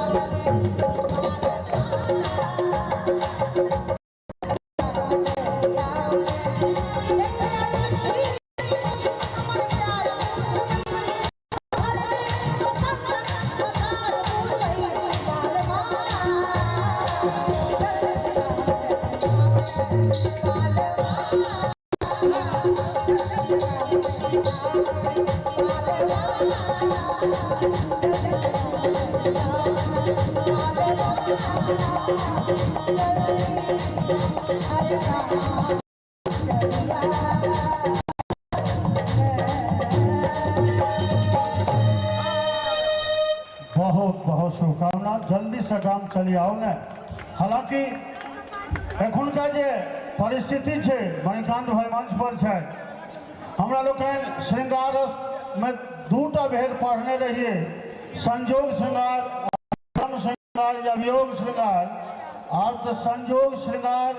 बहुत बहुत शुभकामना, जल्दी से गाम चली आओ ने। हालांकि एखुनका जे परिस्थिति छै, मणिकांत भाई मंच पर छै, हमरा लोकनि श्रृंगार में दूटा भेद पढ़ने रहिए, संजोग श्रृंगार, ब्रह्म श्रृंगार या वियोग श्रृंगार। आब तऽ संजोग श्रृंगार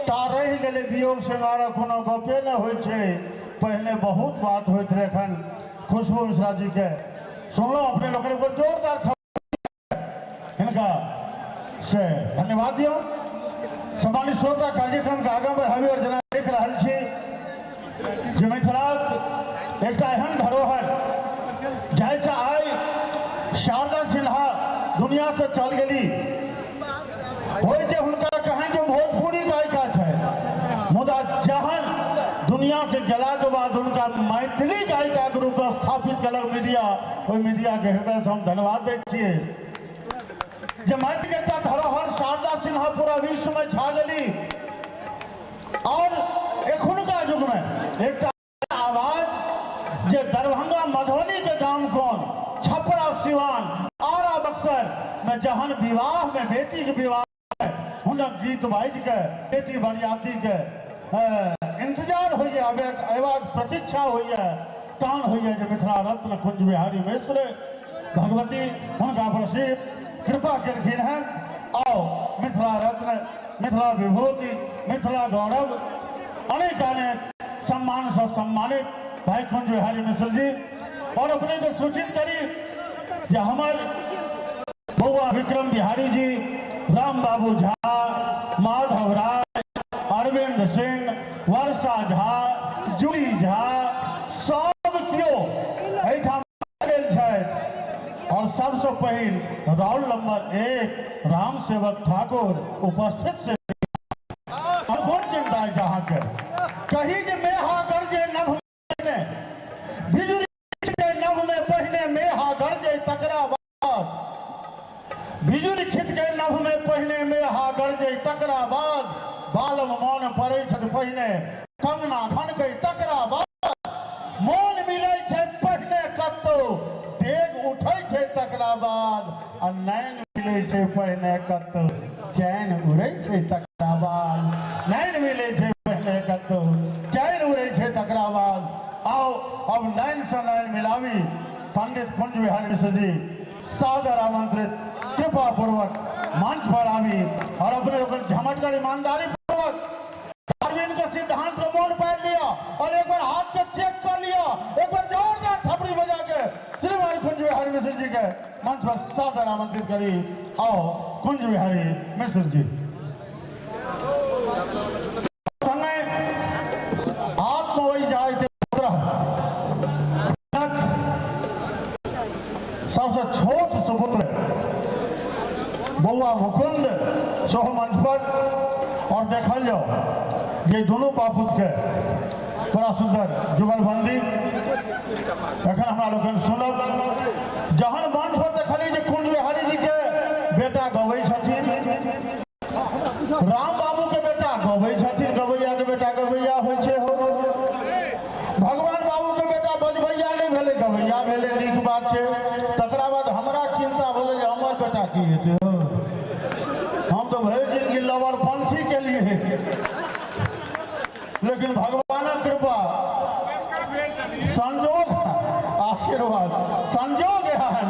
टा रहि गेलै, वियोग श्रृंगार कोनो गपे नहि होइ छै। पहिने बहुत बात होइत रहै। एखन खुशबू मिश्रा जी के सुनलहुँ, अपने लोकनि एक बेर जोरदार हिनका से धन्यवाद दियौ। सम्मानित श्रोता, कार्यक्रम के आगाँ बढ़ाबी और जेना देख रहल छी जे मिथिलाक एकटा एहन धरोहर जाहिसँ आइ शारदा सिन्हा दुनिया से चल गेली, होइ जे हुनका कहें जे भोजपुरी गायिका छै, मुदा जहन दुनिया से गेलाके बाद हुनका मैथिली गायिका के रूप में स्थापित केलक मीडिया, ओहि मीडिया के हृदय से हम धन्यवाद दै छियै जे मैथिली के एकटा धरोहर शारदा सिन्हा पूरा विश्व में छा गेली। और एखुनका युग में एकटा आवाज जे दरभंगा मधुबनी के गाम कोन, छपरा सिवान, आरा बक्सर, मे जहन विवाह मे बेटी के विवाह मे हुनक गीत बाजि के बेटी बरियाती के इंतजार होइए, अयबाक प्रतीक्षा होइए, तहन होइए जे मिथिला रत्न कुंज बिहारी मिश्र भगवती हुनका पर कृपा केलखिन हेँ। आओ मिथिला रत्न, मिथिला विभूति, मिथिला गौरव, अनेक अनेक सम्मान से सम्मानित भाई कुंज बिहारी मिश्र जी। और अपने के सूचित करी जे हमर बौआ विक्रम बिहारी जी, राम बाबू झा, माधव राय, अरविंद सिंह, वर्षा झा, जूही झा, सब केओ एहिठाम गेल छथि। और सबसे पहिल रोल नंबर 1 राम सेवक ठाकुर उपस्थित से। और कोन चिंता है अहाँके? कही जे मेहा गरजे नभ में, बिजुली नभ में पहिने मेहा गरजे तकरा बाद, बिजुली छिटके नभ में पहिने मेहा गरजे तकरा बाद, बालम मन पड़ै छथि पहिने कंगना खनकै तकरा बाद, मोन मिलै छै पहिने कतौ डेग उठै छै तकरा बाद, आ नैन मिलै छै पहिने कतौ चैन उड़ै छै तकरा बाद, नैन मिलै छै पहिने कतौ चैन उड़ै छै तकरा बाद। आओ अब नैन से नैन मिलावी पंडित कुंज बिहारी मिश्र जी सादर आमंत्रित कृपा पूर्वक मंच पर आवी और अपने झमटकर ईमानदारी पूर्वक डार्विन के सिद्धांत को मोन पाड़ लिया और एक बार हाथ के चेक कर लिया, एक बार जोरदार थपड़ी बजा के श्रीमान कुंज बिहारी मिश्र जी के मंच पर सादर आमंत्रित करी। आओ कुंज बिहारी मिश्र जी संगे आत्म वही जाए पुत्र सबसे छोट सुपुत्र बौआ मुकुंद सेहो मंच पर। और देखल जाओ ये दोनों बापुत के बड़ा सुंदर जुगलबंदी एखन हमरा लोकनि सुनब। जहन मंच पर देखली जे कुंज बिहारी जी के बेटा गबै छथिन, राम बाबू के बेटा गबै छथिन, गबैया के बेटा गबैया होइ छै हो, भगवान बाबू के बेटा बजबैया नहि भेलै, गबैया भेलै, नीक बात छै। तकरा बाद हमरा चिंता भऽ गेल जे हमर बेटा की हेतै हो, हम तो भरि जिंदगी लवरपंथी के लिए, लेकिन भगवानक कृपा संजोग आशीर्वाद संजोग एहन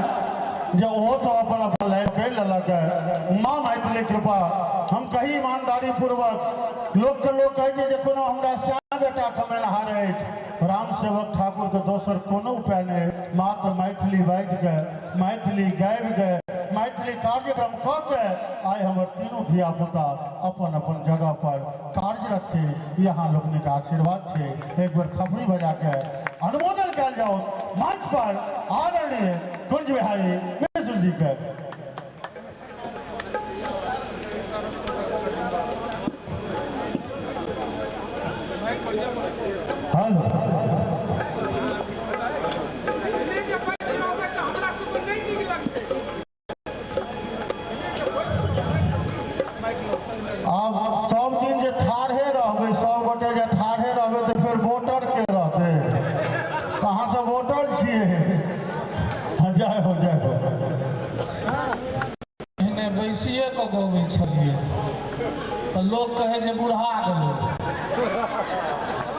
जे ओहो सब अपन अपन लाइफ करि लेलक। माँ मैथिली कृपा हम कही ईमानदारी पूर्वक लोक के लोक कहै छै जे कोनो हमरा श्याम बेटा कमेनहार अछि, राम सेवक ठाकुर के दोसर कोनो उपाय नहि, मात्र मैथिली बाजि के, मैथिली गाबि के, मैथिली कार्यक्रम कऽ के आइ हमर तीनू धिया पुता अपन अपन जगह पर कार्यरत छै। यहाँ लोकनिक आशीर्वाद छै। एक बेर थपड़ी बजा के अनुमोदन कयल जाओ मंच पर आदरणीय कुंज बिहारी मिश्र जी के। हेलो आब सब दिन जे ठाढ़े रहबै, सब गोटे जे ठाढ़े रहबै तऽ फेर वोटर के रहतै? तऽ अहाँ सब वोटर छियै। जय हो जय हो। पहिने बैसिए कऽ गबै छलियै तऽ लोक कहै जे बुढ़ा गेलै,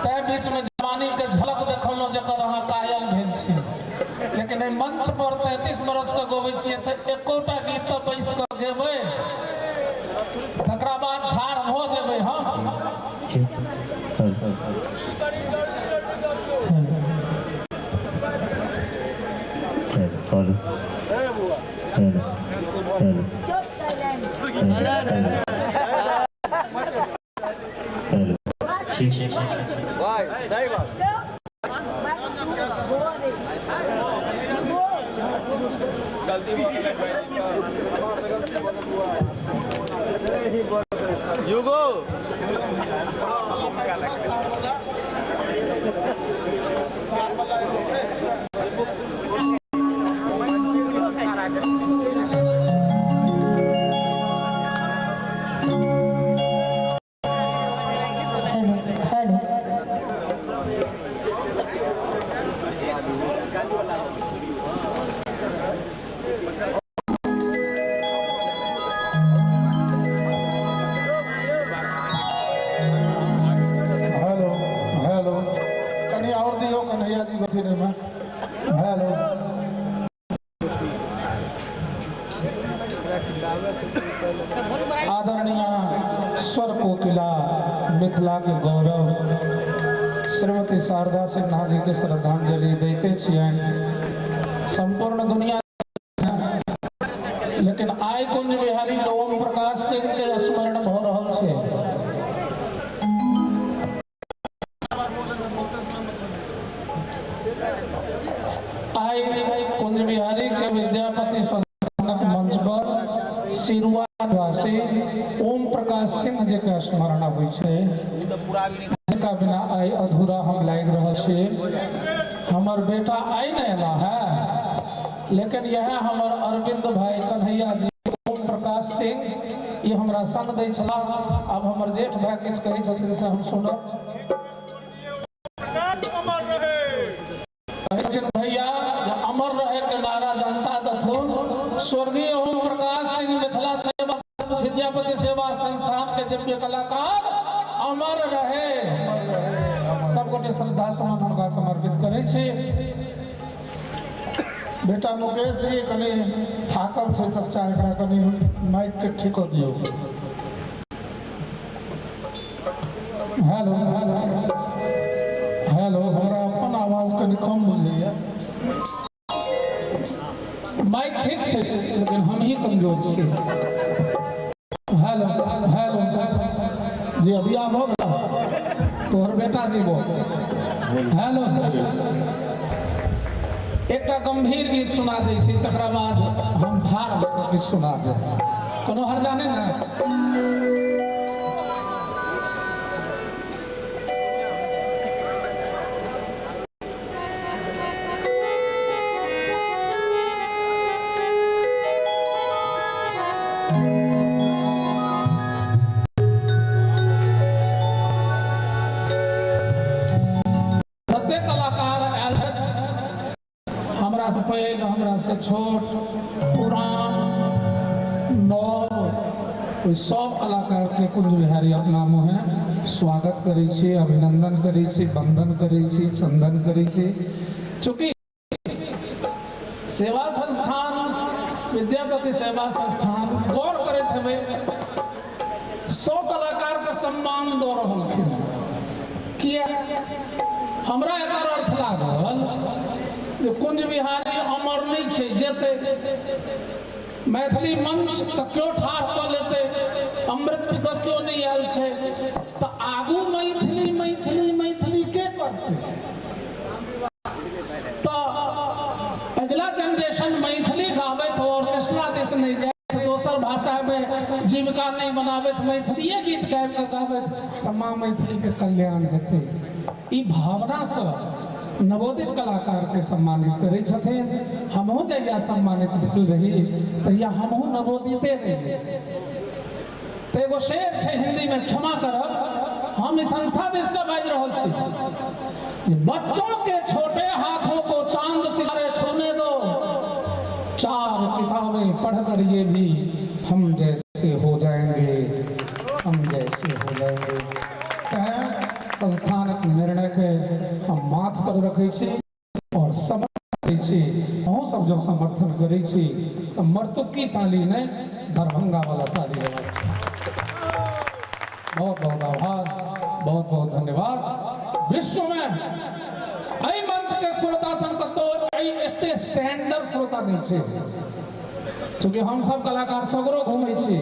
तैं बीचमे जवानीके झलक देखलहुँ जकर अहाँ कायल भेल छी। लेकिन एहि मंच पर 33 बरससँ गबै छियै तऽ एकोटा गीत तऽ बैस कऽ गेबै, तकरा बाद ठाढ़ भऽ जेबै हम। भाई सही बात। युगो हेलो आदरणीय स्वर कोकिला मिथिला के गौरव श्रीमती शारदा सिन्हा जी के श्रद्धांजलि दैते छियनि। संपूर्ण दुनिया, लेकिन आइ कुंज बिहारी ओम प्रकाश सिंह के स्मरण भऽ रहल छै। आइ कुंज बिहारी के विद्यापति संस्थानक मंच पर सिरुआ निवासी ओम प्रकाश सिंह जी के स्मरण अबै छै, जिनका बिना आइ अधूरा हम लागि रहल छी। हमर बेटा आइ नहि एला है, लेकिन यह हमर अरविंद भाई कन्हैया जी ओम प्रकाश सिंह ये हमरा संग दै छलाह। अब हमर जेठ भाई किछु कहै छथिन से हम सुनब। भैया अमर रहे के नारा जनता दथुन। स्वर्गीय ओम प्रकाश सिंह मिथिला सेवा विद्यापति सेवा संस्थान के दिव्य कलाकार अमर रहे। सब गोटे श्रद्धा सुमन हुनका समर्पित करै छी। बेटा मुकेश जी कनि थाकल छै चचा, एकरा कनि माइक के ठीक कऽ दियौ। हेलो हेलो, हमरा अपन आवाज कनि कम बुझैया। माइक ठीक छै लेकिन हम ही कमजोर छी। हेलो हेलो जी, अभी आब भऽ गेल। तोहर बेटा जी बोल। हेलो, एकटा गंभीर गीत सुना दै छी, तकरा बाद हम ठाढ़ भऽ कऽ किछु सुना देब, कोनो हर्जा नहि ने? जते कलाकार आयल छथि, हमरा से पैघ हमरा से छोट, पुरान नव, ओहि सब कलाकार के कुंज बिहारी अपना मुँहे स्वागत करै छी, अभिनंदन करै छी, वंदन करै छी, चंदन करै छी। चूँकि सेवा संस्थान विद्यापति सेवा संस्थान गौर करैत हेबै, 100 कलाकार के सम्मान दऽ रहलखिन। किया हमरा एकर अर्थ लागल जे कुंज बिहारी अमर नहि छै, जेतै मैथिली मंच तऽ केओ ठाढ़ कऽ लेतै, अमृत पी कऽ केओ नहि आयल छै, तऽ आगू मैथिली मैथिली मैथिली के करतै? तऽ अगिला जनरेशन मैथिली गाबैत ऑर्केस्ट्रा दिस नहि जाइत, दोसर भाषामे जीविका नहि बनाबैत, मैथिलीए गीत गाबि कऽ गाबैत तऽ माँ मैथिलीके कल्याण हेतै। ई भावनासँ नवोदित कलाकारके सम्मानित करै छथिन। हमहूँ जहिया सम्मानित भेल रही तहिया हमहूँ नवोदिते रही। तऽ एगो शेर छै हिंदीमे, क्षमा करब, हम ई संस्था दिससँ बाजि रहल छी जे बच्चों के छोटे हाथों को चांद सितारे छूने दो, चार किताबें पढ़कर ये भी हम जैसे हो जाएंगे, हम जैसे हो जाएंगे। तैं संस्थानक निर्णय के हम माथ पर रखै छी और समर्थन करै छी। अहूँ सब जँ समर्थन करै छी तऽ मर्तुकी ताली नहि, दरभंगा वाला ताली हेबाक चाही। बहुत बहुत आभार, बहुत बहुत धन्यवाद। विश्व में एहि मंच के श्रोता सन कतौ एहि एते स्टैंडर्ड श्रोता नहि छै। चूँकि हम सब कलाकार सगरो घूमै छी,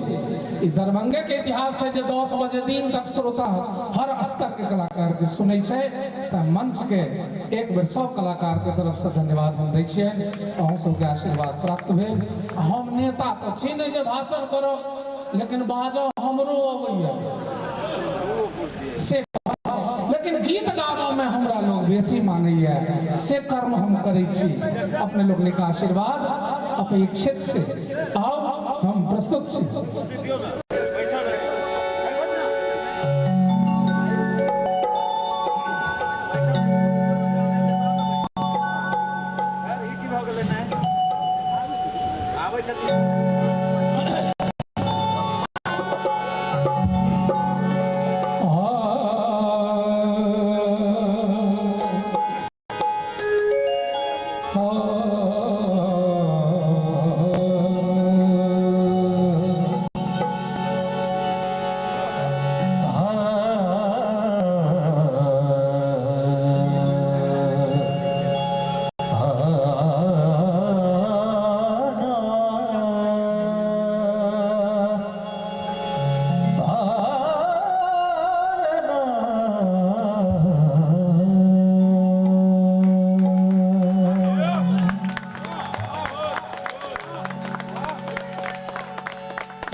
ई दरभंगे के इतिहास छै जे 10 बजे दिन तक श्रोता हर स्तर के कलाकार के सुनै छै। तऽ मंच के एक बेर सब कलाकार के तरफ से धन्यवाद हम दै छियनि। अहूँ सबके आशीर्वाद प्राप्त भेल। हम नेता तऽ छी नहि जे भाषण करब, लेकिन बाजऽ हमरो अबैया से, लेकिन गीत गाबऽ में हमरा लोग बेसी मानैया, से कर्म हम करै छी। अपने लोकनिक आशीर्वाद अपेक्षित छै। आउ हम प्रस्तुत छी।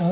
जय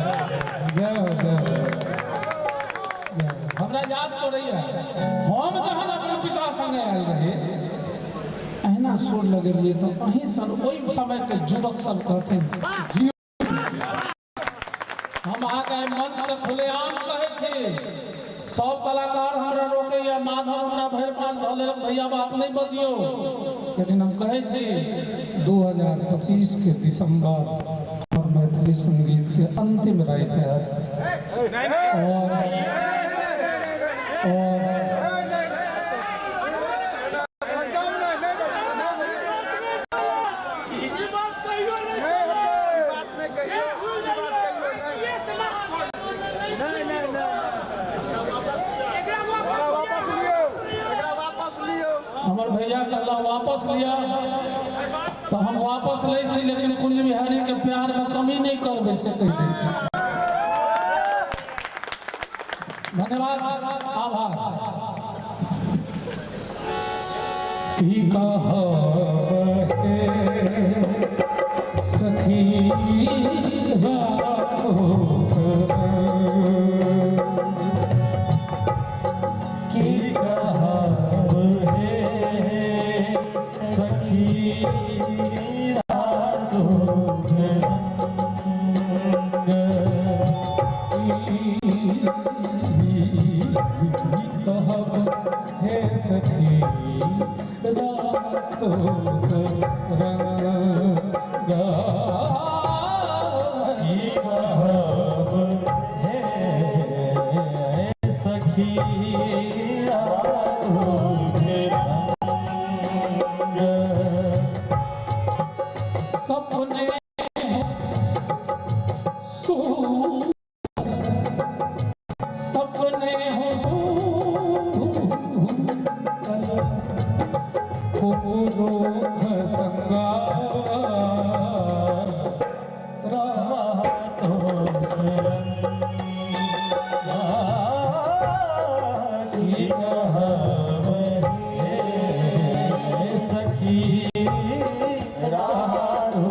हो, जय हो। हमरा याद पड़ैया, हम जहन अपना पिता संगे आयल रही, अहिना सुर लगेलियै तऽ अहीं सन ओहि समयके युवक सब कहथिन जियो। हम अहाँके आइ मंच से खुलेआम कहै छी, सब कलाकार हमरा रोकैया, माधव हमरा भरि पाँच धऽ लेलक, भैया बाप नहि बजियौ, लेकिन हम कहै छी 2025 के दिसंबर और मैथिली संगीत के अंतिम राति है। और हमर भैया कहला वापस लिया, तो हम वापस लै छी, लेकिन कुंज बिहारी के प्यार में कमी नहीं करबै से कहि दै छी। धन्यवाद, आभार। की कहब हे सखी राखो, की कहब हे सखी राखो, कहब हे सखी रातो रंग, की कहब हे सखी राखो। सपने सू सपने हो रोख संगा की कहब हे सखी राखो।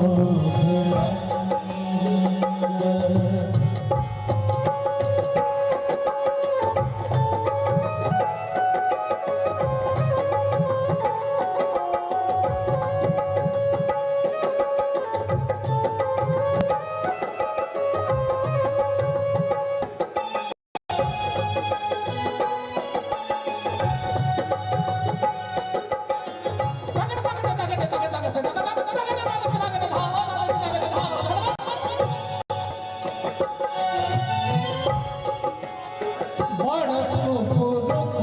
बड़ सुख दुख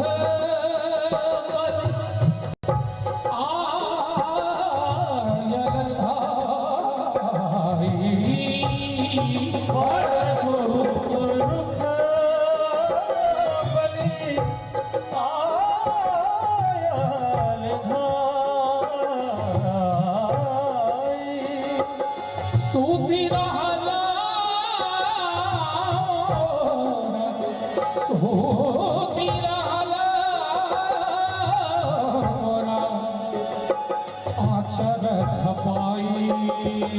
आयल धाई, बड़ सुख रुख बलि आयल धाई, सूती रहला सूती रहला आचर झपाई।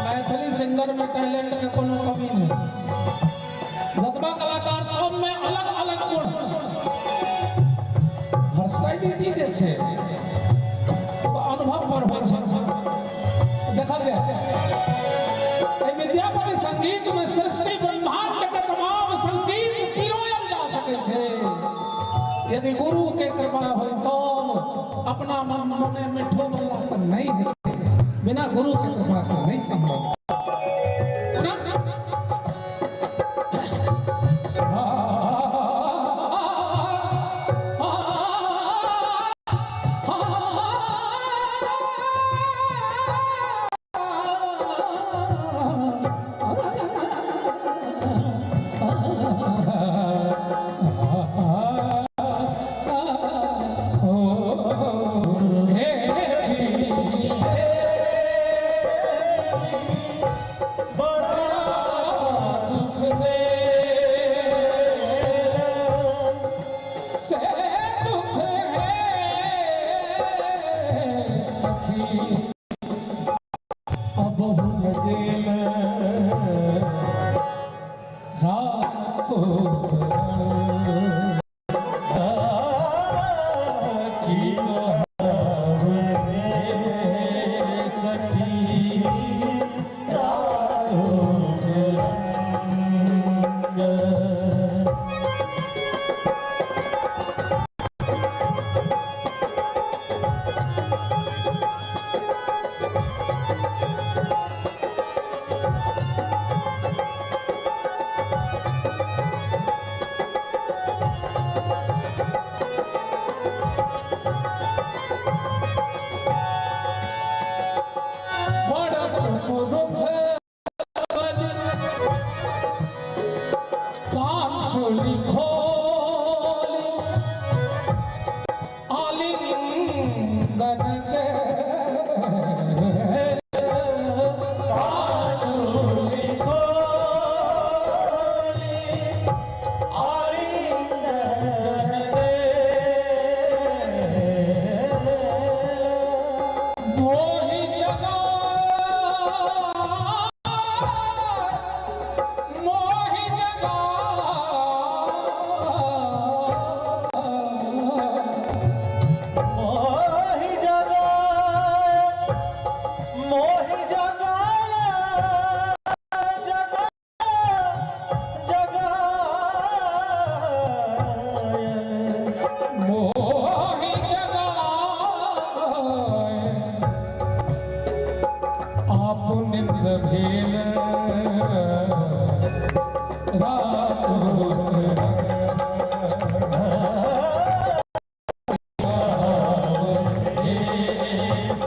मैथिली सिंगर में टैलेंट के कोनो कमी नहीं। जतबा कलाकार सब में अलग अलग गुण, वर्सटैलिटी जे छै ओ अनुभव पर होइ छै। देखल जाय एहि विद्यापति संगीत में सृष्टि ब्रह्मांड के तमाम संगीत पिरोयल जा सकै छै यदि गुरु के कृपा होय तो। अपना मन मने मिठो बोलला से नहीं हेतै, बिना गुरु के कृपा के नहीं संभव।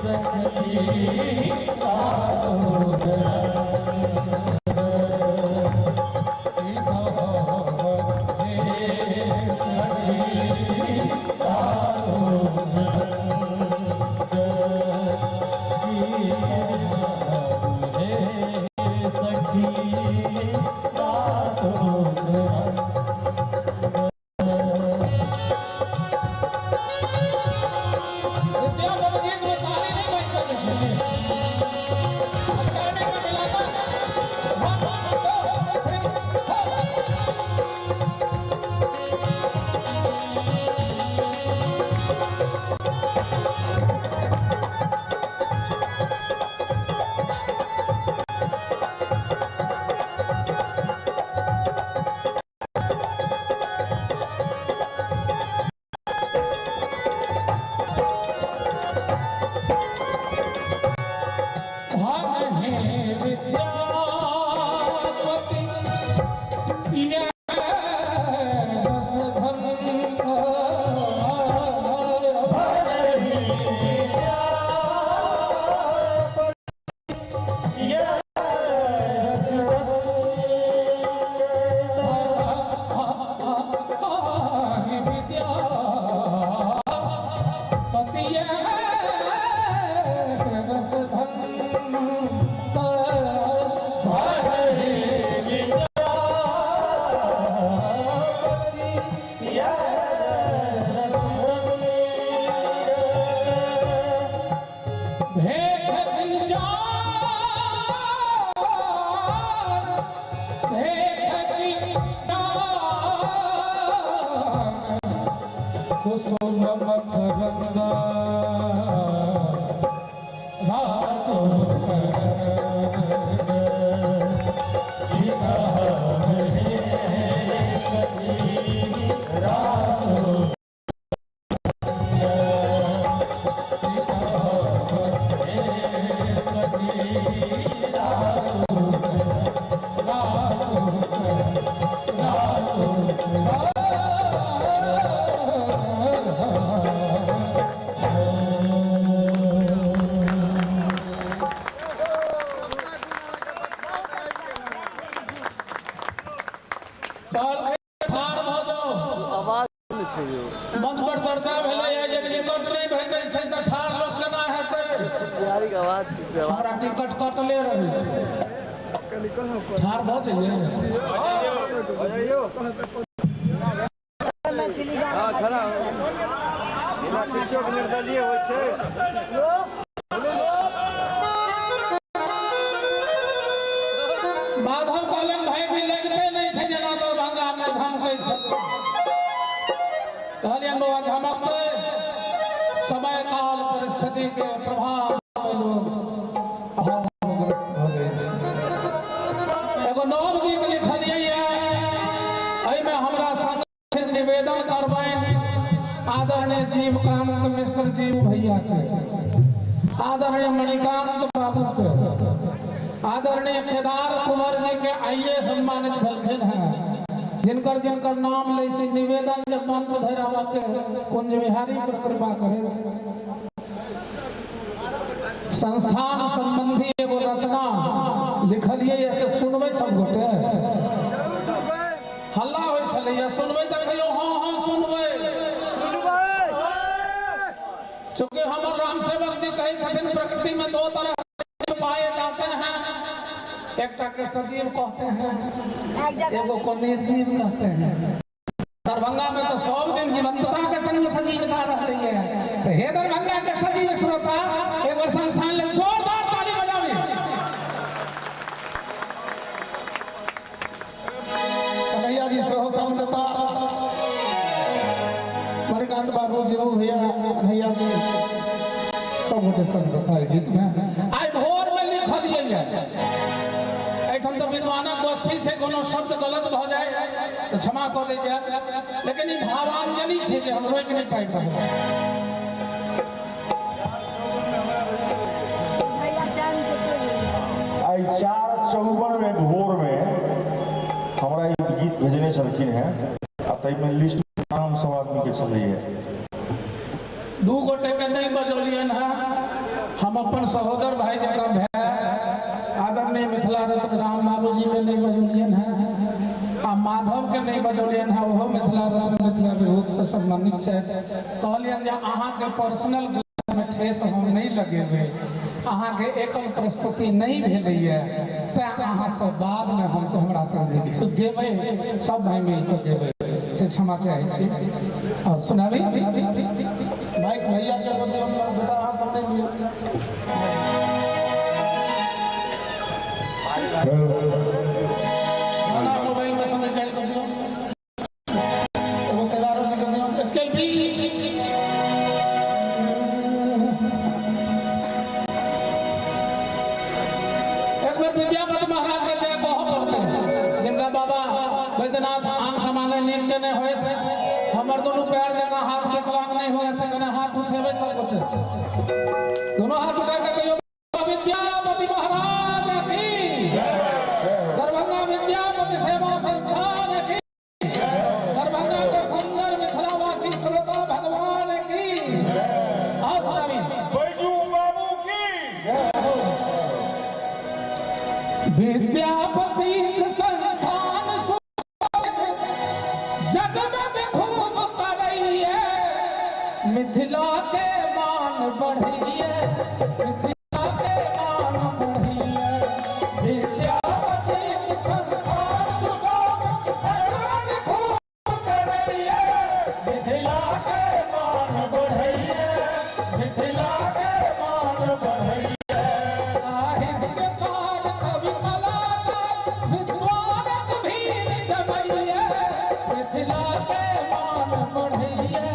सखी। मंच पर चर्चा भेलैए जे टिकट नहि भेटै छै तऽ ठाढ़ लोक केना हेतै। हमरा टिकट कटले रहै छै, ठाढ़ भऽ जइयै। निर्दलीय होइ छै। माधव कहलनि भाईजी लगिते नहि छै जेना दरभंगामे झमकै छै। कहलियनि बौआ झमकतै, समय काल परिस्थिति के प्रभाव में लोग अभावग्रस्त भऽ जाइ छै। एगो नव गीत लिखलियै, एहिमे हमरा संग निवेदन करबनि आदरणीय जीवकांत मिश्र जी भैया के, आदरणीय मणिकांत बाबू के, आदरणीय केदार कुंवर जी के आइए सम्मानित भेलखिन हैं, जिनकर जिनकर नाम लै छी निवेदन जे मंच धरि आबऽ के कुंज बिहारी पर कृपा करैत। संस्थान संबंधी एगो रचना लिखलियै से सुनबै सब गोटे? हल्ला होइ छलैया, सुनबै तऽ कहियौ हँ हँ सुनबै। चूँकि हमर राम सेवक जी कहै छथिन प्रकृति में दो तरह के पाए जाते हैं, एकटा के सजीव कहते हैं, एगो को निर्जीव कहते हैं। दरभंगा में तो सब दिन जीवंतता के संग सजीवता रहती है, तो हे दरभंगा के सजीव श्रोता एक बार संस्थान ले जोरदार ताली बजावी। कन्हैया जी सेहो संग देता, मणिकांत बाबू जीवू भैया कन्हैया जी सब गोटे संग देता है गीत में। आइ भोर में लिखलियै एहिठाम तऽ विद्वानक गोष्ठी छै, कोनो शब्द गलत भऽ जाय तऽ क्षमा कऽ दै जाय, लेकिन ई भावांजलि छै जे हम रोकि नहि पाबि रहल। आइ 4:54 में भोर में हमरा ई गीत भेजने छलखिन हैं आ ताहिमे लिस्ट नाम सब आदमी के छलैया। दू गोटे के नहि बजौलियनि हैं, हम अपन सहोदर असगर भाई जकाँ भाय आदरणीय मिथिला रत्न राम बाबूजी के नहि बजौलियनि हेँ आ माधव के नहि बजौलियनि हेँ, ओहो मिथिला रत्न मिथिला विभूत से सम्बन्धित छथि। कहलियनि जे अहाँके पर्सनल में ठेस हम नहीं लगेबै, अहाँके एकल प्रस्तुति नहीं भेलैए, तैं अहाँ सब बाद में हम सब हमरा सब जे गेबै सब भाई मिलके गेबै, से क्षमा चाहै छी। और सुनाबी माइक भैया के दऽ दियौ, बेटा अहाँ सब नहि लिअ। मोबाइल में से निकालि कऽ दियौ, एगो केदारो जी के दियौ, स्केल बी। एक बेर विद्यापति महाराज के जय कहऽ पड़तै, जिनका बाबा बैद्यनाथ आंग समांगे नीक के नहि होइत, हमर दुनू पैर जकाँ हाथ विकलांग नहि हुए, से कने हाथ उठेबै सब गोटे, दोनों हाथ उठा के कहियौ विद्यापति महाराज की, दरभंगा विद्यापति सेवा संस्थान की, दरभंगा के सुंदर मिथिलावासी श्रोता भगवान की। आओ सुनाबी बैजू बाबू की। विद्यापति संस्थान जगमग खूब करैये, मिथिला के मान बढ़ैये, मिथिला के मान बढ़ैये। विद्यापति संस्थान जगमग खूब करैये, मिथिला के मान बढ़ैये, मिथिला के मान बढ़ैये। साहित्यकार कवि कलाकार विद्वानक भीड़ जमैये, मिथिला के मान बढ़ैये,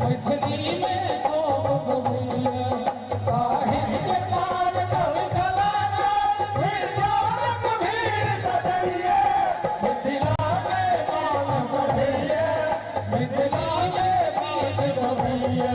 मैथिली में शोभ गवैये। साहित्यकार कवि कलाकार विद्वानक भीड़ सजैये, मिथिला के मान बढ़ैये, मिथिला में गीत गवैये।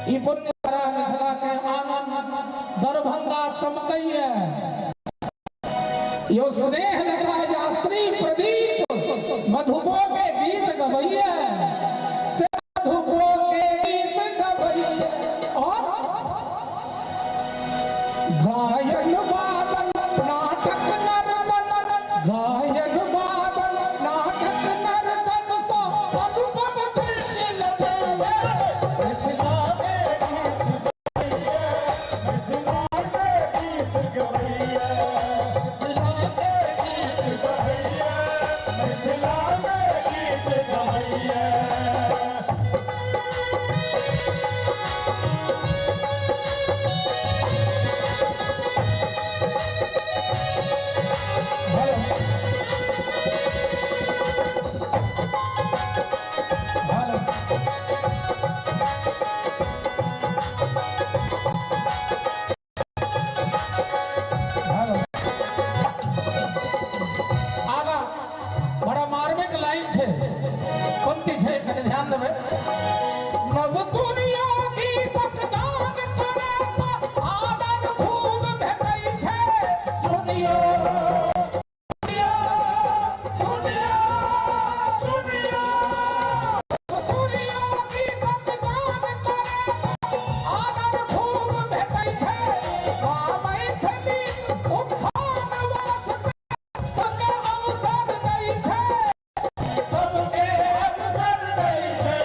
ई पुण्य मिथिला के आंगन दरभंगा चमकैये, यो स्नेह लगा यात्री प्रदीप मधुबो के गीत गवैये, से मधुबो के गीत गवैये। और गायन वादन नाटक नर्तन, गायन वादन नाटक नर्तन सो अनुपम दृश्य लगैये, मिथिला में गीत गवैये, मिथिला में गीत गवैये, मिथिला के गीत गवैये, मिथिला में गीत गवैये। आगा बड़ा मार्मिक लाइन छै, पंक्ति छै, कनि ध्यान देबै। नव दुनिया गीतक गान करै तऽ आदर खूब भेटै छै, सुनियो सुनियो सुनियो। दुनिया गीतक गान करै तऽ आदर खूब भेटै छै, माँ मैथिली उत्थान वास्ते सबके अवसर दै छै, सबके अवसर दै छै।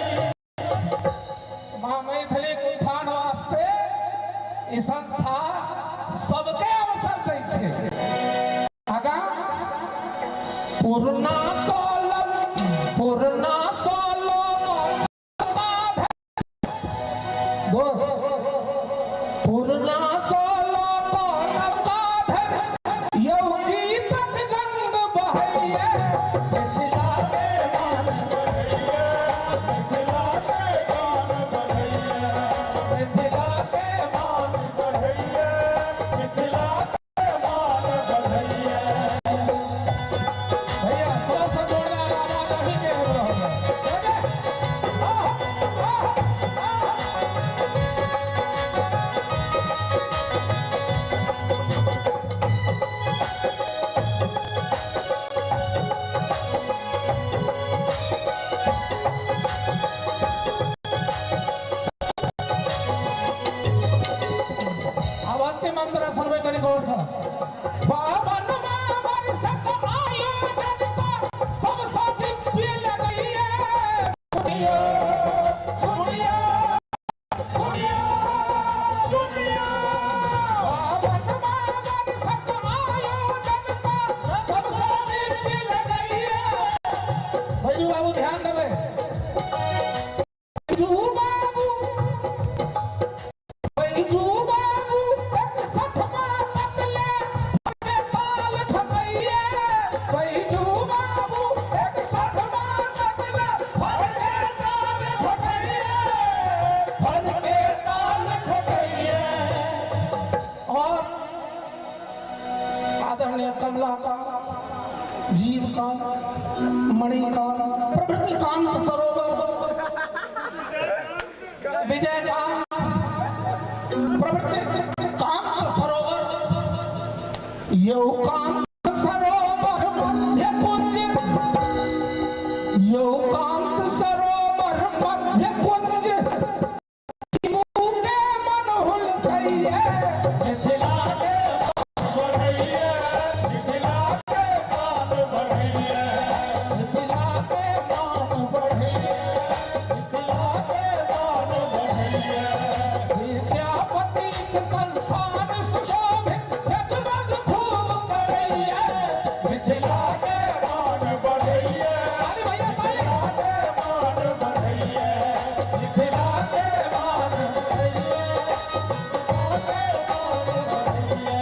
पूर्णा सोलम पूर्णा सोलम दोस्त पूर्णा सोलम यौ गीतक गंग बहैये मिथिला के मान बढ़ैये मिथिला के मान बढ़ैये मिथिला के मान बढ़ैये मिथिला के मान बढ़ैये। भैया सबसे जोरदार आवाज अही के आबि रहल है। अब अंतिम अंतरा सुनबै कनी गौर सँ। बावन वर्षक आयोजन पर सबसँ दिव्य लगैये। सुनियो सुनियो सुनियो सुनियो। बावन वर्षक आयोजन पर सबसँ दिव्य लगैये। बैजू बाबू ध्यान देबै। बैजू बाबू बैजू बाबू 61वां बदले के ताल ठकैये। बैजू बाबू 61वां बदले भर के ताल ठकैये भर के ताल ठकैये। और आदरणीय कमला का जीव का मणि का प्रभृति कांत सरोवर विजय कांत प्रभृति कांत सरोवर यौ कांत सरोवर मध्य कुंज यौ कांत सरोवर मध्य कुंज शिवू के मन हुलसैये मिथिला के शान बढ़ैये मिथिला के शान बढ़ैये मिथिला के मान बढ़ैये मिथिला के मान बढ़ैये। विद्यापति के संस्थान सुशोभित जगमग खूब करैये मिथिला के मान बढ़ैये ताली भैया ताली मिथिला के मान बढ़ैये मिथिला के मान बढ़ैये मिथिला के मान बढ़ैये।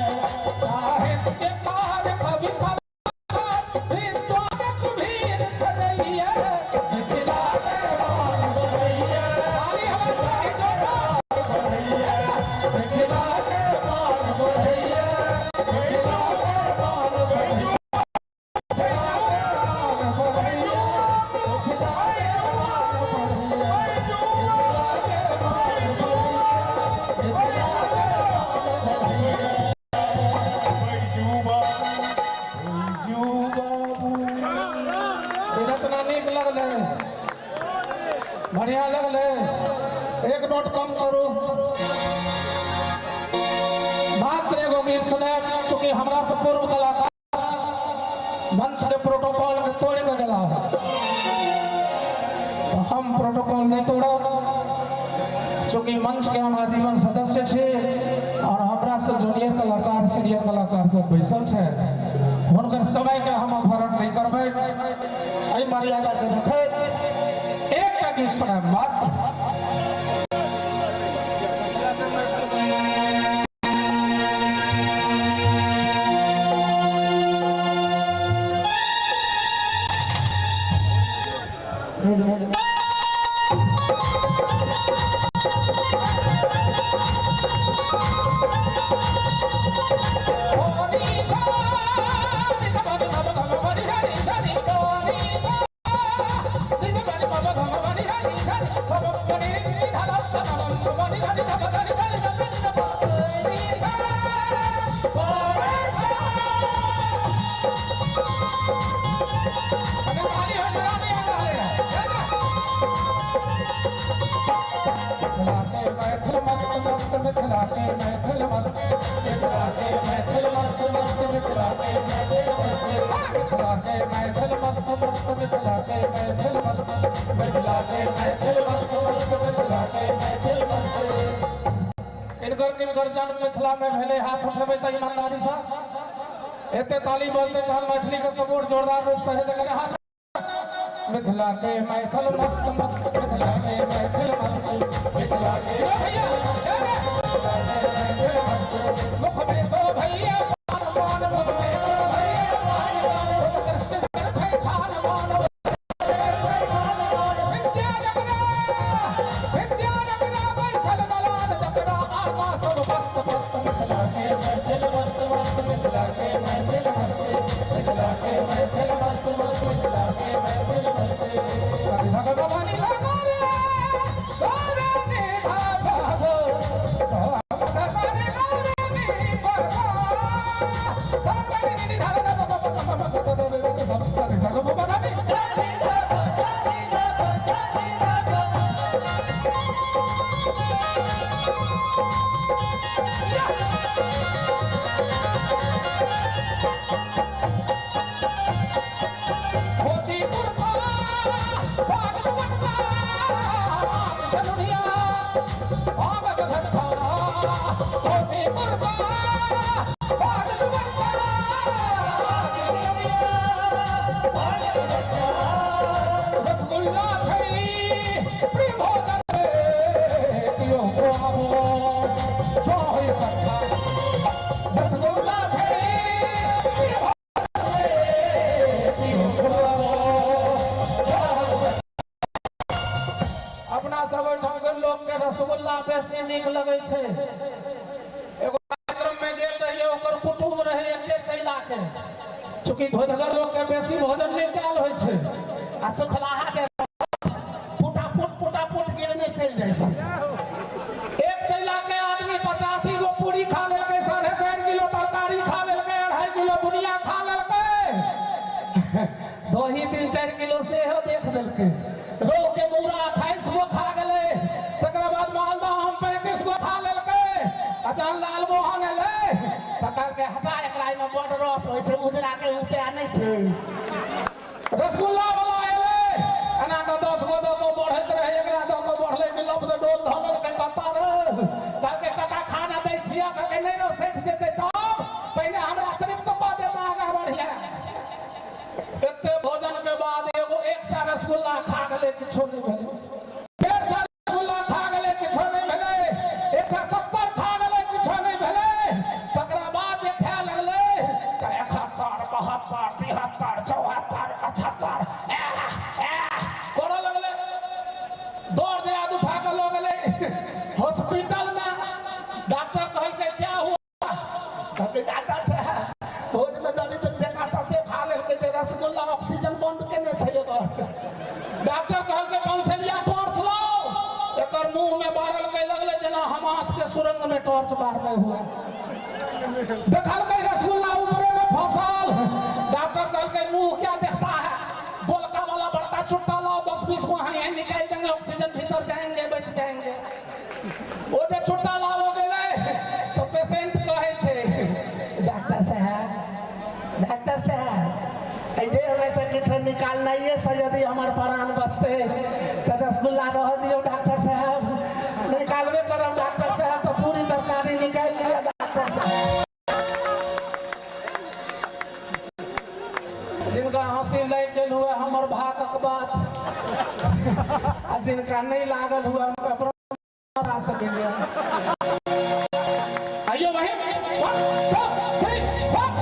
साहित्यकार कवि कलाकार विद्वानक भीड़ सजैये मिथिला के मान बढ़ैये। ताली हमर चाही जोरदार बढ़ैये मिथिला के मान बढ़ैये मिथिला के मान बढ़ैये मिथिला के मान बढ़ैये मिथिला के मान बढ़ैये मिथिला के मान बढ़ैये मिथिला के मान बढ़ैये। बैजू बाबू ई रचना नीक लगलै बढ़िया लगलै। एक नोट कम करू। मात्र एगो गीत सुनायब चूंकि हमरा से पूर्व कलाकार मंच के प्रोटोकॉल के तोड़ के गेला है तो हम प्रोटोकॉल नहीं तोड़ब चूंकि मंच के हम आजीवन सदस्य छी और हमरा से जूनियर कलाकार सीनियर कलाकार सब बैसल छै हुनकर समय के हम अपहरण नहीं करबै। एहि मर्यादा के रखैत एकटा गीत सुनायब मात्र। मिथिला के मैथिल मस्त मिथिला के मैथिल मस्त मस्त मिथिला के मैथिल मस्त मिथिला के मैथिल मस्त मस्त मिथिला के मैथिल मस्त मिथिला के मैथिल मस्त मस्त मिथिला के मैथिल मस्त। किनकर किनकर जन्म मिथिला में भेलै हाथ उठेबै तऽ ईमानदारी सँ। एते ताली बजतै तहन मैथिली के सपोर्ट जोरदार रूप से हेतै। कने हाथ। मिथिला के मैथिल मस्त मस्त, मिथिला के मैथिल मस्त, मिथिला के भैया, मैथिल मस्त, मुख में सो भैया पान पान, मुख में सो भैया पान पान, कृष्ण छै खान पान, विद्या जकरा, विद्या जकरा बैसल दलाल जकरा आगा सब मस्त मस्त, मिथिला के मैथिल मस्त मस्त, मिथिला के मैथिल मस्त, मिथिला के मैथिल मस्त मस्त, मिथिला के मैथिल मस्त। भगवानी भगवानी रसगुल्ला छै प्रिय भोजन कियो खुआबो चाहे सखा, रसगुल्ला छै प्रिय भोजन कियो खुआबो चाहे सखा। अपना सब ओहिठाम के लोक के रसगुल्ला बेसी नीक लगै छै। एगो कार्यक्रम में गेल रहियै, ओकर कुटुम्ब रहे एके चैला के। चूँकि धोधगर लोक के बेसी भोजन नहि कयल होइ छै आ सुखलाहा के फुटाफुट फुटाफुट गिरने चलि जाइ छै। एक चैला के आदमी 85 गो पूरी खा लेलकै, 4.5 किलो तरकारी खा लेलकै, 2.5 किलो बुनिया खा लेलकै, दही 3-4 किलो सेहो देख देलकै, रोहु के मूड़ा 28 गो खा गेलै, तकरा बाद मालदह आम 35 गो खा लेलकै। आ जहन लालमोहन एलै तऽ कहलकै हटा एकरा, एहिमे बड रस होइ छै, उजरा के उपाय नहि छै। रसगुल्ला वाला एलै, एना कऽ 10 गो दऽ कऽ बढ़ैत रहै, एकरा दऽ कऽ बढ़लै कि लप दऽ डोल धऽ लेलकै कत्ता रे। कहलकै काका खाना दै छियै? कहलकै नहि रौ, सठि जेतै तब पहिने हमरा तृप्त कऽ दे तऽ आगाँ बढ़िया। एते भोजन के बाद एगो 100 रसगुल्ला खा गेलै, किछो नहि भेलै। 150 रसगुल्ला खा गेलै, किछो नहि भेलै। 170 खा गेलै, किछो नहि भेलै। तकरा बाद जे खाय लगलै तऽ 71, 72, 73, 74, 75 करऽ लगलै। दौड़ दियाद उठा कऽ लऽ गेलै हॉस्पिटल में। डॉक्टर कहलकै क्या हुआ? कहलकै डॉक्टर साहब भोज में दरिद्र जकाँ तते खा लेलकै जे रसगुल्ला ऑक्सीजन बंद केने छै एकर। डॉक्टर कहलकै पंसलिया टॉर्च लाओ। एकर मुंह में बारलकै, लगलै जेना हमास के सुरंग में टॉर्च बारने हुए। देखलकै रसगुल्ला ऊपरे में फंसल। डॉक्टर कहलकै मुंह क्या देखता है, गोलका वाला बड़का चुट्टा लाओ, 10-20 को यहाँ निकाल देंगे, ऑक्सीजन भीतर जाएंगे, बच जाएंगे। ओ जे चुट्टा लाबो गेलै तऽ पेशेंट कहै छै डॉक्टर साहब, डॉक्टर साहब एहि देहमे से किछु निकालनाइए से यदि हमर प्राण बचतै तऽ रसगुल्ला रह दियौ डॉक्टर साहब, निकालबे करब डॉक्टर साहब तऽ पूरी तरकारी निकालि लिअ डॉक्टर साहब। जिनका हंसी लागि गेल हुए हमर भागक बात आ जिनका नहि लागल हुए हुनका ब्रह्मा से मिले। आइयो वही 1 2 3 4।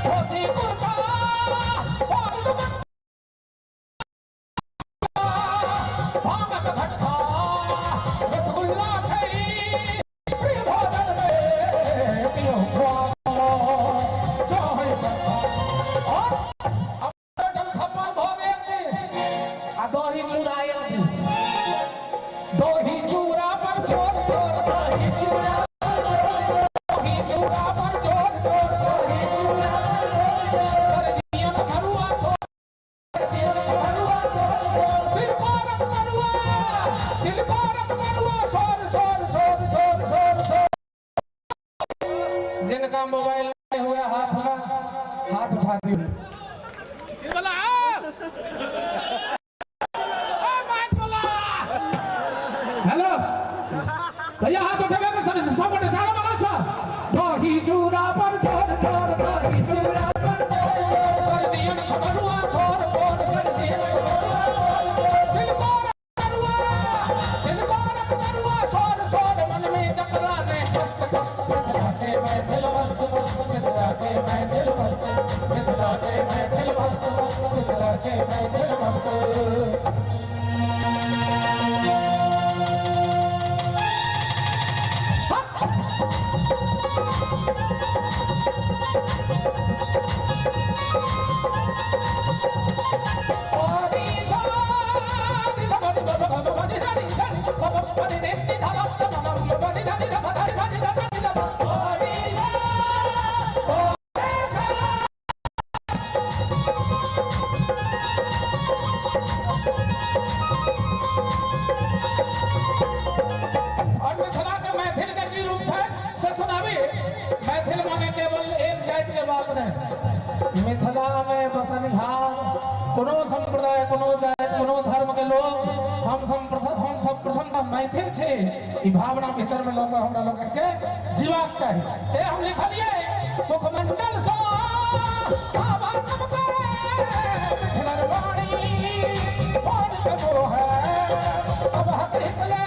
धोती कुर्ता पाग दुपट्टा भागक घट्टा, रसगुल्ला छै प्रिय भोजन में कियो खुआबो चाहे संसार। और अपना 56 भोग एक दिस आ दही चूड़ा एक दिस। दही चूड़ा पर जोर जोर, दही चूड़ा पर जोर जोर, दही चूड़ा पर जोर जोर, दही चूड़ा पर जोर जोर, दरदियन मरुआ सो, दरदियन मरुआ सोर सोर, दिलकारक मरुआ, दिलकारक मरुआ सोर सोर सोर सोर सोर सोर। जिनका मोबाइल नहीं हुआ हाथ में हाथ उठा दियो। हेलो भैया हाथ उठेबे के सर सब गोटे चारो बगल से दही चूड़ा पर छोड़ छोड़ दही चूड़ा पर छोड़ दियन खबरुआ छोड़ छोड़ कर दियन दिल को करुआ दिल को करुआ छोड़ छोड़ मन में जकरा ने कष्ट कष्ट मिथिला के मैथिल मस्त मस्त मिथिला के मैथिल मस्त मिथिला के मैथिल मस्त मस्त मिथिला के मैथिल मस्त। और मिथिला के मैथिल के की रूप छै से सुनाबी। मैथिल माने केवल एक जाति के बात नहीं, मिथिला में बसनिहार कोनो संप्रदाय कोनो जाति कोनो धर्म के लोग हम सब प्रथम मैथिल छी, ई भावना भीतर में लोग हमरा लोगन के जीवाक चाही। से हम लिखलिए मुखमंडल सा बाबा सबके मिथिला वाणी मान के मोह है सब हक ले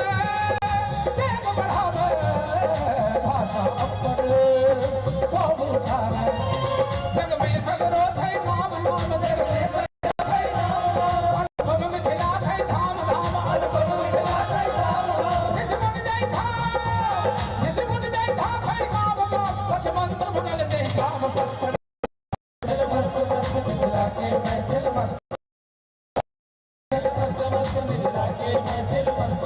वेग बढ़ावे भाषा अपर सब उठावे जग में सगरो छै नाम नाम जग में सगरो छै नाम नाम अनुभव मिथिला छै धाम धाम अनुभव मिथिला छै धाम धाम जिस मन जाय था जिस मन जाय था छै काम काम पछ मंत्र बनल जय काम शस्त्र मस्त मस्त मिथिला के मैथिल मस्त मस्त मस्त मिथिला के मैथिल मस्त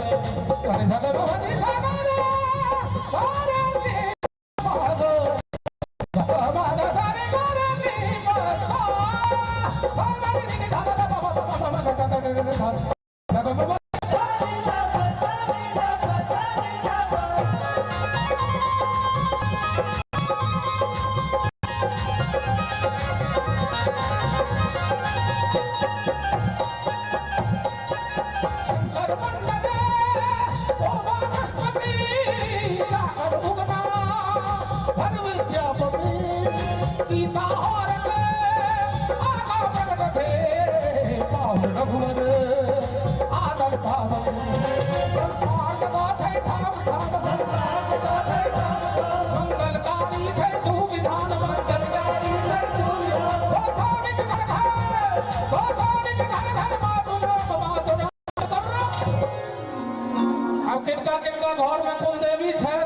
अब किनका किनका घर में कुल देवी छै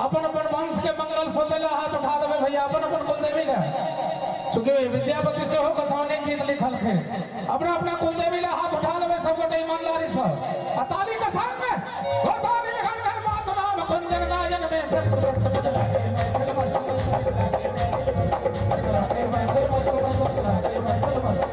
अपन अपन वंश के मंगल सोचेला हाथ उठा देबै भैया, अपन अपन कुल देवी ने, चूंकि विद्यापति सेहो गोसाउनिक गीत लिखलखिन, अपना अपना कुल देवी ला हाथ उठा लेबै सब गोटे ईमानदारी से आ ताली के साथ में गोसाउनिक घर घर मातु नाम कुंजन गायन में व्यस्त व्यस्त मिथिला के मैथिल मस्त मिथिला के मैथिल मस्त मिथिला के मैथिल मस्त।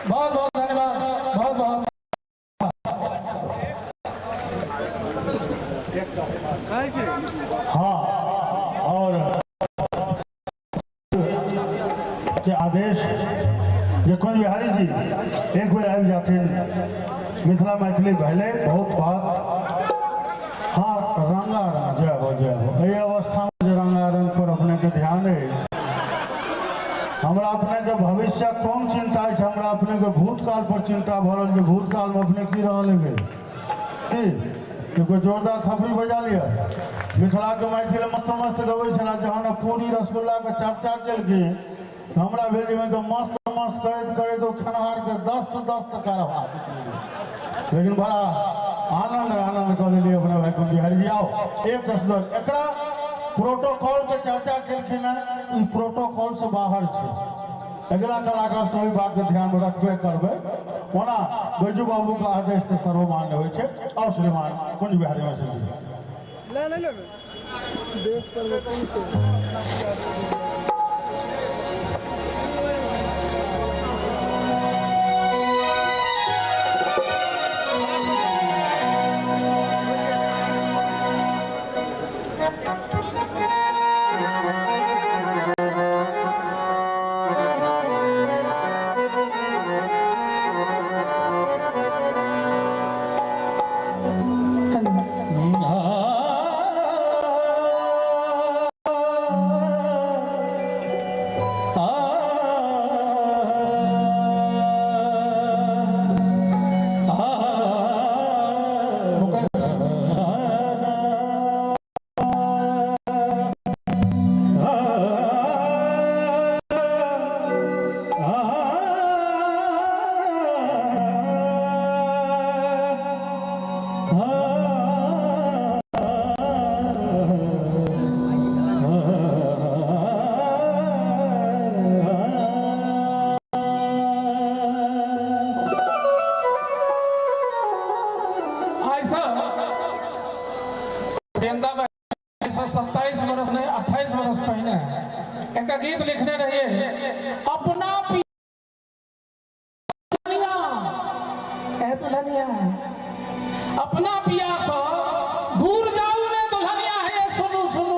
बहुत बहुत धन्यवाद, बहुत बहुत। हाँ, और के आदेश जे कुंज बिहारी जी एक बेर आबि जाथिन मिथिला मैथिली पहले बहुत बात। हाँ, रंगारंग, जय हो जय हो। एहि अवस्था में जे रंगारंग पर अपने के ध्यान है, हमरा अपने के भविष्य कम चिंता है, हमरा अपने के भूतकाल पर चिंता भरल जे भूतकाल में अपने की रहल हेबै की कोई जोरदार थपड़ी बजा लिया। मिथिला के मैथिल मस्त मस्त गबै छला, जहन पूरी रसगुल्ला के चर्चा केलखिन तऽ हमरा भेल जे तऽ मस्त मस्त करैत करैत ओ खेनहार के दस्त दस्त करबा देलियै, लेकिन बड़ा आनंद आनंद कऽ देलियै अपना भाई कुंज बिहारी जी। आओ एक सुन्दर एकरा प्रोटोकॉल के चर्चा केलखिन हँ, ई प्रोटोकॉल से बाहर छै, अगिला कलाकार से ओहि बात के ध्यान में रखबे करबै। ओना बैजू बाबूके आदेश तऽ सर्वमान्य होइ छै। आउ श्रीमान कुंज बिहारी मिश्र जी। ले ले ले देश पर में कौन को आइसँ प्रियंका आइसँ 27 बरस नहि, 28 बरस पहिने एकटा गीत लिखने रहियै, अपना पिया ए दुल्हनिया, अपना पियासँ दूर जाउ ने दुल्हनिया, हे सुनू सुनू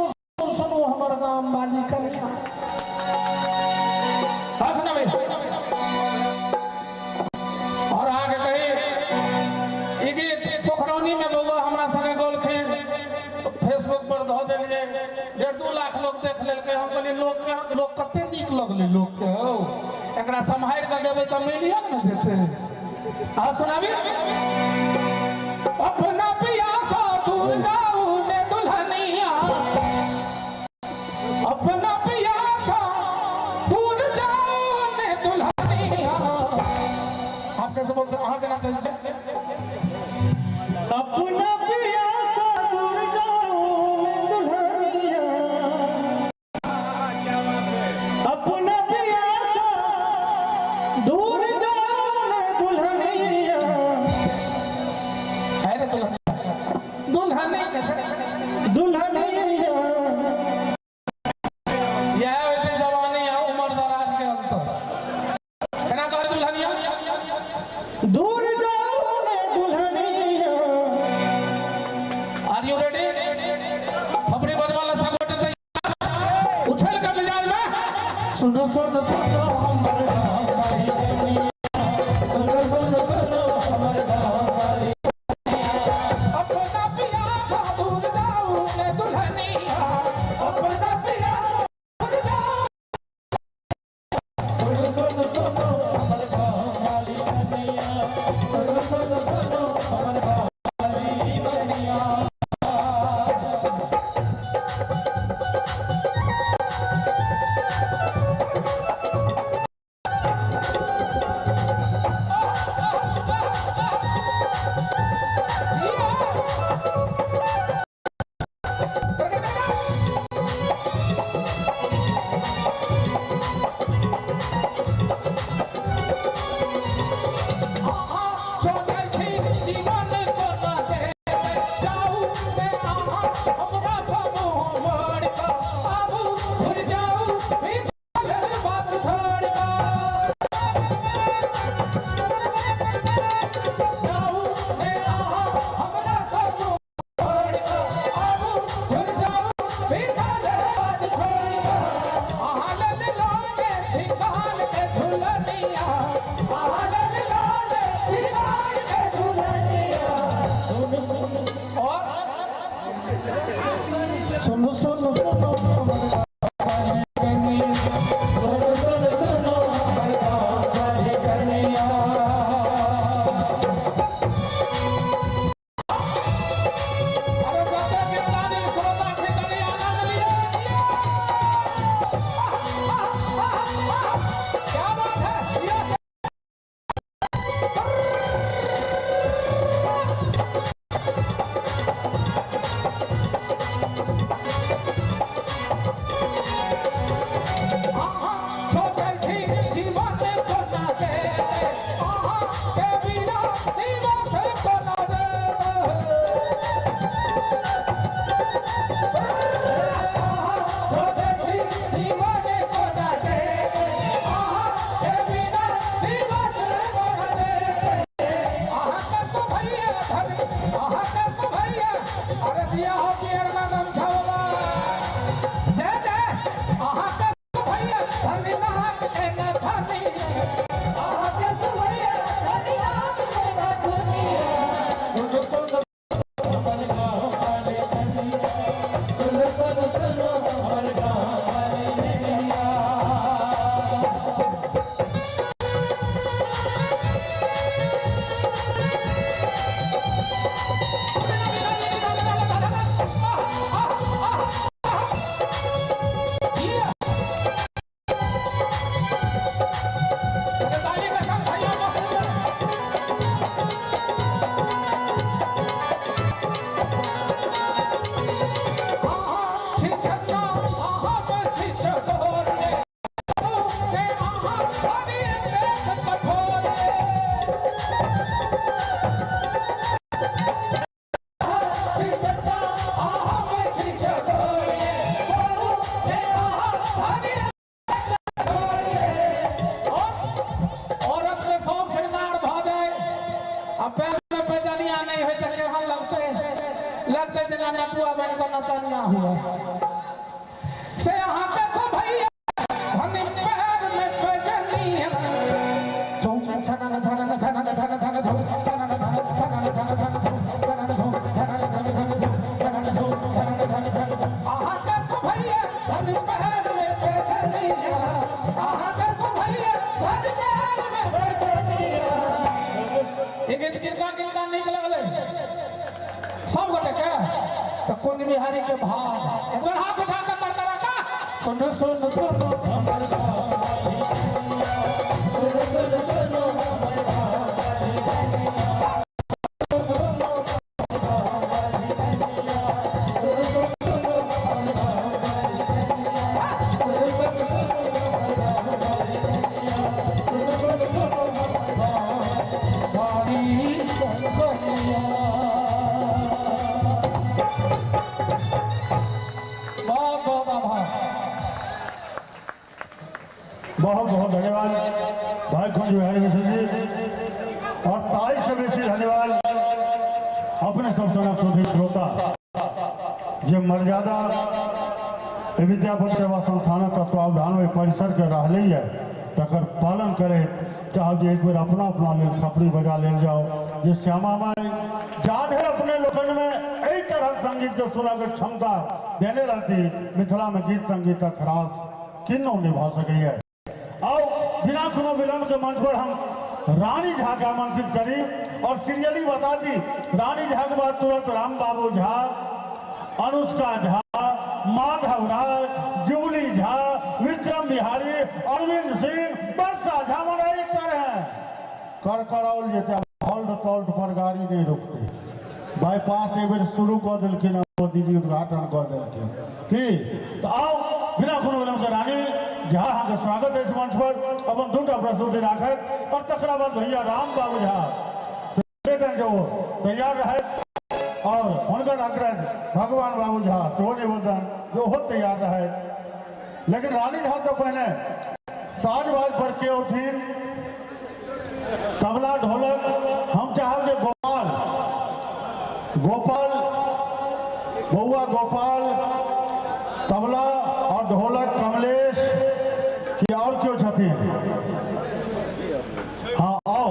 सुनू हमर गाम वाली कनिया। हंस ना भाई। और आगे कही ई गीत पोखरौनी में बउआ हमरा संगे गौलखिन, फेसबुक पर धऽ देलियै, 1.5-2 लाख लोग देख लेलकै। हम कहलियै लोक के, लोक कते नीक लगलै लोक के, हौ एकरा सम्हारि कऽ देबै तऽ मिलियन ने जेतै। आ सुनाबी, अपना पिया सँ दूर जाउ ने दुल्हनिया, अपना पिया सँ दूर जाउ ने दुल्हनिया। आप कैसे बोलते हैं? अहाँ केना कहै छियै? अपना पिया सँ दूर जाउ ने दुल्हनिया, अपना पिया सँ दूर जाउ ने दुल्हनिया। है रे दुल्हनिया, दुल्हनिया कैसे? दुल्हनिया। यह होइ छै जवानी आ उम्र दराज के अंतर। केना कहै दुल्हनिया? दूर जाउ ने दुल्हनिया। Are you ready? थपड़ी बजवा ला सब गोटे तैयार, उछल कर मिजाज में सुनो सुनो सुनो हमर गाँव वाली कनिया, सुनो सुनो सुनो हमर गाँव वाली कनिया, अपना पिया सँ दूर जाउ ने दुल्हनिया, अपना पिया दूर जाउ, सुनो सुनो सुनो हमर गाँव वाली कनिया, सुनो सुनो सुनो हमर गाँव वाली कनिया। लगतै जेना नटुआ बनि कऽ नचनिया हुए। से अहाँके शोभैया धनी पैर में पैजनिया। चौ छनन धनन धनन धन धन धौ छनन धन छनन धन धन धौ छनन धौ धनन धन धन धौ छनन धौ धनन धन धन धौ। अहाँके शोभैया धनी पैर में पैजनिया। अहाँके शोभैया धनी पैर में पैजनिया। ई गीत किनका किनका नीक लगलै? सब गोटे के? तऽ कुंज बिहारी के भाग एक बार हाथ उठा के करकरा का सुनो सुनो सुनो हमर सुनो सुनो सुनो हमर बहुत बहुत आभार। बहुत बहुत धन्यवाद भाई कुंज बिहारी मिश्र जी, और ताई से बेसी धन्यवाद अपने सब तरफ सुधी श्रोता जे मर्यादा विद्यापति सेवा संस्थानक तत्वावधान में परिसर के रहले है तकर पालन करे चाहब जे एक बेर अपना अपना लेल थपड़ी बजा लेल जाओ जे श्यामा माई जा धरि अपने लोकन में एहि तरह संगीत के सुनऽ के क्षमता देने रहती मिथिला में गीत संगीतक ह्रास किन्नौ नहीं भऽ सकैए। आओ बिना कोनो विलंब के मंच पर हम रानी झा के आमंत्रित करी और सीरियली बता दी रानी झा के बाद तुरंत राम बाबू झा, अनुष्का झा, माधव राय, जुबली झा, विक्रम बिहारी, अरविंद सिंह, वर्षा झा, मने एहि तरह कर कराओल जेतै। हॉल्ट तॉल्ट पर गाड़ी नहीं रुकते, बाईपास एक बेर शुरू कऽ देलखिन, मोदी जी उद्घाटन कऽ देलखिन की। तऽ आओ बिना कोनो विलंब के रानी झा अहाँके स्वागत अछि मंच पर, अपन दूटा प्रस्तुति राखत और तकरा बाद भैया राम बाबू झा निवेदन जे ओ तैयार रहथि और हुनकर अग्रज भगवान बाबू झा सेहो निवेदन जे ओहो तैयार रहथि। लेकिन रानी झा से पहिने साज बाज पर के उठिन तबला ढोलक हम चाहब जे गोपाल गोपाल बउआ गोपाल तबला और ढोलक कमलेश कि और क्यों छथिन? हाँ आओ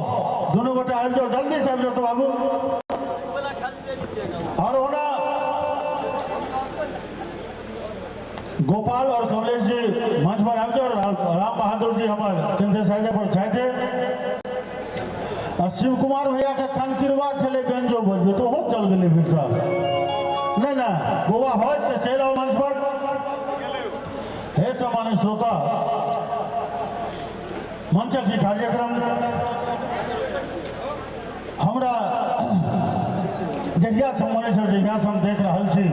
दोनों गोटे आबि जाओ, जल्दी से आबि जाओ तो बाबू। और ओना गोपाल और कमलेश जी मंच पर आबि जाओ, राम बहादुर जी हमर सिंथेसाइजर पर छथि आ शिव कुमार भैया के कनकिरवा छलै बेंजो बजबै तो ओहो चल गेलै फिर साहब। नहीं ना बौआ होत तऽ चलि आउ मंच पर। हे सम्मानित श्रोता, मंचक ई कार्यक्रम हमरा जहिया से मन छल जहिया से हम देख रहल छी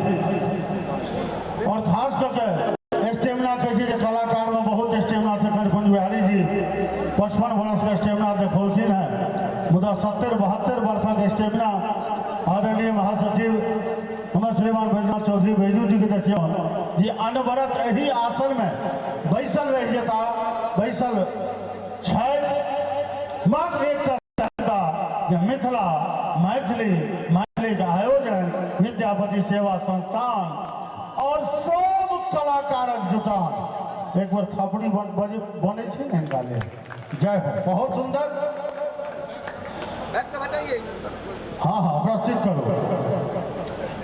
और खास कऽ के स्टेमिना कहै छै जे कलाकार में बहुत स्टेमिना छै। कुंज बिहारी जी 55 वर्ष के स्टेमिना देखौलखिन हैं, मुदा 70-72 वर्षक स्टेमिना आदरणीय महासचिव हमर श्रीमान बैजनाथ चौधरी बैजू जी के देखियौ जे अनवरत एहि आसन में बैसल रहि जेता, बैसल छथि। मात्र एकटा जे मिथिला मैथिली मैथिली के आयोजन विद्यापति सेवा संस्थान और सब कलाकारक जुटान एक बार थपड़ी बनै छै ने हिनका लेल। जय हो, बहुत सुंदर। हाँ हाँ ओकरा ठीक करू।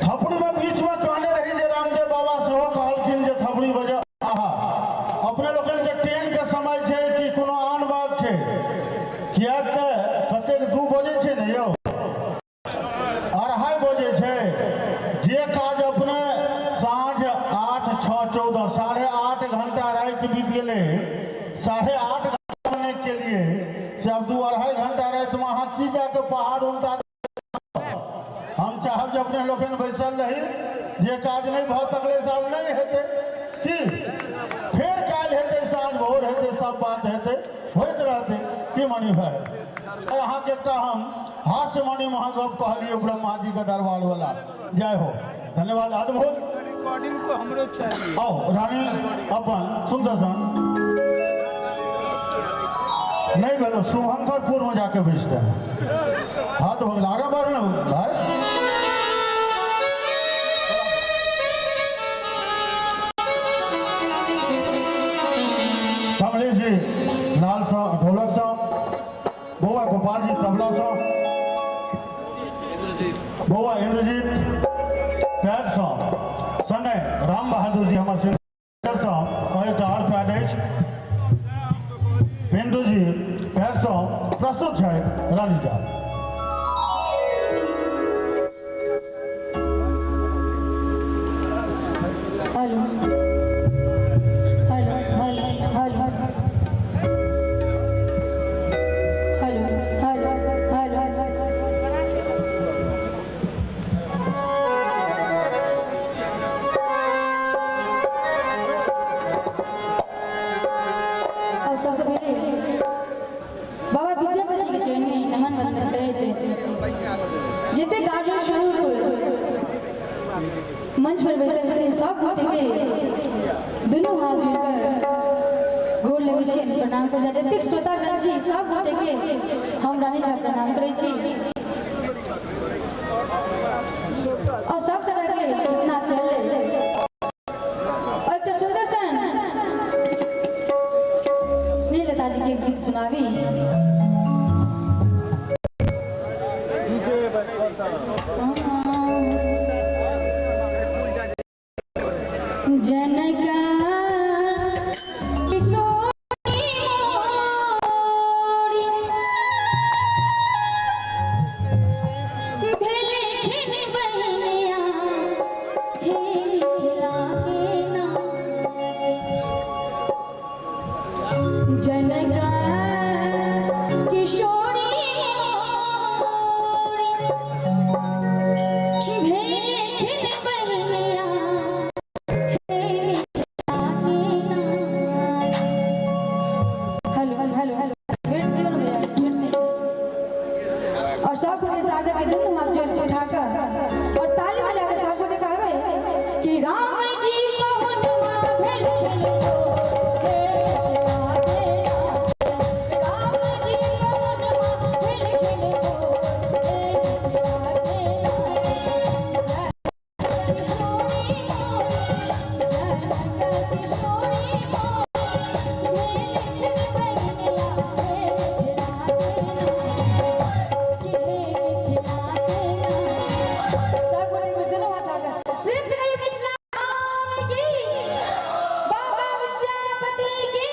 थपड़ी में बीच में कहने रही जे रामदेव बाबा सेहो कहलखिन जे थपड़ी बजा। आहा अपने लोकन के ट्रेन के समय छै कि कोनो आन बात छै? किएक तऽ कतेक 2 बजे छै ने यौ, 2:30 बजे छै। जे काज अपने साँझ 8, 6, 14 8.5 घंटा राति बीत गेलै, 8.5 घंटा नहि केलिए से आब 2-2.5 घंटा रातिमे अहाँ की जाके पहाड़ उल्टा। हम चाहब जे अपने लोकनि बैसल रही, जे काज नहि भऽ सकलै से आब नहि हेतै की, फेर काल्हि हेतै, साँझ भोर हेतै, सब बात हेतै, होइत रहतै। की मणि भाई, अहाँके एकटा हम हास्यमणि महागप कहलियै ब्रह्मा जी के दरबार वाला। जय हो, धन्यवाद, अद्भुत। रिकॉर्डिंग को हमरो चाहिए। आओ रानी अपन सुंदर सन नहीं भेलो शुभंकरपुर में जाके बेचते हैं। हाँ तो आगा बढ़ ना भाई। कुमार जी तबला सँ, बौआ इंद्रजीत पैड सँ, संगे राम बहादुर जी हमर सिंगर सँ, और एकटा और पैड अछि पिंटू जी पैड सँ प्रस्तुत छथि रानी Jha. Hello hello hello hello hello hello hello. और सबसे पहले बाबा विद्यापति के चरण में नमन वंदन करैत जते कार्य शुरू होय मंच पर बैसल छथिन सब गोटे के दुनू हाथ जोड़िकर गोर लगै छी, प्रणाम करै छी। जतेक श्रोतागण छी सब गोटे के हम रानी झा प्रणाम करै छी। और सब तरह के इतना चललै और एकटा सुन्दर सन स्नेहलता जी के गीत सुनाबी। जनका किशोरी मोरी भेलखिन बहिनिया हे मिथिला के नारी। जनका किशोरी मोरी भेलखिन बहिनिया हे मिथिला के नारी। हेलो हेलो हेलो, वेट करो भैया, वेट। और सब गोटे सागर के दुनू हाथ जोड़ उठाकर और ताली बजाकर सब गोटे कहबै कि राम जी पहुनवा भेलखिन हे मिथिला के नारी। राम जी पहुनवा भेलखिन हे मिथिला के नारी। किशोरी मोरी जनक किशोरी मोरी भेलखिन बहिनिया हे मिथिला के नारी। हे मिथिला के नारी। सब गोटे के दुनू हाथ उठाकर प्रेम से कहिए मिथिला धाम की, बाबा विद्यापति की,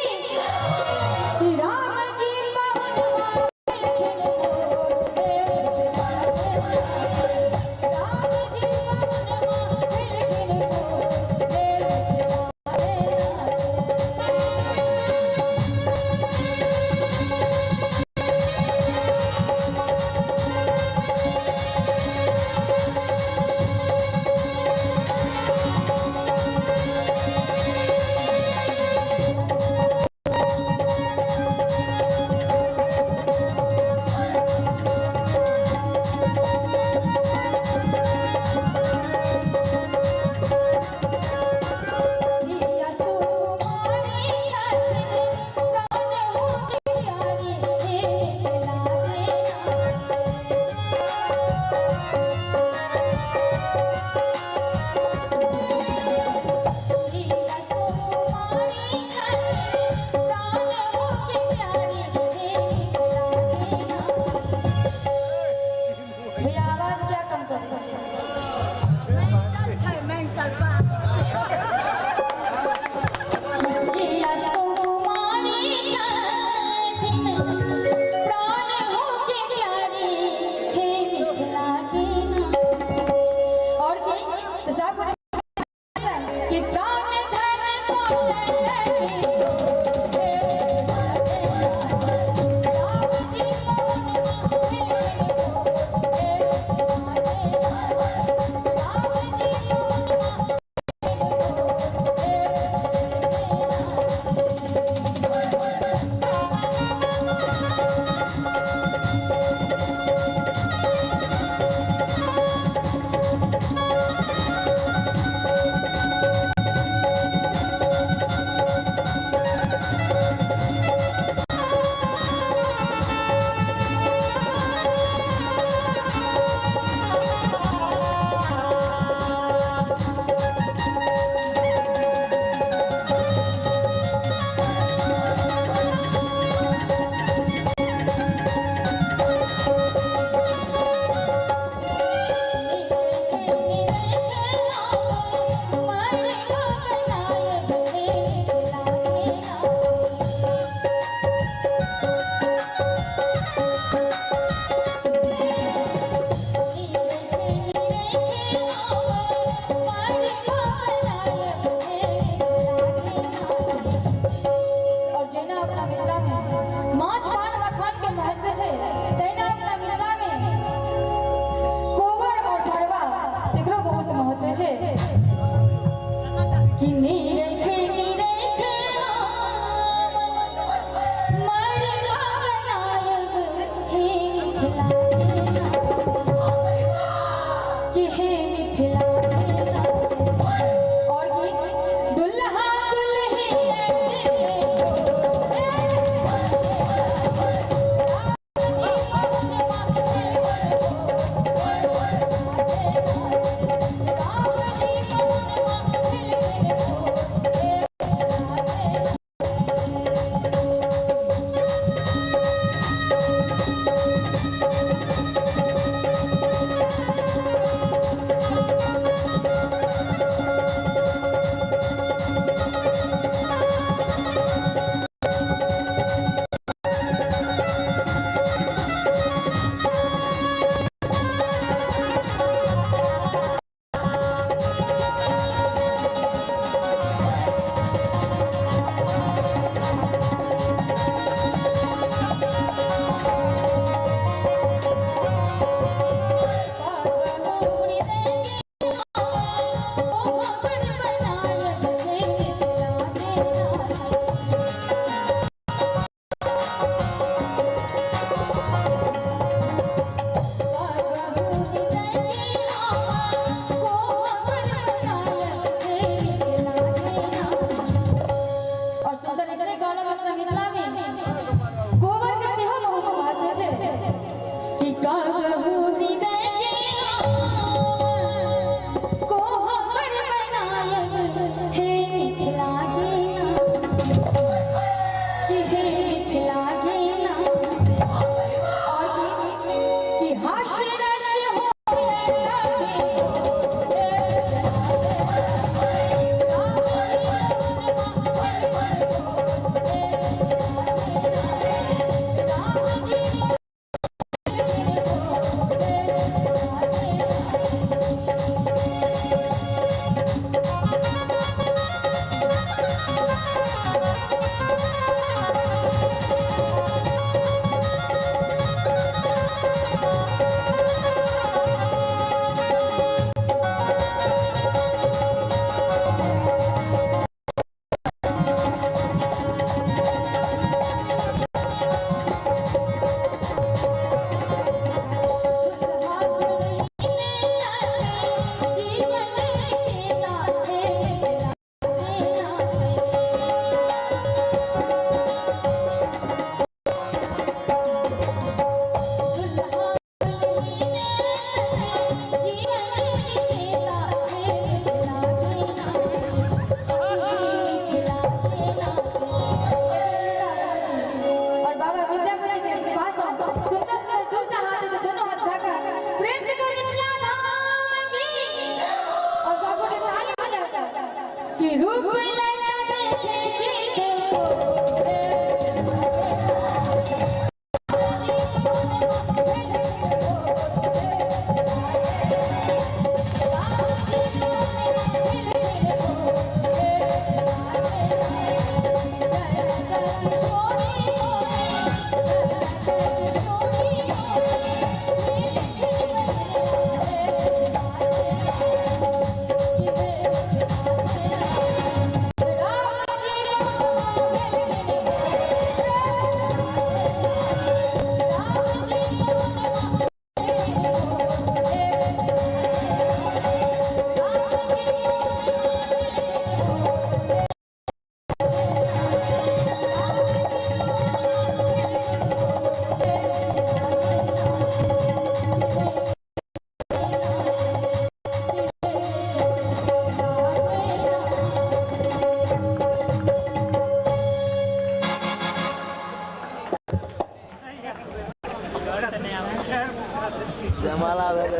कि राम जी पहुनवा भेलखिन मोर हे मिथिला के नारी। राम जी पहुनवा भेलखिन मोर हे मिथिला के नारी। सिया सुकुमारी छथिन प्राणहु के प्यारी हे मिथिला के नारी। सिया सुकुमारी छथिन प्राणहु के प्यारी हे मिथिला के नारी। भैया आवाज क्या कम करै छी? सिया सुकुमारी छथिन प्राणहु के प्यारी हे मिथिला के नारी। और की तो सब गोटे कि प्राण धन कौशल की हे मिथिला के नारी। राम जी पहुनवा भेलखिन हे मिथिला के नारी।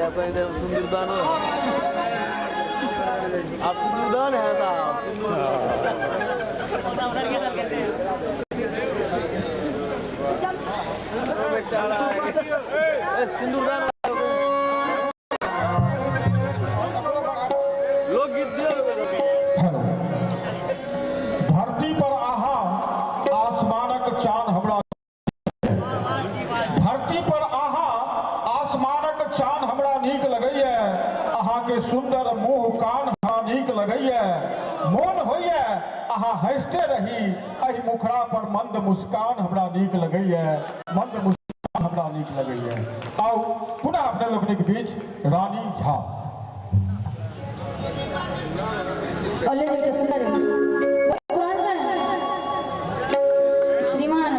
अपने इधर सिंदूरदान हो। आप सिंदूरदान है साहब। बेचारा सिंदूरदान लोकगीत दियो। हेलो। धरती पर आहा आसमानक चान हमरा, धरती पर आहा आसमानक चान हमरा नीक लगैए, अहाँके सुंदर मुँह कान हमरा नीक लगैए, मोन होइए अहाँ हँसिते रही, एहि मुखड़ा पर मंद मुस्कान हमरा नीक लगैए, मंद मुस्कान हमरा नीक लगैए। आउ पुनः अपने लोकनिक बीच रानी झा। और ले जाओ सुंदर पुरान सा श्रीमान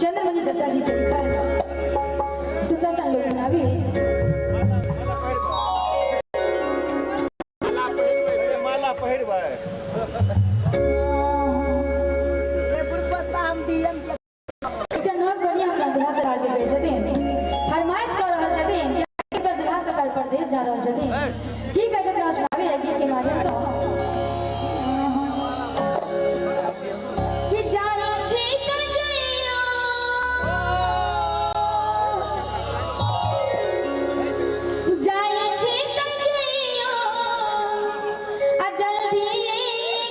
चंद्रमणि चचा जी के लिखल सुंदर सा लोग सुनावी। माला पहिरबै। एकटा नव कनिया अपना दुल्हा सरकार के कहै छथिन, फरमाइश कऽ रहल छथिन कि एकर दुल्हा सरकार परदेश जा रहल छथिन। की कहै छथिन सुनावी एहि गीत के माध्यम सँ। कि जाइ छी तऽ जइयो, जाइ छी तऽ जइयो, आ जल्दी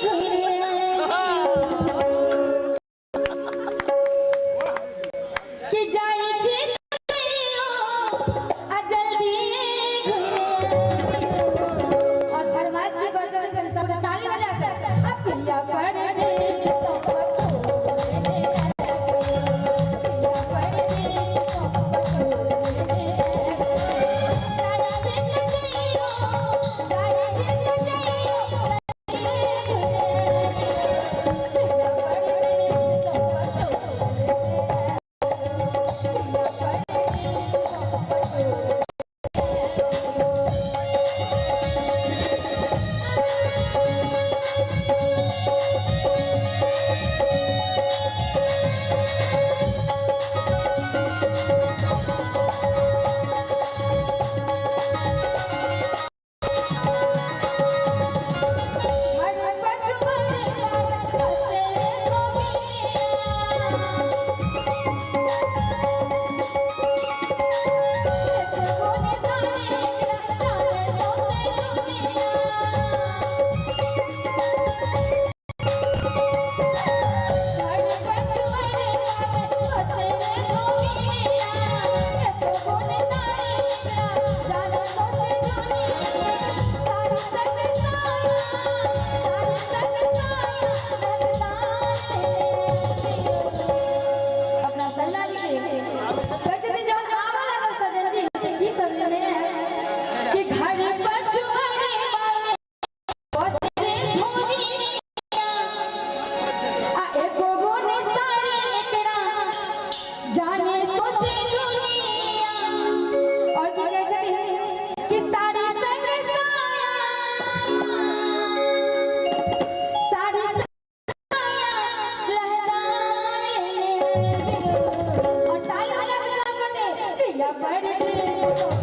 घुरि अइयो। कि जाइ छी जइयो, आ जल्दी घुरि अइयो। और फरमाइश भी कर छथिन सब ताली बजा कर, आ पिया परदेश तो अपना सन्ना जी के कहै छथिन जहन आबऽ लागब सजन जी की सब लेने आयब कि घर पछुआरे बाबे बसरे धोबिया, आ एको गो निसारे एकरा जाने सोसे दुनिया। और की कहै छथिन कि साड़ी संग साया, साड़ी संग साया लहदान लेने आइयो। और ताली बजा के साथ करते, पिया परदेश तो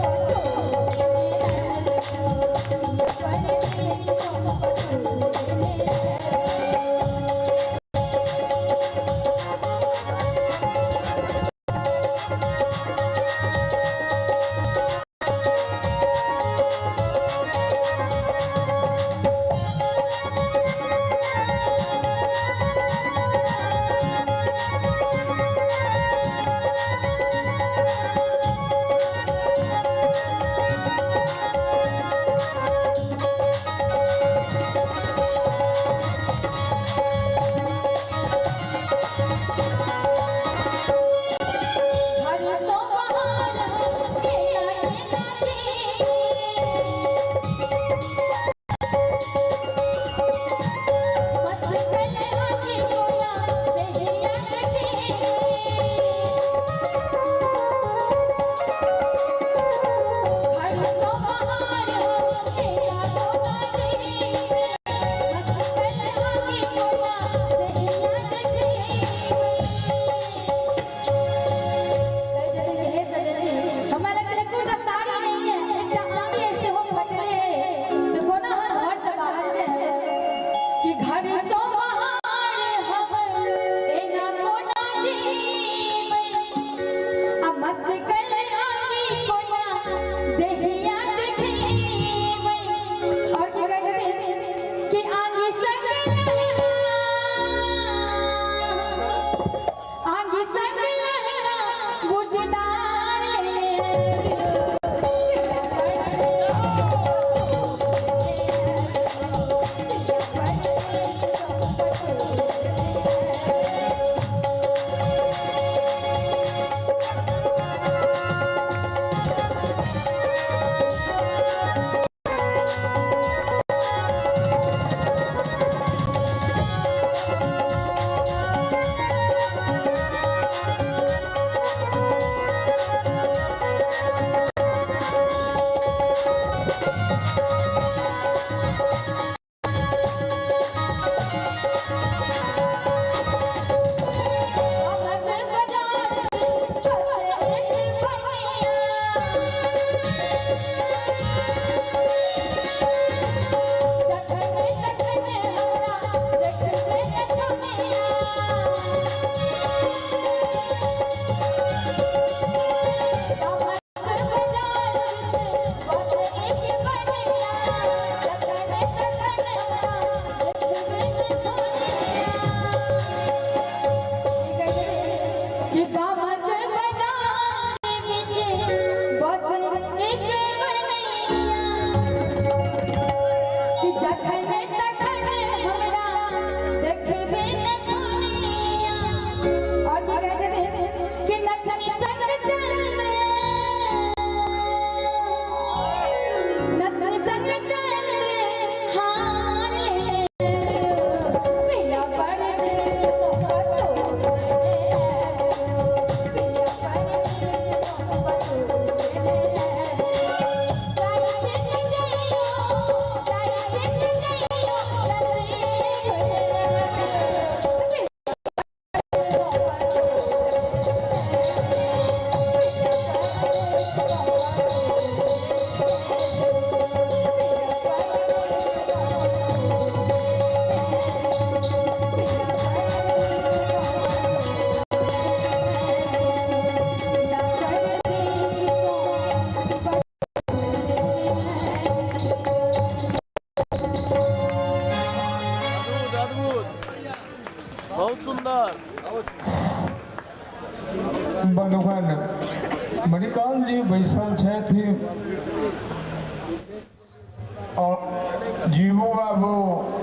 बाबू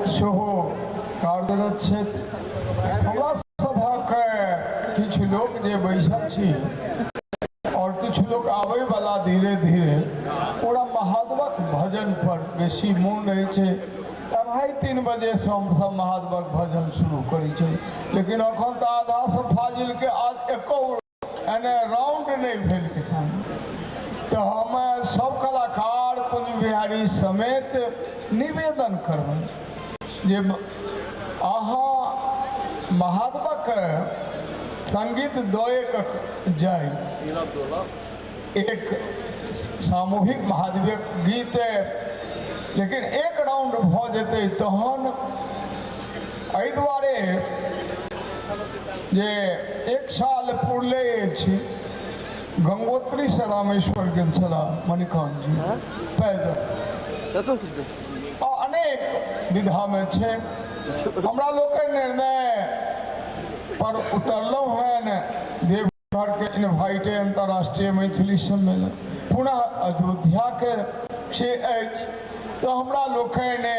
सेहो कार्यरत छथि। हमरा सभक किछु लोक जे बैसल छी और किछु लोक आबैवला धीरे धीरे ओकरा महादेवक भजन पर बेसी मोन रहै छै। 3:30 बजेसँ हमसभ महादेवक भजन शुरू करै छी, लेकिन अखन तऽ आधासँ फाजिलके आज एको एने राउंड नहि भेल हन। तऽ हम सब कलाकार कुंज बिहारी समेत निवेदन करबै जे अहाँ महादेवक संगीत दए कऽ जाय, एक सामूहिक महादेवक गीत, लेकिन एक राउंड भऽ जेतै तहन। एहि दुआरे जे एक साल पुरले अछि गंगोत्रीसँ रामेश्वर गेल छलाह मणिकांत जी पैदल, आ अनेक विधामे छै। हमरा लोकनि निर्णय पर उतरलहुँ हेँ देवघरके इन्वाइट अंतर्राष्ट्रीय मैथिली सम्मेलन, पुनः अयोध्याके से अछि, तऽ हमरा लोकनि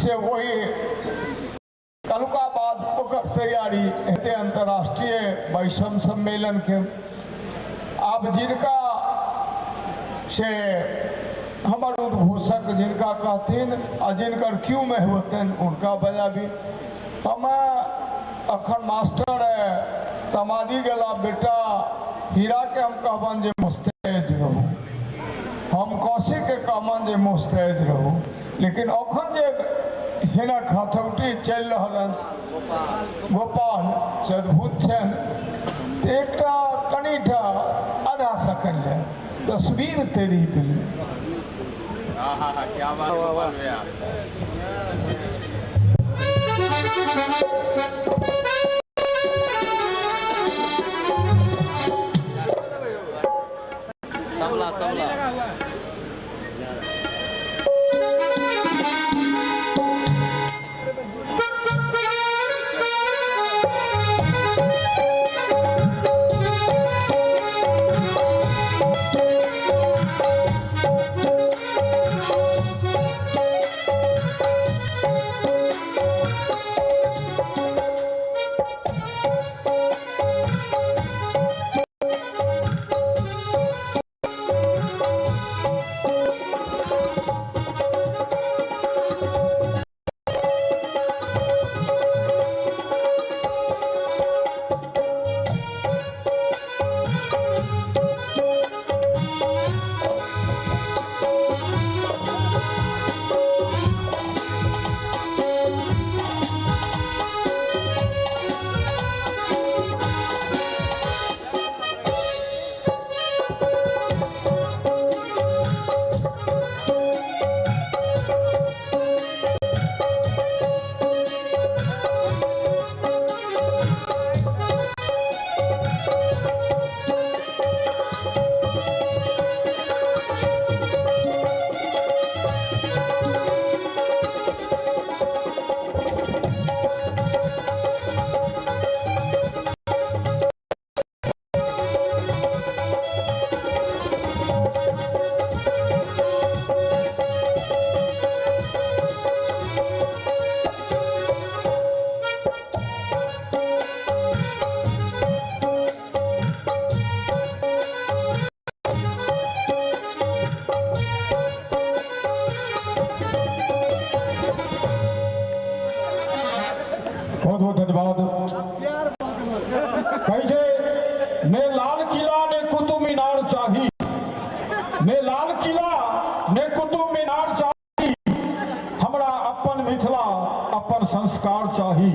से ओहि कलुका बाद ओकर तैयारी हेतै अंतर्राष्ट्रीय वैषम सम्मेलनके। आब जिनका से हमर उद्घोषक जिनका कहथिन आ जिनकर क्यूमे होतनि हुनका बजाबी। हम अखन मास्टर तमादी गेला बेटा हीराके हम कहबनि जे मुस्तैद रहू, हम कौशिकके कहबनि जे मुस्तैद रहू, लेकिन अखन जे हिनक हथौटी चलि रहल हन गोपाल से अद्भुत छनि। तऽ एकटा कनिटा आधा सेकंड लए तस्वीर तेरी दिल। क्या बात गोपाल भैया। तबला तबला बहुत बहुत धन्यवाद। कहै छै ने लाल किला ने कुतुब मीनार चाही, ने लाल किला ने कुतुब मीनार चाही, हमरा अपन मिथिला अपन संस्कार चाही।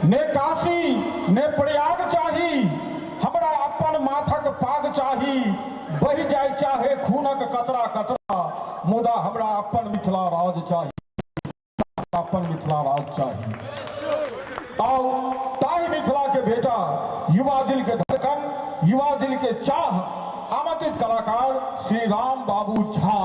ने काशी ने प्रयाग चाही, हमरा अपन माथक पाग चाही। बहि जाय चाहे खूनक कतरा कतरा, मुदा हमरा अपन मिथिला राज चाही, अपन मिथिला राज चाही। आओ ताहि मिथिला के बेटा, युवा दिल के धड़कन, युवा दिल के चाह, आमंत्रित कलाकार श्री राम बाबू झा।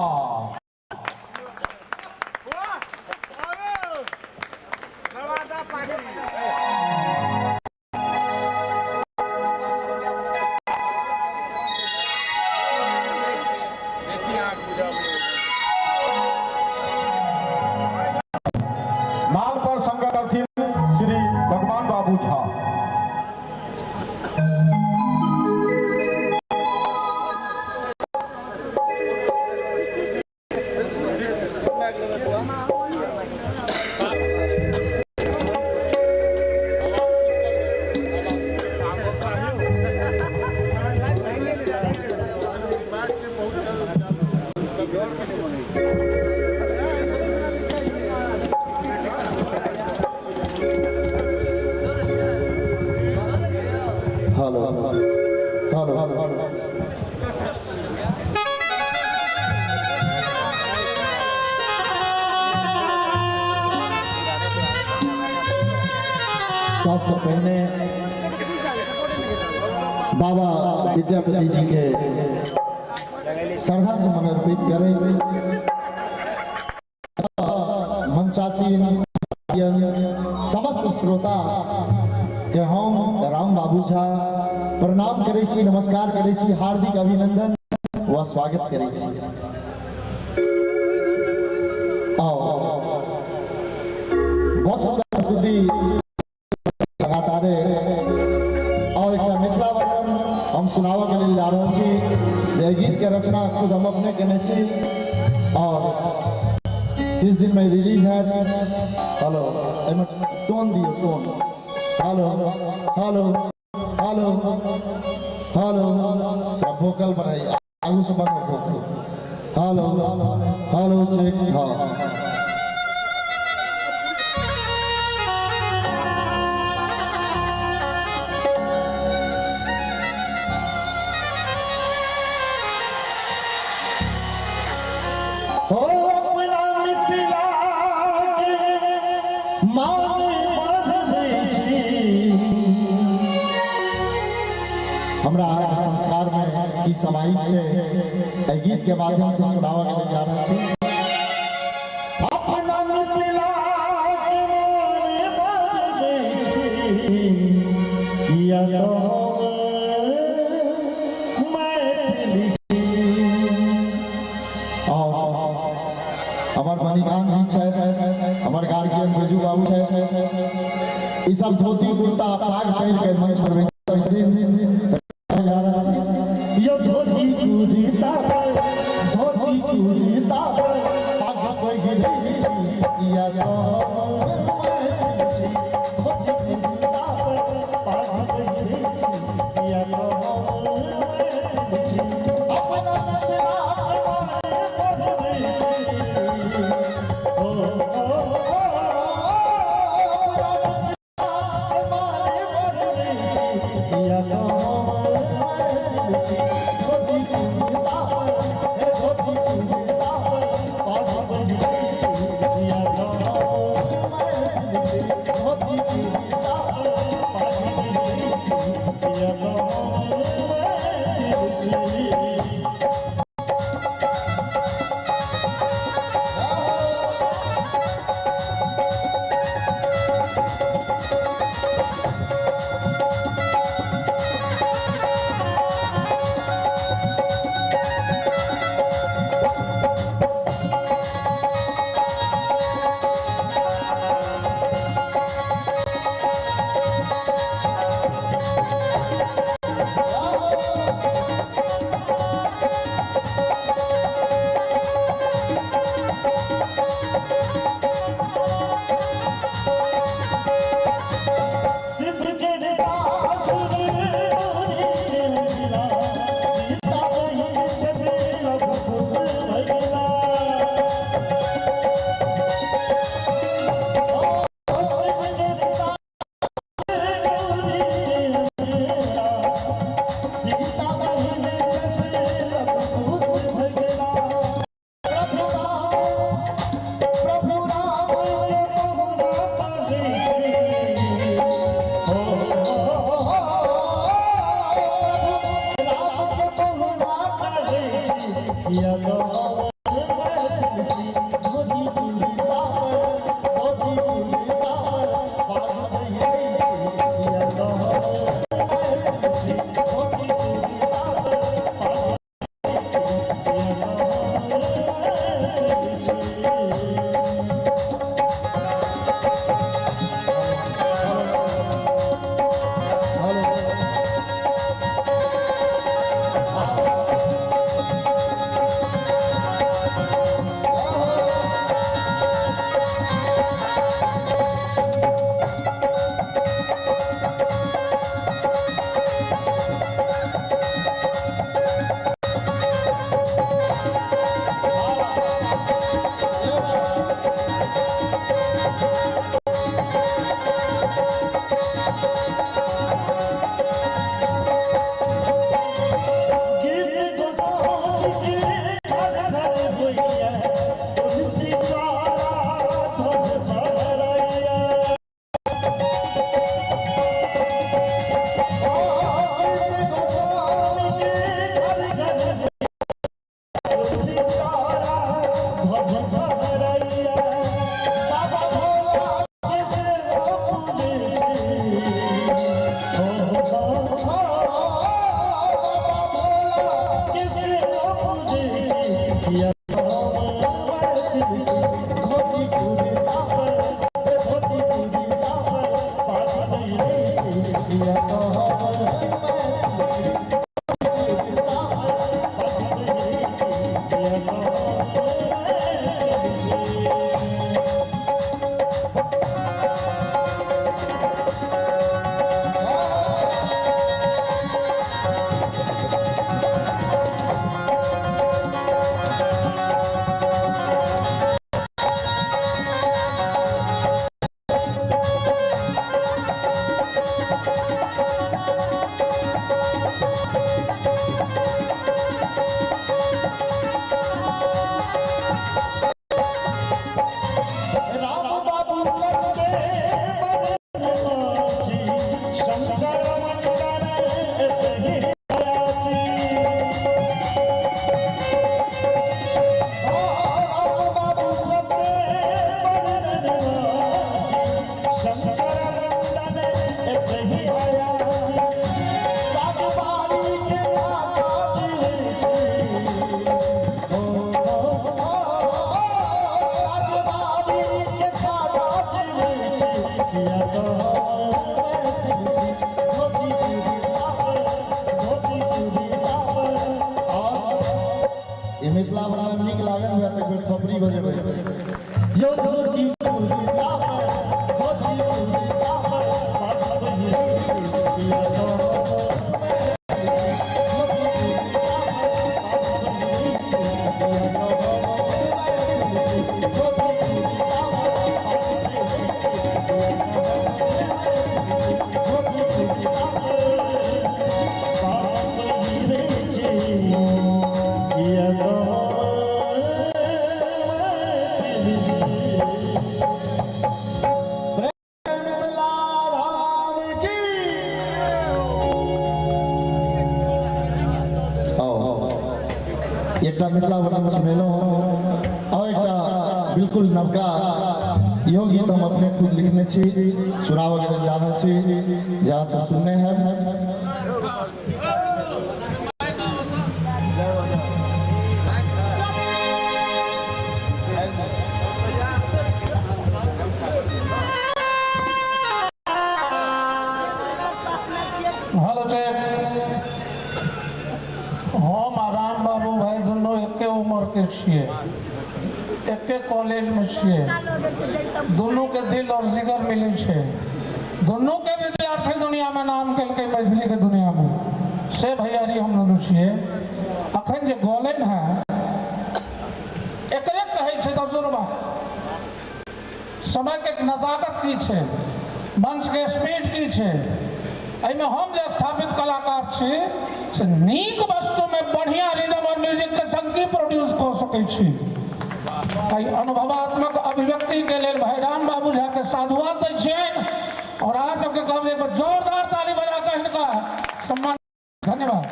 सबसँ पहिने बाबा विद्यापति जी के श्रद्धा सुमन अर्पित करें। मंचासीन समस्त श्रोता के हम राम बाबू झा प्रणाम करै छी, नमस्कार करै छी, हार्दिक अभिनंदन व स्वागत करै छी। बहुत सुंदर प्रस्तुति लगातार और एक मिथिला वर्णन हम सुनाबऽ के लेल जा रहल छी। जे गीत के रचना खुद हम अपने केने छी और किस दिन में रिलीज है। हेलो, एहिमे टोन दियौ, tone. Hello hello hello hello, vocal बनाइए, आगू से बनाओ वोकल। हेलो हेलो चेक, हाँ। हो अपना मिथिला के मान बढ़बै छी। हमरा अहाँके संस्कार में की समाहित छै एहि गीत के माध्यम से सुनाबऽ के लेल जा रहल छी। अपना मिथिला के मान बढ़बै छी, किया तो हम मैथिली छी। और हमर मणिकांत जी छथि, हमर गार्जियन बैजू बाबू छथि, ई सब धोती कुर्ता पाग पहिर के मंच पर बैसल छथिन। यो धोती कुर्ता पर, धोती कुर्ता पर पाग पहिरै छी, किया तो हम मैथिली छी। धोती कुर्ता पर पाग पहिरै छी, किया तो हम मैथिली छी। अपना मिथिला के मान बढ़बै छी। ओ, ओ, ओ, अपना मिथिला के मान बढ़बै छी, किया तो हम मैथिली छी। धोती कुर्ता पर, हे धोती कुर्ता पर पाग पहिरै छी, किया तो हम मैथिली छी। धोती कुर्ता पर पाग पहिरै छी, किया तो हम मैथिली छी। शिव के सासुर मिला, सीता बहिन छथि लव कुश भैला। शिव के सासुर मिला, सीता बहिन छथि लव कुश भैला। प्रभु राम, प्रभु राम के पहुना पड़ै छी। हो, राम के पहुना पड़ै छी, किया तो हम मैथिली छी। धोती कुर्ता पर, धोती कुर्ता पर पाग पहिरै छी, किया तो हम मैथिली छी। धोती कुर्ता पर पाग पहिरै छी, किया तो हम मैथिली छी। वर्णन नीक लागल हुए तऽ एक बेर थपड़ी बजेबै। यौ धोती कुर्ता पर, धोती कुर्ता पर, पाग पहिरै छी पिया तो। आओ आओ, एकटा मिथिला वर्णन सुनेलहुँ और एकटा बिल्कुल नवका इहो गीत हम अपने खुद लिखने छी, सुनाबऽ के लेल जा रहल छी, जहाँ से सुनने हैं। Hello check. हम आ राम बाबू भाई दुनू एके उम्र के छियै, एके कॉलेज में छियै, दुनू के दिल और जिगर मिलै छै, दुनू के विद्यार्थी दुनिया में नाम केलकै मैथिली के दुनिया में, से भैयारी हम दुनू छियै। अखन जे गौलनि है एकरे कहै छै तजुर्बा। समय के नजाकत की छै, मंच के स्पीड की छै, एहिमे हम जे स्थापित कलाकार छी से नीक वस्तुमे बढ़िया रिदम और म्यूजिक के संग की प्रोड्यूस कऽ सकै छी। एहि अनुभवात्मक अभिव्यक्ति के लेल भाई राम बाबू झा के साधुवाद दै छियनि और अहाँ सबके कहब एक बार जोरदार ताली बजा कऽ हिनका सम्मान। धन्यवाद।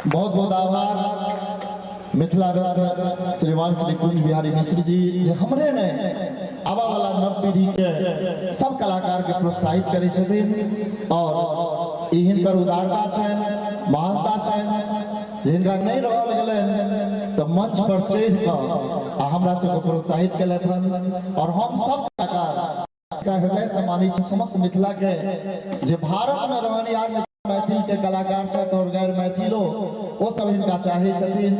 बहुत बहुत आभार मिथिला रत्न श्रीमान श्री कुंज बिहारी मिश्र जी, जे हमरे नहि आबऽ वाला नव पीढ़ी के सब कलाकार के प्रोत्साहित करै छथिन और ई हिनकर उदारता छनि, महानता छनि, जे हिनका नहि रहल गेलनि तऽ मंच पर चढ़ि कऽ आ हमरा सबके प्रोत्साहित केलथि हन। और हम सब कलाकार का हृदय से मानै छी समस्त मिथिला के, जे भारत में रहनिहार मैथिल के कलाकार छथि और गैर मैथिलो, ओ सब हिनका चाहै छथिन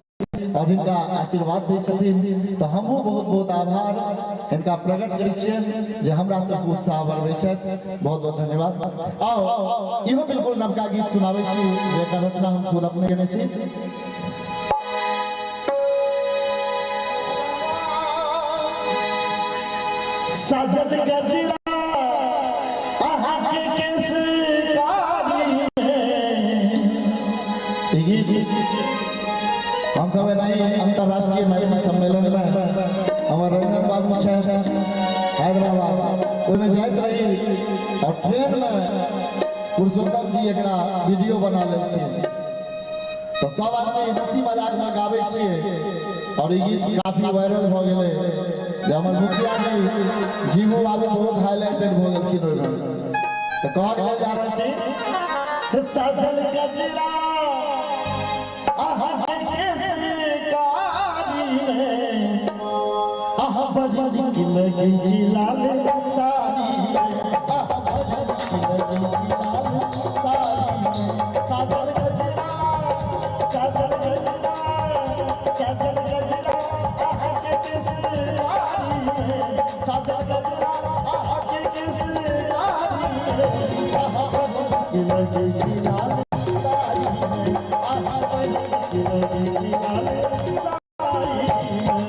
और हिनका आशीर्वाद दै छथिन। तऽ हमहूँ बहुत बहुत आभार हिनका प्रकट करै छियनि जे हमरा सबके उत्साह बढ़बै छथि। बहुत बहुत धन्यवाद। आओ इहो बिल्कुल नवका गीत सुनाबै छी जेकर रचना हम खुद अपने केने छी। सजल गजरा अहाँ के केस कारी में। ई गीत हम सब एनाही अंतर्राष्ट्रीय मैथिली सम्मेलन में हमर रंजन बाबू छथि हैदराबाद, ओहिमे जाइत रही और ट्रेन में पुरुषोत्तम जी एकरा वीडियो बना लेलखिन, तऽ सब आदमी हंसी मजाक में गाबै छियै और ई गीत काफी वायरल भऽ गेलै, जे हमर मुखिया जी जीबू बाबू बहुत हाईलाइटेड भऽ गेलखिन ओहिमे। तऽ कहऽ के लेल जा रहल छी, सजल गजरा अहाँ के केस कारी में, अहाँ बड़ी नीक लगै छी लाल साड़ी में, अहाँ बड़ी नीक लगै छी लाल साड़ी में। सजल गजरा, सजल गजरा, सजल गजरा अहाँ के केस कारी में, सजल गजरा अहाँ के केस कारी में, अहाँ बड़ी नीक लगै छी लाल साड़ी में, अहाँ बड़ी नीक लगै छी लाल साड़ी में।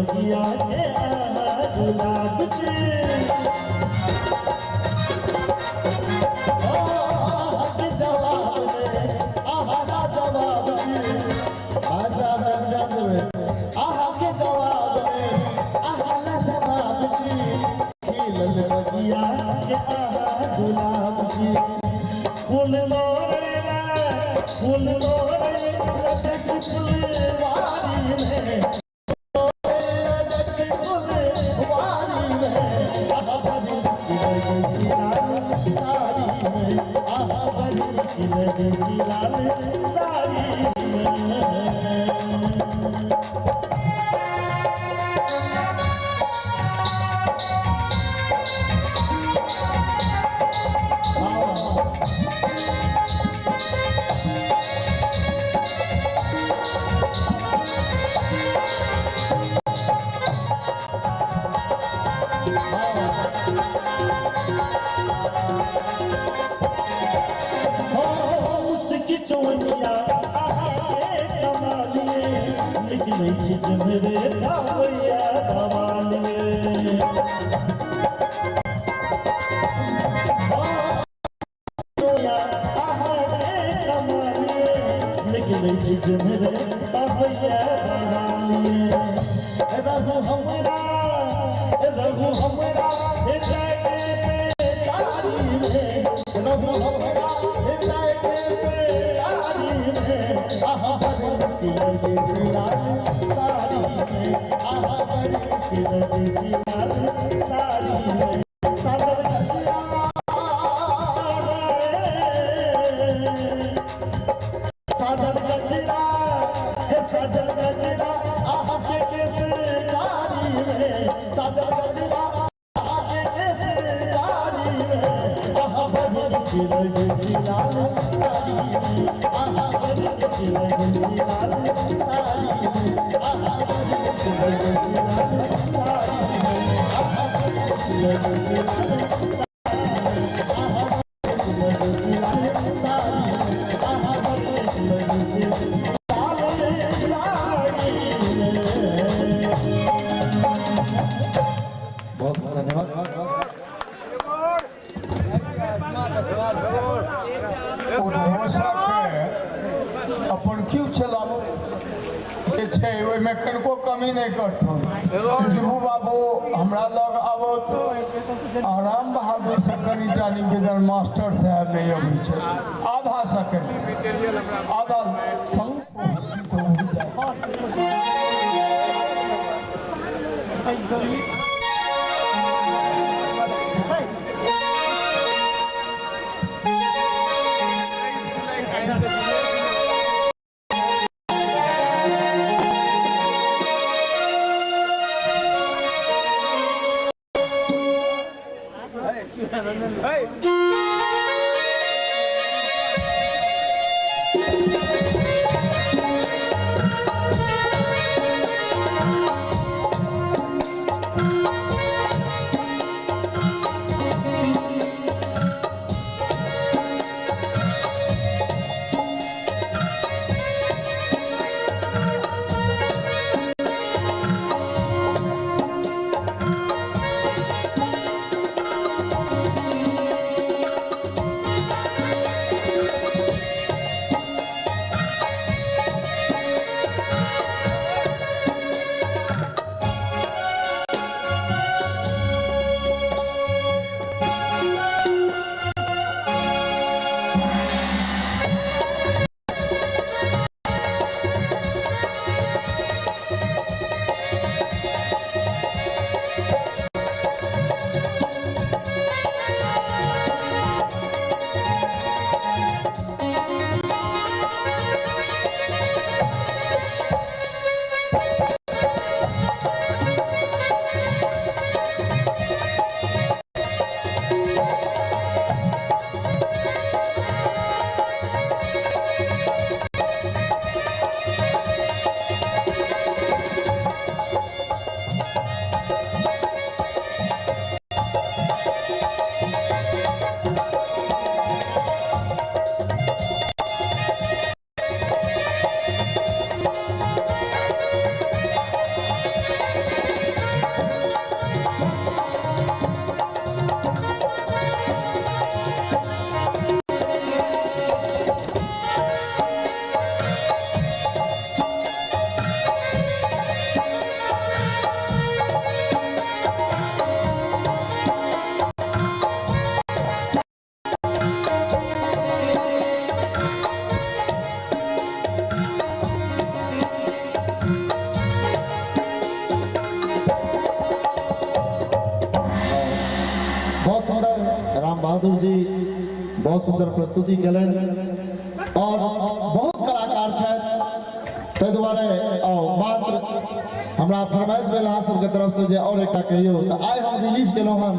बगिया के आहा गुलाब छी। आहा जवाब दे, आहा जवाब दे, भाई साहब अंजाम देवे, आहा के जवाब दे, आहा जवाब छी, खिलल बगिया के आहा गुलाब छी। फूल लोरेला, फूल लोरेला जच फुलवारी में, जच फुलवारी में, आहा बड़ी लगै छी लाल साड़ी में, आहा बड़ी लगै छी लाल साड़ी में। उसकी चोनिया आहा कमालिए, निकलै छी जिमरे धावैया धमालिए। आहा कमालिए, निकलै छी जिमरे धावैया धमालिए। रघु हमरा, रघु हमरा हृदय पे तारी में, रघु हमरा हृदय पे तारी में, आहा बड़ी लगे छी लाल साड़ी में, आहा बड़ी लगे छी लाल साड़ी में। साजल गजरा, साजल गजरा, साजल गजरा आहा के केस कारी में, साजल गजरा आहा के केस कारी में, आहा बड़ी लगे छी लाल साड़ी में, आहा बड़ी लगे छी लाल साड़ी में, आहा बड़ी लगे छी लाल साड़ी में, आहा लगे छी लाल आहा लगे छी लाल साड़ी में, आहा लगे छी लाल साड़ी में। बहुत बहुत धन्यवाद। उद्घोषकके अपन क्यों चलाबो जे छै ओहिमे कनिको कमी नहि करथुन। जीबू बाबू हमरा लग आबत आ राम बहादुर से कनिटा निवेदन, मास्टर साहब नहि अबै छै, आधा सेकेंड आधा पंख हँसी तो उड़ जाए। बहुत सुंदर राम बहादुर जी बहुत सुंदर प्रस्तुति केलनि और बहुत कलाकार छथि, ताहि दुआरे मात्र हमरा फरमाइश भेल अहाँ सबके तरफ से जे और एकटा कहियौ, तऽ आइ हम रिलीज केलहुँ हन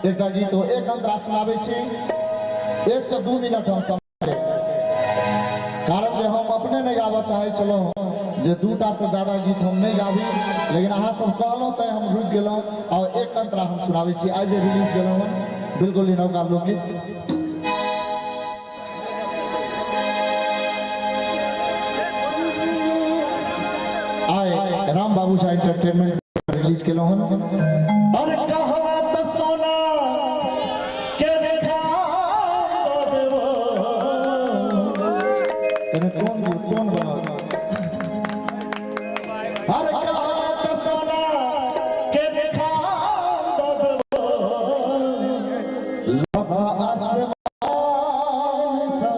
एकटा गीत, ओ एक अंतरा सुनाबै छी। 1 से 2 मिनट हम समय, कारण जे हम अपने नहि गाबऽ चाहै छलहुँ जे 2टा से ज्यादा गीत हम नहि गाबी, लेकिन अहाँ सब कहलहुँ तैं हम रुकि गेलहुँ और एक अंतरा हम सुनाबै छी आइ जे रिलीज केलहुँ हन, बिल्कुल ई नवका लोकगीत। आइ राम बाबू झा एंटरटेनमेंट रिलीज केलहुँ हन। अरे कहवा त सोना के देखा देबो, कने कोन गीत कोन बनल? अरे कहवा त सोना के देखा देबो, लख आसमान सा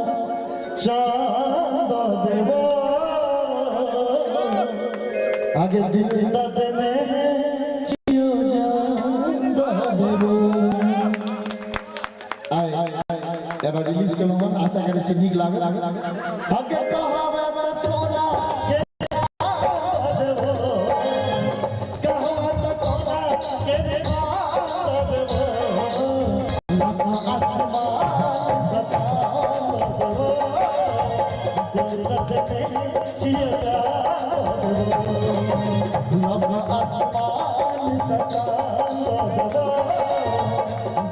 चांद देबो, आगे दिल देने जियो जान देबो। आइ एना रिलीज केलहुँ हन, आशा करै छी नीक लागल। आगे कहवा त सोना के देबो, कहवा त सोना के देखा देबो, लख आसमान सा चांद देबो, दिल देने जियो जान देबो, लख आसमान सा चांद देबो,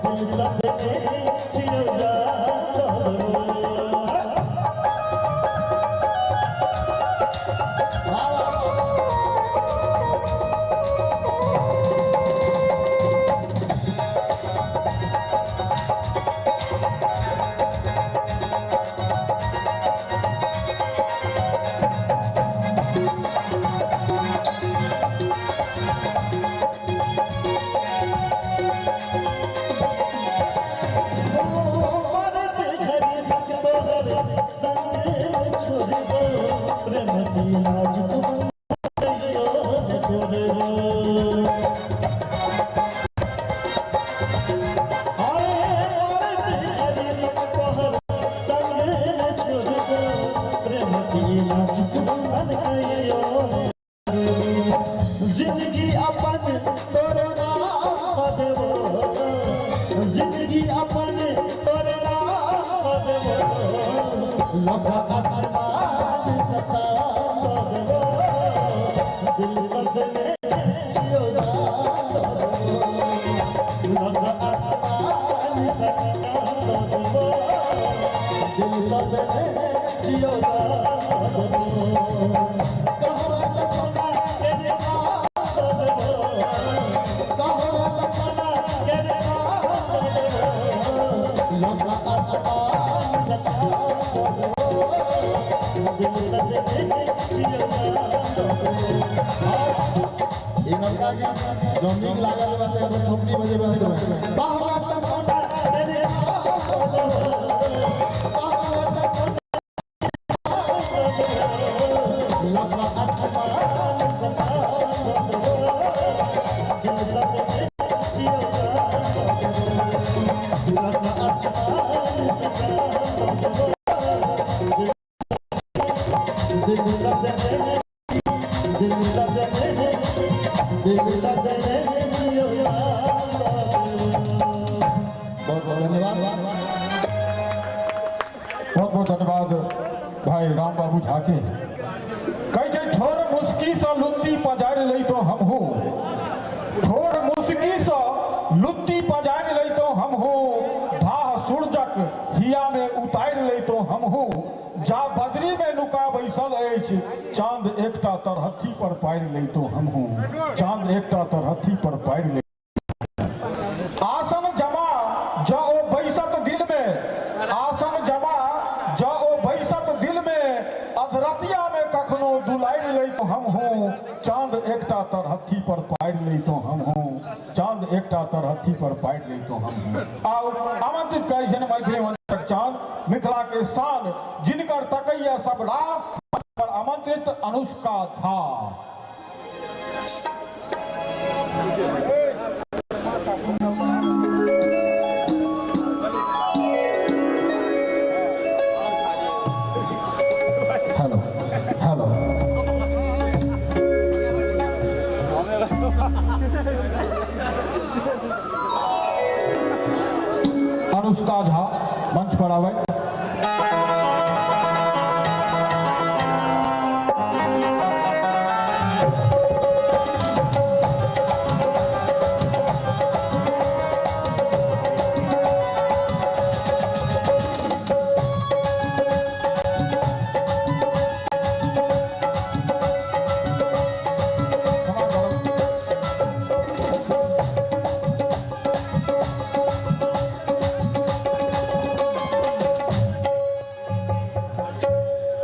दिल देने जियो जान देबो। जिंदगी अपन तोरे नाम देबो, जिंदगी अपन तोरे नाम देबो, लख आसमान सा चांद देबो, दिल बदले जियो जान देबो, लख आसमान सा चांद देबो, दिल बदले जियो जान देबो, कहवा त सोना के देखा देबो, कहवा त सोना के देखा देबो, लख आसमान सा चांद देबो, दिल बदले जियो जान देबो। ई नवका गीत जँ नीक लागल बा तऽ एगो थपड़ी बजेबै अंतमे। कहवा त सोना के देखा देबो, कहवा त सोना लख आसमान सा चांद देबो, दिल बदले जियो जान देबो, लख आसमान सा चांद देबो, दिल बदले दिल बदले दिल बदले जियो जान देबो। बहुत बहुत धन्यवाद। बहुत बहुत धन्यवाद भाई राम बाबू झा के। कहै छै ठोर मुस्की से लुत्ती पजारि लैतो हमहूँ, ठोर मुस्की से लुत्ती पजारि लैतो हमहूँ, धाह सूरजक हिया में उतारि लैतो हमहूँ, जा बदरी में नुका बैसल अछि चांद एकटा तरहत्थी पर पारि लैतो हमहूँ, चांद एकटा तरहत्थी पर पारि लैतो। आसन जमा जँ ओ बैसत दिल में, आसन जमा जँ ओ बैसत दिल में, अधरतिया में कखनो दुलारि लैतो हमहूँ, चांद एकटा तरहत्थी पर पारि लैतो हमहूँ, चांद एकटा तरहत्थी पर पारि लैतो हमहूँ। आउ आमंत्रित करै छनि मैथिली मंचक चांद, मिथिला के शान, जिनकर तकैया सब राह पर आमंत्रित अनुष्का झा। अनुष्का झा मंच पर आबै।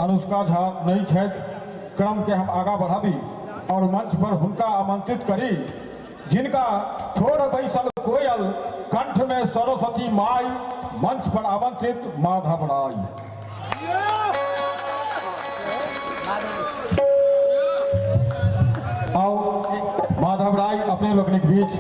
अनुष्का झा नहीं छथि, क्रम के हम आगा बढ़ाबी और मंच पर हुनका आमंत्रित करी जिनका थोड़ बैसल कोयल कंठ में सरस्वती माई, मंच पर आमंत्रित माधव राय। आओ माधव राय अपने लोकनिक बीच।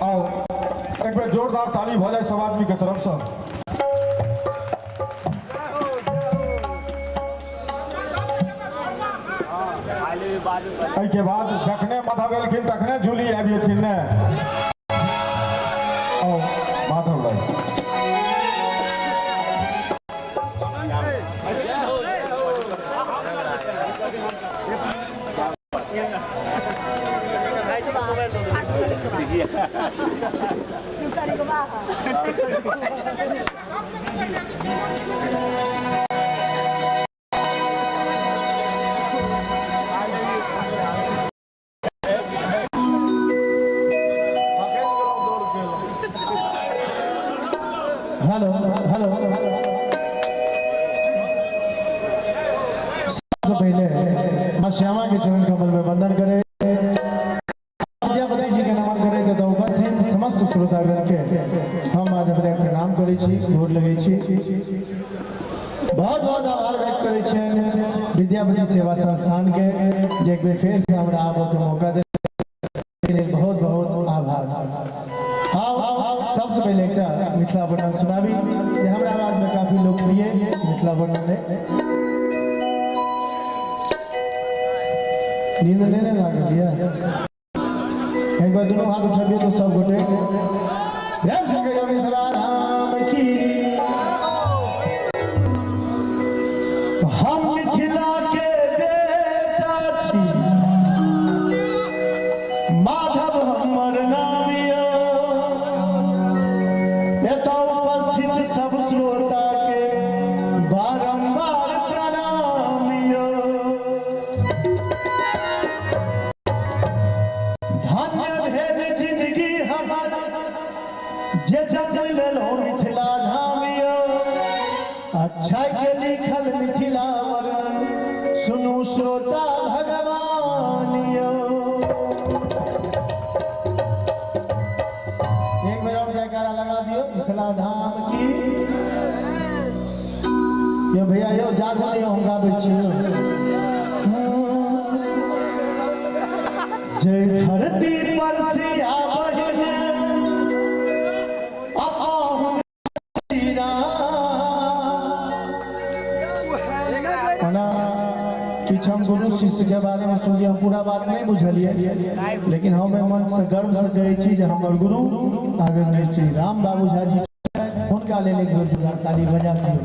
आओ एक बेर जोरदार ताली भऽ जाए सब आदमी के तरफ से। एहिके बाद जखने माधव एलखिन तखने जूली आबि जेथिन ने। आओ Madhav Rai. Hello hello hello. सबसे पहले माँ श्यामा के चरण कमल में वंदन करे, विद्यापति जी के नमन करे, जतऽ उपस्थित समस्त श्रोतागण के हम आज अपने प्रणाम करै छी, गोर लगै छी। बहुत बहुत आभार व्यक्त करै छियनि विद्यापति सेवा संस्थान के जे एक बेर फेर से हमरा आबऽ के मौका दे लेल बहुत बहुत आभार। हाँ, सबसे पहले एकटा मिथिला वर्णन सुनाबी जे हमरा आवाज में काफी लोकप्रिय मिथिला वर्णन है। नींद नहीं ने लागल ये? एक बार दोनों हाथ उठाबिए तो सब गोटे प्रेम से कहियो मिथिला धाम की। हम मिथिला के बेटा छी, माधव हमर नाम यो, एतऽ उपस्थित सब श्रोता के बारंबार प्रणाम यो। धन्य भेल जिंदगी हमर जे जन्म लेलहुँ मिथिला धाम यो, अच्छा के लिखल मिथिला वर्णन सुनू श्रोता भगवान यो। एक बेर और जयकारा लगा दियो मिथिला धाम की। यो भैया यो जा जा यो हम गाबै छी यो। जय धरती पर सिया बहिन अपाहुन श्री राम। ओना किछु हम गुरु शिष्य के बारे में सुनलियै, हम पूरा बात नहीं बुझलियै, लेकिन हम एहि मन से गर्व से कहै छी जे हमर गुरु आदरणीय श्री राम बाबू झा जी छथि, हुनका लेल एक बेर जोरदार ताली बजा दियौ।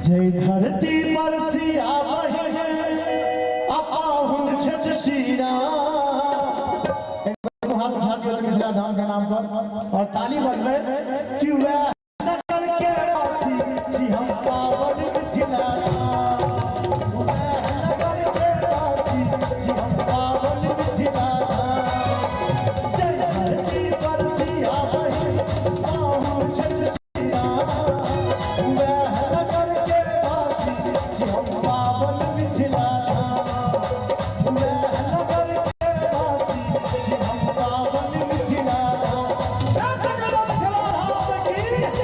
जय धरती पर सिया बहिन अपाहुन छथि श्री राम। एक बार हाथ उठा दियौ मिथिला धाम के नाम पर और ताली बजबै कि वएह नगर के वासी छी हम पावन मिथिला धाम। वएह नगर के वासी छी हम पावन मिथिला धाम। जय धरती पर सिया बहिन अपाहुन छथि श्री राम। वएह नगर के वासी छी हम पावन मिथिला धाम। वएह नगर के वासी छी हम पावन मिथिला धाम। मिथिला धाम की।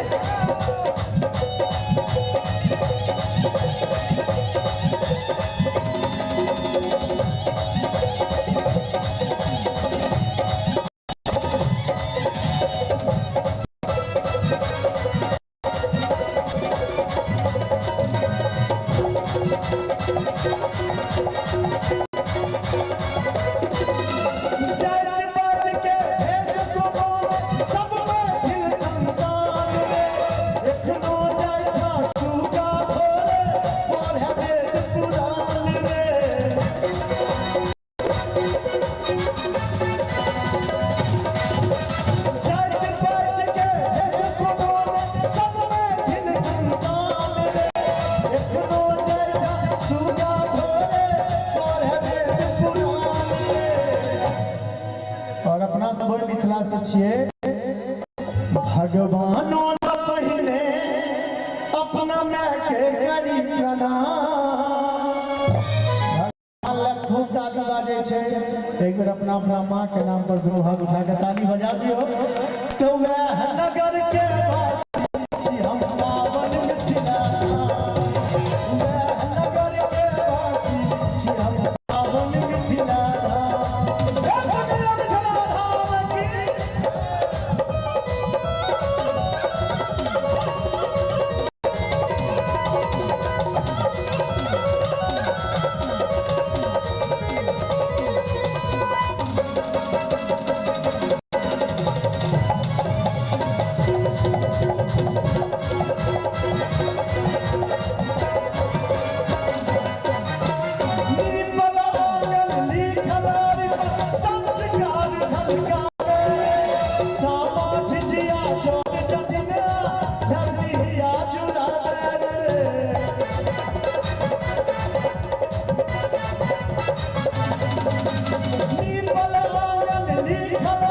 अपना सब मिथिला से छियै। भगवानों से पहले अपना माय के करी प्रणाम। भगवान लग खूब ताली बाजै छै, एक बेर अपना अपना माँ के नाम पर दुनू हाथ उठा के ताली बजा दियौ। तो वएह नगर के वासी छी हम पावन मिथिला धाम। वएह नगर के वासी छी हम पावन मिथिला धाम। मिथिला धाम की। निर्मल आंगन लिखल संस्कार झलकावे, सामा झिझिया जोग जटिना धरती जुड़ावे रे। निर्मल आंगन लिखल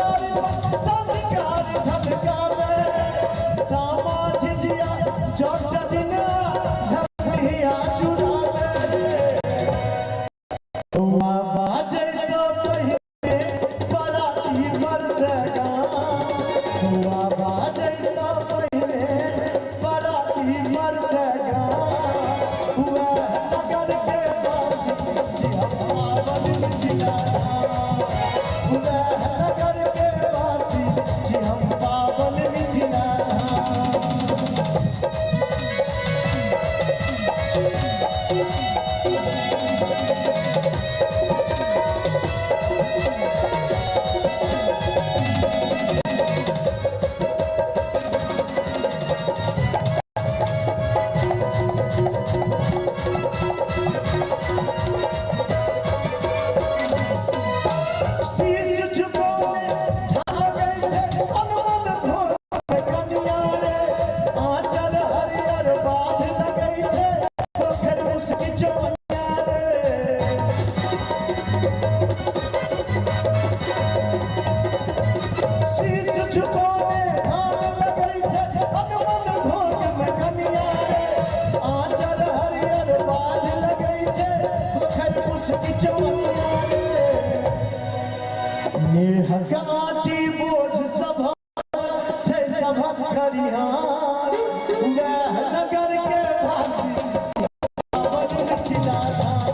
संस्कार झलकावे, सामा झिझिया जोग जटिना धरती जुड़ावे रे। बाबा जैसा पहले पराती मर सका, बाबा जैसा पहले पराती मर सका। वह नगर के वासी छी हम पावन मिथिला धाम। वह नगर के वासी छी हम पावन मिथिला धाम। शीश झुकौने ढाल गई छै अनमोल घोर कनिया रे। आँचल हरियर बाध लगै छै पोखरि मुस्की चौनिया रे। शीश झुकौने ढाल लगै छै अनमोल घोर में कनिया रे। आँचल हरियर बाध लगै छै पोखरि मुस्की चौनिया रे। नेहक आटी बोझ सभक छै सभक खरिहान। वएह नगर के वासी पावन मिथिला धाम।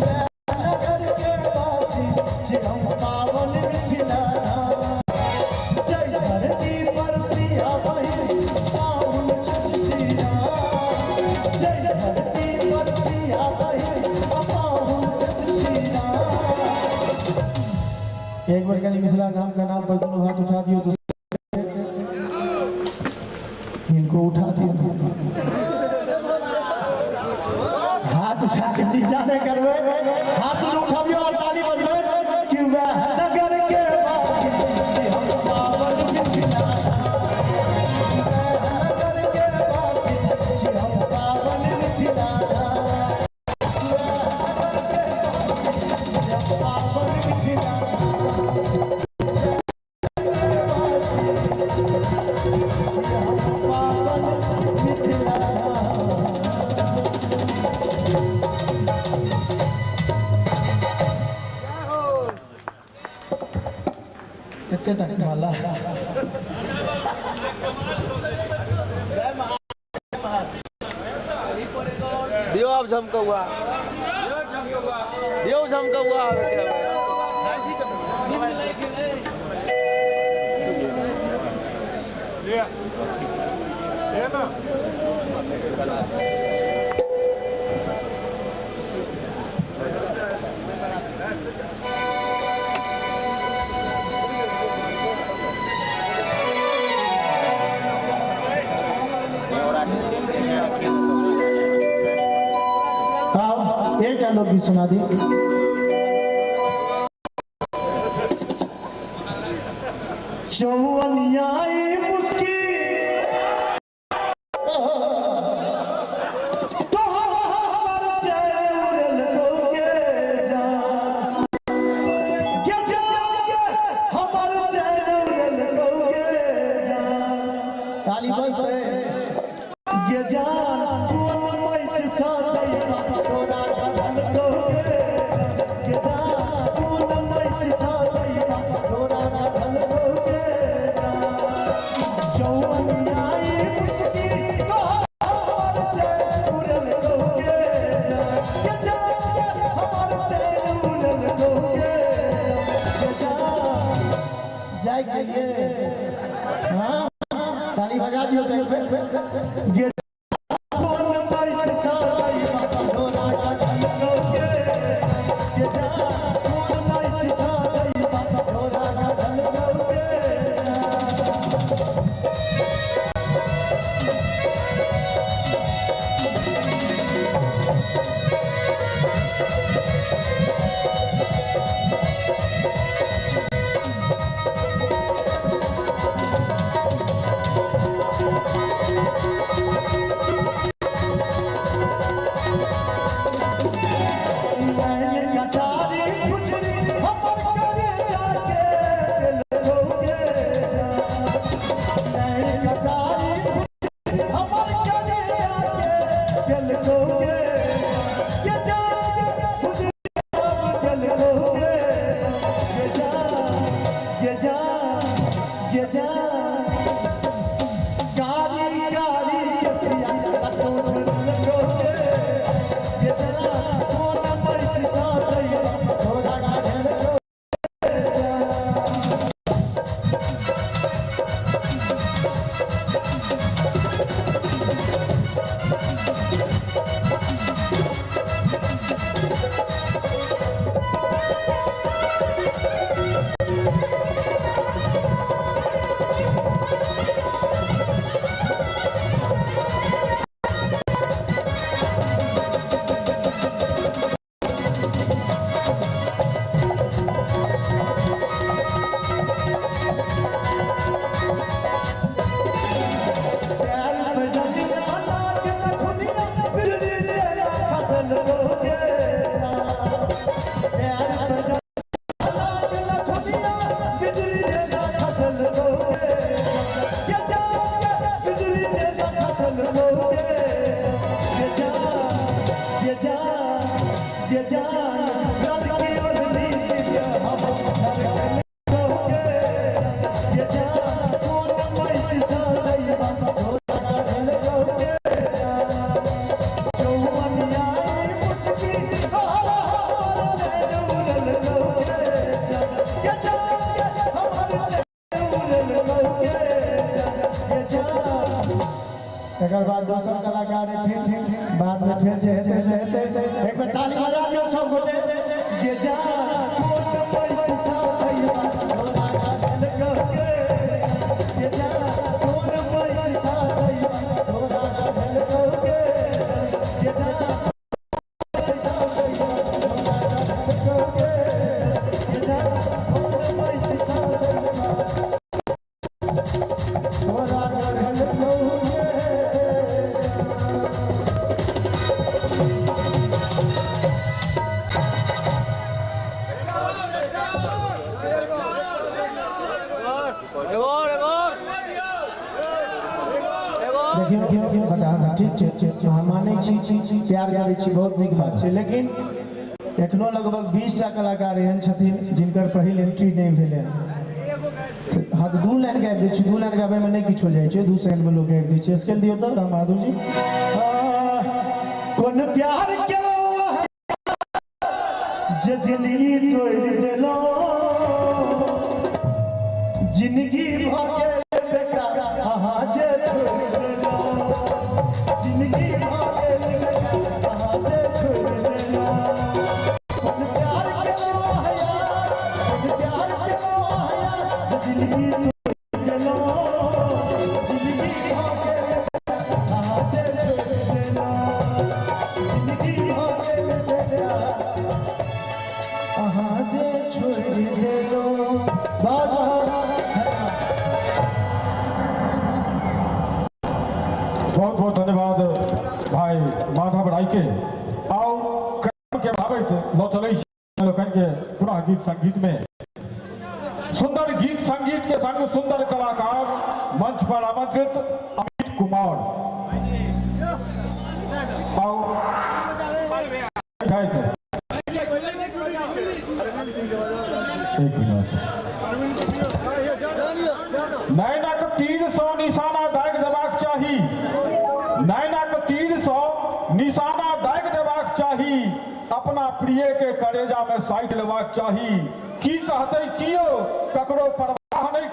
वएह नगर के वासी छी हम पावन मिथिला धाम। जय धरती पर सिया बहिन पाहुन छथि श्री राम। जय धरती पर सिया बहिन पाहुन छथि श्री राम। एक बार कनी मिथिला धाम के नाम पर दोनों हाथ उठा दियो तो इनको उठा दियो। हाथ उठा के नीचा नहीं करबे, हाथ उठाबियो और ताली बजबे कि वह नगर के वासी छी हम पावन मिथिला धाम। वएह नगर के वासी छी हम पावन मिथिला धाम। वएह नगर के वासी छी हम पावन मिथिला धाम। पावन मिथिला धाम। एते टाका माला। दियो अब झमकौआ, दियो झमकौआ। आओ एकटा लोकगीत सुना दी। चौवनिया मुस्की तो हमर चैन उड़ल के जान। के जान के जागि गेलियै? हाँ, ताली बजा दियौ तऽ एक बेर। एकर बाद दोसर कलाकार एथिन, बाद में फेर जे हेतै से हेतै। एक बेर ताली बजा दियौ सब गोटे। ये जा देखियौ बता, ठीक छै, हम मानै छी, प्यार करै छी, बहुत नीक बात छै, लेकिन एखनो लगभग 20 टा कलाकार एहन छथिन जिनकर पहिल एंट्री नहि भेलै। हाँ, तऽ 2 लाइन गाबि दै छी, 2 लाइन गाबैमे नहि किछु हो जाइ छै, 2 सेकंडमे लोक गाबि दै छै। स्केल दियौ तऽ राम बहादुर जी। कोन प्यार के जे जिंदगी तोड़ि देलौं, जिंदगी भऽ गेल बेकार अहाँ जे छोड़ि देलौं, जिंदगी भऽ गेल बेकार अहाँ जे छोड़ि देलौं। कोन प्यार केलौं यार, कोन प्यार केलौं यार, जे जिंदगी तोड़ि देलौं, जिंदगी भऽ गेल बेकार अहाँ जे छोड़ि देलौं, जिंदगी भऽ गेल बेकार अहाँ जे छोड़ि देलौं। बहुत बहुत बहुत धन्यवाद भाई माधव राय के। आओ क्रम के भावैत लऽ चलै छी लोकनि के पुनः गीत संगीत में। सुंदर गीत संगीत के संग सुंदर कलाकार मंच पर आमंत्रित अमित कुमार। आओ एक मिनट, नैनाक तीर सँ निशाना दागि देबाक चाही, नैनाक तीर सँ निशाना दागि देबाक चाही, अपना प्रिय के करेजा में साटि लेबाक चाही। की कहतै कियो, ककरो परवाह नहि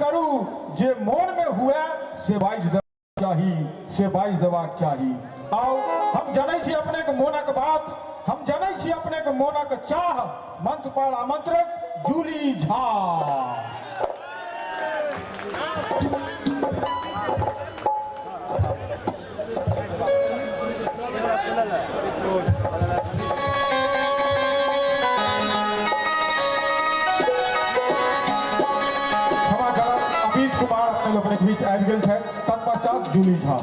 से बाजि देबाक चाही, से बाजि देबाक चाही। आउ, हम जनै छी अपनेके मोनक बात, हम जनै छी अपनेके मोनक चाह। मंच पर आमंत्रित जूली झा। क्षमा करब, अमित कुमार अपने लोकनिक बीच आबि गेल छथि, तत्पश्चात जूली झा।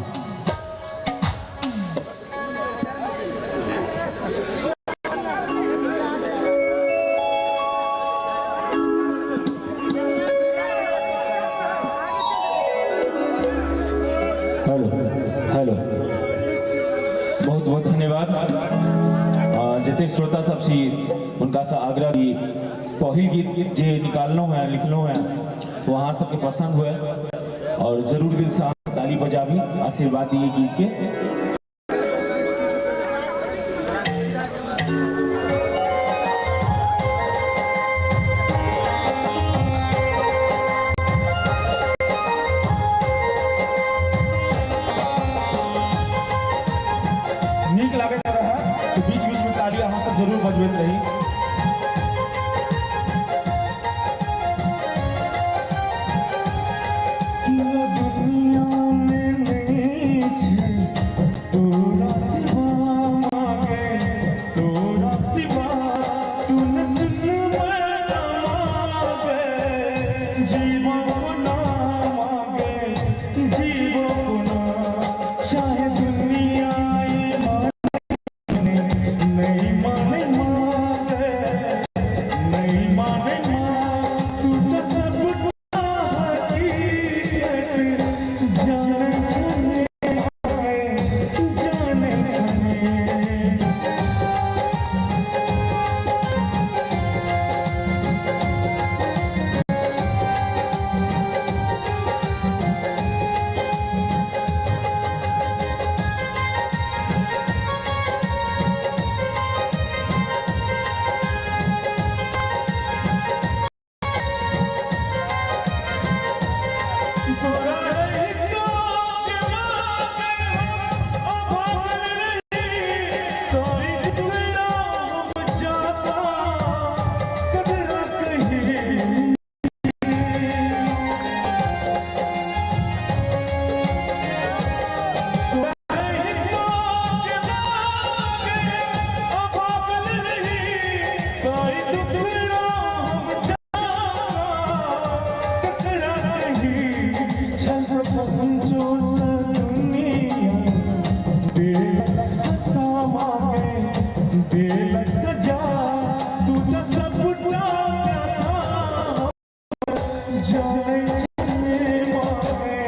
हेलो हेलो, बहुत बहुत धन्यवाद। जतेक श्रोता सब छी हुनका से आग्रह कि पहिल गीत जे निकाललहुँ हैं, लिखलहुँ हैं, वो अहाँ सबके पसंद हुए और जरूर दिल से अहाँ ताली बजाबी, आशीर्वाद दिए गीत के। नीक लागैत रहए तऽ बीच बीच में ताली अहाँ सब जरूर बजबैत रही। दुनिया में नहीं छे तोरा सिवा मांगे, तोरा सिवा तू न सुन मांगे, जीवन ना मांगे, जीवन ना चाहे दुनिया माने नहीं माने मांगे, नहीं माने मां, तू तो सब जाने छने जाने छने। तोरा रहितो जमाते हो अभागल रही, तोरी दुनिया हम जाता कदरा कही। तोरा रहितो जमाते अभागल रही, तोरी दुनिया हम जाता ककरा कही। छल पहुँचो दुनिया देलक सजा मांगे, देलक सजा, तू तो सबटा जाने छने मांगे,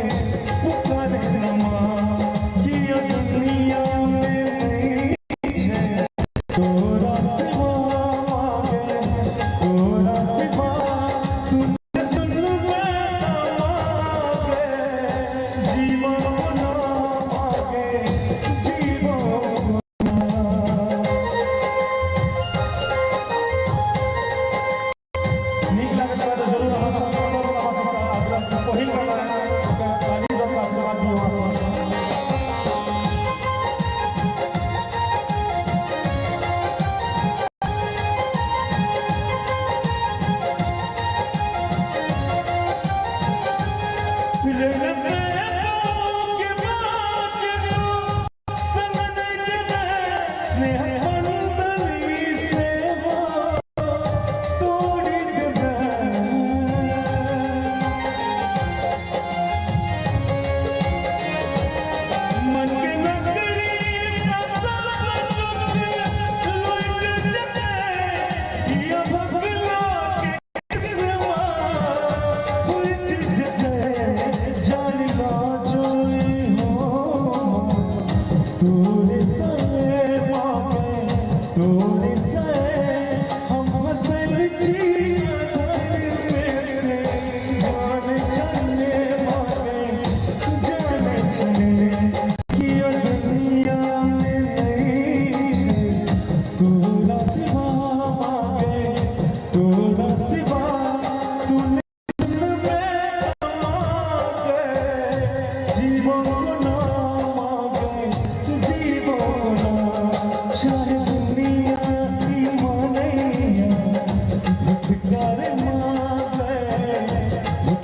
पुकारे न मां, किया दुनिया में नहीं छे तोरा सिवा मांगे, तोरा सिवा तू न सुन मांगे, जीवन ना मांगे, जीवन। नीक लागैत रहए तऽ जरूर अहाँ सब सब अहाँ सबसँ आग्रह कि पहिल गाना ओकरा ताली दऽ कऽ आशीर्वाद दियौ अहाँ सब। स्नेह बंधन सेवा तोड़ी देबै। मन के नगरी सब सुख लुट जते, किया भगला के किस्मा उलट जते। जाने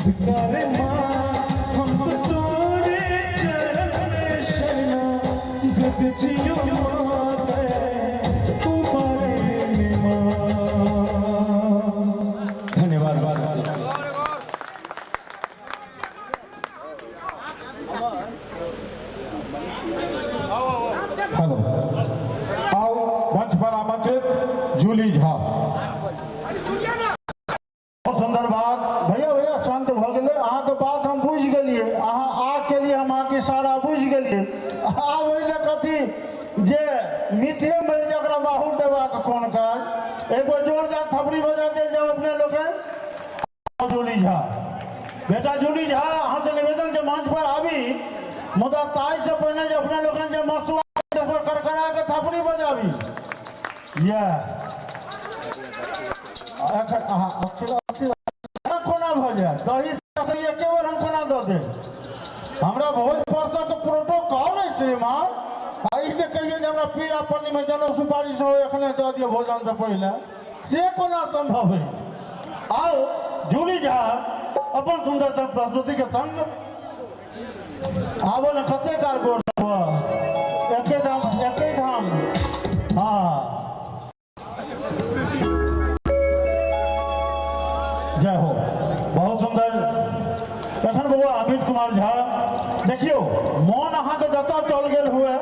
स्वीकार माँ, हम तो तोरे चरण में शरणागत छियो माँ, उबारे माँ। धन्यवाद। हेलो, आओ मंच पर आमंत्रित जूली झा। बहुत सुंदर बात भैया, भैया शांत भऽ गेलै। अहाँके बात हम बुझि गेलियै, अहाँ आ केलियै, हम अहाँके इशारा बुझि गेलियै। आब ओहि लए कथी जे मीठे मरि जाय ओकरा माहुर देबाक कोन काज। एगो जोरदार थपड़ी बजा देल जाउ अपने लोकनि। जूली झा बेटा, जूली झा, अहाँसँ निवेदन जे मंच पर आबी, मुदा ताहिसँ पहिने जे अपने लोकनि जे मसुआ पर करकरा के थपड़ी बजाबी। इएह एखन अहाँ कोना भऽ जायत? दही एके बेर हम कोना दऽ देब? हमरा भोज पर तक प्रोटोकॉल अछि श्रीमान। आ ई जे कहियै जे हमरा पीड़ा पन्नीमे जनउ सुपारी सेहो एखने दऽ दिअ भोजनसँ पहिले, से कोना सम्भव अछि? आओ जूली झा अपन सुन्दरतम प्रस्तुतिके संग आबो ने। कते काल गोर एके ठाम, एके ठाम। हाँ, जय हो, बहुत सुंदर। एखन बौआ अमित कुमार झा, देखियौ मन अहाँके जतऽ चल गेल हुए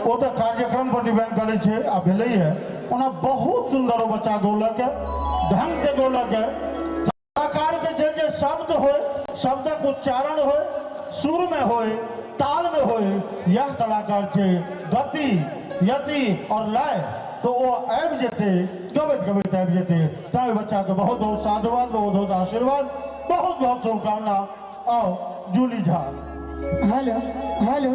ओ तऽ कार्यक्रम पर डिपेंड करै छै आ भेलैए। ओना बहुत सुंदर ओ बच्चा गौलक है, ढंग से गौलक है। कलाकार के जे जे शब्द होय, शब्दक उच्चारण होय, सुर में होय, ताल में होय, यह कलाकार छै। गति, यति और लय तो ओ आबि जेतै, गबैत गबैत आबि जेतै। ताहि बच्चाके बहुत बहुत साधुवाद, बहुत बहुत आशीर्वाद, बहुत बहुत शुभकामना। आओ Juli Jha. Hello hello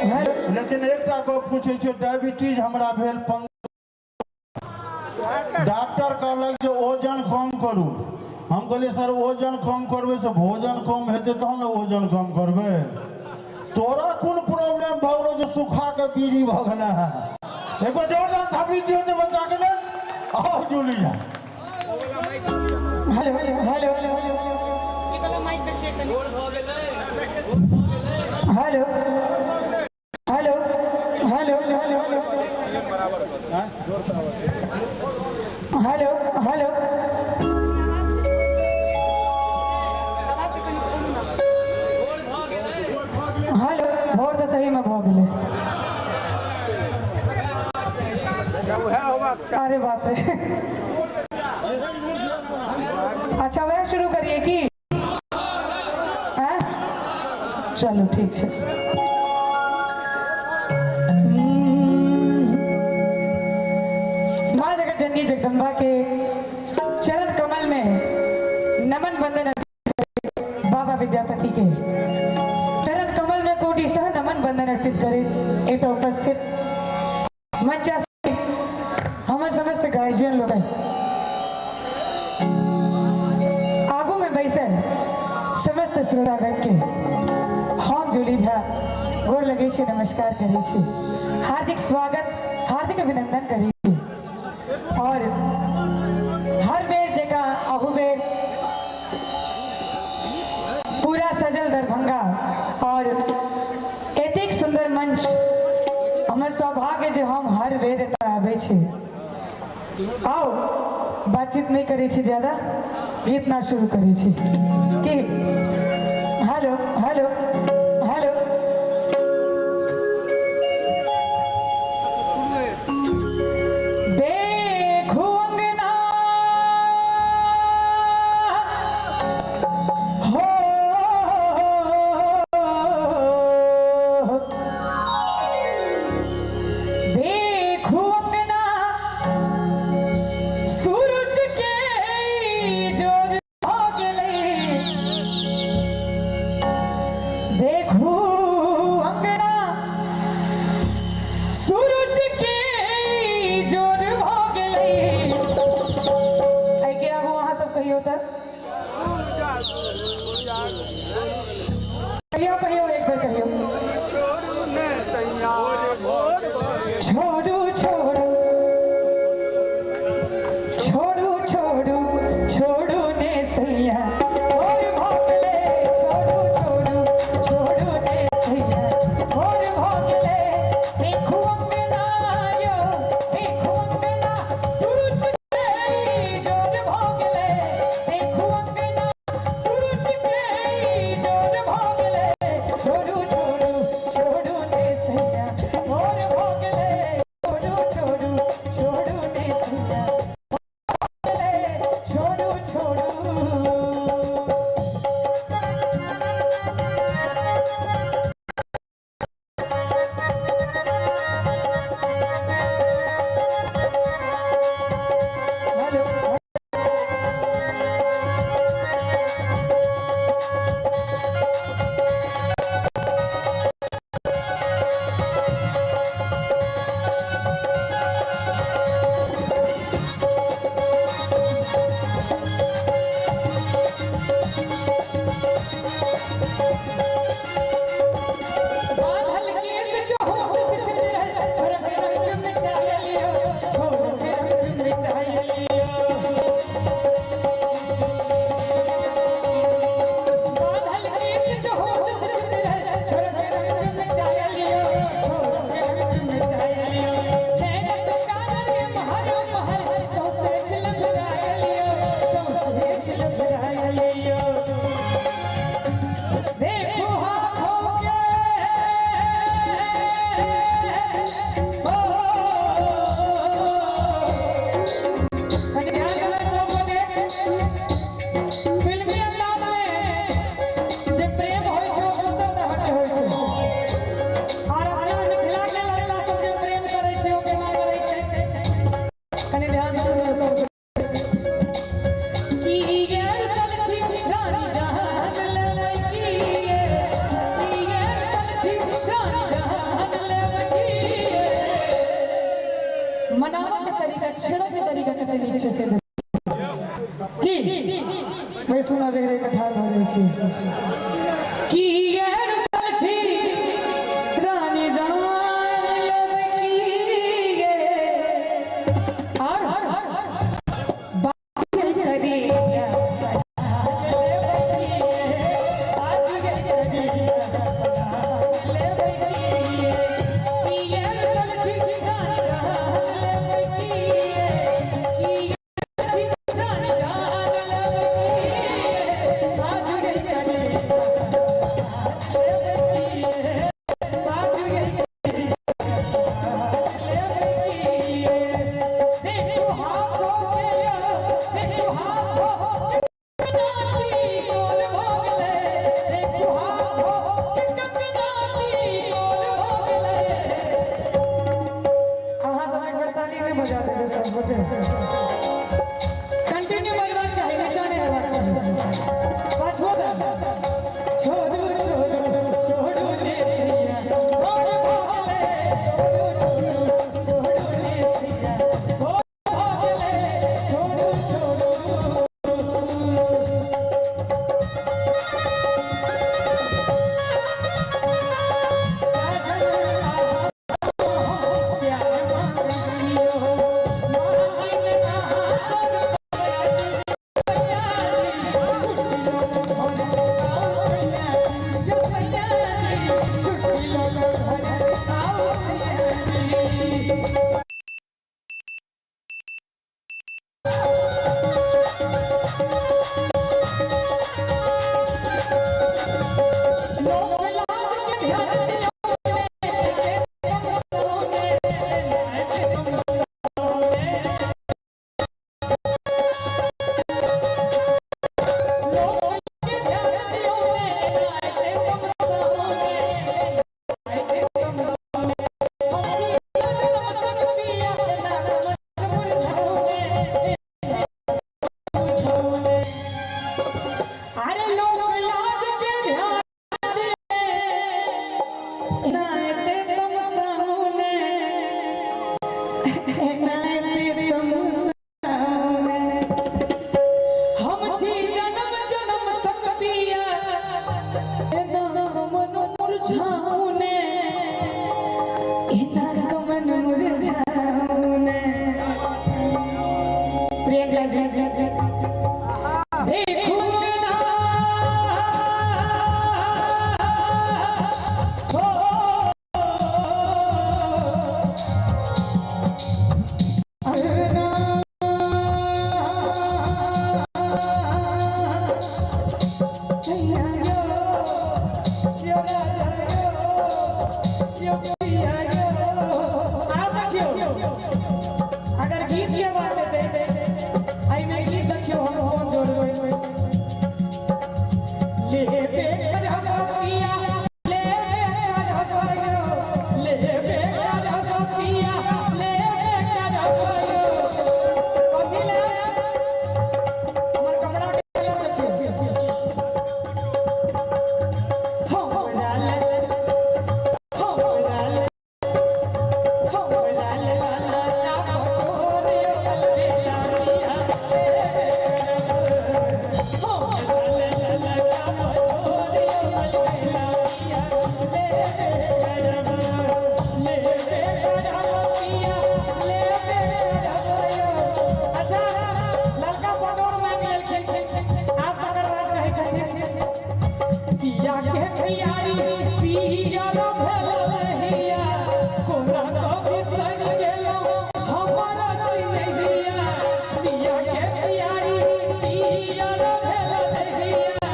hello. लेकिन एकटा गप पूछै छियै, डायबिटीज हमरा भेल, डॉक्टर कहलक जे ओजन कम करू। हम कहलियै सर ओजन कम करबै से भोजन कम हेतै तहन ने ओजन कम करबै। तोरा कोन प्रॉब्लम भऽ गेलौ जे सुखा के बीड़ी भऽ गेलै हँ? एगो जोरदार थपड़ी दियौ जे बच्चा के लेल। आओ Julie Jha. Hello hello hello hello hello hello hello. Hello. भोर तऽ सहीमे भऽ गेलै। अरे बाप रे। अच्छा वएह शुरू करिए की? चलू ठीक छै। माँ जगत जननी जगदम्बा के चरण कमल में नमन वंदन, बाबा विद्यापति के चरण कमल में कोटि सह नमन वंदन अर्पित करे एतऽ उपस्थित मंचा हमर समस्त गार्जियन लोग, आगू में बैसल समस्त श्रोतागण के हम जूली झा गोर लगे छी, नमस्कार करै छी, हार्दिक स्वागत, हार्दिक अभिनंदन करै छी। और हर बेर जकाँ अहू बेर पूरा सजल दरभंगा और एतेक सुंदर मंच, हमर सौभाग्य जे हम हर बेर एतऽ आबै छी। आओ बातचीत नहीं करै छी ज्यादा, गीत ना शुरू करै छी की? Hello hello hello. देखू अंगना हो, देखू अंगना सूरज के जोर भ गेलै। देखू अंगना सूरज के जोर भ गेलै। एहिके आगू अहाँ सब कहियौ तऽ, कहियौ कहियौ, एक बेर कहियौ। छोड़ू छोड़ू छोड़ू छोड़ू छोड़ू ने सैया, और भऽ छी कि ये रुसल छी रानी जान लेबै की ये और बात करी अहाँ सब एक बेर ताली नहि बजा देबै सब गोटे। कंटिन्यू बजबाक चाही, नीचा नहि हेबाक चाही। पाछुओ दए। छोड़ू छोड़ू छोड़ू रे सिया, भोर भऽ गेलै। छोड़ू छोड़ू छोड़ू रे सिया, भोर भऽ गेलै। छोड़ू छोड़ू। अरे लोक लाज के ध्यान दे नाते तुम सामने, नाते तुम सामने। हम छी जन्म जन्म संग पिया, एना कमन मुरझाउने, एना कमन मुरझाउने। प्रियंका जी देखू ना हो अगर गीत के बात हेतै, एहिमे गीत देखियौ हम कोन जोड़बै। लेबे करब पिया, लेबे करब यौ, लेबे करब पिया, लेबे करब यौ। कथी ले? हमर कपड़ा के कलर देखियौ। हमरा ले, हमरा ले, हमरा ले लाला पटोर यौ, बेला पिया, अच्छा, लड़का पटोर मांगि लेलखिन। आब तकर बाद कहै छथिन, पिया के पियारी पियर भेल रहिया, कोना कभी सज गेलो हमर सिनेहिया। पिया के पियारी पियर भेल रहिया,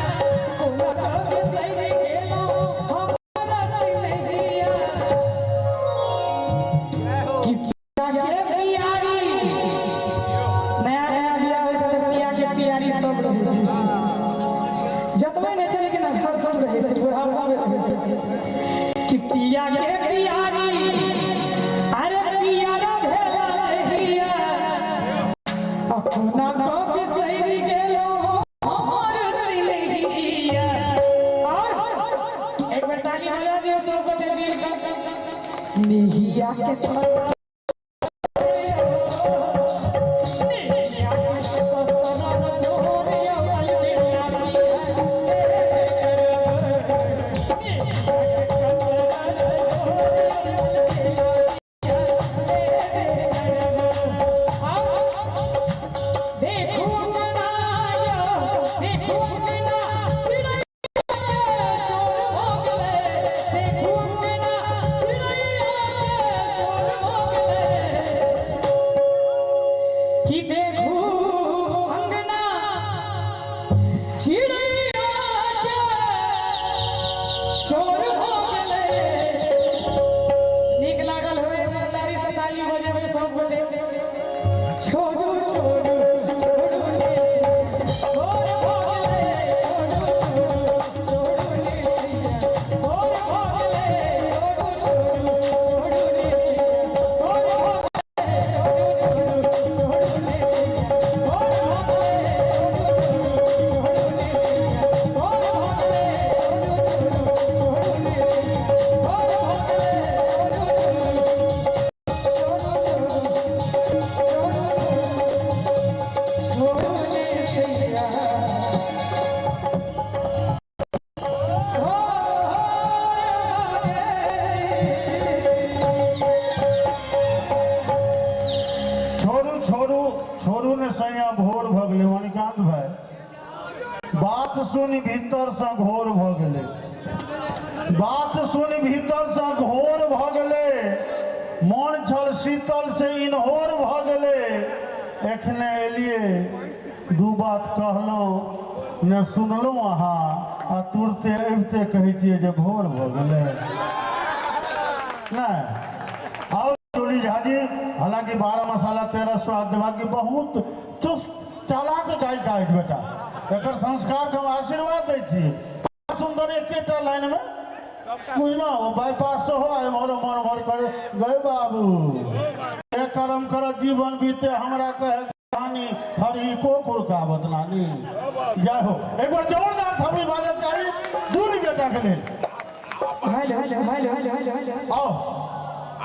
कोना कभी सज गेलो हमर सिनेहिया। कि पिया के पियारी, नया नया बियाह होइ छै तऽ पिया के पियारी सब रहै छै। जतबे नहि छै लेकिन हरदम रहै छै, बुढ़ापा मे रहै छै। कि पिया के पियारी अरे पियारा भेल रहिया, अखना कभी सही गेलो हमर सिनेहिया। और एक बेर ताली बजा दियौ सब गोटे मिल कऽ। नेहिया के नेहिया के पसरल चोर यौ, अलबेला पिया। बात सुनि भीतरसँ घोर भऽ गेलै बात सुनि भीतरसँ घोर भऽ गेलै मोन छल शीतल से इनहोर भऽ गेलै एखने एलियै दू बात कहलहुँ ने सुनलहुँ अहाँ आ तुरते अबिते कहै छियै जे भोर भऽ गेलै नहि आओ टोली झा जी हालांकि 12 मसाला 13 स्वाद देबाकी बहुत चुस्त चालाक गायिका अछि बेटा एकर संस्कार के हम आशीर्वाद दै छी सुंदर एकेटा लाइन में बुझलहुँ बाईपास सेहो एम्हर ओम्हर ओम्हर करे गए बाबू एक कर्म कर जीवन बीते हमरा कहे कहानी खड़ी को खुरकावत नानी जय हो एक बार जोरदार थपड़ी बाजब चाही दूनी बेटा के लेल hello hello hello hello hello आओ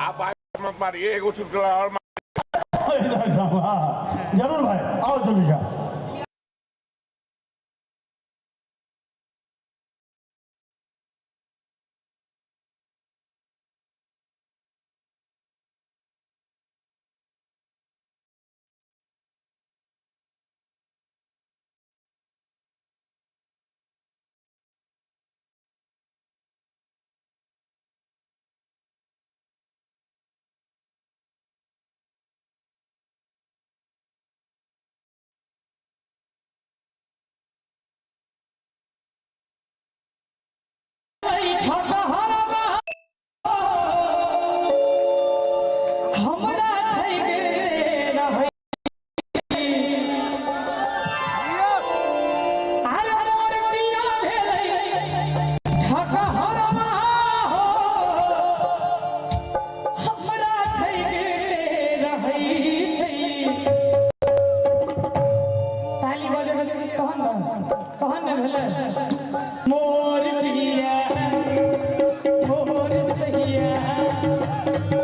आप बाईपास मत मारिए एगो चुटकुला और हाँ, जरूर भाई आओ चली जा हमरा छै रहै अरे मोर पिया भेलै ठकहरवा हो हमरा छै रहै छै ताली बजेबै तहन ने तहन ने भेलै मोर पिया मोर सहिया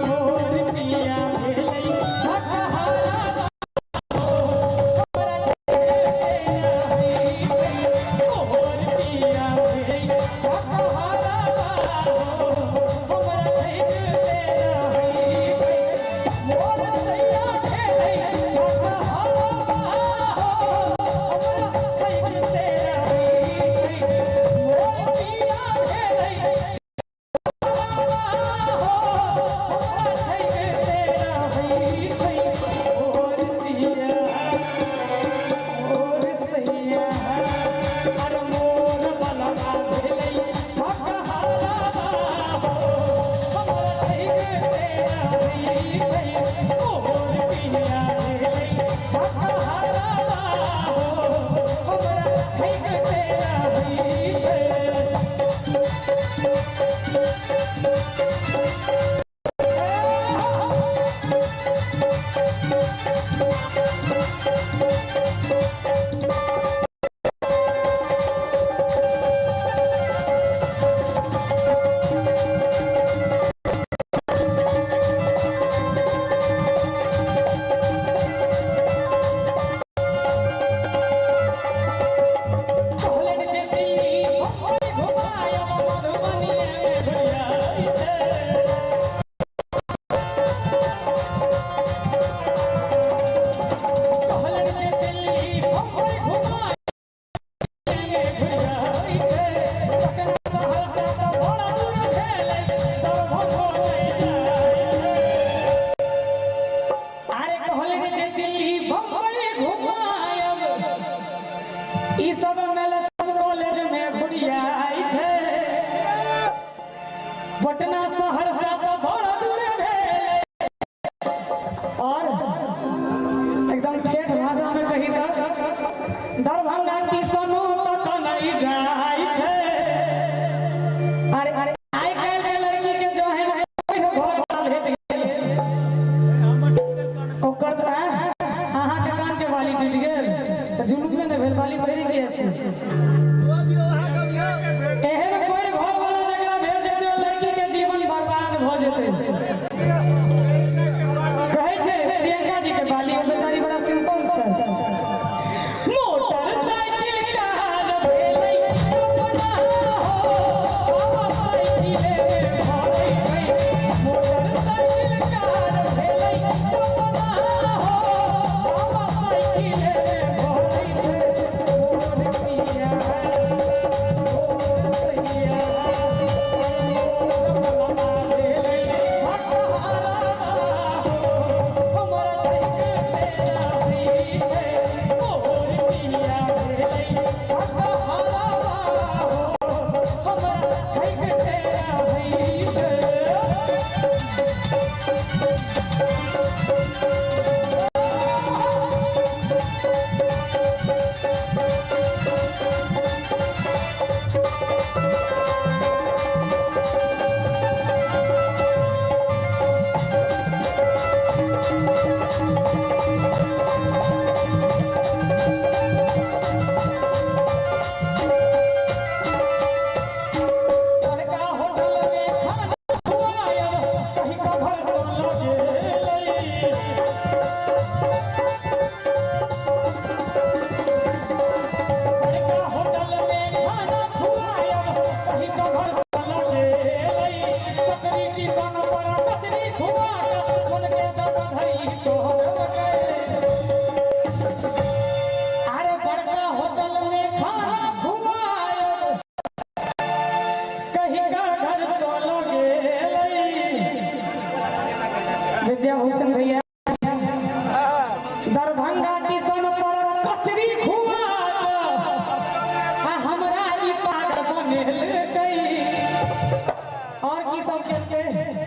मोर पिया भेलै ठकहरवा अरे कहलन जे दिल्ली बम्बई घुमायब ई सब मेला सब कॉलेज में घुरियाई छै पटना सहरसा तऽ बड़ा दूर भेलै और एकदम ठेठ भाषा में कही तऽ दरभंगा टिशनो तक नहीं जाइ छै अरे अरे आइ काल्हि के लड़की के जो है ना घर भेट गेल ओकर तऽ अहाँके कानके बाली टूटि गेल तऽ जुलूसमे नहि भेल बाली पहिरे किया छी एहन कोइ घर वाला जकरा भेल छै तऽ ओहि लड़की के जीवन बर्बाद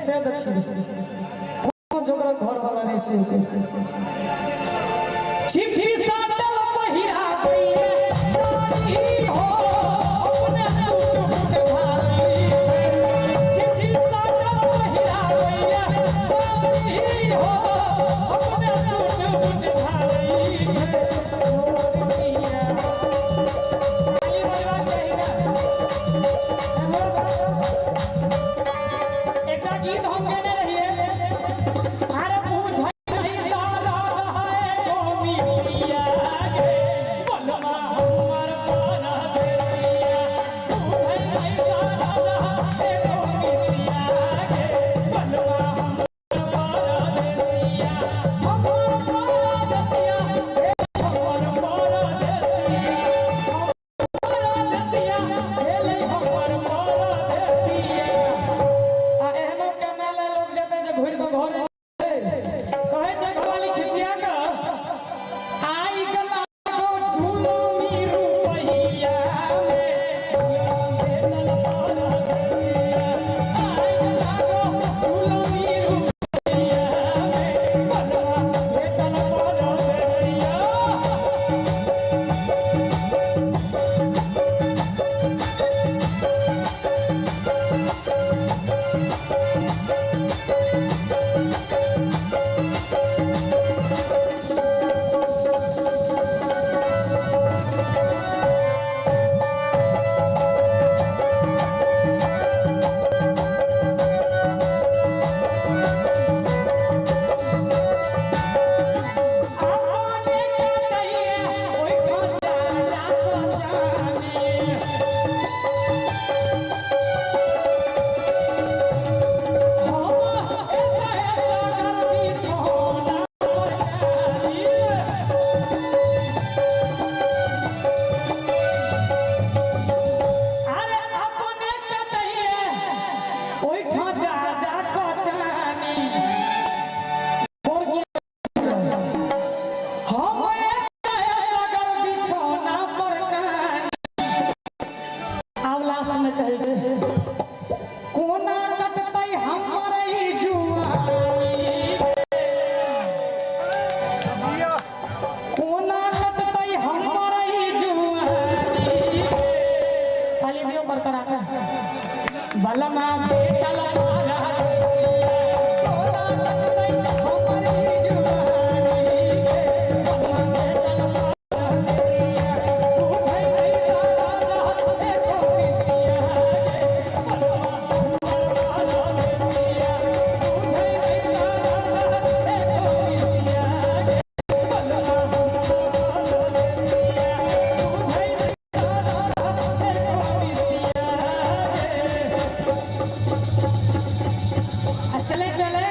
से देखियौ, कोनो जोगरक घर वाला नहि छै। छिपी साटल पहिराबैये साड़ी हो, अपने सूट बूट भारी छै। छिपी साटल पहिराबैये साड़ी हो, अपने सूट बूट भारी छै। एकटा गीत हम गेने रहियै, अरे बुझै नहीं तारा रहे गोमिया गे, बलमा हमर पारा देसिया। बुझै नहीं तारा रहे गोमिया गे, बलमा हमर पारा देसिया। हमर पारा देसिया हे, हमर पारा देसिया, पारा देसिया हे, हमर पारा देसिया। आ एहनो कमाए लोग जेतै जे घुरि कऽ घरे कहै छै घरवाली खिसिया कऽ, आइ गला गो झुलुमी रुपैया में, भेटल पारा देसिया। आइ गला गो झुलुमी रुपैया में, बलमा भेटल पारा देसिया। अपने कटैये ओइ खजा जा जानी, हम एतऽ सागर बिछौना पर जानी। अरे अपने कटैये ओइ खजा जा जानी, हम एतऽ सागर बिछौना पर कानी। आब लास्ट में कहै छै, कोना कटतै हमर ई जुआनी, कोना कटतै हमर ई जुआनी। ताली दियौ करकरा के। बलमा भेटल पारा देसिया, कोना कटतै हमर ई जुआनी गे, बलमा भेटल पारा देसिया। बुझै नहीं तारा रहे गोमिया गे, बलमा हमर पारा देसिया। बुझै नहीं तारा रहे गोमिया गे, बलमा हमर पारा देसिया। बुझै नहीं तारा रहे गोमिया गे। आ चले चले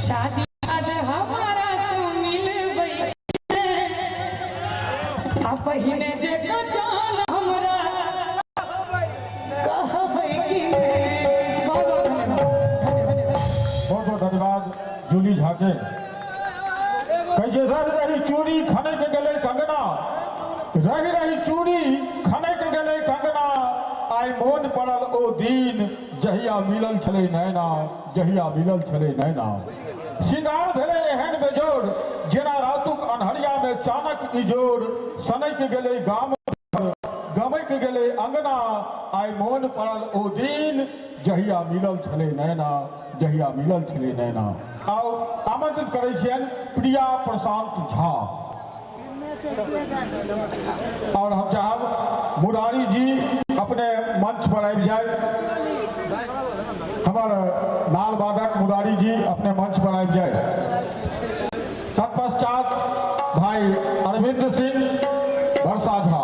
शादी आज हमारा से मिलबै, आ पहिने जे कचान हमरा कहबै कि नहि। बहुत बहुत धन्यवाद, धन्यवाद। बहुत बहुत धन्यवाद जूली झा के। कहे छै रहि रही चूड़ी खनक गेलै कंगना, रहि रही चूड़ी खनक गेलै कंगना, आइ मोन पड़ल ओ दिन जहिया मिलल छलै नैना, जहिया मिलल छलै नैना। सिंगार भेलै एहन बेजोड़ जेना रातुक अन्हरिया में चानक इजोर, सनक गेलै गाम भर, गमक गेलै अंगना, आइ मोन पड़ल ओ दिन जहिया मिलल छलै नैना, जहिया मिलल छलै नैना। आउ आमंत्रित करै छियनि प्रिया प्रशांत झा, और हम चाहब मुरारी जी अपने मंच पर आबि जाय। हमर नाल वादक मुरारी जी अपने मंच पर आबि जाय। तत्पश्चात भाई अरविंद सिंह वर्षा झा।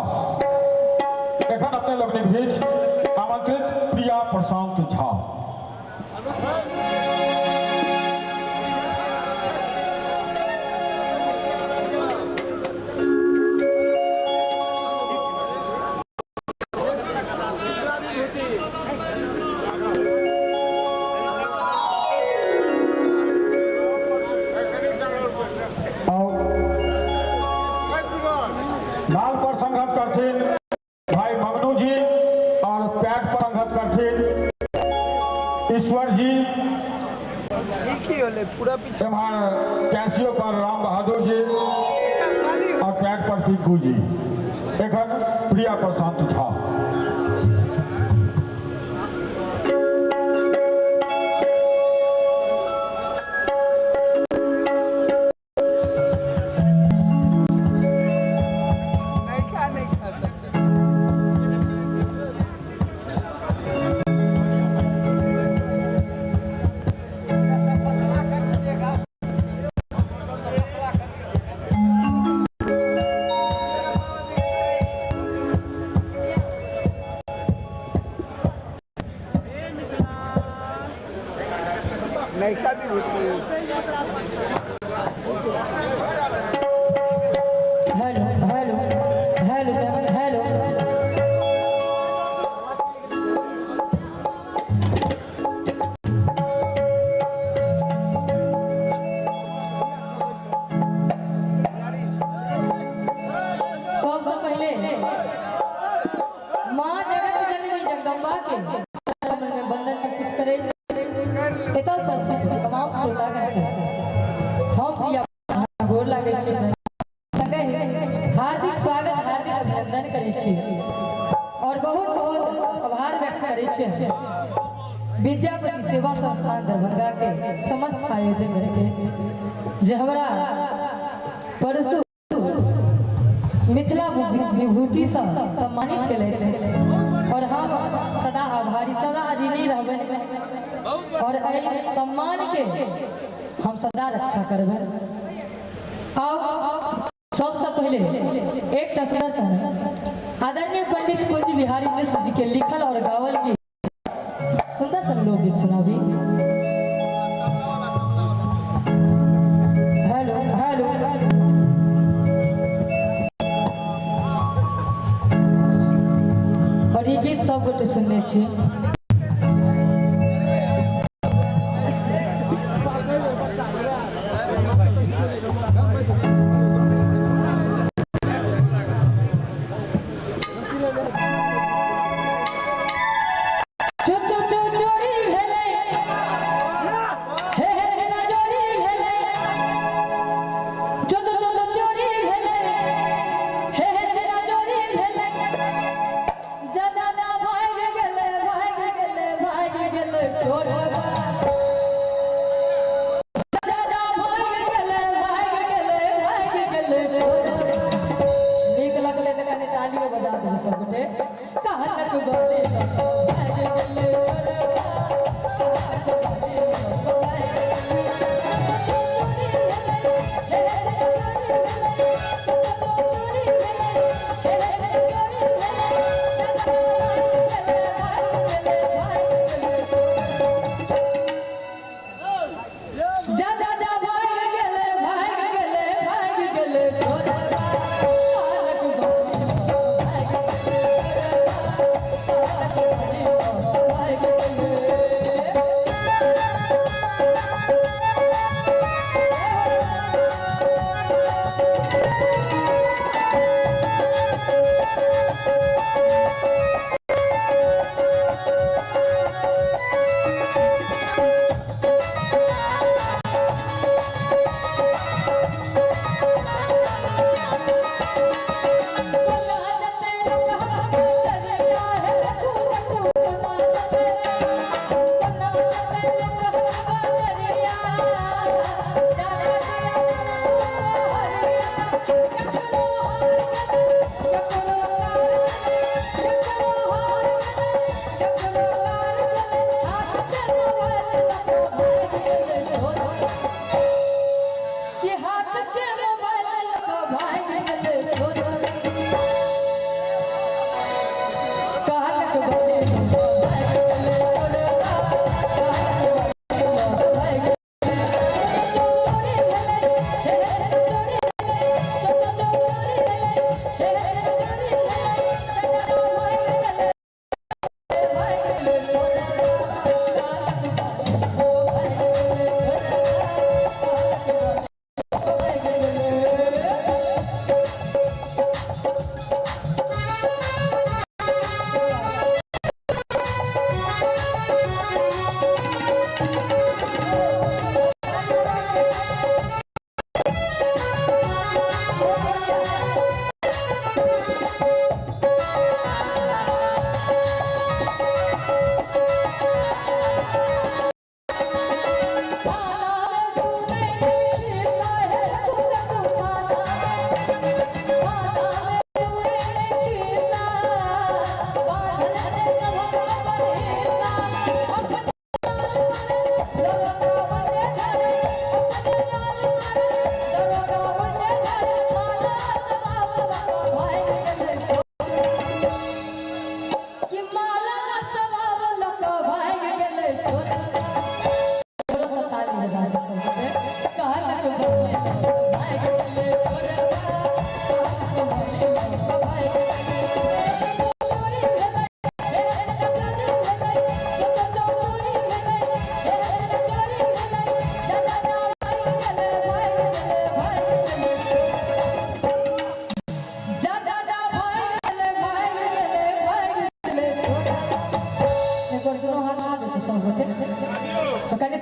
एखन अपने लोकनिक बीच आमंत्रित प्रिया प्रशांत झा। लाल पर संघत करथिन भाई मंगनू जी और पैक पर संघत करथिन ईश्वर जी। नहीं पूरा पीछे। एम्हर कैसियो पर राम बहादुर जी और पैड पर पिंकू जी। एखन प्रिया प्रशांत झा। नहीं खा, नहीं खा सकते। नहीं खा भी होती है। Hello hello hello hello. सबसे पहले माँ जगत जननी जगदम्बा के चरण में वंदन अर्पित करे एतऽ उपस्थित तमाम श्रोतागण के हम प्रिया गोर लागै छी, संगहि हार्दिक स्वागत हार्दिक अभिनंदन करै छी और बहुत बहुत आभार व्यक्त करै छी विद्यापति सेवा संस्थान दरभंगा के समस्त आयोजक के जे हमरा परसू मिथिला विभूति से सम्मानित केलथि और हम सदा आभारी सदा ऋणी रहबै और एहि सम्मान के हम सदा रक्षा करबै। आउ सबसे पहले एक सुंदर सा आदरणीय पंडित कुंज बिहारी मिश्र जी के लिखल और गावल गीत सुंदर सा लोकगीत सुनाबी। हेलो हेलो और ये गीत सब गोटे सुनने छी। चो चो चो चोरी भेलै हे हे हे ना चोरी भेलै चो चो चो चो चोरी भेलै हे हे हे ना चोरी भेलै जा जा जा भागि गेलै भागि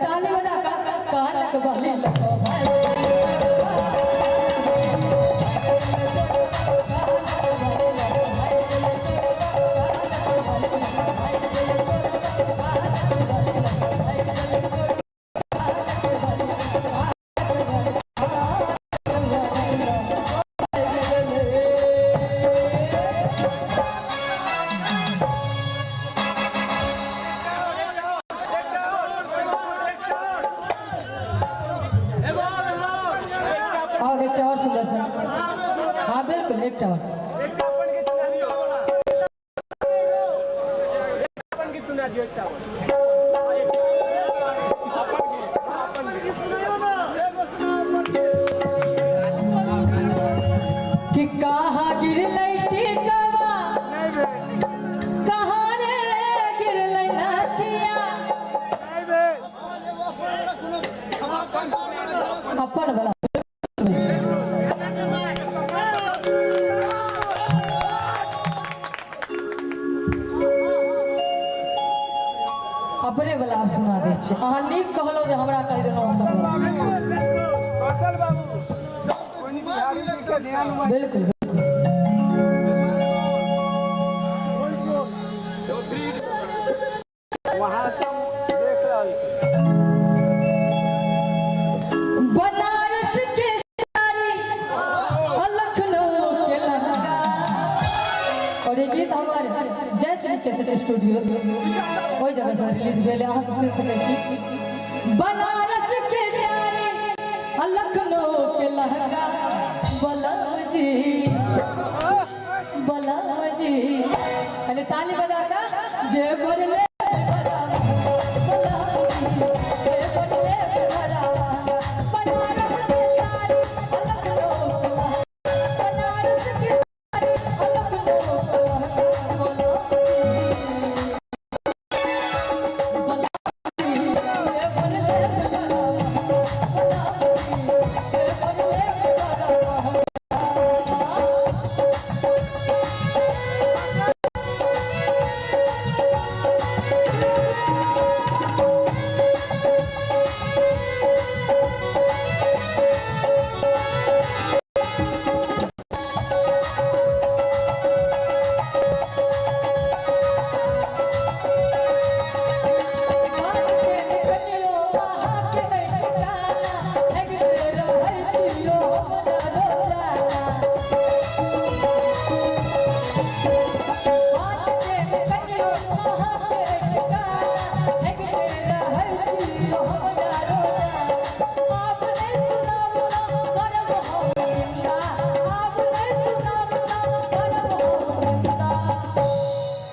ताली बजा कऽ कानक बाली लऽ कऽ भागि और एकटा और सुंदर सा। हाँ बिल्कुल, एकटा और। कि कहाँ गिरलै टिकवा, कहाँ रे गिरलै नथिया। अपन वाला अपने वाला आब सुना दै छी। अहाँ नीक कहलहुँ जे हमरा कहि देलहुँ अपन वाला। बिल्कुल बिल्कुल। बनारस के साड़ी और लखनऊ के लहंगा। और ये गीत हमार जय श्री कैसेट स्टूडियो ओहि जगह से रिलीज भेल, अहाँ सब सुनि सकै छी। बनारस के साड़ी और लखनऊ के लहंगा, बलम जी बलम जी। पहले ताली बजा कर जे बरले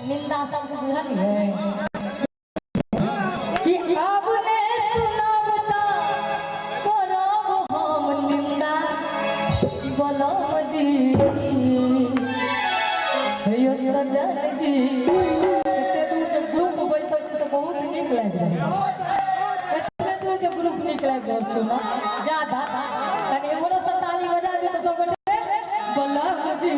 निंदा शब्द बुझलियै कि अब ने सुनब त करब हम निंदा, बलम जी हे सजन जी। एते दूर के ग्रुप बैसल छै से बहुत नीक लागि रहल छै। एतबे दूर के ग्रुप नीक लागि रहल छै ना ज्यादा। कनि एम्हरो से ताली बजा दियौ तऽ सब गोटे बलम जी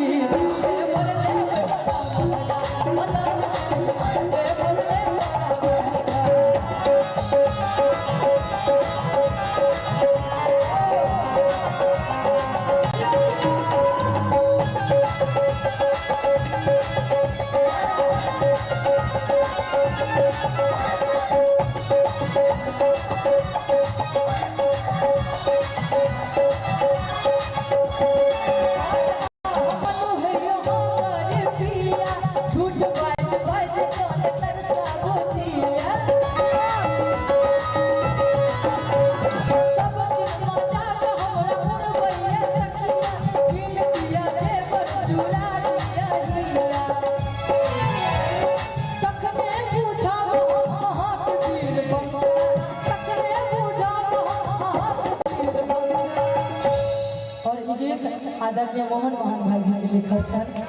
और ई गीत आदरणीय मोहन मोहन भाई जी के लिखल छनि,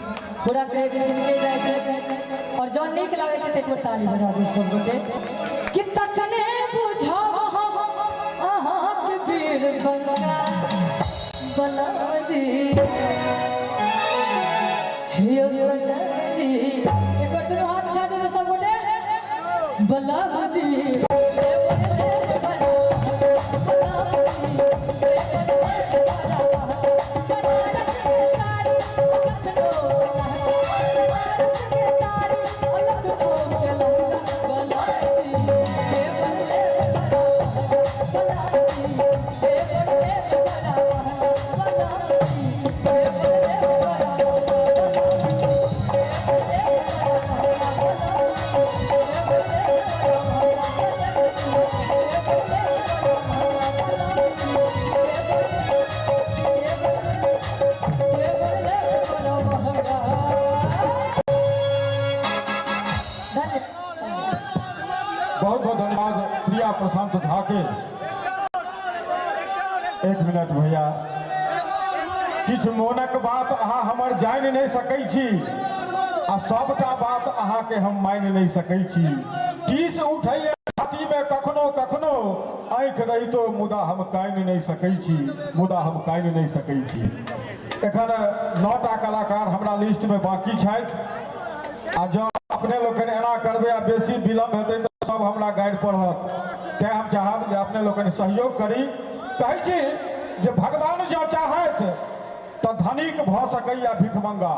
पूरा क्रेडिट हिनके जाइ छै। और जँ नीक लागै छै तऽ एक बेर ताली बजा दियौ सब गोटे। कि तखने बुझब हम अहाँके वीर बंगा, बलम जी हे सजन जी। एक बेर दुनू हाथ उठा दियौ तऽ सब गोटे बलम जी। बहुत बहुत धन्यवाद प्रिया प्रशांत झा के। एक मिनट भैया, किछु मोनक बात अहाँ हमर जानि नहि सकै छी आ सबटा बात अहाँके हम मानि नहि सकै छी। टीस उठैया छाती में कखनो कखनो, आँखि रहितो मुदा हम कानि नहि सकै छी, मुदा हम कानि नहि सकै छी। एखन 9टा कलाकार हमरा लिस्ट में बाकी छथि आ जँ अपने लोकनि एना करबै आ बेसी विलम्ब हेतै तऽ सब हमरा गारि पढ़त, तें हम चाहब जे अपने लोकनि सहयोग करी। कहै छी जे भगवान जँ चाहथि तऽ धनिक भऽ सकैया भिखमंगा,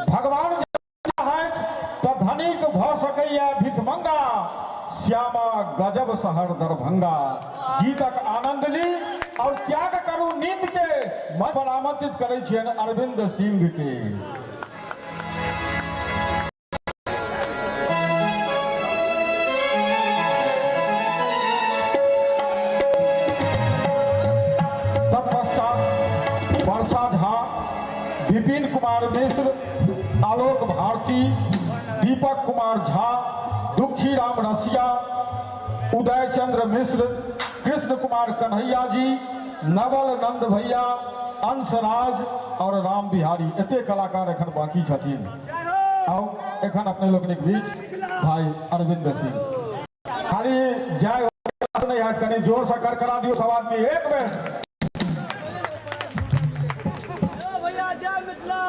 भगवान जँ चाहथि तऽ धनिक भऽ सकैया भिखमंगा, श्यामा गजब शहर दरभंगा। गीतक आनंद ली और त्याग करू नींद के। मंच पर आमंत्रित करै छियनि अरविंद सिंह के। तत्पश्चात वर्षा झा, विपिन कुमार मिश्र, आलोक भारती, दीपक कुमार झा, दुखी राम रसिया, उदय चंद्र मिश्र, कृष्ण कुमार कन्हैया जी, नवल नंद भैया, अंशराज और राम बिहारी, एते कलाकार एखन बाकी छथिन। आउ एखन अपने लोकनिक बीच भाई अरविंद सिंह। खाली जय हो नहीं है, कनी जोर से करकरा दियो सब आदमी एक बेर। भैया जय मिथिला।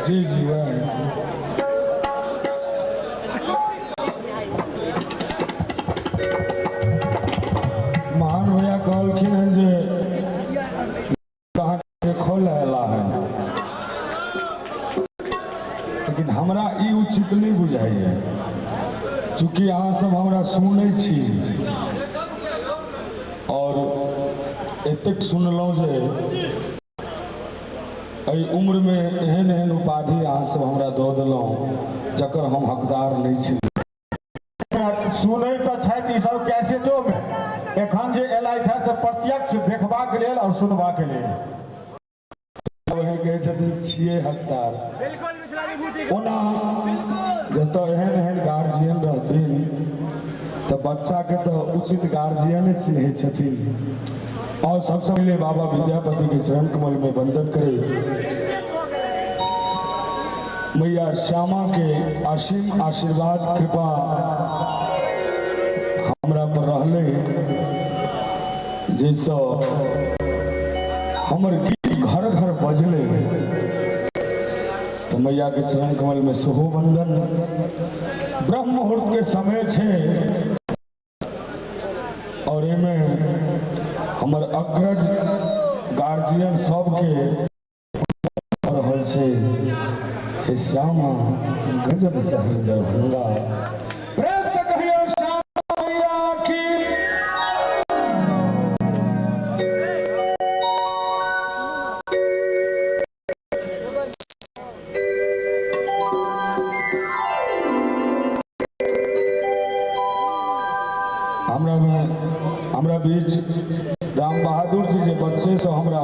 जी जी वह है। महान भैया कहलखिन हन जे अहाँके खोल अयला हन, लेकिन हमरा ई उचित नहि बुझाइए, चूँकि अहाँ सब हमरा सुनै छी और एतेक सुनलहुँ जे एहि उम्रमे एहन एहन उपाधि अहाँ सब हमरा दऽ देलहुँ जकर हम हकदार नहि छी। सुनै तऽ छथि ई सब कैसेटोमे, एखन जे एलथि हँ से प्रत्यक्ष देखबाक लेल और सुनबाक लेल। वही कहै छथिन छियै हकदार। ओना जतऽ एहन एहन गार्जियन रहथिन तऽ बच्चाके तऽ उचित गार्जियने चिन्है छथिन। और सबसे पहले बाबा विद्यापति के चरण कमल में वंदन करे मैया श्यामा के असीम आशीर्वाद कृपा हमरा पर रहले, जैसे हमर गीत घर घर बजले। तो मैया के चरण कमल में सेहो वंदन। ब्रह्म मुहूर्त के समय छे और एमे हमर अग्रज गार्जियन सबके रहल छे हे श्यामा गजब शहर दरभंगा। प्रेम से कहियो श्यामा मैया की। हमरा बीच राम बहादुर जी जे बच्चे से हमरा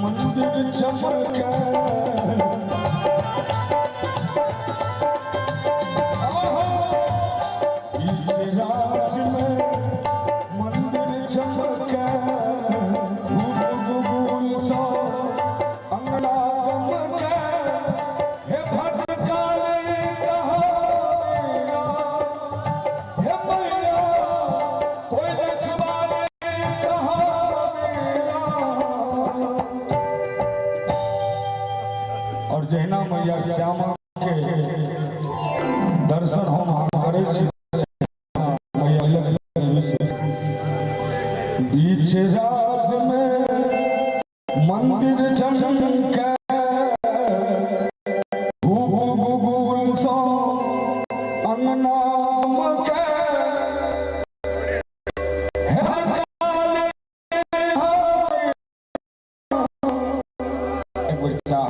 मंदिर चमके बीच राज में मंदिर चमके धूप गुगुल सा अंगना गमके हे भटकाले कहाँ हे मैया कोई रखवाले कहाँ और जहिना मैया श्यामा के दर्शन हम अहाँ करै छी मैया लक्ष्मी छै। बीच राज में मंदिर चमके धूप गुगुल सा अंगना मके हे हरकाले हाय। एक बेर चाह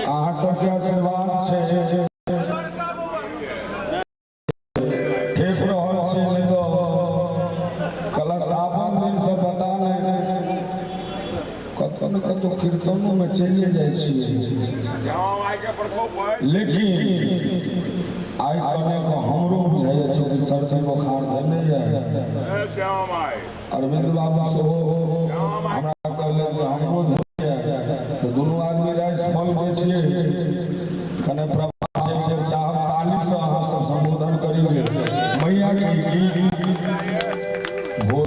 अहाँ सबके आशीर्वाद छै ठेक रहल छै से तऽ कलशस्थापन दिन से पता नहि कतौ ने कतौ कीर्तनोमे चलि जाइ छियै लेकिन आइ कनेक हमरो बुझाइए छै सर्दी बोखार धेने यऽ अरविंद बाबू सेहो हमरा कहले जे हमरो धेने यऽ तऽ दुनू आदमी राइस फल के छियै कने प्रभाव छै से चाहब तालीसँ अहाँ सब सम्बोधन करी जे मैया के गीत भोर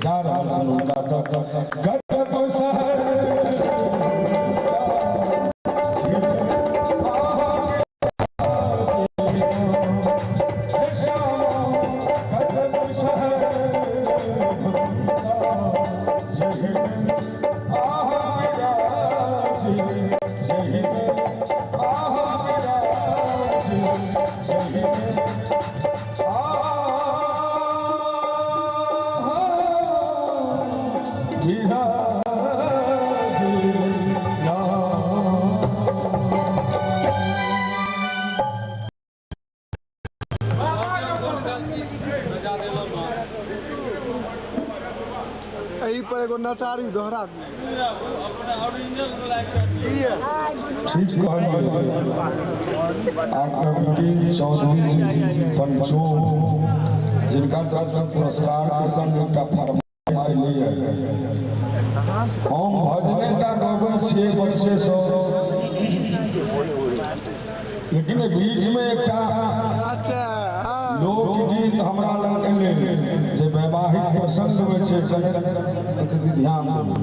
जा रहल छनि हुनका तक गजब शहर एही पर एगो नचारी दोहरा दियौ। ठीक कहलियै आपके चौधरी जी पंचो जिनका तरफ से पुरस्कार के संग एकटा फरमाइश एलैए हम भजने टा गबै छियै बच्चे सब लेकिन बीच में एकटा लोकगीत हमरा लग एलै जे वैवाहिक प्रसंग होइ छै, कने ध्यान देबै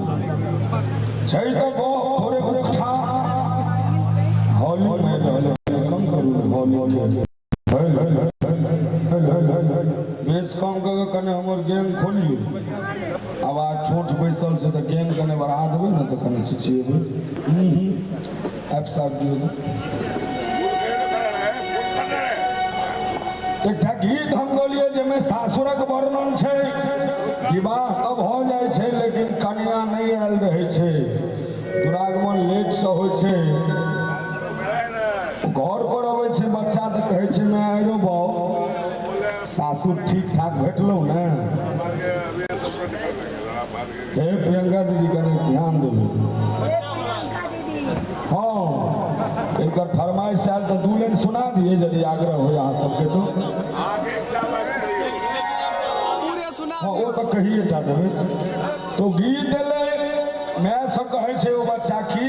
छै तऽ गप थोड़े उकठा हॉली मारि रहल है, कम करू ने हॉली के। बेस कम कऽ के कने हमर गैंग खोलियौ। आवाज छोट बैसल छै तऽ गैंग कने बढ़ा देबै ने तऽ कने चिचिएबै। ऐप साथ दियौ। तऽ एकटा गीत हम गलियै जाहिमे सासुरक वर्णन छै। विवाह तऽ भऽ जाइ छै लेकिन कनिया नहि आयल रहै छै, दुरागमन लेटसँ होइ छै। घर पर अबै छै बच्चा तऽ कहै छै मैं आइरो बाउ, सासुर ठीक ठाक भेटलहुँ ने? हे प्रियंका दीदी, कनि ध्यान देबै। हाँ, इनकर फरमाइश आयल तऽ 2 लाइन सुना दिए यदि आग्रह हो अहाँ सबके तो। हाँ, ओ तऽ कहिए टा देबै। तो गीत एलै, मायसँ कहै छै ओ बच्चा की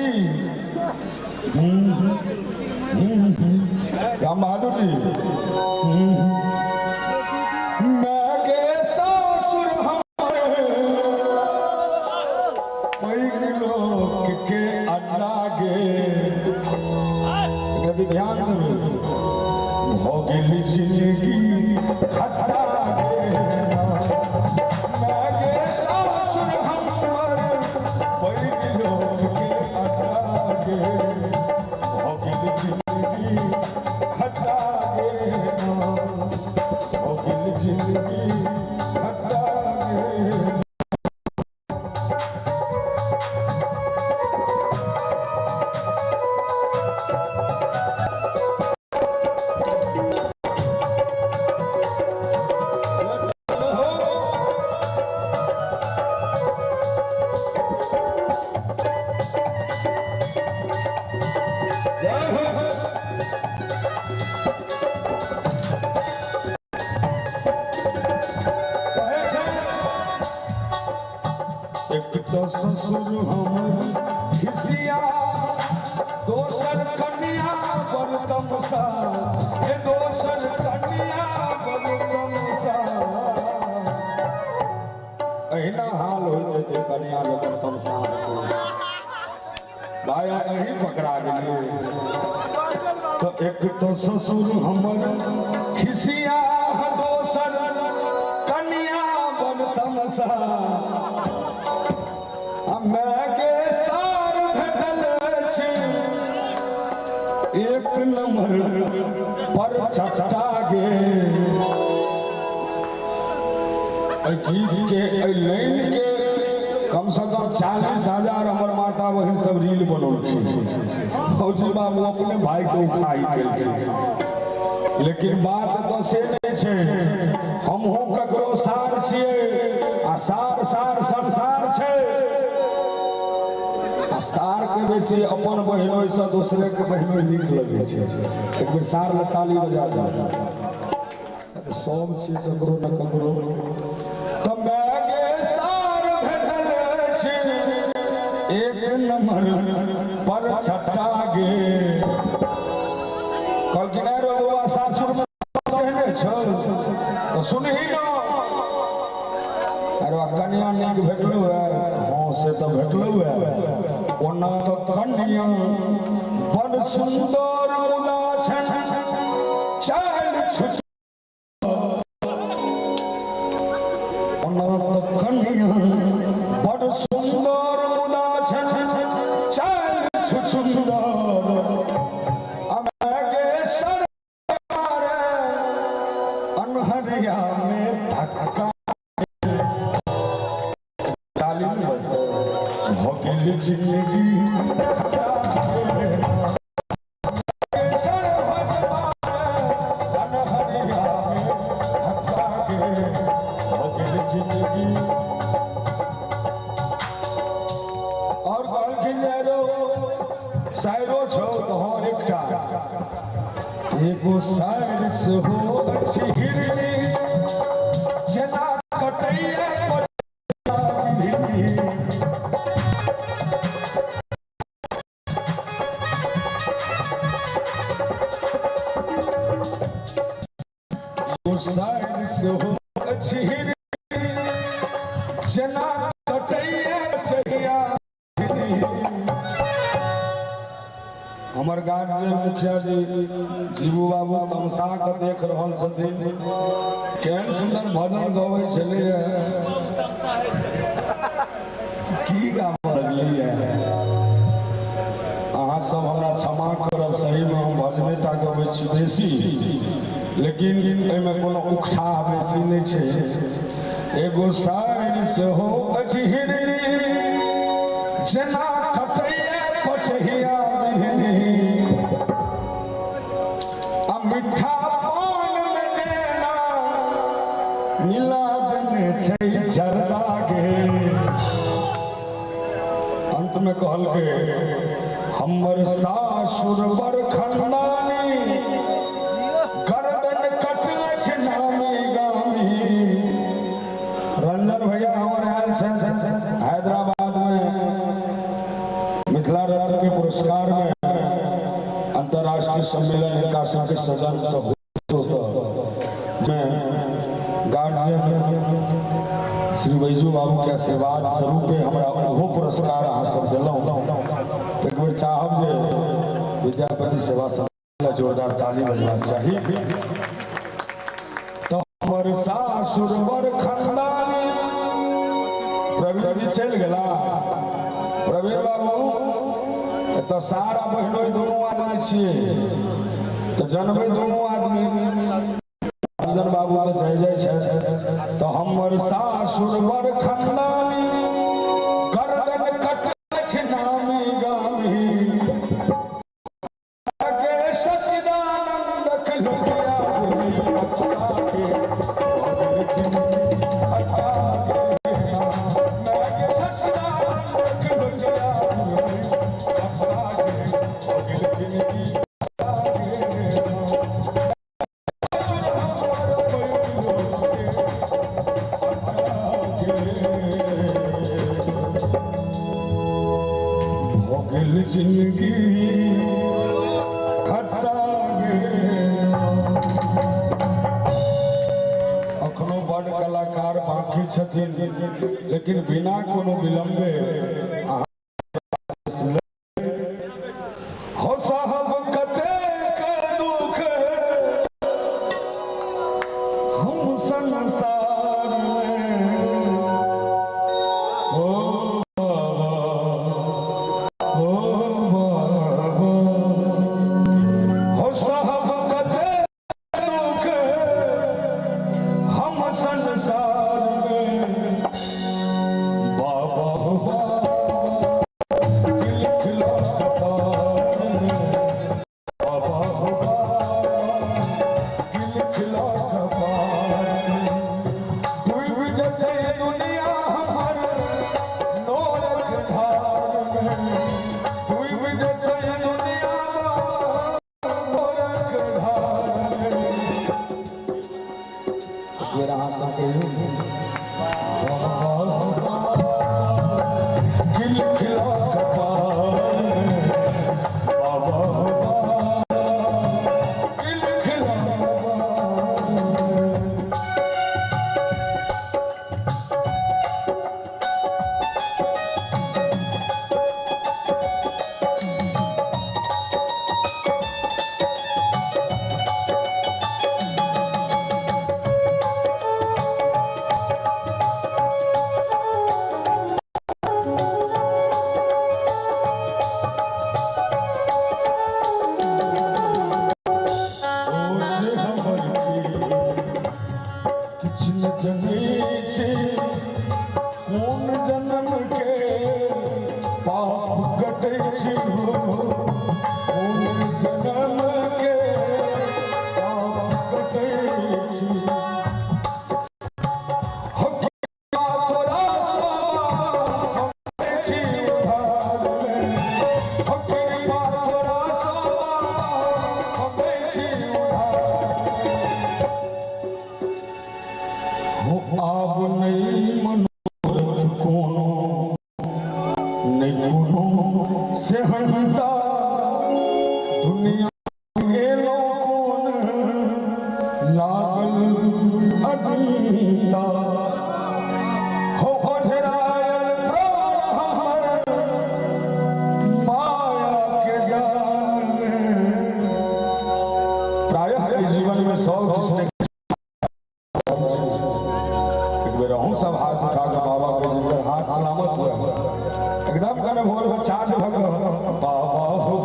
राम बहादुर जी, मैं के सासुर हमर पैघ लोक के अड्डा गे। यदि ध्यान देबै, भऽ गेल जिंदगी खट्टा गे। मैं के सासुर हमर पैघ लोक के अड्डा गे, भऽ गेल जिंदगी खट्टा गे, भऽ गेल जिंदगी खट्टा गे। एक तो ससुर हमर खिसिया, दोसर कन्या बड़ तमसा, हे दोसर कन्या बड़ तमसा। एहिना हाल होइत हेतै कन्या जकर तमसा हेतै। भाय अहीं पकड़ा गेलियै। तऽ एक तो ससुर हमर खिसिया, दोसर कन्या बड़ तमसा, मैं के सार भेटल छी एक नंबर पर चटा गे। एहि गीत के, एहि लाइन के कम से कम 40,000 हमर माता बहिन सब रील बनौलखिन। फौजी बाबू अपने भाई के उखाई केलखिन, लेकिन बात तऽ से नहि छै। हमहूँ ककरो सार छियै आ सार सार संसार छै। आ सार के बेसी अपन बहिनोइसँ दोसरे के बहिनोइ नीक लगै छै। एक बेर सार लए ताली बजा दियौ। सब छियै ककरो न ककरो। तऽ मैं गे सार भेटल छी एक नंबर पर छटा गे। कहलखिन रे बौआ, सासुर में केहने छौ? तऽ सुनही न। अरे कन्या नीक भेटलौ है? हाँ, से तऽ भेटलौ है। ओना तऽ कन्या बड़ सुंदर मुदा छै चालि छुच। ओना तऽ कन्या बड़ सुंदर मुदा छै चालि छुछुंदर। अनहरिया में धक्का ताली नहीं बजते। भऽ गेल जिंदगी अनहरिया में धक्का गे, भऽ गेल जिंदगी। और कहलखिन जे रो शायरो छौ? तऽ हाँ, एकटा एगो शायर सेहो अछि हिरनी, जेना कटैया। सेहो अछि जेना कटैया चहिया। हमर गार्जियन मुखिया जी जीबू बाबू तमसा के देख रहल छथिन, केहन सुंदर भजन गबै छलैया, की गाबऽ लगलैया। अहाँ सब हमरा क्षमा करब, सहीमे हम भजने टा गबै छी बेसी, लेकिन एहिमे कोनो उकठाह बेसी नहि छै। एगो साइर सेहो अछि हिरनी जेना खटैया पचहिया बिहनी, आ मिठा पान में जेना मिला देने छै जरदा गे। अंत में कहलकै हमर सासुर बड़ खंदानी, गर्दन कटने छै नामी गामी। रंजन भैया हमर आयल छथि हैदराबाद में मिथिला रत्न के पुरस्कार में अंतर्राष्ट्रीय सम्मेलन हिनका सबके सदन सब में गार्जियन श्री बैजू बाबू के आशीर्वाद स्वरूप हमरा ओहो पुरस्कार अहाँ सब देलहुँ। तऽ एक बेर चाहब जे विद्यापति सेवा समिति जोरदार ताली बजबाक चाही। तऽ हमर सासुर बड़ खंदानी। प्रवीण जी चलि गेला। प्रवीण बाबू एतऽ सारा बहिनोई दुनू आदमी छियै, तऽ जनबै दुनू आदमी। रंजन बाबू तऽ जय जय छथि। तऽ हमर सासुर बड़ खंदानी, गर्दन कटने छै नामी गामी। के सच्चिदानंद खलुकिया भऽ गेल जिंदगी खट्टा गेल। अखनो बड़ कलाकार बाकी छथिन, लेकिन बिना कोनो विलम्बे अहाँ हो साहब कतेक दुख हम संसार में, ओ बाबा ओ बाबा, हो साहब कतेक दुख हम संसार में, बाबा हो बाबा खिलखिला कपार में, बाबा हो बाबा खिलखिला कपार में, डूब जतै दुनिया हमर नोरक धार में, डूब जतै दुनिया नोरक धार में। एक बेर अहाँ सब कहियौ बाबा हो बाबा खिलखिला कपार में, बाबा हो बाबा खिलखिला कपार में। होश हमर के किछु न जनै छी, कोन जन्म के पाप कटै छी हो, कोन जन्म के पाप कटै छी। हो कृपा तोरा सँ हम छी उधार में, हो कृपा तोरा सँ हम छी उधार में। हो आब नहि मनोरथ कोनो, नहि कोनो सेहन्ता, दुनिया एलो कोन लागल अज्ञानता। बेर अहूँ सब हाथ उठा के बाबा के जिनकर हाथ सलामत हुए एकदम कने भोर में चार्ज भग बाबा हो।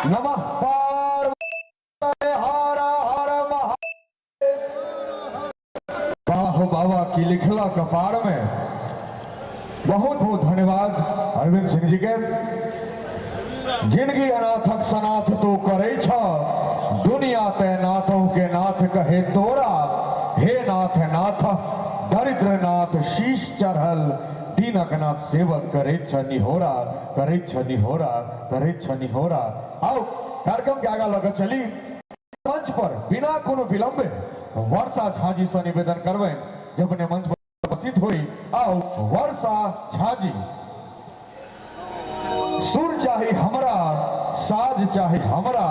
नमः पार्वती हर हर महादेव। बाहो बाबा की लिखला कपार में। बहुत बहुत धन्यवाद अरविंद सिंह जी के। जिनगी अनाथक सनाथ तू करे छ, दुनिया ते नाथों के नाथ कहे तोरा, हे नाथ नाथ दरिद्र नाथ शीश चढ़ल, दीनक नाथ सेवक करे छ निहोरा, करे छ निहोरा, करे छ निहोरा। आओ कार्यक्रम के आगा लग चली मंच पर बिना कोनो विलंब वर्षा झा जी से निवेदन करबै जब अपने मंच पर उपस्थित हुई। आओ वर्षा झा जी। सुर चाही हमरा, साज चाही हमरा,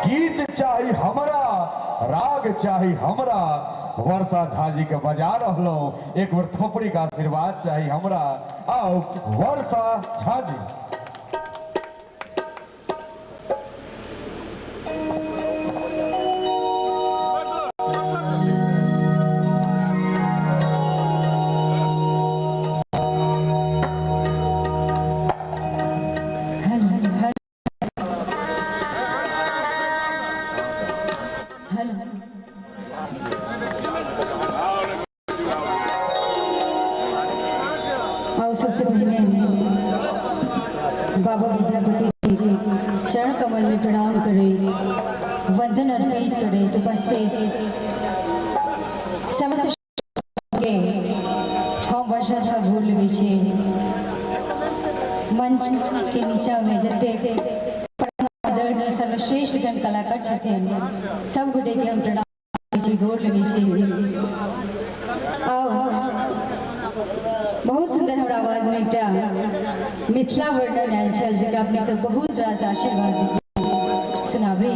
गीत चाही हमरा, राग चाही हमरा, वर्षा झा जी के बजा रहलो एक बार थोपड़ी का आशीर्वाद चाही हमरा। आओ वर्षा झा जी। और सबसे पहले बाबा विद्यापति जी चरण कमल में प्रणाम करें, वंदन अर्पित करें। उपस्थित समस्त के हम वर्षा झा गोर लगै छी। मंच के नीचा में जतेक परम आदरणीय सर्वश्रेष्ठ गण कलाकार छथिन सब गोटे के हम प्रणाम करै छी, गोर लगै छी। आओ बहुत सुंदर हमरा आवाज में एकटा मिथिला वर्णन आयल छल जकरा अपने सब बहुत रास आशीर्वाद सुनाबे।